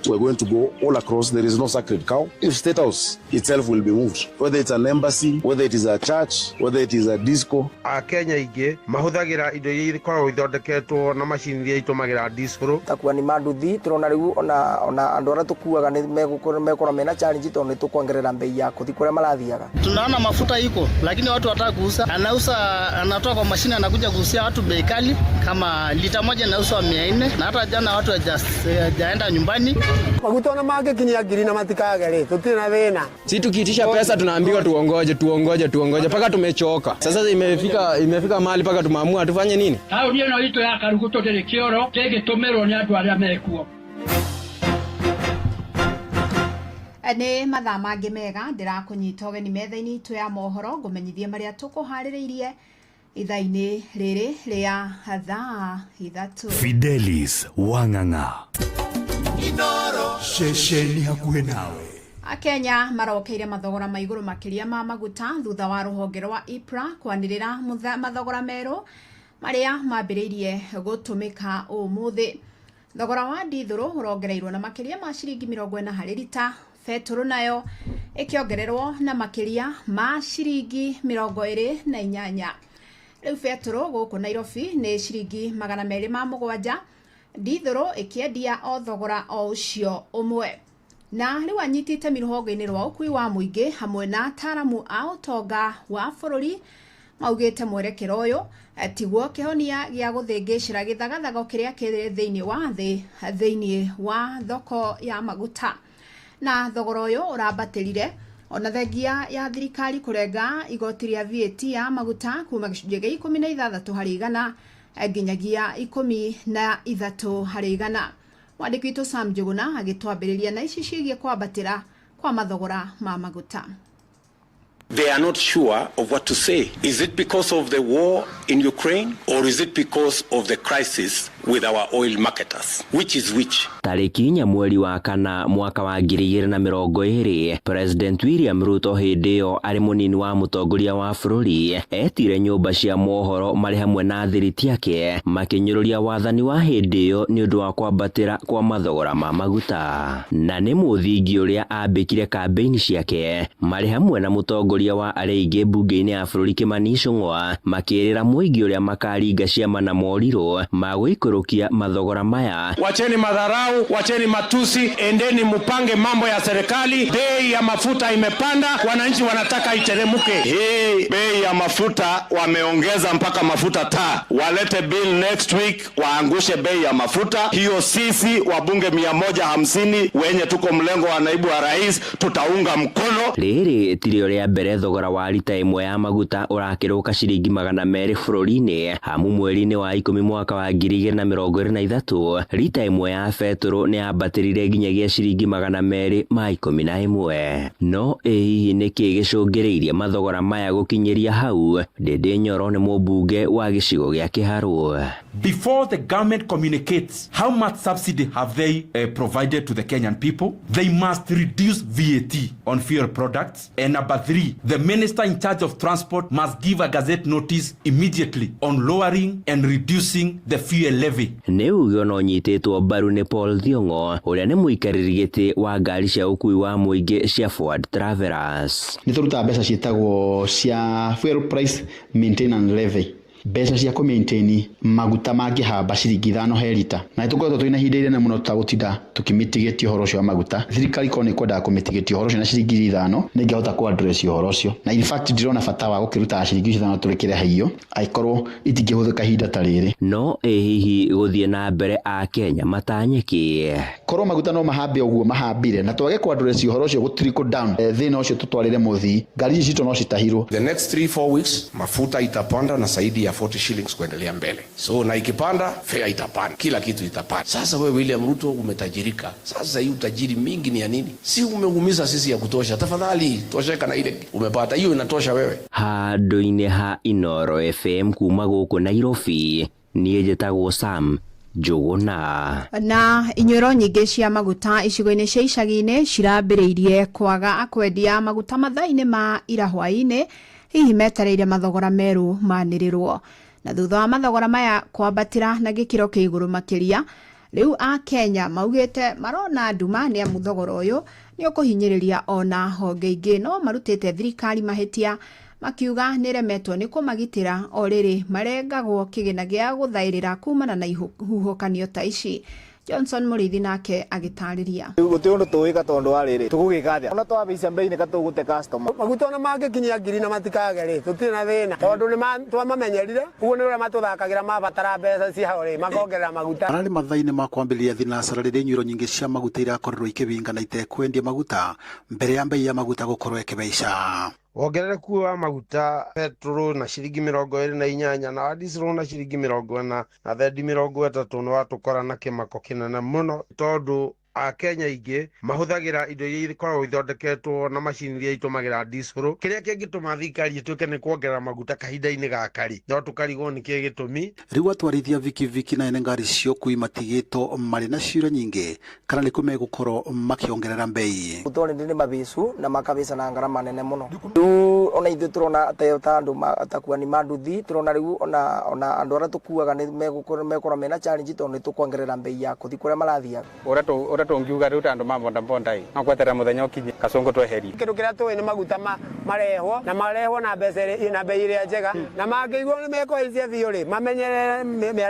We're going to go all across. There is no sacred cow. If State House itself will be moved, whether it's an embassy, whether it is a church, whether it is a disco. Akenya aingĩ mahũthagĩra indo iria ikoragwo ithondeketwo na macini iria itũmagĩra diesel. Takuwa ni manduthi turona riu ona andu aria tukuaga ni megukorwo mena challenge tondu ni tukuongerera bei ya kuthi kuria marathiaga. Tunaona mafuta iko lakini watu wataka kuuza, anauza anatoa kwa mashine anakuja kuuzia watu bei kali, kama lita moja inauzwa 400 na hata jana watu hawajaenda nyumbani. Maguta ona mangĩkinyia ngiri na matikage rĩ, tũtirĩ na thĩna. Si tukiitisha pesa tunaambiwa tuongoje, tuongoje, tuongoje mpaka tumechoka. Sasa imefika mahali mpaka tumeamua tufanye nini? Taũni ĩno itũ ya Karugutu ndĩrĩ kĩoro kĩngĩtũmĩrwo nĩ andũ arĩa mekuo. Nĩ mathaa mangĩ mega ndĩrakũnyita ũgeni metha-inĩ itũ ya mohoro ngũmenyithie marĩa tũkũharĩrĩirie ithaa-inĩ rĩrĩ rĩa thaa 3. Fidelis Wang'ang'a. Inooro. Ceceni hakuhĩ nawe. Akenya marokeire mathogora ma igũrũ makĩria ma maguta thutha wa rũhonge rwa EPRA kwanĩrĩra mathogora merũ marĩa mambĩrĩirie gũtũmĩka ũmũthĩ. Thogora wa ndithũrũ ũrongereirwo na makĩria ma ciringi 40 harĩ rita, betũrũ nayo ĩkĩongererwo na makĩria ma ciringi 28. Rĩu betũrũ gũkũ Nairobi nĩ ciringi 207, ndithũrũ ĩkĩendia o thogora o ũcio ũmwe. Na rĩu anyiti itemi rũhonge-inĩ rwa ũkui wa mũingĩ hamwe na ataaramu a ũtonga wa bũrũri maugĩte mwerekero ũyũ tiguo kĩhonia gĩa gũthĩngĩcĩra gĩthagathago kĩrĩa kĩrĩ thĩinĩ wa thĩ thĩinĩ wa thoko ya maguta. Na thogora ũyũ ũrambatĩrire ona thengia ya thirikari kũrenga igoti rĩa VAT ya maguta kuma gĩcunjĩ gĩa 16 harĩ igana nginyagia 13 harĩ igana. Mwandĩki witũ Sam Njuguna agĩtwambĩrĩria na ici ciĩgiĩ kwambatĩra kwa mathogora ma maguta. They are not sure of what to say. Is it because of the war in Ukraine or is it because of the crisis with our oil marketers? Which is which? Tarĩki 4 mweri wa kana mwaka wa 2020, President William Ruto hĩndĩ ĩyo arĩ mũnini wa mũtongoria wa bũrũri etire nyũmba cia mohoro marĩ hamwe na athiriti ake makĩnyũrũria wathani wa hĩndĩ ĩyo nĩ ũndũ wa kwambatĩra kwa mathogora ma maguta, na nĩ mũthingi ũrĩa ambĩkire kambĩini ciake marĩ hamwe na mũtongoria wa arĩa aingĩ mbunge-inĩ ya bũrũri Kimani Ichung'wa makĩrĩra mũingĩ ũrĩa makaringa ciama na morirũ ma gũikũrũkia mathogora maya. Wacheni madharau, wacheni matusi, endeni mupange mambo ya serikali. Bei ya mafuta imepanda, wananchi wanataka iteremuke. Hii bei ya mafuta wameongeza mpaka mafuta taa. Walete bill next week waangushe bei ya mafuta. Hiyo sisi wabunge 150 wenye tuko mlengo wa naibu wa rais tutaunga mkono. Rĩrĩ tirio rĩa mbere mbere thogora wa rita ĩmwe ya maguta ũrakĩrũka ciringi 200 bũrũri-inĩ amu mweri-inĩ wa 10 mwaka wa 2023 rita ĩmwe ya betũrũ nĩ yambatĩrire nginyagia ciringi 211. No ĩ hihi nĩkĩ gĩcũngĩrĩirie mathogora maya gũkinyĩria hau? Ndĩndĩ Nyoro nĩ mũmbunge wa gĩcigo gĩa Kĩharũ. Before the government communicates how much subsidy have they provided to the Kenyan people, they must reduce VAT on fuel products. And number 3, the minister in charge of transport must give a gazette notice immediately on lowering and reducing the fuel levy. Nĩ uge ona ũnyitĩtwo mbaru nĩ Paul Thiong'o ũrĩa nĩ mũikarĩri gĩtĩ wa ngari cia ũkuui wa mũingĩ cia Forward Travelers. Nĩ tũrutaga mbeca ciĩtagwo cia fuel price maintenance levy, mbeca cia kũ maintain maguta mangĩhamba ciringi 5 he rita, na nĩ tũkoretwo twĩna ihinda inene mũno tũtagũtinda tũkĩmitigĩtie ũhoro ũcio wa maguta. Thirikari korwo nĩ ĩkwendaga kũmitigĩtie ũhoro ũcio na ciringi 5 nĩ ĩngĩhota kũ address ũhoro ũcio, na in fact ndirona bata wa gũkĩruta ciringi icio 5 tũrĩkĩre haiyo angĩkorwo itingĩhũthĩka ihinda ta rĩrĩ. No ĩ hihi gũthiĩ na mbere a Kenya matanyĩkie? Korwo maguta no mahambe ũguo mahambire na twage kũ address ũhoro ũcio gũ trickle down, thĩna ũcio tũtwarĩre mũthii, ngari ici citũ no citahirwo. The next 3-4 weeks mafuta itapanda na zaidi ya 40 shillings kuendelea mbele. So na ikipanda fare itapanda, kila kitu itapanda. Sasa wewe William Ruto umetajirika. Sasa hii utajiri mingi ni ya nini? Si umeumiza sisi ya kutosha. Tafadhali tosheka na ile umepata. Hiyo inatosha wewe. Handũ-inĩ ha Inoro FM kuma gũkũ Nairobi, niĩ njĩtagwo Sam Njũgũna. Na inyuĩro nyingĩ cia maguta icigo-inĩ cia icagi-inĩ cirambĩrĩirie kwaga kwendia maguta mathaa-inĩ ma ira hwaĩ-inĩ, hihi metereire mathogora merũ manĩrĩrwo. Na thutha wa mathogora maya kwambatĩra na gĩkĩro kĩa igũrũ makĩria, rĩu a Kenya maugĩte marona nduma nĩ amu thogora ũyũ nĩ ũkũhinyĩrĩria ona honge ingĩ, no marutĩte thirikari mahĩtia makiuga nĩremetwo nĩ kũmagitĩra o rĩrĩ marengagwo kĩgĩna gĩa gũthaĩrĩra kumana na ihuhũkanio ta ici. Johnson Mũrĩithi nake agĩtarĩria. Gũtirĩ ũndũ tũgwĩka tondũ wa rĩrĩ tũgũgĩka atĩa? Ona twambĩica mbei nĩ katũgũte customer. Maguta ona mangĩkinyia ngiri na matikage rĩ, tũtirĩ na thĩna tondũ nĩ twamamenyerire, ũguo nĩ ũrĩa matũthakagĩra mabatara mbeca ciao rĩ, makongerera maguta. Ararĩ mathaa-inĩ ma kwambĩrĩria thinacara rĩrĩa inyuĩro nyingĩ cia maguta irakorirwo ikĩbinga na itekwendia maguta mbere ya mbei ya maguta gũkorwo ĩkĩhaica. Wongerereku wa maguta petrol na ciringi 28 na diesel na ciringi 40 na thendi 30 nĩ watũkora na kĩmako kĩnene mũno tondũ Akenya aingĩ mahũthagĩra indo iria ikoragwo ithondeketwo na macini iria itũmagĩra diesel. Kĩrĩa kĩngĩtũma thirikari ĩtuĩke nĩ kuongerera maguta kahinda-inĩ gaka rĩ, no tũkarigwo nĩ kĩĩ gĩtũmi. Rĩu atwarithia bikibiki na ene ngari cia ũkuui matigĩtwo marĩ na ciũria nyingĩ kana nĩkũ megũkorwo makĩongerera mbei. Maguta already nĩ mabĩcu na makabĩca na ngarama nene mũno. Rĩu ona ithuĩ tũrona ta andũ takuani ma nduthi, tũrona rĩu ona andũ arĩa tũkuaga nĩ megũkorwo mena challenge tondũ nĩ tũkuongerera mbei ya kũthiĩ kũrĩa marathiaga. Ũrĩa tũngiuga rĩu ta andũ ma bonda bonda ĩ, no gweterera mũthenya ũkinye kacũngũ tweherie. Kĩndũ kĩrĩa tũĩ nĩ maguta marehwo na marehwo na mbeca na mbei ĩrĩa njega, na mangĩigua nĩ mekũhaicia biũ rĩ, mamenyerere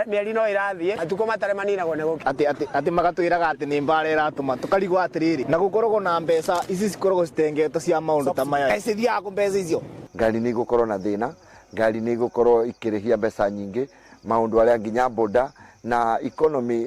mĩeri no ĩrathiĩ, matukũ matarĩ maninagwo nĩ gũkĩa. Atĩ magatwĩraga atĩ nĩ mbara ĩratũma tũkarigwo atĩrĩrĩ, na gũkoragwo na mbeca ici cikoragwo citengetwo cia maũndũ ta maya. Kaĩ cithiaga kũ mbeca icio? Ngari nĩ igũkorwo na thĩna, ngari nĩ igũkorwo ikĩrĩhia mbeca nyingĩ, maũndũ arĩa nginya boda na economy,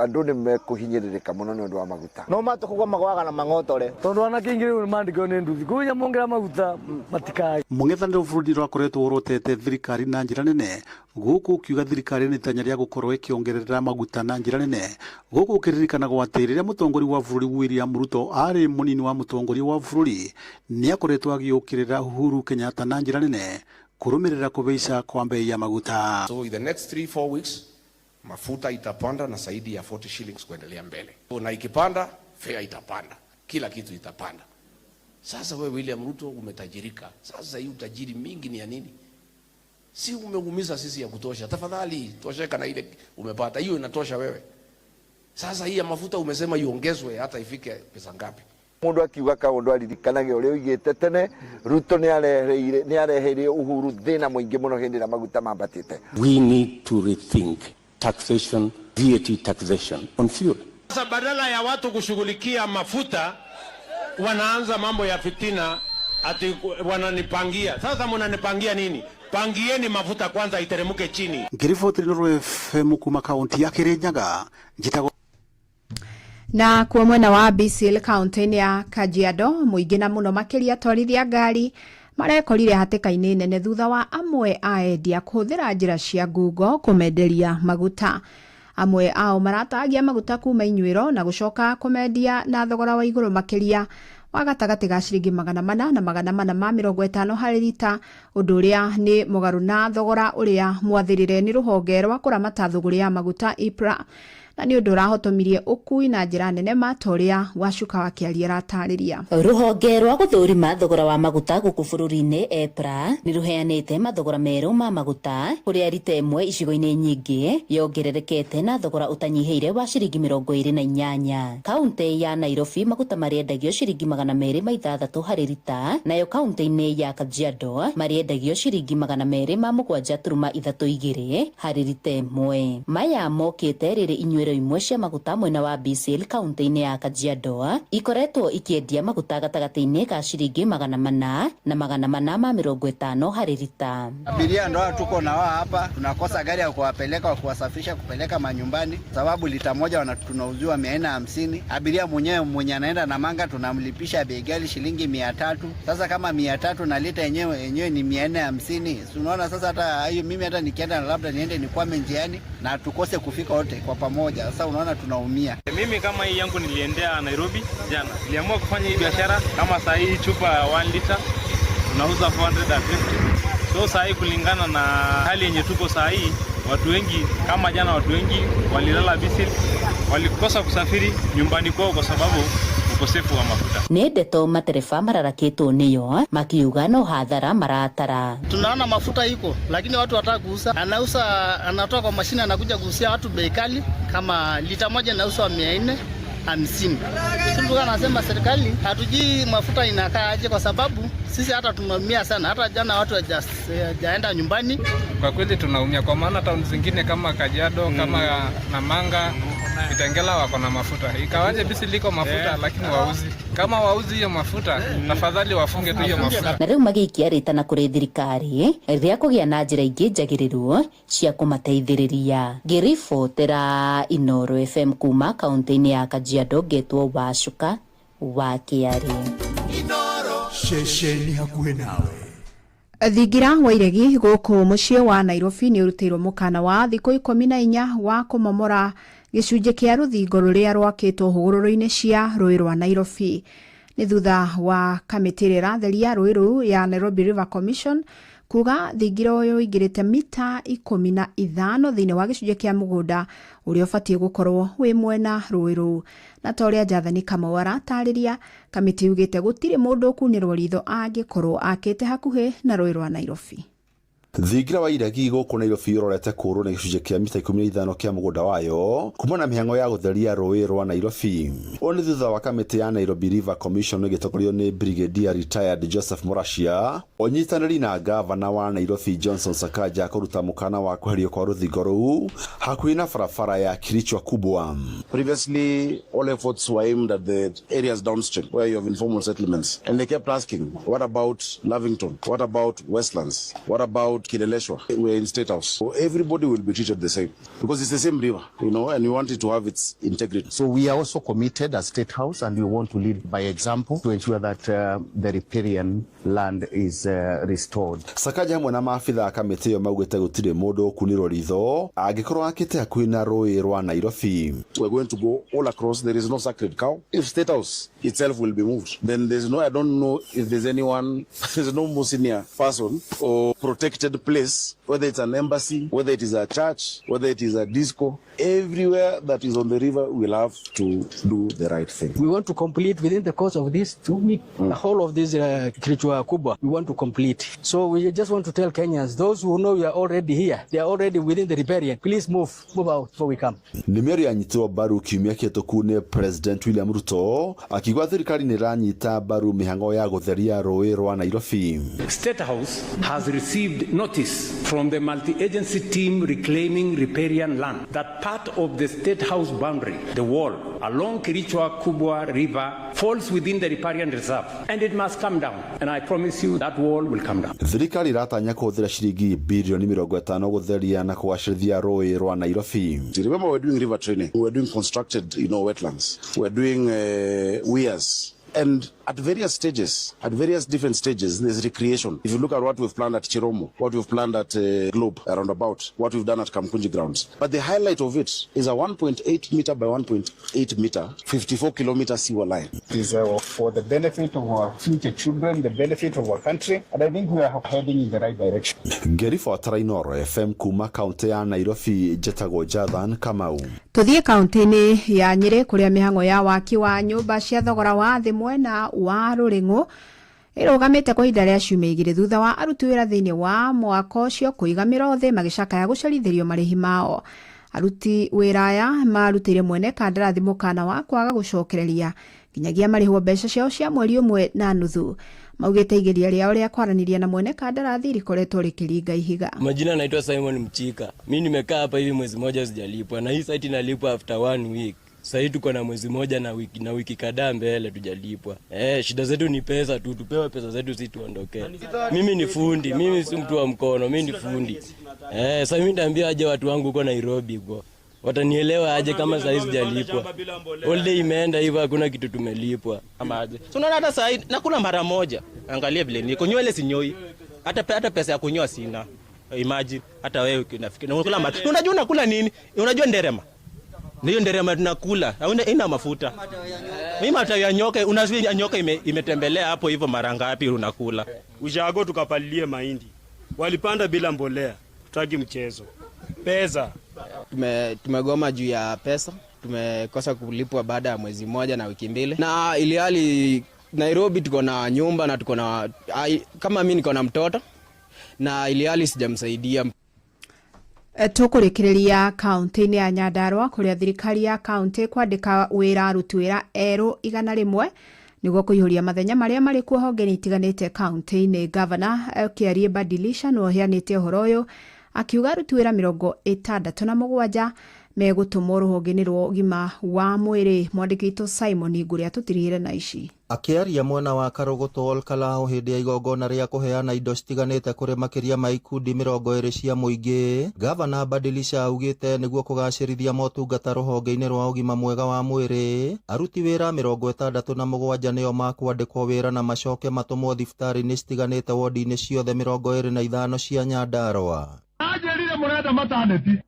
andũ nĩ mekũhinyĩrĩrĩka mũno nĩ ũndũ wa maguta. No matũkũgwa magwaga na mang'otore. Tondũ anake aingĩ rĩu nĩmandĩkĩtwo nĩ nduthi, koguo mongerera maguta matikae. Mũng'ethanĩro bũrũri ũrakoretwo ũrotete thirikari na njĩra nene, gũkũ ũkiuga thirikari nĩ itanya rĩa gũkorwo ĩkĩongerera maguta na njĩra nene, gũkũ ũkĩririkanagwo atĩ rĩrĩa mũtongoria wa bũrũri William Ruto arĩ mũnini wa mũtongoria wa bũrũri nĩakoretwo agĩũkĩrĩra Uhuru Kenyatta na njĩra nene kũrũmĩrĩra kũhaica kwa mbei ya maguta. So in the next 3-4 weeks mafuta itapanda na zaidi ya 40 shillings kuendelea mbele. Na ikipanda fare itapanda, kila kitu itapanda. Sasa wewe William Ruto umetajirika. Sasa hii utajiri mingi ni ya nini? Si umeumiza sisi ya kutosha. Tafadhali tosheka na ile umepata. Hiyo inatosha wewe. Sasa hii ya mafuta umesema iongezwe hata ifike pesa ngapi? Mundu akiuga kaundu aririkanage uria uigite tene, Ruto ni areheire Uhuru thina muingi muno hindi ria maguta mambatite. We need to rethink taxation, VAT taxation on fuel. Sasa badala ya watu kushughulikia mafuta wanaanza mambo ya fitina ati wananipangia. Sasa mnanipangia nini? Pangieni mafuta kwanza iteremke chini. Ngiriboti Inooro FM kuma kaunti ya Kirinyaga, njitagwo. Na kuo mwena wa Bisil kaunti-inĩ ya Kajiado, mũingĩ na mũno makĩria atwarithia ngari marekorire hatĩka-inĩ nene thutha wa amwe a endia kũhũthĩra njĩra cia ngungo kũmenderia maguta. Amwe ao maratagia maguta kuma inyuĩro na gũcoka kũmendia na thogora wa igũrũ makĩria wa gatagatĩ ga ciringi 400 na 450 harĩ rita, ũndũ ũrĩa nĩ mũgarũ na thogora ũrĩa mwathĩrĩre nĩ rũhonge rwa kũramata thũgũrĩ ya maguta EPRA, na nĩ ũndũ ũrahotomirie ũkui na njĩra nene ma ta ũrĩa Wacuka wa Kĩaria aratarĩria. Rũhonge rwa gũthũrima thogora wa maguta gũkũ bũrũri-inĩ EPRA nĩ rũheanĩte mathogora merũ ma maguta, kũrĩa rita ĩmwe icigo-inĩ nyingĩ yongererekete na thogora ũtanyihĩire wa ciringi 28. Kaunti ya Nairobi maguta marĩendagio ciringi 206 harĩ rita, nayo kaunti-inĩ ya Kajiado marĩendagio ciringi 207.32 harĩ rita ĩmwe. Maya mokĩte rĩrĩ inyuĩro imwe cia maguta mwena wa Bisil kaunti-inĩ ya Kajiado ikoretwo ikiendia maguta gatagatĩ-inĩ ka ciringi 400 na 450 harĩ rita. Abiria ndo tuko na wao hapa, tunakosa gari ya kuwapeleka kuwasafirisha kupeleka manyumbani, sababu lita moja tunauziwa 450. Abiria mwenyewe mwenye anaenda na manga tunamlipisha bei ghali shilingi 300. Sasa kama 300 na lita yenyewe ni 450. Si unaona sasa, hata hiyo mimi hata nikienda labda niende nikwame njiani na tukose kufika wote kwa pamoja. Sasa unaona tunaumia. Mimi kama hii yangu niliendea Nairobi jana. Niliamua kufanya hii biashara kama saa hii chupa 1 liter tunauza 450. So saa hii kulingana na hali yenye tuko saa hii, watu wengi kama jana, watu wengi walilala Bisil, walikosa kusafiri nyumbani kwao kwa sababu ukosefu wa mafuta. Nĩ ndeto matereba mararakĩtwo nĩyo makiuga no hathara maratara. Tunaona mafuta iko lakini watu wataka kuuza, anauza anatoa kwa mashine anakuja kuuzia watu bei kali, kama lita moja inauzwa 450. Sisi anasema serikali hatujui mafuta inakaa aje, kwa sababu sisi hata tunaumia sana, hata jana watu hawajaenda nyumbani. Kwa kweli tunaumia kwa maana town zingine kama Kajiado, kama Namanga, Kitengela wako na mafuta. Ikawaje Bisi liko mafuta lakini wauzi. Kama wauzi hiyo mafuta, tafadhali wafunge tu hiyo mafuta. Na rĩu magĩikia rĩtana kũrĩ thirikari rĩa kũgĩa na njĩra ingĩ njagĩrĩru cia kũmateithĩrĩria. Ngĩribotera Inoro FM kuma kaunti-inĩ ya Kajiado, ngetwo Wacuka wa Kĩarĩ. Ceceni hakuhĩ nawe. Thingira wa iregi gũkũ mũciĩ wa Nairobi nĩ ũrutĩirwo mũkana wa thikũ 14 wa kũmomora gĩcunjĩ kĩa rũthingo rũrĩa rwakĩtwo hũgũrũrũ-inĩ cia rũĩ rwa Nairobi. Nĩ thutha wa kamĩtĩ ĩrĩa ĩratheria rũĩ rũu ya Nairobi River Commission kuga thingira ũyũ ũingĩrĩte mita 15 thĩinĩ wa gĩcunjĩ kĩa mũgũnda ũrĩa ũbatiĩ gũkorwo wĩ mwena rũĩ rũu. Na ta ũrĩa Jathani Kamau aratarĩria, kamĩtĩ yugĩte gũtirĩ mũndũ ũkunĩrwo ritho angĩkorwo akĩte hakuhĩ na rũĩ rwa Nairobi. Thingira wa iregi gũkũ Nairobi ũrorete kũũrwo nĩ gĩcunjĩ kĩa mita 15 kĩa mũgũnda wayo kuma na mĩhang'o ya gũtheria rũĩ rwa Nairobi. Ũũ nĩ thutha wa kamĩtĩ ya Nairobi River Commission ĩgĩtongorio nĩ Brigadier Retired Joseph Murashia ũnyitanĩri na gavana wa Nairobi Johnson Sakaja kũruta mũkana wa kweherio kwa rũthingo rũu hakuhĩ na barabara ya Kirichwa Kubwa. Previously, all efforts were aimed at the areas downstream where you have informal settlements, and they kept asking, what about Lavington? What about Westlands? What about Kileleshwa? We're in State House. So everybody will be treated the same because it's the same river, you know, and we want it to have its integrity. So we are also committed as State House, and we want to lead by example to ensure that the riparian land is restored. Sakaja hamwe na maabitha a kamĩtĩ ĩyo maugĩte gũtirĩ mũndũ ũkunĩrwo ritho angĩkorwo akĩte hakuhĩ na rũĩ rwa Nairobi. We're going to go all across. There is no sacred cow. If State House itself will be moved, then there's no, I don't know if there's anyone, there's no more senior person or protected place, whether it's an embassy, whether it is a church, whether it is a disco, everywhere that is on the river will have to do the right thing. We want to complete within the course of this 2 weeks, the whole of this Kirichwa Kubwa, we want to complete. So we just want to tell Kenyans, those who know we are already here, they are already within the riparian, please move out before we come. Nĩ mĩario yanyitĩrwo mbaru kiumia kĩhĩtũku nĩ President William Ruto akiuga thirikari nĩ ĩranyita mbaru mĩhang'o ya gũtheria rũĩ rwa Nairobi. State House has received notice from the multi-agency team reclaiming riparian land that Part of the State House boundary, the wall along Kirichwa Kubwa River, falls within the riparian reserve and it must come down. And I promise you that wall will come down. Thirikari ĩratanya kũhũthĩra ciringi birioni 50 gũtheria na kũgacĩrithia rũĩ rwa Nairobi. Remember, we're doing river training. We're doing constructed wetlands. We're doing weirs. And at various stages, at various different stages, there's recreation. If you look at what we've planned at Chiromo, what we've planned at Globe, roundabout, what we've done at Kamkunji grounds. But the highlight of it is a 1.8 meter by 1.8 meter, 54 kilometer sewer line. It is for the benefit of our future children, the benefit of our country, and I think we are heading in the right direction. Ngĩribotera Inooro FM kuma kaunti ya Nairobi, njĩtagwo Jathan Kamau. Tuthiĩ kaunti-inĩ ya Nyĩrĩ kũrĩa mĩhang'o ya waki wa nyũmba cia thogora wa thĩ mwena wa Rũrĩng'ũ ĩrũgamĩte kwa ihinda rĩa ciumia 2 thutha wa aruti wĩra thĩinĩ wa mwako ũcio kũiga mĩro thĩ magĩcakaya gũcerithĩrio marĩhi mao. Aruti wĩra aya marutĩire mwene kandarathi mũkana wa kwaga gũcokereria nginyagia marĩhwo mbeca ciao cia mweri 1.5. Maugĩte igeria rĩao rĩa kwaranĩria na mwene kandarathi rĩkoretwo rĩkĩringa ihiga. Majina naitwa Simon Mchika. Mi nimekaa hapa hivi mwezi mmoja sijalipwa, na hii site inalipwa after 1 week. Sasa hivi tuko na mwezi mmoja na wiki kadhaa mbele tujalipwa. Shida zetu ni pesa tu, tupewe pesa zetu si tuondoke. Mimi ni fundi, mimi si mtu wa mkono, mimi ni fundi. Sasa mimi nitaambia aje watu wangu huko Nairobi huko. Watanielewa aje kama sasa hivi sijalipwa? All day imeenda hivyo, hakuna kitu tumelipwa. Ama aje? So unaona hata sasa nakula mara moja. Angalia vile niko nywele sinyoi. Hata pesa ya kunyoa sina. Imagine hata wewe unafikiri unakula mara. Unajua unakula nini? Unajua nderema. Ndiyo nderema tunakula. Haina mafuta. Mimi matawi ya nyoka, unasikia nyoka imetembelea hapo hivyo mara ngapi unakula? Ushago tukapalilie mahindi. Walipanda bila mbolea. Tutaki mchezo. Pesa. Tumegoma juu ya pesa. Tumekosa kulipwa baada ya mwezi mmoja na wiki 2. Na ilihali Nairobi tuko na nyumba na tuko na kama mimi niko na mtoto na ilihali sijamsaidia. Tũkũrĩkĩrĩria kaunti-inĩ ya Nyandarua kũrĩa thirikari ya kaunti kwandĩka wĩra aruti wĩra erũ 100 nĩguo kũihũria mathenya marĩa marĩ kuo honge-inĩ itiganĩte kaunti-inĩ. Gavana Kĩarie Badilisha nĩwe ũheanĩte ũhoro ũyũ akiuga aruti wĩra 67 megũtũmwo rũhonge-inĩ rwa ũgima wa mwĩrĩ. Mwandĩki witũ Simon Ngũrĩ atũtirihire na ici. Akĩaria mwena wa Karũgũtũ Olkalao hĩndĩ ya igongona rĩa kũheana indo citiganĩte kũrĩ makĩria ma ikundi 20 cia mũingĩ, Gavana Badilisha augĩte nĩguo kũgacĩrithia motungata rũhonge-inĩ rwa ũgima mwega wa mwĩrĩ, aruti wĩra 67 nĩo makwandĩkwo wĩra na macoke matũmwo thibitarĩ-inĩ citiganĩte wodi-inĩ ciothe 25 cia Nyandarua. Anjĩrire mũrenda maternity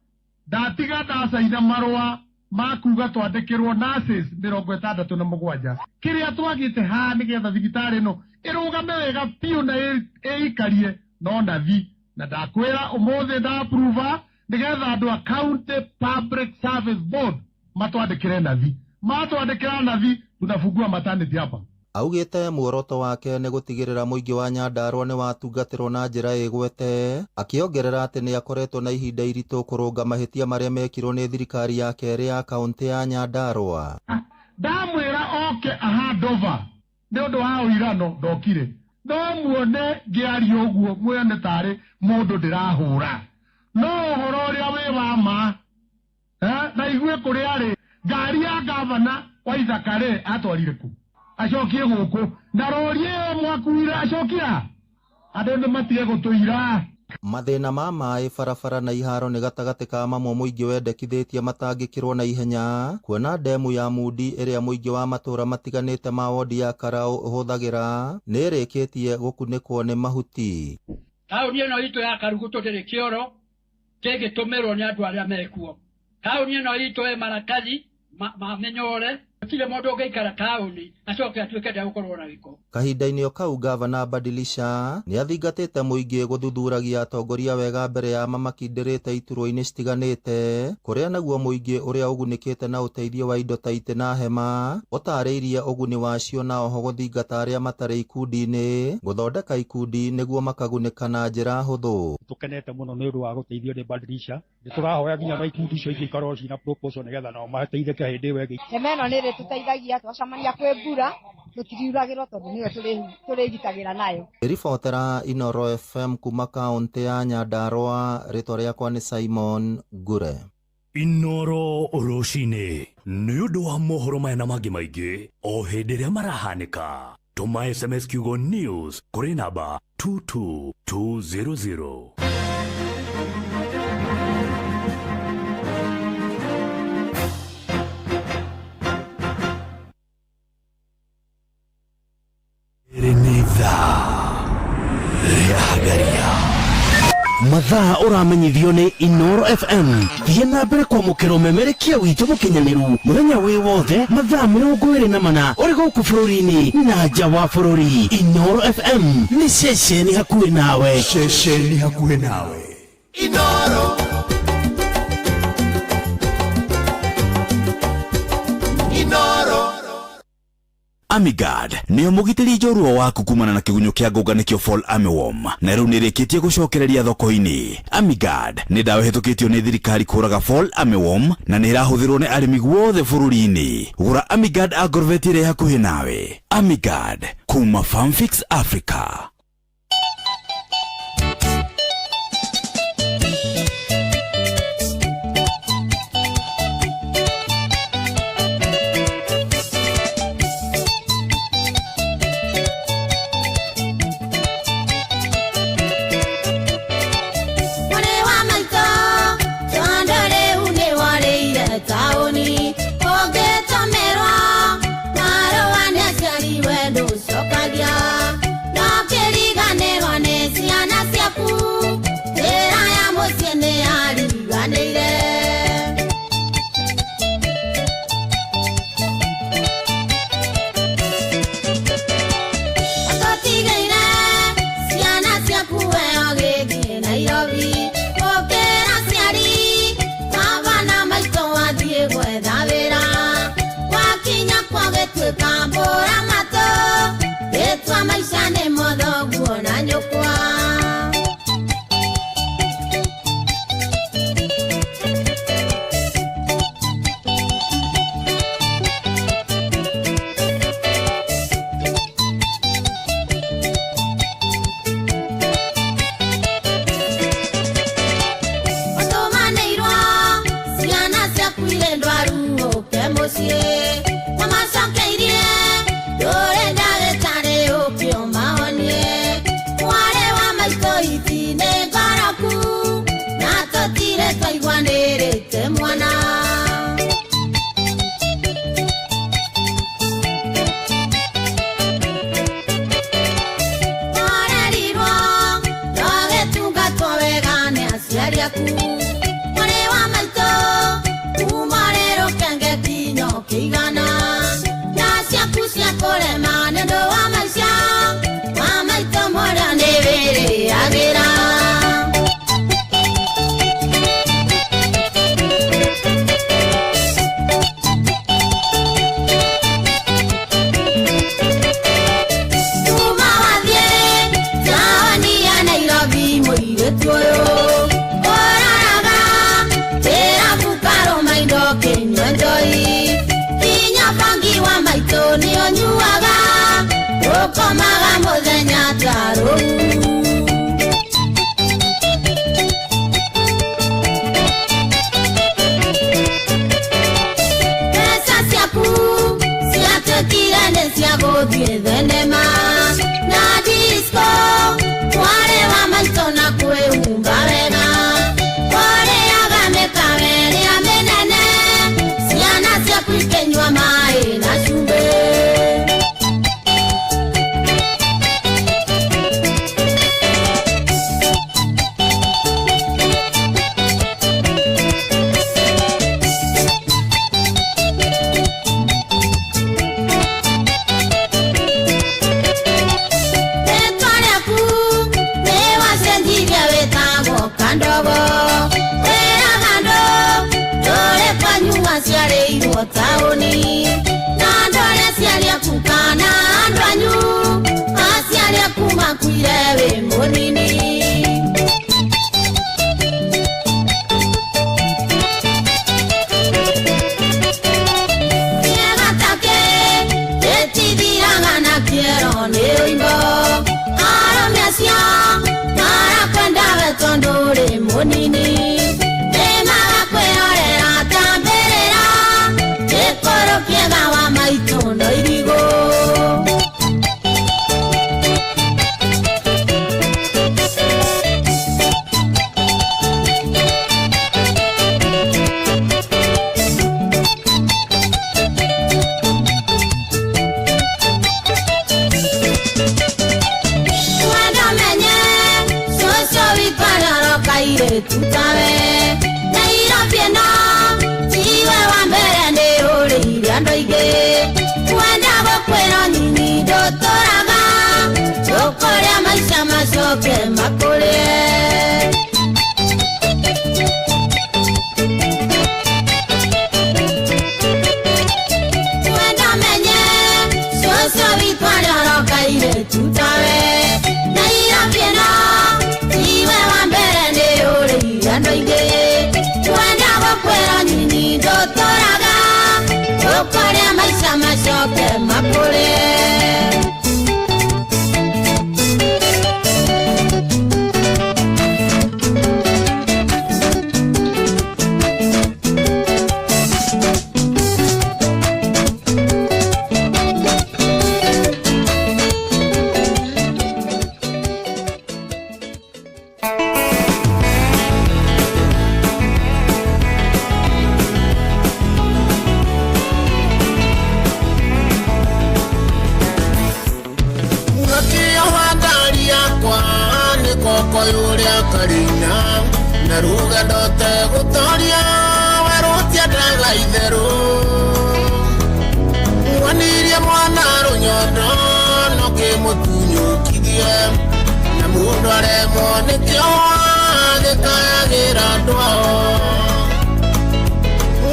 ndatiga ndacaina marũa makuga twandĩkĩrwo nurses 67 kĩrĩa twagĩte haha nĩgetha thibitarĩ ĩno ĩrũgame wega biũ na ĩikarie no nathi na ndakwĩra ũmũthĩ nda-approve nĩgetha andũ a County Public Service Board matwandĩkĩre nathi. Matwandĩkĩra nathi tunafungua maternity hapa. Augĩte muoroto wake nĩ gũtigĩrĩra mũingĩ wa Nyandarua nĩ watungatĩrwo na njĩra ĩgwete, akĩongerera atĩ nĩ akoretwo na ihinda iritũ kũrũnga mahĩtia marĩa mekirwo nĩ thirikari ya kerĩ ya kaunti ya Nyandarua. Ndamwĩra oke ahandova nĩ ũndũ wa ũirano ndokire, no muone ngĩaria ũguo muone tarĩ mũndũ ndĩrahũra, no ũhoro ũrĩa wĩ wa ma na igue kũrĩa arĩ ngari ya gavana wa Ithaka rĩ atwarire kũ acokie gũkũ na rori ĩyo mwakuire acokia andũ nĩ matige gũtũira. Mathĩna ma maĩ, barabara na iharo nĩ gatagatĩ ka mamwe mũingĩ wendekithĩtie matangĩkĩrwo na ihenya, kuona ndemu ya Mundi ĩrĩa mũingĩ wa matũra matiganĩte ma wodi ya Karau ũhũthagĩra nĩ ĩrĩkĩtie gũkunĩkwo nĩ mahuti. Taũni ĩno itũ ya Karugũtũ ndĩrĩ kĩoro kĩngĩtũmĩrwo nĩ andũ arĩa mekuo. Taũni ĩno itũ ĩ maratathi mamenyore gũtirĩ mũndũ ũngĩikara taũni acoke atuĩke ndegũkorwo na gĩko. Kahinda-inĩ o kau Gavana Badilisha nĩ athingatĩte mũingĩ gũthuthuragia atongoria wega mbere ya mamakindĩrĩte iturwa-inĩ citiganĩte kũrĩa naguo mũingĩ ũrĩa ũgunĩkĩte na ũteithio wa indo ta itĩ na hema ũtarĩirie ũguni wacio na oho gũthingata arĩa matarĩ ikundi-inĩ gũthondeka ikundi nĩguo makagunĩka na njĩra hũthũ. Tũkenete mũno nĩ ũndũ wa gũteithio nĩ Badilisha, nĩ tũrahoya nginya na ikundi icio ingĩ ikorwo ciĩna proposal nĩgetha nao mateithĩke hĩndĩ ĩyo ĩngĩ. Hema ĩno nĩ ĩrĩtũteithagia twacemania kwĩ mbura tũtiriuragĩrwo tondũ nĩyo tũrĩgitagĩra nayo. Ribotera Inooro FM kuma kaunti ya Nyandarua, rĩtwa rĩakwa nĩ Simon Ngure. Inoro rũcinĩ nĩ ũndũ wa mohoro maya na mangĩ maingĩ o hĩndĩ ĩrĩa marahanĩka, tũma SMS kiugo news kũrĩ namba 22200. Rĩrĩ nĩ ithaa rĩa Hagaria. Mathaa ũramenyithio nĩ Inoro FM. Thiĩ na mbere kwamũkĩra ũmemerekia witũ mũkinyanĩru mũthenya wĩ wothe mathaa 24 ũrĩ gũkũ bũrũri-inĩ na nja wa bũrũri. Inoro FM nĩ ceceni hakuhĩ nawe. Ceceni hakuhĩ nawe. Inoro. Inoro. Amigard nĩyo mũgitĩri njorua waku kumana na kĩgunyũ kĩa ngũnga nĩkĩo Fall Armyworm, na rĩu nĩrĩkĩtie gũcokereria thoko-inĩ. Amigard nĩ ndawa ĩhĩtũkĩtio nĩ thirikari kũraga Fall Armyworm na nĩ ĩrahũthĩrwo nĩ arĩmi guothe bũrũri-inĩ. Gũra Amigard Agrovet ĩrĩa ĩ hakuhĩ nawe. Amigard kuma Farmfix Africa. Mwarĩ wa maitũ, tondũ rĩu nĩworĩire taũni, ũngĩtũmĩrwo marũa nĩ aciari we ndũcokagia. No kĩriganĩrwo nĩ ciana ciaku, njĩra ya mũciĩ nĩyariganĩire. Ũtũtigĩire ciana ciaku we ũgĩthiĩ Nairobi, ũkĩra aciari baba na maitũ wathiĩ gwetha wĩra. Wakinya kwa gĩtuĩka mbũra matũ, gĩtua maica nĩ mothoguo na nyũkwa. Ũtũmanĩirwo ciana ciaku irĩ ndwaru ũke mũciĩ, wamacokeirie ndũrĩ ndagĩtarĩ ũke ũmahonie. Mwarĩ wa maitũ ici nĩ ngoroku, na tũtirĩ twaiguanĩrĩte mwana. Twarerirwo tũgĩtungatwo wega nĩ aciari aku. Mwarĩ wa maitũ kuma rĩ rũkenge kinya ũkĩigana, na ciaku cia kũrema nĩ ũndũ wa maica wa maitũ mũrĩa nĩ wĩrĩagĩra. Kuma wathiĩ taũni ya Nairobi mũirĩtu ũyũ, ũroraga kĩrabu karũma indo kĩnyua njohi, kinya bangi wa maitũ nĩũnyuaga, ũkomaga mũthenya ta rũu. Mbeca ciaku ciatuĩkire nĩ cia gũthiĩ thenema na disco, mwarĩ wa maitũ na kwĩhumba wega, kũrĩaga mĩkawa ĩrĩa mĩnene, ciana ciaku ikĩnyua maĩ na cumbĩ. Rĩtwa rĩaku nĩwacenjirie wĩtagwo Kandogo, wĩraga andũ ndũrĩ kwanyu waciarĩirwo taũni, na ndũrĩ aciari aku kana andũ anyu, aciari aku makuire wĩ mũnini. Kĩega ta kĩ gĩtithiraga na kĩero nĩ ũimbo, arũme acio marakwenda we tondũ ũrĩ mũnini, nĩmagakwĩrorera airĩtu tawe. Nairobi ĩno tiwe wa mbere nĩ ũrĩire andũ aingĩ. Wenda gũkwĩra nyini ndũtũraga, tũkũrĩa maica macoke makũrĩe. Wenda menye cũcũ witũ arĩa oroka airĩtu tawe. Nairobi ĩno tiwe wa mbere nĩ ũrĩire andũ aingĩ. Wenda gũkwĩra nyini ndũtũraga, tũkũrĩa maica macoke makũrĩe. Ngakĩoha ngari yakwa nĩ kokoyũ rĩa karina na rũgendo tegũtoria werũtiendaga itherũ mwanirie mwana rũnyondo no kĩmũtunyũkithie na mũndũ aremwo nĩkĩo gĩkayagĩra andũ ao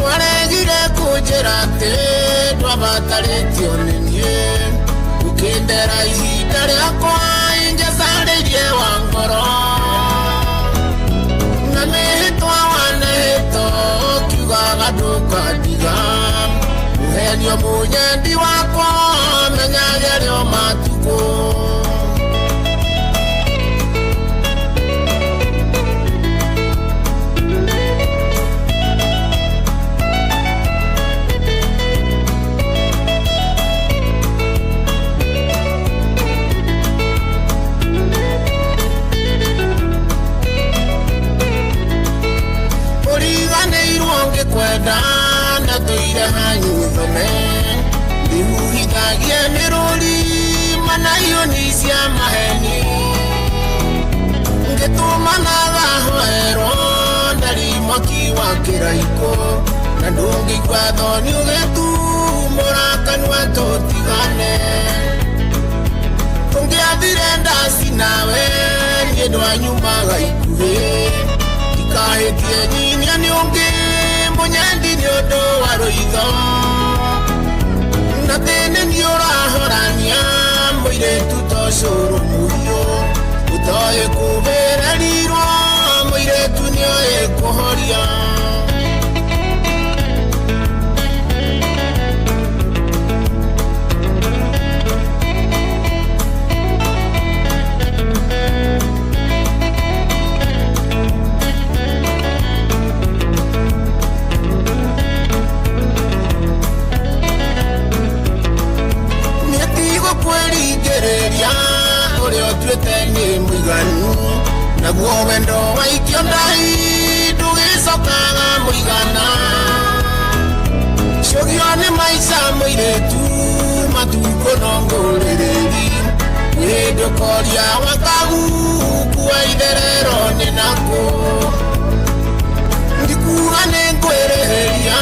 waregire kũnjĩra atĩ ndwabatarĩtio nĩ niĩ ũkĩndera ihinda rĩakwa injecarĩrie wa ngoro na mĩhĩtwa wanehĩto ũkiugaga ndũkandiga mũhenio mũnyendi wakwa menyage rĩo matukũ. Ũriganĩirwo ngĩkwenda na tũire hanyu thome ndihuhithagie mĩrũri manaiũni cia maheni ngĩtũmanaga hoerwo ndari mwaki wa kĩraikũ na ndũngĩigua thoni ũgĩtumũra kanua tũtigane ũngĩathire ndaci nawe niĩ ndwanyumaga ikuhĩ ndikahĩtie nyinya nĩ ũngĩ mũnyendi nĩ ũndũ wa rũitho na thĩnĩ nĩ ũrahorania mũirĩtu tocũrũ mũhiũ ũtoĩ kũbĩrĩrirwo mũirĩtu nĩoĩ kũhoria. Nĩtigũkwĩringĩrĩria ũrĩa ũtuĩte nĩ mũiganu naguo wendo waikio ndai ndũgĩcokaga mũigana cũgio nĩ maica mũirĩtu matukũ no ngũrĩrĩri wĩndũkoria wakagu kuwa itherero nĩ nakũ ndikuga nĩ ngwĩrĩhĩria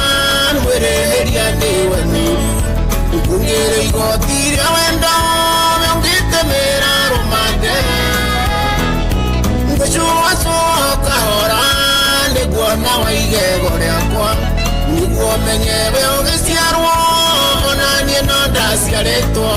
ngwĩrĩhĩria nĩwe nĩru ngũngĩrĩ igoti rĩa wendo we ũngĩtũmĩra rũmande ngũcuacua kahora nĩguona wa igego rĩakwa nĩguo menye we ũgĩciarwo ona niĩ no ndaciarĩtwo.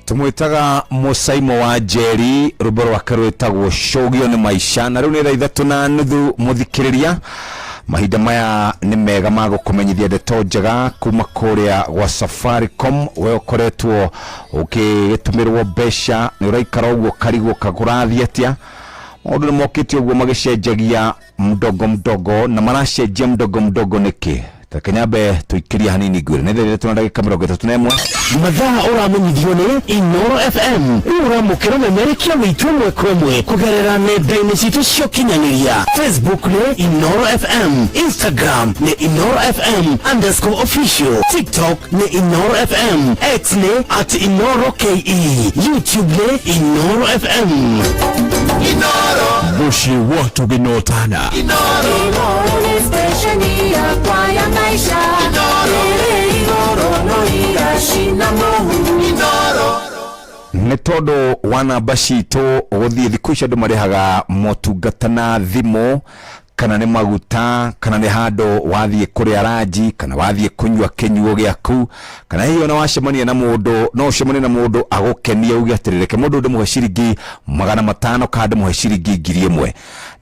Tumwitaga Musaimo wa Njeri, rwimbo rwake rwitagwo Cũgio nĩ Maica. Na rĩu nĩ thaa 3:30 mũthikĩrĩria mahinda maya nĩ mega ma gũkũmenyithia ndeto njega kuma kũrĩa gwa Safaricom. We ũkoretwo ũkĩgĩtũmĩrwo mbeca nĩ ũraikara ũguo karigwo kagũrathiĩ atĩa maũndũ nĩ mokĩte ũguo magĩcenjagia mdogo mdogo na maracenjia mdogo mdogo nĩkĩ? Ta Reke nyambe tũikĩrie hanini ngwĩre nĩ thaa 3 na ndagĩka 31. Mathaa ũramenyithio nĩ Inoro FM. Rĩu ũramũkĩra ũmemerekia witũ ĩmwe kwa ĩmwe kũgerera nenda-inĩ citũ cia ũkinyanĩria. Facebook nĩ Inoro FM, Instagram nĩ Inoro FM underscore official, TikTok nĩ Inoro FM, X nĩ at Inoro KE, YouTube nĩ Inoro FM. Mũciĩ wa tũgĩnotana. Inoro nĩ stesheni yakwa ya maisha ĩrĩ igũrũ no iracina mũhu. Nĩ tondũ wa namba citũ gũthiĩ thikũ ici andũ marĩhaga motungata na thimũ, kana nĩ maguta, kana nĩ handũ wathiĩ kũrĩa ranji, kana wathiĩ kũnyua kĩnyuo gĩaku, kana hihi ona wacemania na mũndũ, no ũcemanie na mũndũ agũkenie uge atĩrĩ, reke mũndũ ndĩmũhe ciringi 500 kana ndĩmũhe ciringi 1000.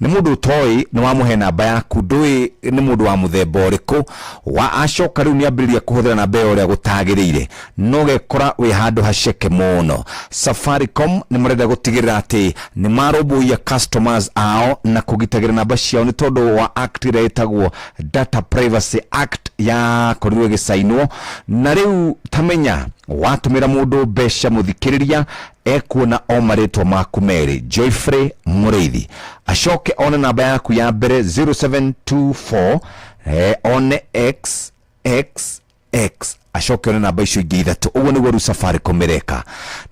Nĩ mũndũ ũtoĩ, nĩ wamũhe namba yaku, ndũĩ nĩ mũndũ wa mũthemba ũrĩkũ, wa acoka rĩu nĩ ambĩrĩria kũhũthĩra namba ĩyo ũrĩa gũtagĩrĩire, no gekora wĩ handũ haceke mũno. Safaricom nĩ marenda gũtigĩrĩra atĩ nĩ marũmbũiya customers ao na kũgitagĩra namba ciao nĩ tondũ wa act ĩrĩa ĩtagwo Data Privacy Act yakorirwo ĩgĩcainwo. Na rĩu tamenya watũmĩra mũndũ mbeca mũthikĩrĩria ekuona o marĩtwa maku merĩ, Joyfrey Mũrĩithi, acoke one namba yaku ya mbere 0724, one X X X, acoke one namba icio ingĩ ithatũ. Ũguo nĩguo rĩu Safaricom ĩreka,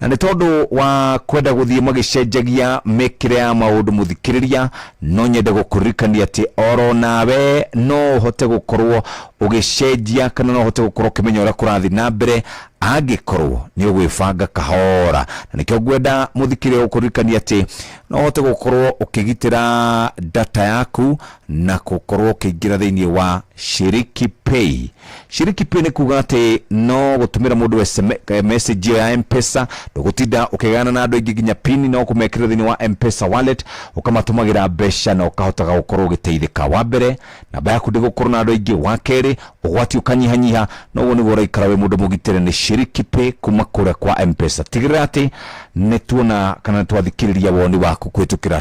na nĩ tondũ wa kwenda gũthiĩ magĩcenjagia mĩkĩre ya maũndũ mũthikĩrĩria, no nyende gũkũririkania atĩ oro nawe no ũhote gũkorwo ũgĩcenjia, kana no ũhote gũkorwo ũkĩmenya ũrĩa kũrathiĩ na mbere angĩkorwo nĩ ũgwĩbanga kahora. Na nĩkĩo ngwenda mũthikĩrĩria gũkũririkania atĩ no ũhote gũkorwo ũkĩgitĩra data yaku na gũkorwo ũkĩingĩra thĩinĩ wa Shiriki Pay. Shiriki Pay nĩ kuga atĩ no gũtũmĩra mũndũ SMS, message ĩyo ya M-Pesa, ndũgũtinda ũkĩgayana na andũ aingĩ nginya pin, no kũmekĩra thĩinĩ wa M-Pesa wallet, ũkamatũmagĩra mbeca na ũkahotaga gũkorwo ũgĩteithĩka. Wa mbere, namba yaku ndĩgũkorwo na andũ aingĩ. Wa kerĩ, ũgwati ũkanyihanyiha, na ũguo nĩguo ũraikara wĩ mũndũ mũgitĩre. Nĩ Shiriki Pay kuma kũrĩa kwa M-Pesa. Tigĩrĩra atĩ nĩ tuona kana nĩ twathikĩrĩria woni waku kũhĩtũkĩra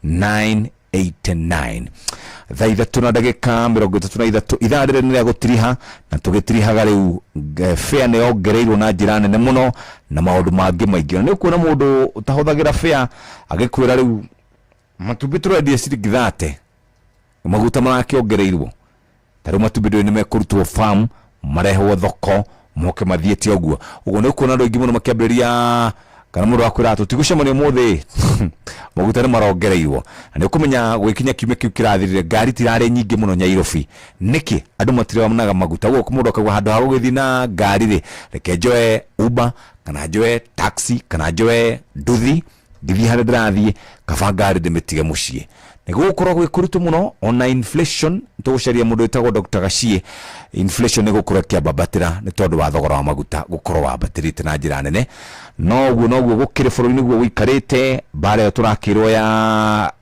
22989. Thaa 3 na ndagĩka 33, ithaa rĩrĩ nĩ rĩa gũtiriha, na tũgĩtirihaga rĩu fare nĩ yongereirwo na njĩra nene mũno na maũndũ mangĩ maingĩ. Na nĩ ũkuona mũndũ ũtahũthagĩra fare agĩkwĩra rĩu matumbĩ tũrendia ciringi 30, maguta marakĩongereirwo, ta rĩu matumbĩ ndũĩ nĩ mekũrutwo farm marehwo thoko moke mathiĩte ũguo. Ũguo nĩ ũkuona andũ aingĩ mũno makĩambĩrĩria, kana mũndũ akwĩra tũtigũcemania ũmũthĩ, maguta nĩ marongereirwo. Na nĩ ũkũmenya gwĩkinya kiumia kĩu kĩrathirire ngari tirarĩ nyingĩ mũno Nyairobi. Nĩkĩ andũ matirionaga maguta? Ũguo mũndũ akauga handũ ha gũgĩthiĩ na ngari rĩ, reke njoe Uber kana njoe taxi kana njoe nduthi ngĩthiĩ harĩa ndĩrathiĩ, kaba ngari ndĩmĩtige mũciĩ. Nĩ gũgũkorwo gwĩ kũritũ mũno ona inflation. Tũgũcaria mũndũ wĩtagwo Dr. Gachie. Inflation nĩ gũkorwo ĩkĩambatĩra nĩ tondũ wa thogora wa maguta gũkorwo wambatĩrĩte na njĩra nene. No ũguo noguo gũkĩrĩ bũrũri nĩguo gũikarĩte. Mbara ĩyo tũrakĩrwo ya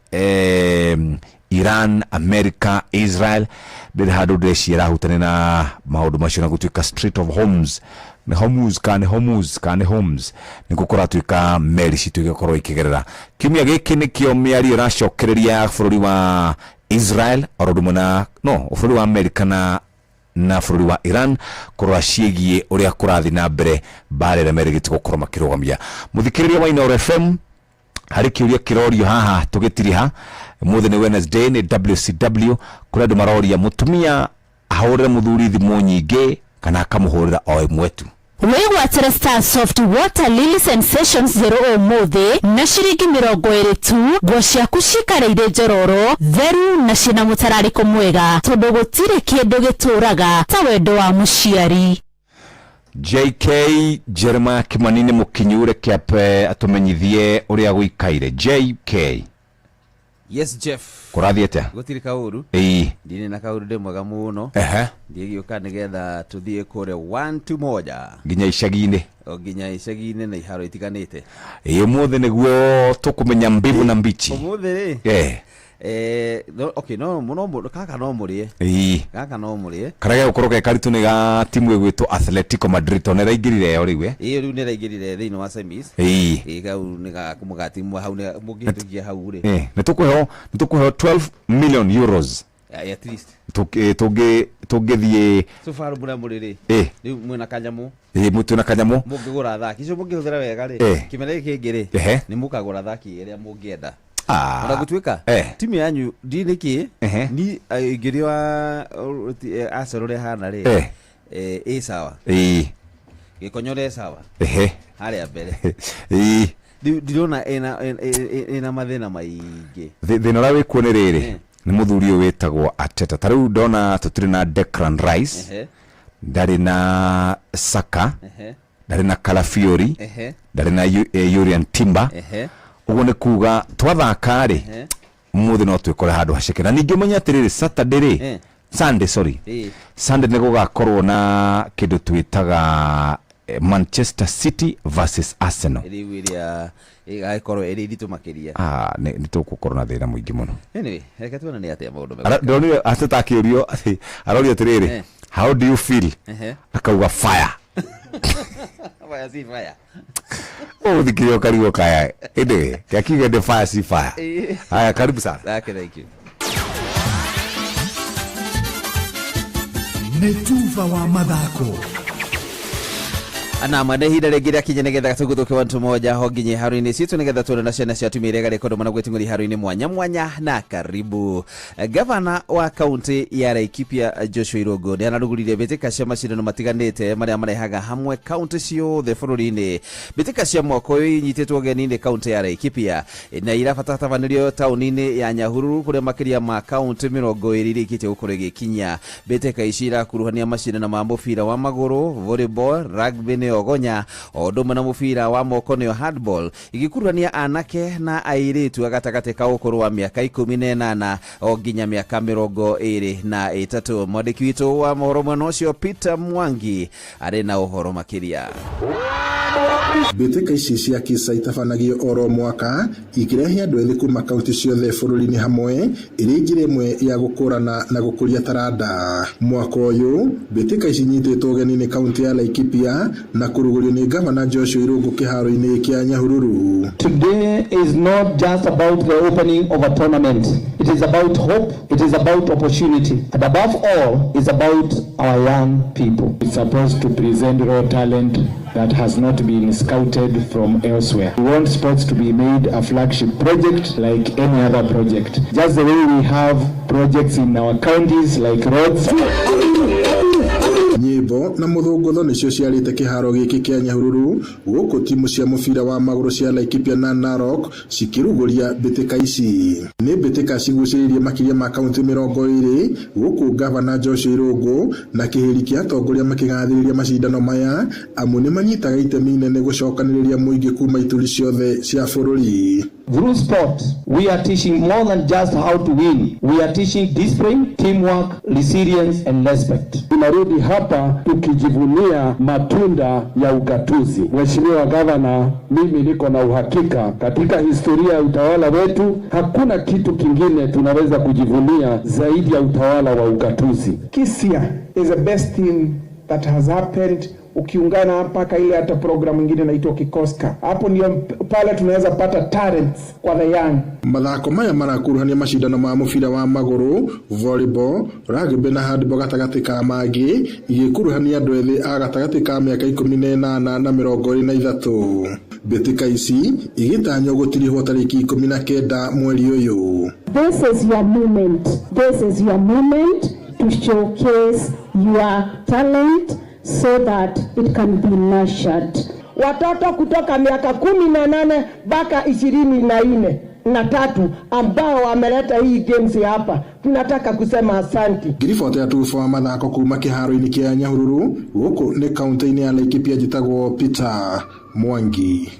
Iran, America, Israel, ndĩrĩ handũ ndĩreciria ĩrahutania na maũndũ macio, na gũtuĩka Strait of Hormuz, nĩ Hormuz kana nĩ Hormuz kana nĩ Hormuz, nĩkuo kũratuĩka meri citũ igĩkorwo ikĩgerera. Kiumia gĩkĩ nĩkĩo mĩario ĩracokereria ya bũrũri wa Israel oro ũndũ ũmwe na no bũrũri wa America na bũrũri wa Iran kũrora ciĩgiĩ ũrĩa kũrathiĩ na mbere mbara ĩrĩa merĩgĩte gũkorwo makĩrũgamia. Mũthikĩrĩria wa Inooro FM, harĩ kĩũria kĩrorio haha tũgĩtiriha ũmũthĩ nĩ Wednesday, nĩ WCW, kũrĩa andũ maroria mũtumia ahũrĩre mũthuri thimũ nyingĩ kana akamũhũrĩra o ĩmwe tu. Wĩgwatĩre Star Soft Water Lily Sensations njerũ ũmũthĩ na ciringi 20 tu. Nguo ciaku cikare irĩ njororo, theru na ciĩna mũtararĩko mwega, tondũ gũtirĩ kĩndũ gĩtũraga ta wendo wa mũciari. JK Jeremiah Kimani nĩ mũkinyu, reke atũmenyithie ũrĩa gũikaire. JK. Yes, Jeff. Kũrathiĩ atĩa? Gũtirĩ kaũru. Ĩĩ. Ndirĩ na kaũru, ndĩ mwega mũno. Ndigĩũka nĩgetha tũthiĩ kũrĩa 1 2 1. Nginya icagi-inĩ. O nginya icagi-inĩ na iharo itiganĩte. Ĩĩ, ũmũthĩ nĩguo tũkũmenya mbivu na mbichi. Ũmũthĩ rĩ? No, okay, no, no, no, kaka no mũrĩe. Ĩĩ. Kaka no mũrĩe. Karĩa gegũkorwo ke karitũ nĩ ga timu ĩgwĩtwo Atletico Madrid, tondũ nĩ ĩraingĩrire yo rĩu. Ĩĩ, rĩu nĩ ĩraingĩrire thĩinĩ wa semis. Ĩĩ. Ĩĩ, kau nĩ ga mũgatimu hau nĩ mũngĩhĩtũkia hau rĩ. Ĩĩ, nĩ tũkũheo 12 million euros. At least Tũngĩthiĩ so far mũrĩa mũrĩ rĩ, rĩu mwĩna kanyamũ. Ĩ, twĩna kanyamũ. Mũngĩgũra athaki icio mũngĩhũthĩra wega rĩ, kĩmera gĩkĩ kĩngĩ rĩ, nĩ mũkagũra athaki ĩrĩa mũngĩenda. Ona gũtuĩka timu yanyu ndi nĩkĩ ni ingĩrĩ wa Arsenal ũrĩa hana rĩ, ĩ sawa, gĩkonyore sawa harĩa mbere. Rĩu ndirona ĩna mathĩna maingĩ. Thĩna ũrĩa wĩkuo nĩ rĩrĩ, nĩ mũthuri ũyũ wĩtagwo Arteta. Ta rĩu ndona tũtirĩ na Declan Rice, ndarĩ na Saka, ndarĩ na Calafiori, ndarĩ na Jurrien Timber. Ũguo nĩ kuga twathaka rĩ, mũthĩ no twĩkore handũ haceke. Na ningĩ ũmenye atĩrĩrĩ, Saturday rĩ, Sunday, sorry, Sunday nĩ gũgakorwo na kĩndũ twĩtaga Manchester City versus Arsenal. Rĩu ĩrĩa ĩgagĩkorwo ĩrĩ iritũ makĩria. Ah, nĩ tũgũkorwo na thĩna mũingĩ mũno. Anyway, reke tuone nĩ atĩa maũndũ Ndonire Arteta akĩũrio atĩ, arorio atĩrĩrĩ, "How do you feel?" Akauga, "Fire." Fire si fire. Ũgũthikĩrĩria ũkarigwo kaya ĩndĩ kĩakiuge ndĩ fire si fire. Haya, karibu sana. Okay, thank you. Nĩ tuba wa mathako. Nama nĩ ihinda rĩngĩ rĩakinya nĩgetha tũgũthũke wantu moja ho nginye haro-inĩ citũ nĩgetha tuone na ciana cia atumia iria garĩkondo mana gwĩting'ũria haro-inĩ mwanya mwanya. Na karibu. Gavana wa kaunti ya Laikipia Joshua Irũngũ nĩ ararugũririe mbĩtĩka cia macindano matiganĩte marĩa marehaga hamwe kaunti ciothe bũrũri-inĩ. Mbĩtĩka cia mwaka ũyũ inyitĩtwo ũgeni nĩ kaunti ya Laikipia na irabatabanĩrio taũni-inĩ ya Nyahururu, kũrĩa makĩria ma kaunti 20 irĩkĩtie gũkorwo igĩkinya. Mbĩtĩka ici irakuruhania macindano ma mũbira wa magũrũ, volleyball, rugby nĩyo gonya, o ũndũ ũmwe na mũbira wa moko nĩyo handball, igĩkuruhania anake na airĩtu a gatagatĩ ka ũkũrũ wa mĩaka 18 o nginya mĩaka 23. Mwandĩki witũ wa mohoro mwena ũcio Peter Mwangi arĩ na ũhoro makĩria. Mbĩtĩka ici cia kisa itabanagio oro mwaka ikĩrehe andũ ethĩ kuma kaunti ciothe bũrũri-inĩ hamwe, ĩrĩ njĩra ĩmwe ya gũkũrana na gũkũria taranda. Mwaka ũyũ mbĩtĩka ici inyitĩtwo ũgeni nĩ kaunti ya Laikipia na kũrugũrio nĩ gavana Joshua Irũngũ kĩharo-inĩ kĩa Nyahururu. Today is not just about the opening of a tournament. It is about hope, it is about opportunity, and above all, it's about our young people. It's supposed to present raw talent that has not been scouted from elsewhere. We want sports to be made a flagship project like any other project. Just the way we have projects in our counties like roads. Nyĩmbo na mũthũngũtho nĩcio ciarĩte kĩharo gĩkĩ kĩa Nyahururu, gũkũ timu cia mũbira wa magũrũ cia Laikipia na Narok cikĩrugũria mbĩtĩka ici. Nĩ mbĩtĩka cigucĩrĩirie makĩria ma kaunti 20, gũkũ gavana Joshua Irũngũ na kĩhĩri kĩa atongoria makĩgathĩrĩria macindano maya, amu nĩ manyitaga itemi inene gũcokanĩrĩria mũingĩ kuma ituri ciothe cia bũrũri. Through sport, we are teaching more than just how to win. We are teaching discipline, teamwork, resilience and respect. Tunarudi hapa tukijivunia matunda ya ugatuzi. Mheshimiwa Gavana, mimi niko na uhakika katika historia ya utawala wetu hakuna kitu kingine tunaweza kujivunia zaidi ya utawala wa ugatuzi. Kisia is the best thing that has happened. Ukiungana mpaka ile hata programu ingine inaitwa Kikoska, hapo ndio pale tunaweza pata talents kwa the young. Mathako maya marakuruhania macindano ma mũbira wa magũrũ, volleyball, rugby na handball gatagatĩ ka mangĩ, igĩkuruhania andũ ethĩ a gatagatĩ ka mĩaka 18 na 23. Mbĩtĩka ici igĩtanywo gũtirihwo tarĩki 19 mweri ũyũ. This is your moment. This is your moment to showcase your talent so that it can be nurtured. Watoto kutoka miaka 18 mpaka 24 na 3 ambao wameleta hii games hapa, tunataka kusema asanti. Ngiribota ya tuba wa mathako kuma kĩharo-inĩ kĩa Nyahururu, gũkũ nĩ kaunti-inĩ ya Laikipia, njĩtagwo Peter Mwangi.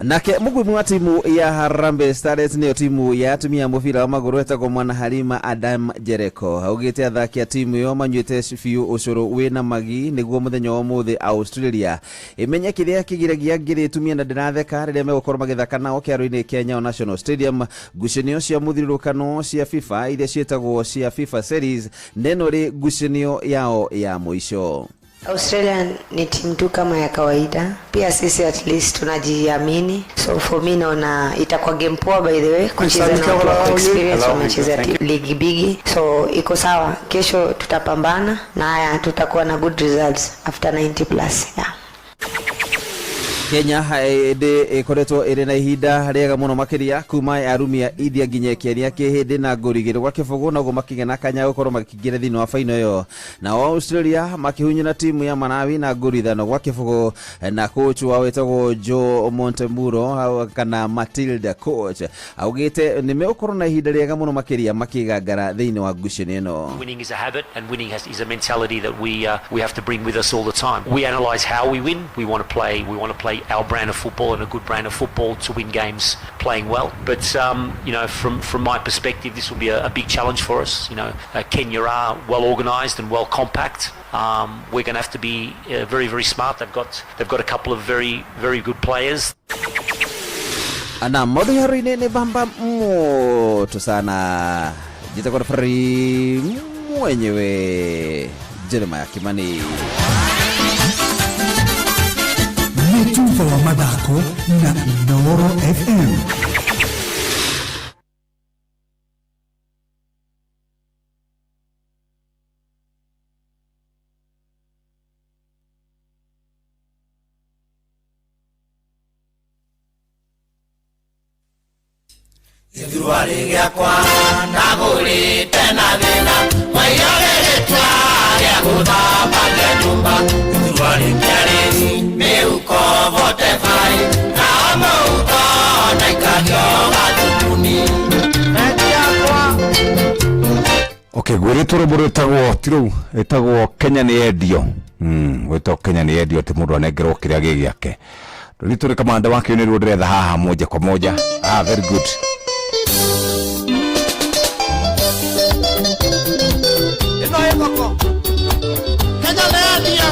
Nake mũguĩmi wa timu ya Harambee Starlets, nĩyo timu ya atumia a mũbira wa magũrũ, etagwo Mwana Halima Adam Jereko, augĩte athaki a timu ĩyo manyuĩte biũ ũcũrũ wĩna magi nĩguo mũthenya wa ũmũthĩ Australia ĩmenye kĩrĩa kĩgiragia ngĩrĩ tumia na ndĩratheka rĩrĩa megũkorwo magĩthaka nao kĩharo-inĩ kĩa Nyayo National Stadium. Ngucanio cia mũthiũrũrũkano cia FIFA iria ciĩtagwo cia FIFA Series neno rĩ ngucanio yao ya mũico. Australia ni timu tu kama ya kawaida, pia sisi at least tunajiamini, so for me naona itakuwa game poa by the way, kucheza na watu wako experience, wamecheza ligi bigi, so iko sawa. Kesho tutapambana na haya, tutakuwa na good results after 90 plus, yeah. Kenya ĩndĩ ĩkoretwo ĩrĩ na ihinda rĩega mũno makĩria kuma yarumia India nginya ĩkĩania kĩhĩndĩ na ngũri igĩrĩ gwa kĩbũgũ, noguo makĩgĩa na kanya gũkorwo makĩingĩra thĩinĩ wa faino ĩyo. Nao Australia makĩhunyũra timu ya Malawi na ngũri 5 gwa kĩbũgũ, na coach wao wĩtagwo Joe Montemuro kana Matilda coach augĩte nĩ megũkorwo na ihinda rĩega mũno makĩria makĩgangara thĩinĩ wa ngucanio ĩno. Winning is a habit, and winning is a mentality that we have to bring with us all the time. We analyse how we win. We want to play. We want to play our brand of football and a good brand of football to win games playing well. But you know, from my perspective, this will be a big challenge for us. You know, Kenya are well organised and well compact. We're going to have to be very, very smart. They've got a couple of very, very good players. Na maũndũ haro-inĩ nĩ bamba moto sana. Njĩtagwo referee mwenyewe Jeremiah Kimani. Nĩ thutha wa mathako na Inooro FM. Gĩthurwari gĩakwa ndagũrĩte na thĩna, mwaiyagĩrĩtwa gĩa gũthambagia nyũmba. Gĩthurwari kĩarĩ mĩhuko 45, nao mũhuko naikagio gathukuni. Okay, gwĩrĩtwo rwĩmbo rwĩtagwo tirũu rwĩtagwo Kenya nĩ yendio. Rwĩtagwo Kenya nĩ yendio atĩ mũndũ anengerwo kĩrĩa gĩ gĩake. Rwĩtwo rĩ kamanda wakĩo nĩruo ndĩretha haha moja kwa moja. Ah, very good. Ĩno ĩ thoko. Kenya nĩ yendio.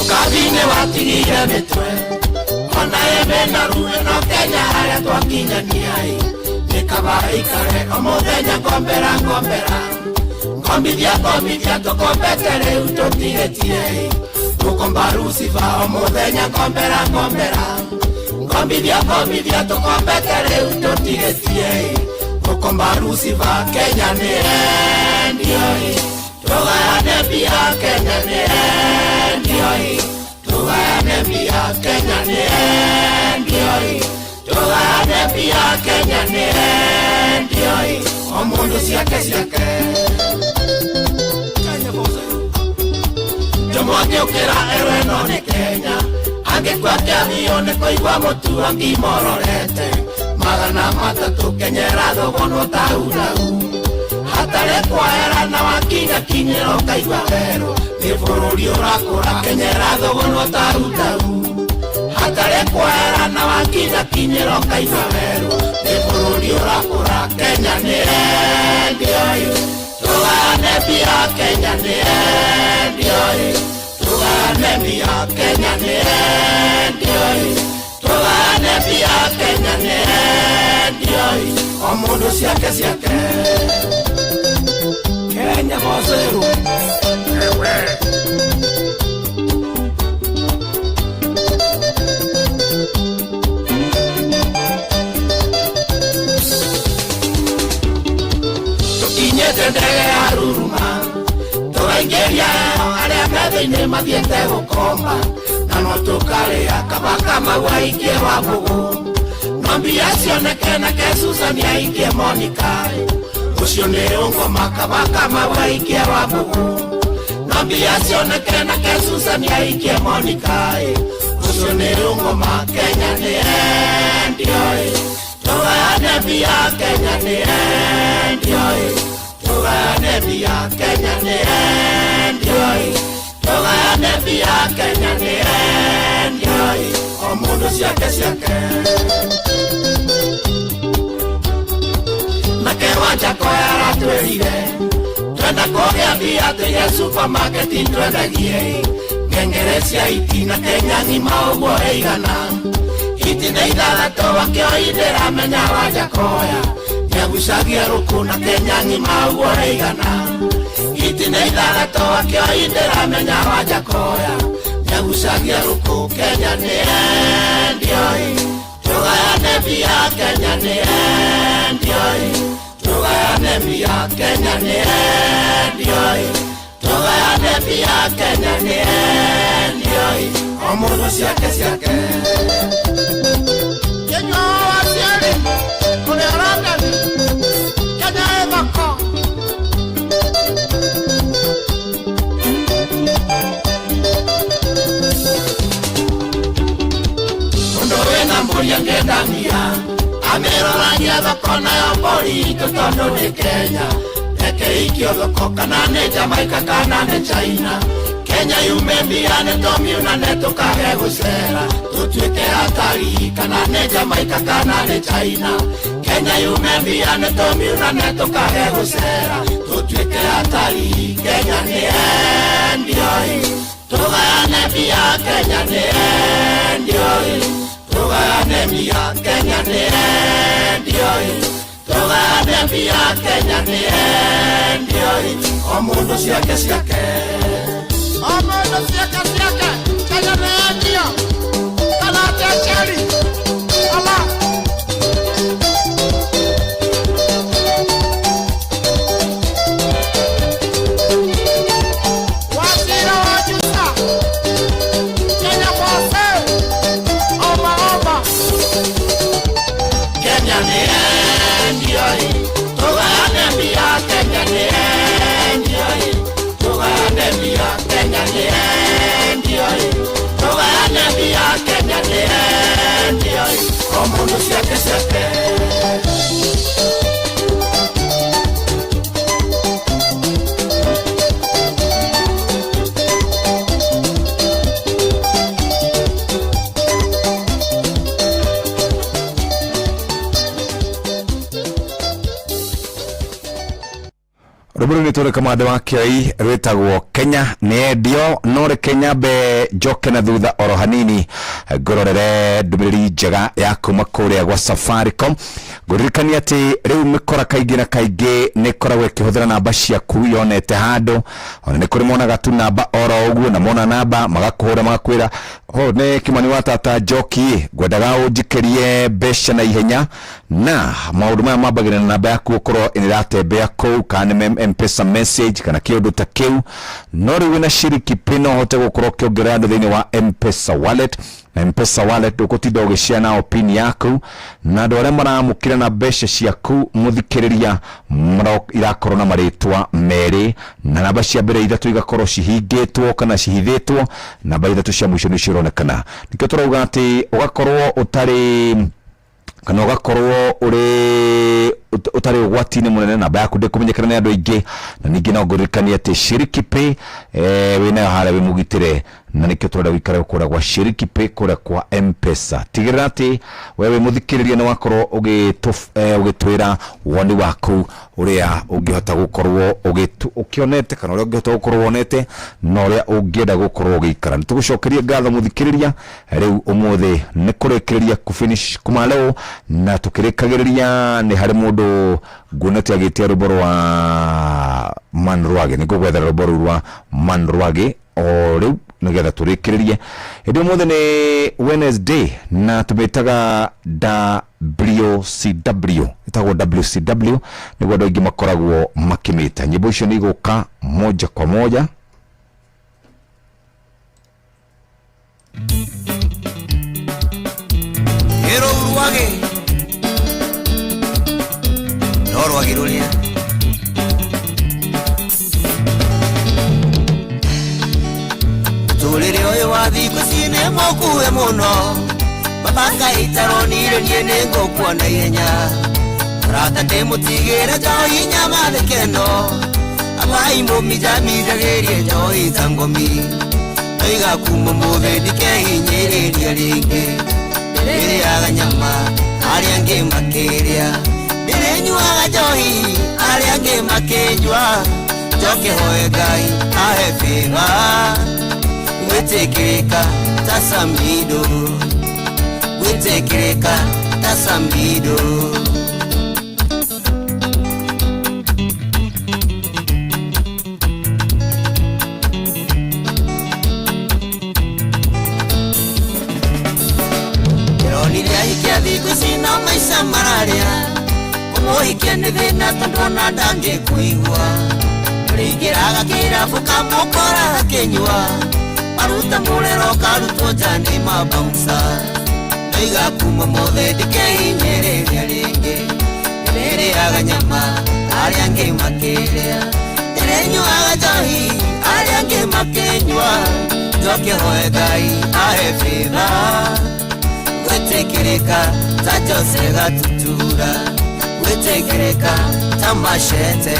Ũkathi-inĩ watigire mĩtwe, ona ĩmĩ na ruo no Kenya harĩa twakinyania-ĩ, nĩ kaba ĩikare o mũthenya ngombera ngombera. Ngombithia ngombithia tũkombete rĩu tũtigĩtie-ĩ, tũkomba Lucifer o mũthenya ngombera ngombera. Ngombithia ngombithia tũkombete rĩu tũtigĩtie-ĩ, tũkomba Lucifer Kenya nĩ yendio-ĩ. Tũgayane mbia Kenya nĩ yendio-ĩ. Tũgayane mbia Kenya nĩ yendio-ĩ. Tũgayane mbia Kenya nĩ yendio-ĩ. O mũndũ ciake ciake. Kenya bose. Jomo angĩũkĩra erwo ĩno nĩ Kenya, angĩkua kĩathio nĩ kũigua mũtu angimororete. 300 Kenya ĩrathogonwo taurau. Hatarĩ kwahera na wakinya kinyĩra ũkaigua werũ, nĩ bũrũri ũrakũra Kenya ĩrathogonwo taurau. Hatarĩ kwahera na wakinya kinyĩra ũkaigua werũ, nĩ bũrũri ũrakũra Kenya nĩ yendio-ĩ. Tũgayane mbia Kenya nĩ yendio-ĩ. Tũgayane mbia Kenya nĩ yendio-ĩ. Tũgayane mbia Kenya nĩ yendio-ĩ. O mũndũ ciake ciake. Kenya boseru. Ewe. Tũkinyĩte ndege ya ruruma, tũkaingĩria arĩa me thĩinĩ mathiĩte gũkomba, na no tũkarĩa kaba Kamau aikie Wambũgũ. No mbia cioneke nake Susan aikie Monica, ũcio nĩ ũngoma kaba Kamau aikie Wambũgũ. No mbia cioneke nake Susan aikie Monica, ũcio nĩ ũngoma Kenya nĩ yendio-ĩ. Tũgayane mbia Kenya nĩ yendio-ĩ. Tũgayane mbia Kenya nĩ yendio-ĩ. Tũgayane mbia Kenya nĩ yendio-ĩ. O mũndũ ciake ciake. Nake Wanjakoya aratwĩrire twenda kũgĩa mbia tũige supermarket twendagie ngengere cia iti na Kenya ng'ima ũguo ĩigana. Iti nĩ ithathatũ wakĩoindĩra menya Wanjakoya. Nĩagucagia rũkũ na Kenya ng'ima ũguo raigana. Itina ithathatũ akĩoi ndĩramenya Wanjakoya. Nĩagucagia rũkũ Kenya nĩ endioi. Tũgayane mbia Kenya nĩ endioi. Tũgayane mbia Kenya nĩ endioi. Tũgayane mbia Kenya nĩ endioi. O mũndũ ciake ciake. Kenya wa aciari kũrĩa London, Kenya ĩ thoko. Mũndũ wĩna mbũri angĩendania amĩroragia thoko nayo mbũri itũ tondũ nĩ Kenya. Reke ikio thoko kana nĩ Jamaica kana nĩ China. Kenya yume mbia nĩ tũmiunane tũkage gũcera tũtuĩke hatari kana nĩ Jamaica kana nĩ China. Kenya yume mbia nĩ tũmiunane tũkage gũcera tũtuĩke hatari. Kenya nĩ endioi. Tũgayane mbia Kenya nĩ endioi. Tũgayane mbia Kenya nĩ endioi. Tũgayane mbia Kenya nĩ endioi. O mũndũ ciake ciake. O mũndũ ciake ciake. Kenya nĩ endio. Kana atĩa Cheri? Ala. Wachira wa Jusa. Kenya for sale. Oma oma. Kenya nĩ endioi. Tũgayane mbia Kenya nĩ endioi. Tũgayane mbia Kenya nĩ endioi. Tũgayane mbia Kenya nĩ endioi. O mũndũ ciake ciake. Rwĩmbo rũu nĩ tũrĩ kamande wa kĩoi rwĩtagwo Kenya nĩ endio. No reke nyambe njoke na thutha oro hanini ngũrorere ndũmĩrĩri njega ya kuma kũrĩa gwa Safaricom. Ngũririkania atĩ rĩu mĩkora kaingĩ na kaingĩ nĩ ĩkoragwo ĩkĩhũthĩra namba ciaku yonete handũ. Ona nĩ kũrĩ monaga tu namba oro ũguo, na mona namba magakũhũra magakwĩra ho nĩ Kimani wa tata Njoki, ngwendaga ũnjikĩrie mbeca na ihenya. Na maũndũ maya mambagĩrĩra na namba yaku gũkorwo ĩratembea kũu, kana nĩ M-Pesa message kana kĩũndũ ta kĩu. No rĩu wĩna Shiriki Pay no ũhote gũkorwo ũkĩongerera andũ thĩinĩ wa M-Pesa wallet. Na M-Pesa wallet ndũgũtinda ũgĩshare nao pin yaku, na andũ arĩa maramũkĩra na mbeca ciaku mũthikĩrĩria irakorwo na marĩtwa merĩ, na namba cia mbere ithatũ igakorwo cihingĩtwo kana cihithĩtwo, namba ithatũ cia mũico nĩcio ironekana. Nĩkĩo tũrauga atĩ ũgakorwo ũtarĩ kana ũgakorwo ũrĩ ũtarĩ ũgwati-inĩ mũnene, namba yaku ndĩkũmenyekana nĩ andũ aingĩ. Na ningĩ no ngũririkanie atĩ Shiriki Pay wĩnayo harĩa wĩ mũgitĩre, na nĩkĩo tũrenda gũikara kũrĩa gwa Shiriki Pay kũrĩa kwa M-Pesa. Tigĩrĩra atĩ we wĩ mũthikĩrĩria nĩ wakorwo ũgĩtwĩra woni waku ũrĩa ũngĩhota gũkorwo ũkĩonete kana ũrĩa ũngĩhota gũkorwo wonete na ũrĩa ũngĩenda gũkorwo ũgĩikara. Nĩ tũgũcokeria ngatho mũthikĩrĩria. Rĩu ũmũthĩ nĩ kũrĩkĩrĩria kũfinish kuma leo, na tũkĩrĩkagĩrĩria nĩ harĩ mũndũ nguonete agĩtia rwĩmbo rwa Manrwage. Nĩ ngũgwethera rwĩmbo rũu rwa Manrwage o rĩu nĩgetha tũrĩkĩrĩrie. Hĩndĩ ũmũthĩ nĩ Wednesday na tũmĩtaga WCW, ĩtagwo WCW nĩguo andũ aingĩ makoragwo makĩmĩta. Nyĩmbo icio nĩ igũka moja kwa moja. Ĩrũ rwage no rwage rũrĩa tũrĩrĩ ũyũ wa thikũ ici nĩ mũkuhĩ mũno. Baba Ngai taronire niĩ nĩ ngũkuona ihenya. Arata ndĩmũtigĩre njohi nyama thĩkeno. Abai mũminjaminjagĩrie njohi ta ngomi. Ndoiga kuma ũmũthĩ ndikehinyĩrĩria rĩngĩ. Ndĩrĩaga nyama arĩa angĩ makĩrĩa, ndĩrĩnyuaga njohi arĩa angĩ makĩnyua. Njoke hoe Ngai ahe favor gwĩtĩkĩrĩka ta Samido, gwĩtĩkĩrĩka ta Samido. arata mararĩa Kũmũhikia nĩ thĩna tondũ ona ndangĩkũigua Rĩingĩraga kĩrabu kamũkora akĩnyua Maruta mũrero karutwo nja nĩ mabaunsa Ndaiga kuma mothe ndikehinyĩrĩria rĩngĩ Ndĩrĩrĩaga nyama arĩa angĩ makĩrĩa Ndĩrĩnyuaga njohi arĩa angĩ makĩnyua Njoke hoe Ngai ahe fĩva Gwĩtĩkĩrĩka ta Jose Gatutura Gwĩtĩkĩrĩka ta Machete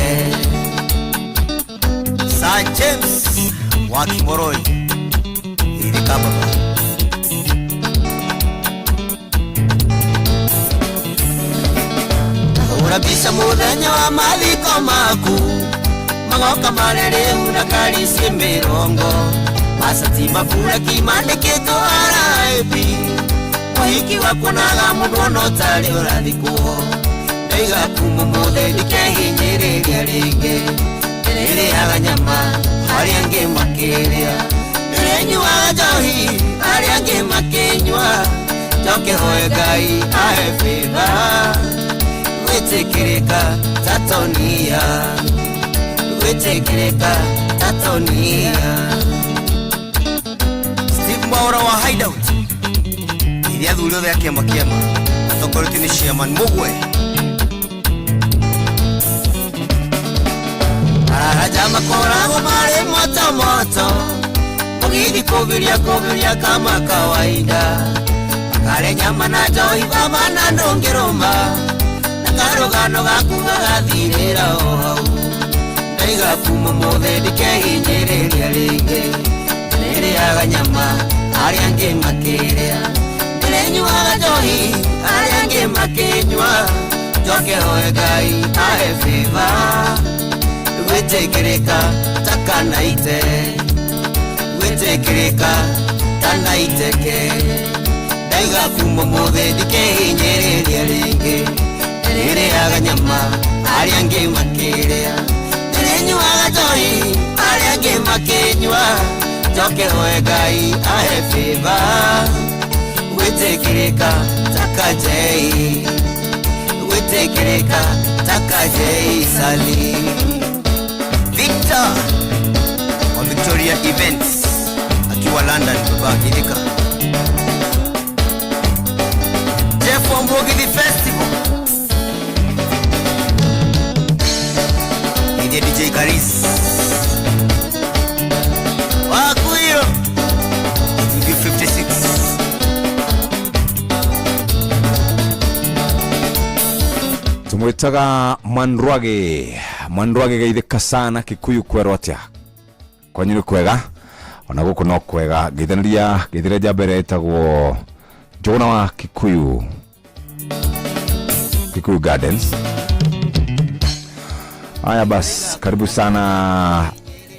Sir James wa Kimoroi Irika baba Hũra mbica mũthenya wa mathiko maku magoka marĩ rĩu na karici mĩrongo macati maburaki mandĩkĩtwo RIP mũhiki wakuonaga mũndũ ona ũtarĩ ũrathikwo ndaiga kuma mũthĩ ndikehinyĩrĩria rĩngĩ ndĩrĩrĩaga nyama arĩa angĩ makĩrĩa ndĩrĩnyuaga njohi arĩa angĩ makĩnyua njoke hoe Ngai ahe fĩva gwĩtĩkĩrĩka ta Tonia gwĩtĩkĩrĩka ta Tonia Steve Mwaura wa Hideout iria athuri othe a kĩama kĩama matongoretio nĩ chairman Mugwe Araraja makoragwo marĩ moto moto mũgithi kũbiria kũbiria kama kawaida akare nyama na njohi baba na ndũngĩrũma na karũgano gaku gagathirĩra o hau ndaiga kuma mũthĩ ndikehinyĩrĩria rĩngĩ ndĩrĩrĩaga nyama arĩa angĩ makĩrĩa ndĩrĩnyuaga njohi arĩa angĩ makĩnyua njoke hoe Ngai ahe fĩva gwĩtĩkĩrĩka ta kanaite gwĩtĩkĩrĩka ta naiteke ndaiga kuma mũthĩ ndikehinyĩrĩria rĩngĩ ndĩrĩrĩaga nyama arĩa angĩ makĩrĩa ndĩrĩnyuaga njohi arĩa angĩ makĩnyua njoke hoe Ngai ahe fĩva gwĩtĩkĩrĩka ta kajei gwĩtĩkĩrĩka ta kajei sali Victor wa Victoria Events akiwa London baba akilika Jeff wa Mbogithi Festival ndiye DJ Karis Wakuiro UG56 tumwitaga Mwanrwage Mwanrwage geithĩka sana Kikuyu kwerwo atĩa kwanyu nĩ kwega ona gũkũ no kwega ngeithanĩria ngeithĩria njamba ĩrĩa ĩtagwo Njũgũna wa Kikuyu Kikuyu Gardens haya bas karibu sana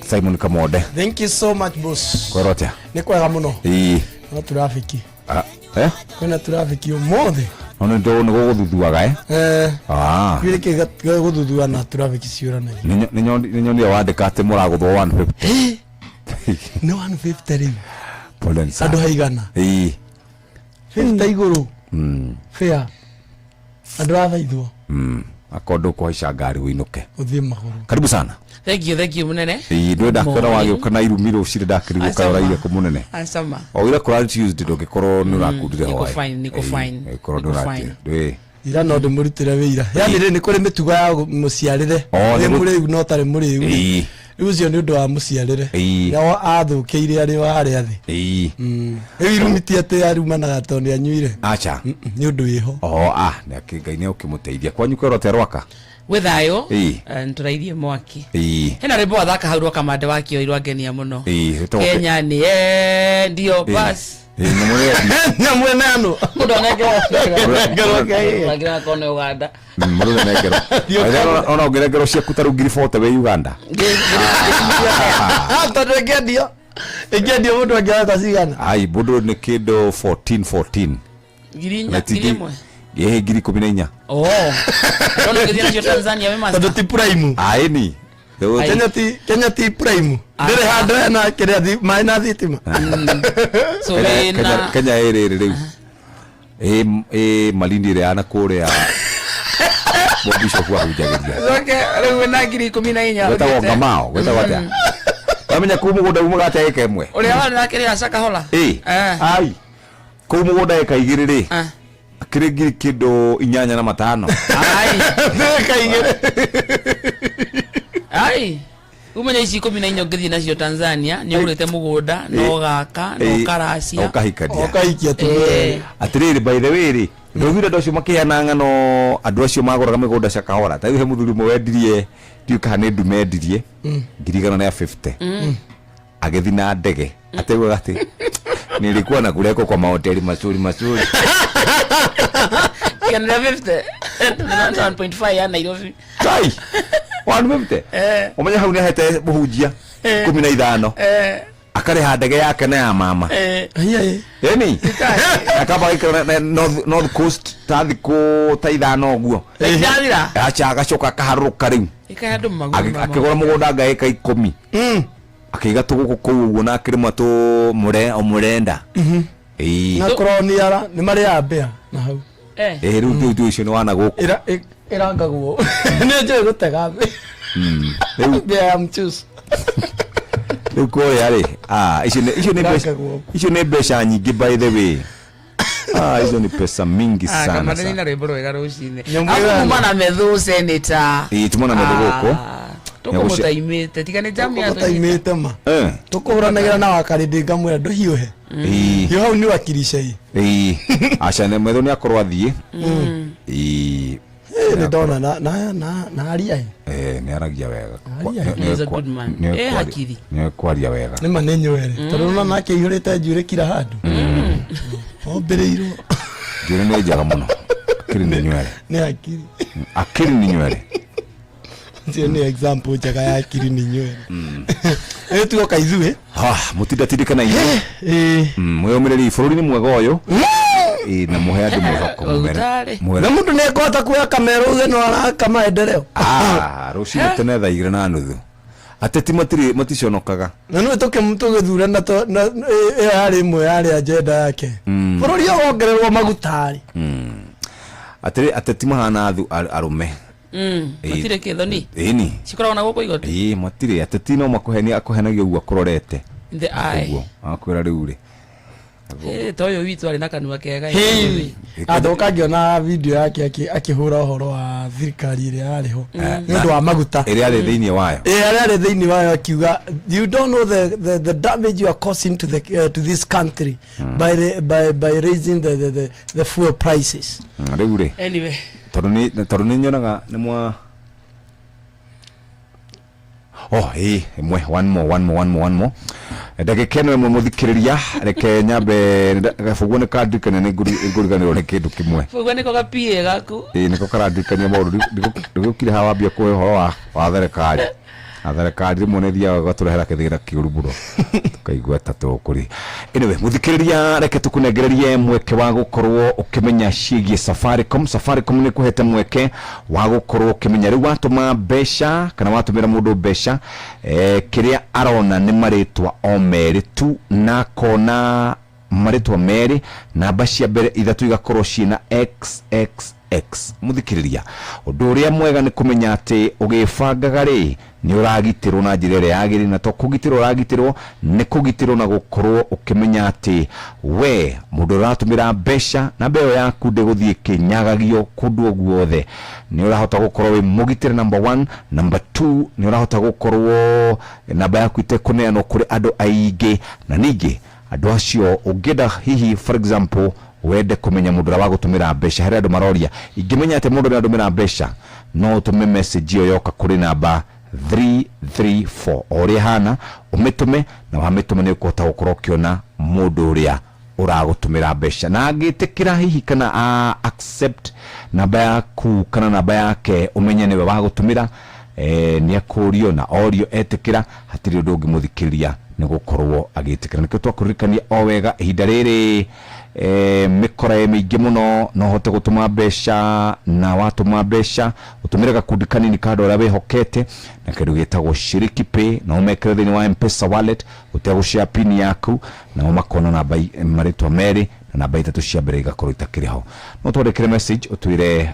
Simon Kamode Thank you so much boss. kwerwo atĩa Nĩ kwega mũno. ĩĩ No traffic. Ah, eh Kwĩna traffic ũmũthĩ. no nĩ ndũ nĩ gũgũthuthuaga eh Eh. ah Kĩrĩ kĩ gũthuthua na traffic ciũranagia. nĩ nyonire wandĩka atĩ mũragũthwo 150 Nĩ 150 rĩu. Pole sana. Andũ haigana. Ĩĩ. 50 igũrũ. Fair. Andũ athaithwo Akorwo ndũkũhaica ngari wĩinũke ũthiĩ magũrũ. karibu sana Thank you, thank you munene. ĩĩ ndwĩ ndakwĩra wagĩũka na irumi rũcinĩ ndakĩrigwo kaĩ ũraire kũ mũnene Asama. o ira kũrarĩ Tuesday ndũngĩkorwo nĩ ũrakundire Niko hwaĩ fine, niko fine. ĩkorwo nĩ Niko ũrati fine. ndwĩ Ira no ndĩmũrutĩre wĩira. Yani rĩ nĩ kũrĩ mĩtugo ya mũciarĩre. O, Wĩ nĩ gũ- mũrĩu no ũtarĩ mũrĩu. Ĩĩ. Rĩu ũcio nĩ ũndũ wa mũciarĩre. Ĩĩ. Nao athũkĩire arĩ wa harĩa thĩ. Ĩĩ. Rĩu irumi ti atĩ arumanaga tondũ nĩ anyuire. Acha. Nĩ ũndũ wĩho. O ah nĩ akĩ Ngai nĩ ũkĩmũteithia kwanyu kwerwo atĩa rwaka Gwĩ thayũ. Ĩĩ. Nĩtũrairie mwaki. Ĩĩ. Hena rwĩmbo wathaka hau rwa Kamande wa Kĩoi rwangenia mũno. Ĩĩ, rwĩtagwo Kenya nĩ endio Ĩĩ. bas. Ĩĩ, nyamũ ĩrĩa Nyamũ ĩnano. Mũndũ anengerwo. Anengerwo Anengerwo akorwo nĩ Uganda. Mũndũ nĩ nengerwo ona ũngĩnengerwo ciaku ta rĩu ngiri 40 wĩ Uganda Tondũ ĩngĩendio ĩngĩendio mũndũ angĩoya cigana. ai mũndũ nĩ kĩndũ 14 14 Ngiri Na inya, ti ngiri ĩmwe. ĩĩ ngiri ikũmi na inya Oh. Ndona ũgĩthiĩ nacio Tanzania wĩ master. Tondũ ti prime. aĩni Kenya ti Kenya ti prime. Ndĩrĩ handũ hena kĩrĩa maĩ na thitima. So wĩna Kenya ĩ rĩrĩ rĩu Ĩ Malindi ĩrĩa yana kũrĩa mũbishopu ahunjagĩria. Coke rĩu wĩna 14,000. Gwĩtagwo ũthiĩte. Ngamao, gwĩtagwo atĩa? Wamenya kũu mũgũnda umaga atĩa ĩka ĩmwe? Ũrĩa warĩ nake rĩa Shakahola. Ĩ. Eh. Ai. Kũu mũgũnda ĩka igĩrĩ rĩ. Eh. Akĩrĩ ngiri kĩndũ inyanya na matano. Ai. Ĩka igĩrĩ. Ai. Umenya ici 14 ũngĩthiĩ nacio Tanzania nĩ ũgũrĩte mũgũnda na Ĩ. ũgaka na Ĩ. ũkaracia. Ũkahikania. Ũkahikia atumia. Eh. Atĩrĩrĩ, by the way rĩ, ndaiguire andũ acio makĩheana ng'ano, andũ acio magũraga mĩgũnda Shakahola. Ta rĩu he mũthuri ũmwe wendirie, ndiũĩ kana nĩ ndume endirie, 150,000. Agĩthiĩ na ndege ateguaga atĩ nilikuwa na kuleko kwa mahoteli mazuri mazuri. 150. 1.5 ya Nairobi. Kai 150. Eh. Ũmenye hau nĩ ahete mũhunjia Eh. 15. Eh. Akarĩha ndege yake na ya mama. Eh. Ĩni akamba gaikara North Coast ta thikũ ta ithano ũguo. Irathira. Aca agacoka akaharũrũka rĩu. Ĩkaya andũ magũrũ. Akĩgũra mũgũnda nga ĩka 10. Akĩiga tũgũkũ kũu ũguo na akĩrĩma tũ mũre mũrenda. Ĩĩ. Na kũroniara nĩ marĩaga mbĩa na hau. Eh. Ĩ rĩu rĩu rĩu icio nĩ wana gũkũ. Ĩra ĩrangagwo. Nĩ njũĩ gũtega mbĩa. Rĩu Mbĩa ya mchuzi. rĩu kũrĩa rĩ, ah, icio nĩ mbeca, Ĩrangagwo. icio nĩ mbeca nyingĩ by the way. Ah, hizo ni pesa mingi Ah, sana kamande sana. nina rwĩmbo rwega rũcinĩ. Nyamũ Afu ĩyo. kuma na Methu senator. Ĩĩ tumona Methu gũkũ. Tũkũmũtaimĩte tiga nĩ jamu ya Tũkũmũtaimĩte ma. Eh. Tũkũhũranagĩra na wakarĩndĩ ngamwĩra ndũhiũhe. Ĩĩ. Hiũ hau nĩ wakirisha ĩ. Ĩĩ. Aca nĩ Methu nĩ akorwo athiĩ. Ĩĩ. Ĩ, nĩ ndona na na na na aria ĩ. Eh, nĩ aragia wega. Aria. He's a good man. Nĩ Eh, kwaria- hakiri. nĩ kwaria wega. Nĩ ma nĩ nywere. Tondũ nona nake aihũrĩte njuĩrĩ kila handũ. Ombĩrĩirwo Njuĩrĩ nĩ njega mũno. Akiri nĩ nywere. nĩ hakiri. Akiri nĩ nywere. Icio nĩ example njega ya akiri nĩ nywere. Ĩ tuoka ithuĩ. Ha, mũtindatindĩkana inyuĩ. Mwĩyũmĩrĩrie bũrũri nĩ mwega ũyũ. Ĩĩ, na mũhe andũ mwĩhoko. Na mũndũ nĩ ekũhota kuoya kamera uge no araka maendeleo. Ah, rũcinĩ tene thaa 2:30. Ateti matirĩ maticonokaga. Na nĩ tũgĩthurana ĩyo yarĩ ĩmwe yarĩ agenda yake. Bũrũri ũyũ wongererwo maguta rĩ. Atĩrĩ, ateti mahana arũme. Ĩĩ. Matirĩ kĩthoni. Ĩni. Cikoragwo na gũkũ igoti. Ĩĩ, matirĩ ateti no makũhenia akũhenagia ũguo akũrorete. In the eye. Ũguo akwĩra rĩu rĩ. Eh, ta ũyũ witũ arĩ na kanua kega. Hĩ. Athoka ngĩona video yake akĩhũra ũhoro wa thirikari ĩrĩa yarĩ ho nĩ ũndũ wa maguta. Ĩrĩa arĩ thĩinĩ wayo. Ĩ, arĩa arĩ thĩinĩ wayo akiuga you don't know the damage you are causing to the to this country by the, by raising the fuel prices. Rĩu rĩ. Anyway. Tondũ nĩ nyonaga nĩ mwa oh ĩ ĩmwe, one more, one more, one more, one more ndagĩka ĩno ĩmwe mũthikĩrĩria, reke nyambe gabũguo nĩ kandirikania nĩ ngũriganĩrwo nĩ kĩndũ kĩmwe. Bũguo nĩko gapie gaku. Ĩ nĩko karandirikania maũndũ. Ndĩgũkire haha wambia kũhe ũhoro wa thirikari na thirikari rĩmwe nĩ thiaga ĩgatũrehera kĩthĩna kĩũru mũno tũkaigua ta tũkũrĩ. Anyway, mũthikĩrĩria, reke tũkũnengererie mweke wa gũkorwo ũkĩmenya ciĩgiĩ Safaricom. Safaricom nĩ kũhete mweke wa gũkorwo ũkĩmenya rĩu watũma mbeca kana watũmĩra mũndũ mbeca, kĩrĩa arona nĩ marĩtwa o merĩ tu, na akona marĩtwa merĩ, namba cia mbere ithatũ igakorwo ciĩna XXX. Mũthikĩrĩria, ũndũ ũrĩa mwega nĩ kũmenya atĩ ũgĩbangaga rĩ nĩ ũragitĩrwo na njĩra ĩrĩa yagĩrĩire, na to kũgitĩrwo ũragitĩrwo, nĩ kũgitĩrwo na gũkorwo ũkĩmenya atĩ we mũndũ ũratũmĩra mbeca namba ĩyo yaku ndĩgũthiĩ ĩkĩnyagagio kũndũ o guothe. Nĩ ũrahota gũkorwo wĩ mũgitĩre number 1, number 2 nĩ ũrahota gũkorwo namba yaku ĩtekũneanwo kũrĩ andũ aingĩ, na ningĩ andũ acio ũngĩenda hihi for example wende kũmenya mũndũ ũrĩa wagũtũmĩra mbeca, harĩ andũ maroria ingĩmenya atĩ mũndũ ũrĩa andũmĩra mbeca, no ũtũme message ĩyo yoka kũrĩ namba 334 o ũrĩa ĩhana ũmĩtũme, na wamĩtũma nĩ ũkũhota gũkorwo ũkĩona mũndũ ũrĩa ũragũtũmĩra mbeca, na angĩtĩkĩra hihi kana a accept namba yaku kana namba yake ũmenye nĩwe wagũtũmĩra, nĩ akũrio na orio etĩkĩra, hatirĩ ũndũ ũngĩmũthikĩrĩria nĩ gũkorwo agĩtĩkĩra. Nĩkĩo twakũririkania o wega ihinda rĩrĩ, mĩkora ĩ mĩingĩ mũno, no ũhote gũtũma mbeca, na watũma mbeca ũtũmĩre gakundi kanini ka andũ arĩa wĩhokete na kĩndũ gĩtagwo Shiriki Pay, na ũmekĩre thĩinĩ wa M-Pesa wallet ũtegũshare pin yaku, nao makona namba marĩtwa merĩ, na Na namba ithatũ cia mbere igakorwo itakĩrĩ ho. No twandĩkĩre message ũtwĩre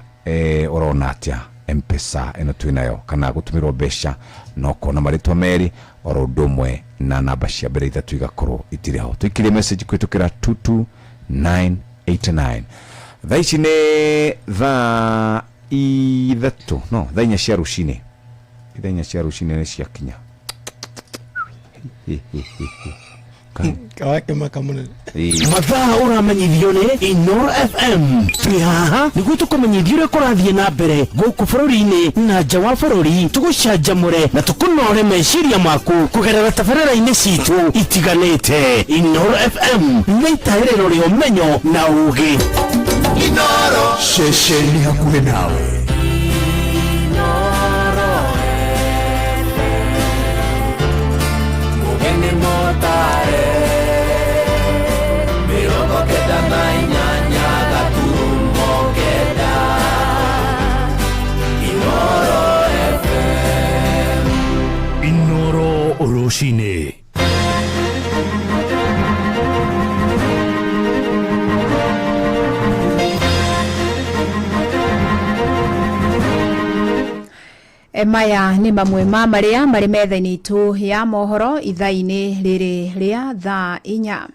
ũrona atĩa Mpesa ĩno twĩnayo, kana gũtũmĩrwo mbeca no kona marĩtwa merĩ oro ũndũ ũmwe na namba cia mbere ithatũ igakorwo itirĩ ho. Tũikĩrie message kũhĩtũkĩra 22989. Thaa ici nĩ thaa ithatũ, no thaa inya cia rũcinĩ, thaa inya cia rũcinĩ nĩ ciakinya. Kawakĩmaka mũnene. Mathaa ũramenyithio nĩ Inoro FM. Twĩ haha nĩguo tũkũmenyithie ũrĩa kũrathiĩ na mbere gũkũ bũrũri-inĩ na nja wa bũrũri, tũgũcanjamũre na tũkũnore meciria maku kũgerera tabarĩra-inĩ citũ itiganĩte. Inoro FM nĩ itaĩrĩro rĩa ũmenyo na ũgĩ. Inoro ceceni hakuhĩ nawe. Mugeni motare 98 gaturumo 9 Inoro FM. Inoro rũcinĩ. Maya nĩ mamwe ma marĩa marĩ metha-inĩ itũ ya mohoro ithaa-inĩ rĩrĩ rĩa thaa inya.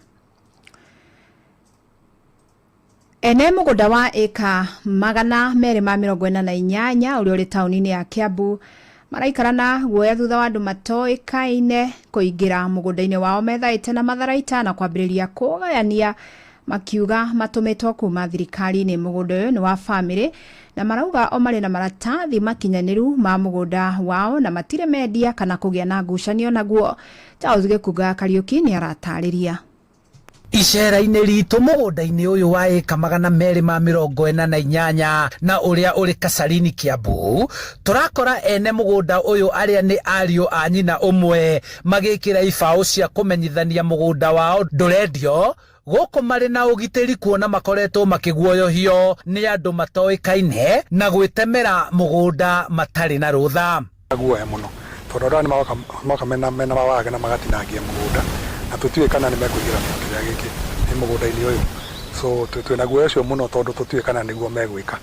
Ene mũgũnda wa ĩka 248 ũrĩa ũrĩ taũni-inĩ ya Kiambu maraikara na guoya thutha wa andũ matoĩkaine kũingĩra mũgũnda-inĩ wao methaĩte na matharaita na kwambĩrĩria kũgayania, makiuga matũmĩtwo kuma thirikari-inĩ. Mũgũnda ũyũ nĩ wa bamĩrĩ na marauga o marĩ na maratathi makinyanĩru ma mũgũnda wao na matirĩ mendia kana kũgĩa na ngucanio naguo. Charles Gĩkunga Kariũki nĩ aratarĩria. Icera-inĩ ritũ mũgũnda-inĩ ũyũ wa ĩka 248 na ũrĩa ũrĩ Kasarini Kiambu, tũrakora ene mũgũnda ũyũ arĩa nĩ ariũ a nyina ũmwe magĩkĩra ibaũ cia kũmenyithania mũgũnda wao ndũrendio, gũkũ marĩ na ũgitĩri kuona makoretwo makĩguoyohio nĩ andũ matoĩkaine na gwĩtemera mũgũnda matarĩ na rũtha. Guoya mũno tondũ andũ aya nĩ maroka mena mawage na magatinangia mũgũnda, na tũtiũĩ kana nĩ mekũingĩra kĩrĩa gĩkĩ nĩ mũgũnda-inĩ ũyũ. So twĩna guoya ũcio mũno tondũ tũtiũĩ kana nĩguo megwĩka,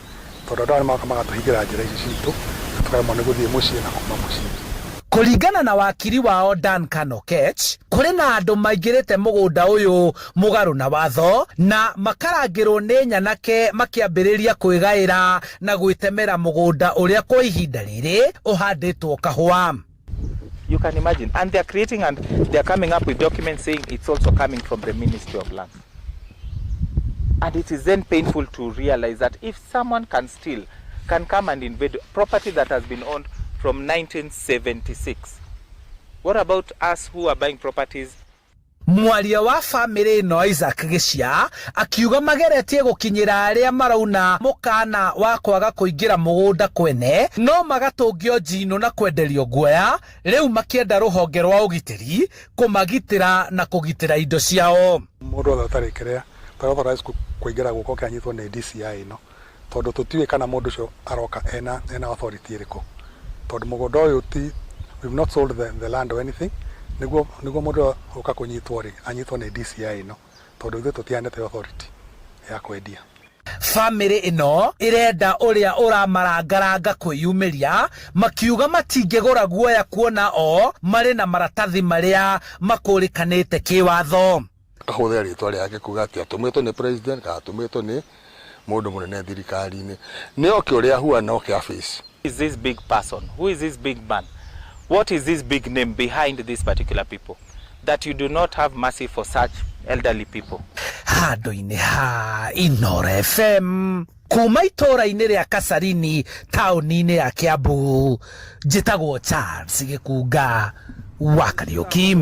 tondũ andũ aya nĩ maroka magatũhingĩra njĩra ici citũ na tũkaremwo nĩ gũthiĩ mũciĩ na kuma mũciĩ. Kũringana na wakiri wao Duncan Okech, kũrĩ na andũ maingĩrĩte mũgũnda ũyũ mũgarũ na watho na makarangĩrwo nĩ nyanake makĩambĩrĩria kwĩgaĩra na gwĩtemera mũgũnda ũrĩa kwa ihinda rĩrĩ ũhandĩtwo kahũa. You can imagine. And they are creating and they are coming up with documents saying it's also coming from the Ministry of Lands. And it is then painful to realize that if someone can steal, can come and invade property that has been owned from 1976, what about us who are buying properties? Mwaria wa bamĩrĩ ĩno Isaac Gĩcia akiuga mageretie gũkinyĩra arĩa marauna mũkana wa kwaga kũingĩra mũgũnda kwene, no magatũngio njino na kwenderio guoya, rĩu makĩenda rũhonge rwa ũgitĩri kũmagitĩra na kũgitĩra indo ciao. Mũndũ wothe ũtarĩ kĩrĩa ũtarĩ authorized kũingĩra gũkũ oke anyitwo nĩ DCI ĩno, tondũ tũtiũĩ kana mũndũ ũcio aroka ena authority ĩrĩkũ, tondũ mũgũnda ũyũ ti, we've not sold the land or anything. Nĩguo mũndũ ũka kũnyitwo rĩ, anyitwo nĩ DCI ĩno, tondũ ithuĩ tũtihanĩte authority ya kwendia. Bamĩrĩ ĩno ĩrenda ũrĩa ũramarangaranga kwĩyumĩria, makiuga matingĩgũra guoya kuona o marĩ na maratathi marĩa makũrĩkanĩte kĩwatho. Akahũthĩra rĩtwa rĩake kuga atĩ atũmĩtwo nĩ president kana atũmĩtwo nĩ mũndũ mũnene thirikari-inĩ. Nĩ oke ũrĩa ahuana oke office. Who is this big person? Who is this big man? What is this big name behind these particular people? That you do not have mercy for such elderly people. Handũ-inĩ ha Inoro FM kuma itũũra-inĩ rĩa Kasarini taũni-inĩ ya Kiambu, njĩtagwo Charles Gĩkunga wa Kariũki.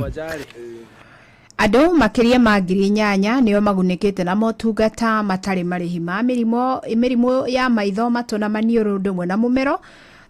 Andũ makĩria ma 8,000 nĩo magunĩkĩte na motungata matarĩ marĩhi ma mĩrimũ ya maitho, matũ na maniũrũ ũndũ ũmwe na mũmero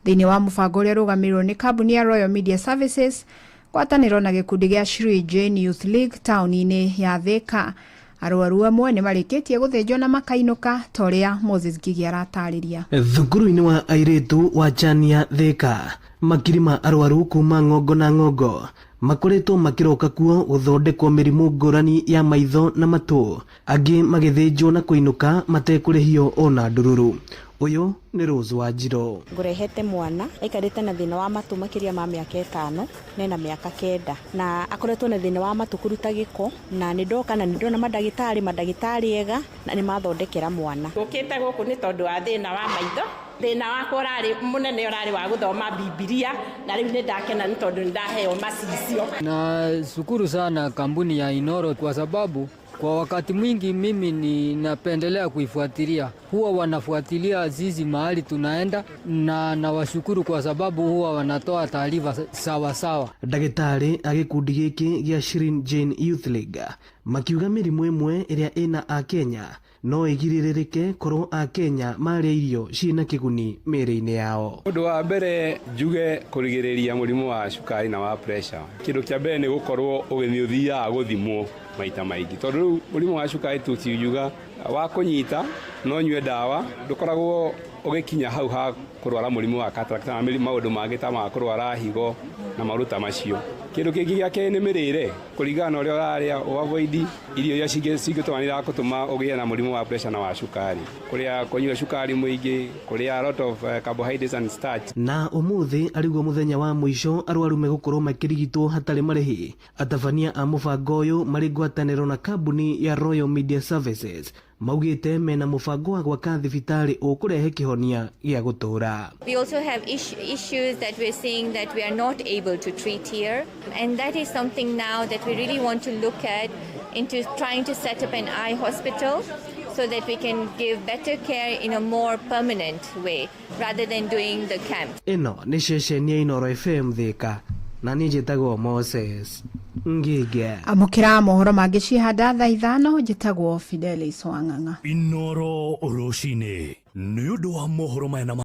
thĩinĩ wa mũbango ũrĩa ũrũgamĩrĩirwo nĩ kambuni ya Royal Media Services ngwatanĩro na gĩkundi gĩa Shri Jane Youth League taũni-inĩ ya Thika. Arwaru amwe nĩ marĩkĩtie gũthĩnjwo na makainũka ta ũrĩa Moses Ngigi aratarĩria. Thukuru-inĩ wa airĩtu wa Chania Thika, makiri ma arwaru kuma ng'ongo na ng'ongo Makoretwo makĩroka kuo gũthondekwo mĩrimũ ngũrani ya maitho na matũ, angĩ magĩthĩnjwo na kũinũka matekũrĩhio ona ndururu. Ũyũ nĩ Rose Wanjirũ. Ngũrehete mwana aikarĩte na thĩna wa matũ makĩria ma mĩaka 5 na ena mĩaka 9, na akoretwo na thĩna wa matũ kũruta gĩko, na nĩ ndoka na nĩ ndona mandagĩtarĩ ega na nĩ mathondekera mwana. Ngũkĩte gũkũ nĩ tondũ wa thĩna wa maitho. Thĩna wakwa ũrarĩ mũnene, ũrarĩ wa gũthoma Bibilia, na rĩu nĩ ndakena nĩ tondũ nĩ ndaheo macicio. Nashukuru sana kampuni ya Inoro kwa sababu kwa wakati mwingi mimi ninapendelea kuifuatilia. Huwa wanafuatilia sisi mahali tunaenda, na nawashukuru kwa sababu huwa wanatoa taarifa sawa sawa. Ndagĩtarĩ a gĩkundi gĩkĩ gĩa Shirin Jane Youth League makiuga mĩrimũ ĩmwe ĩrĩa ĩna Akenya no ĩgirĩrĩrĩke korwo Akenya marĩa irio ciĩna kĩguni mĩĩrĩ-inĩ yao. Ũndũ wa mbere njuge kũrigĩrĩria mũrimũ wa cukari na wa pressure, kĩndũ kĩa mbere nĩ gũkorwo ũgĩthiĩ ũthiaga gũthimwo maita maingĩ, tondũ rĩu mũrimũ wa cukari tũtiuga wa kũnyita no nyue ndawa, ndũkoragwo ũgĩkinya hau ha kũrwara mũrimũ wa cataract na maũndũ mangĩ ta ma kũrwara higo na maũndũ ta macio. Kĩndũ kĩngĩ gĩa kerĩ nĩ mĩrĩre, kũringana na ũrĩa ũrarĩa, ũ-avoid irio iria cingĩtũma nĩirakũtũma ũgĩe na mũrimũ wa pressure na wa cukari, kũrĩa kũnyua cukari mũingĩ, kũrĩa a lot of carbohydrates and starch. Na ũmũthĩ arĩguo mũthenya wa mũico arwaru megũkorwo makĩrigitwo hatarĩ marĩhi. Atabania a mũbango ũyũ marĩ ngwatanĩro na kambuni ya Royal Media Services maugĩte mena mũbango wa gwaka thibitarĩ ũkũrehe kĩhonia gĩa gũtũũra. We also have issues that we're seeing that we are not able to treat here, and that is something now that we really want to look at into trying to set up an eye hospital so that we can give better care in a more permanent way rather than doing the camp. Ĩno nĩ ceceni ya Inoro FM Thika, na niĩ njĩtagwo Moses Ngige. Amũkĩra mohoro mangĩ cihanda thaa 5, njĩtagwo Fidelis Wang'ang'a. Inoro rũcinĩ nĩ ũndũ wa mohoro maya na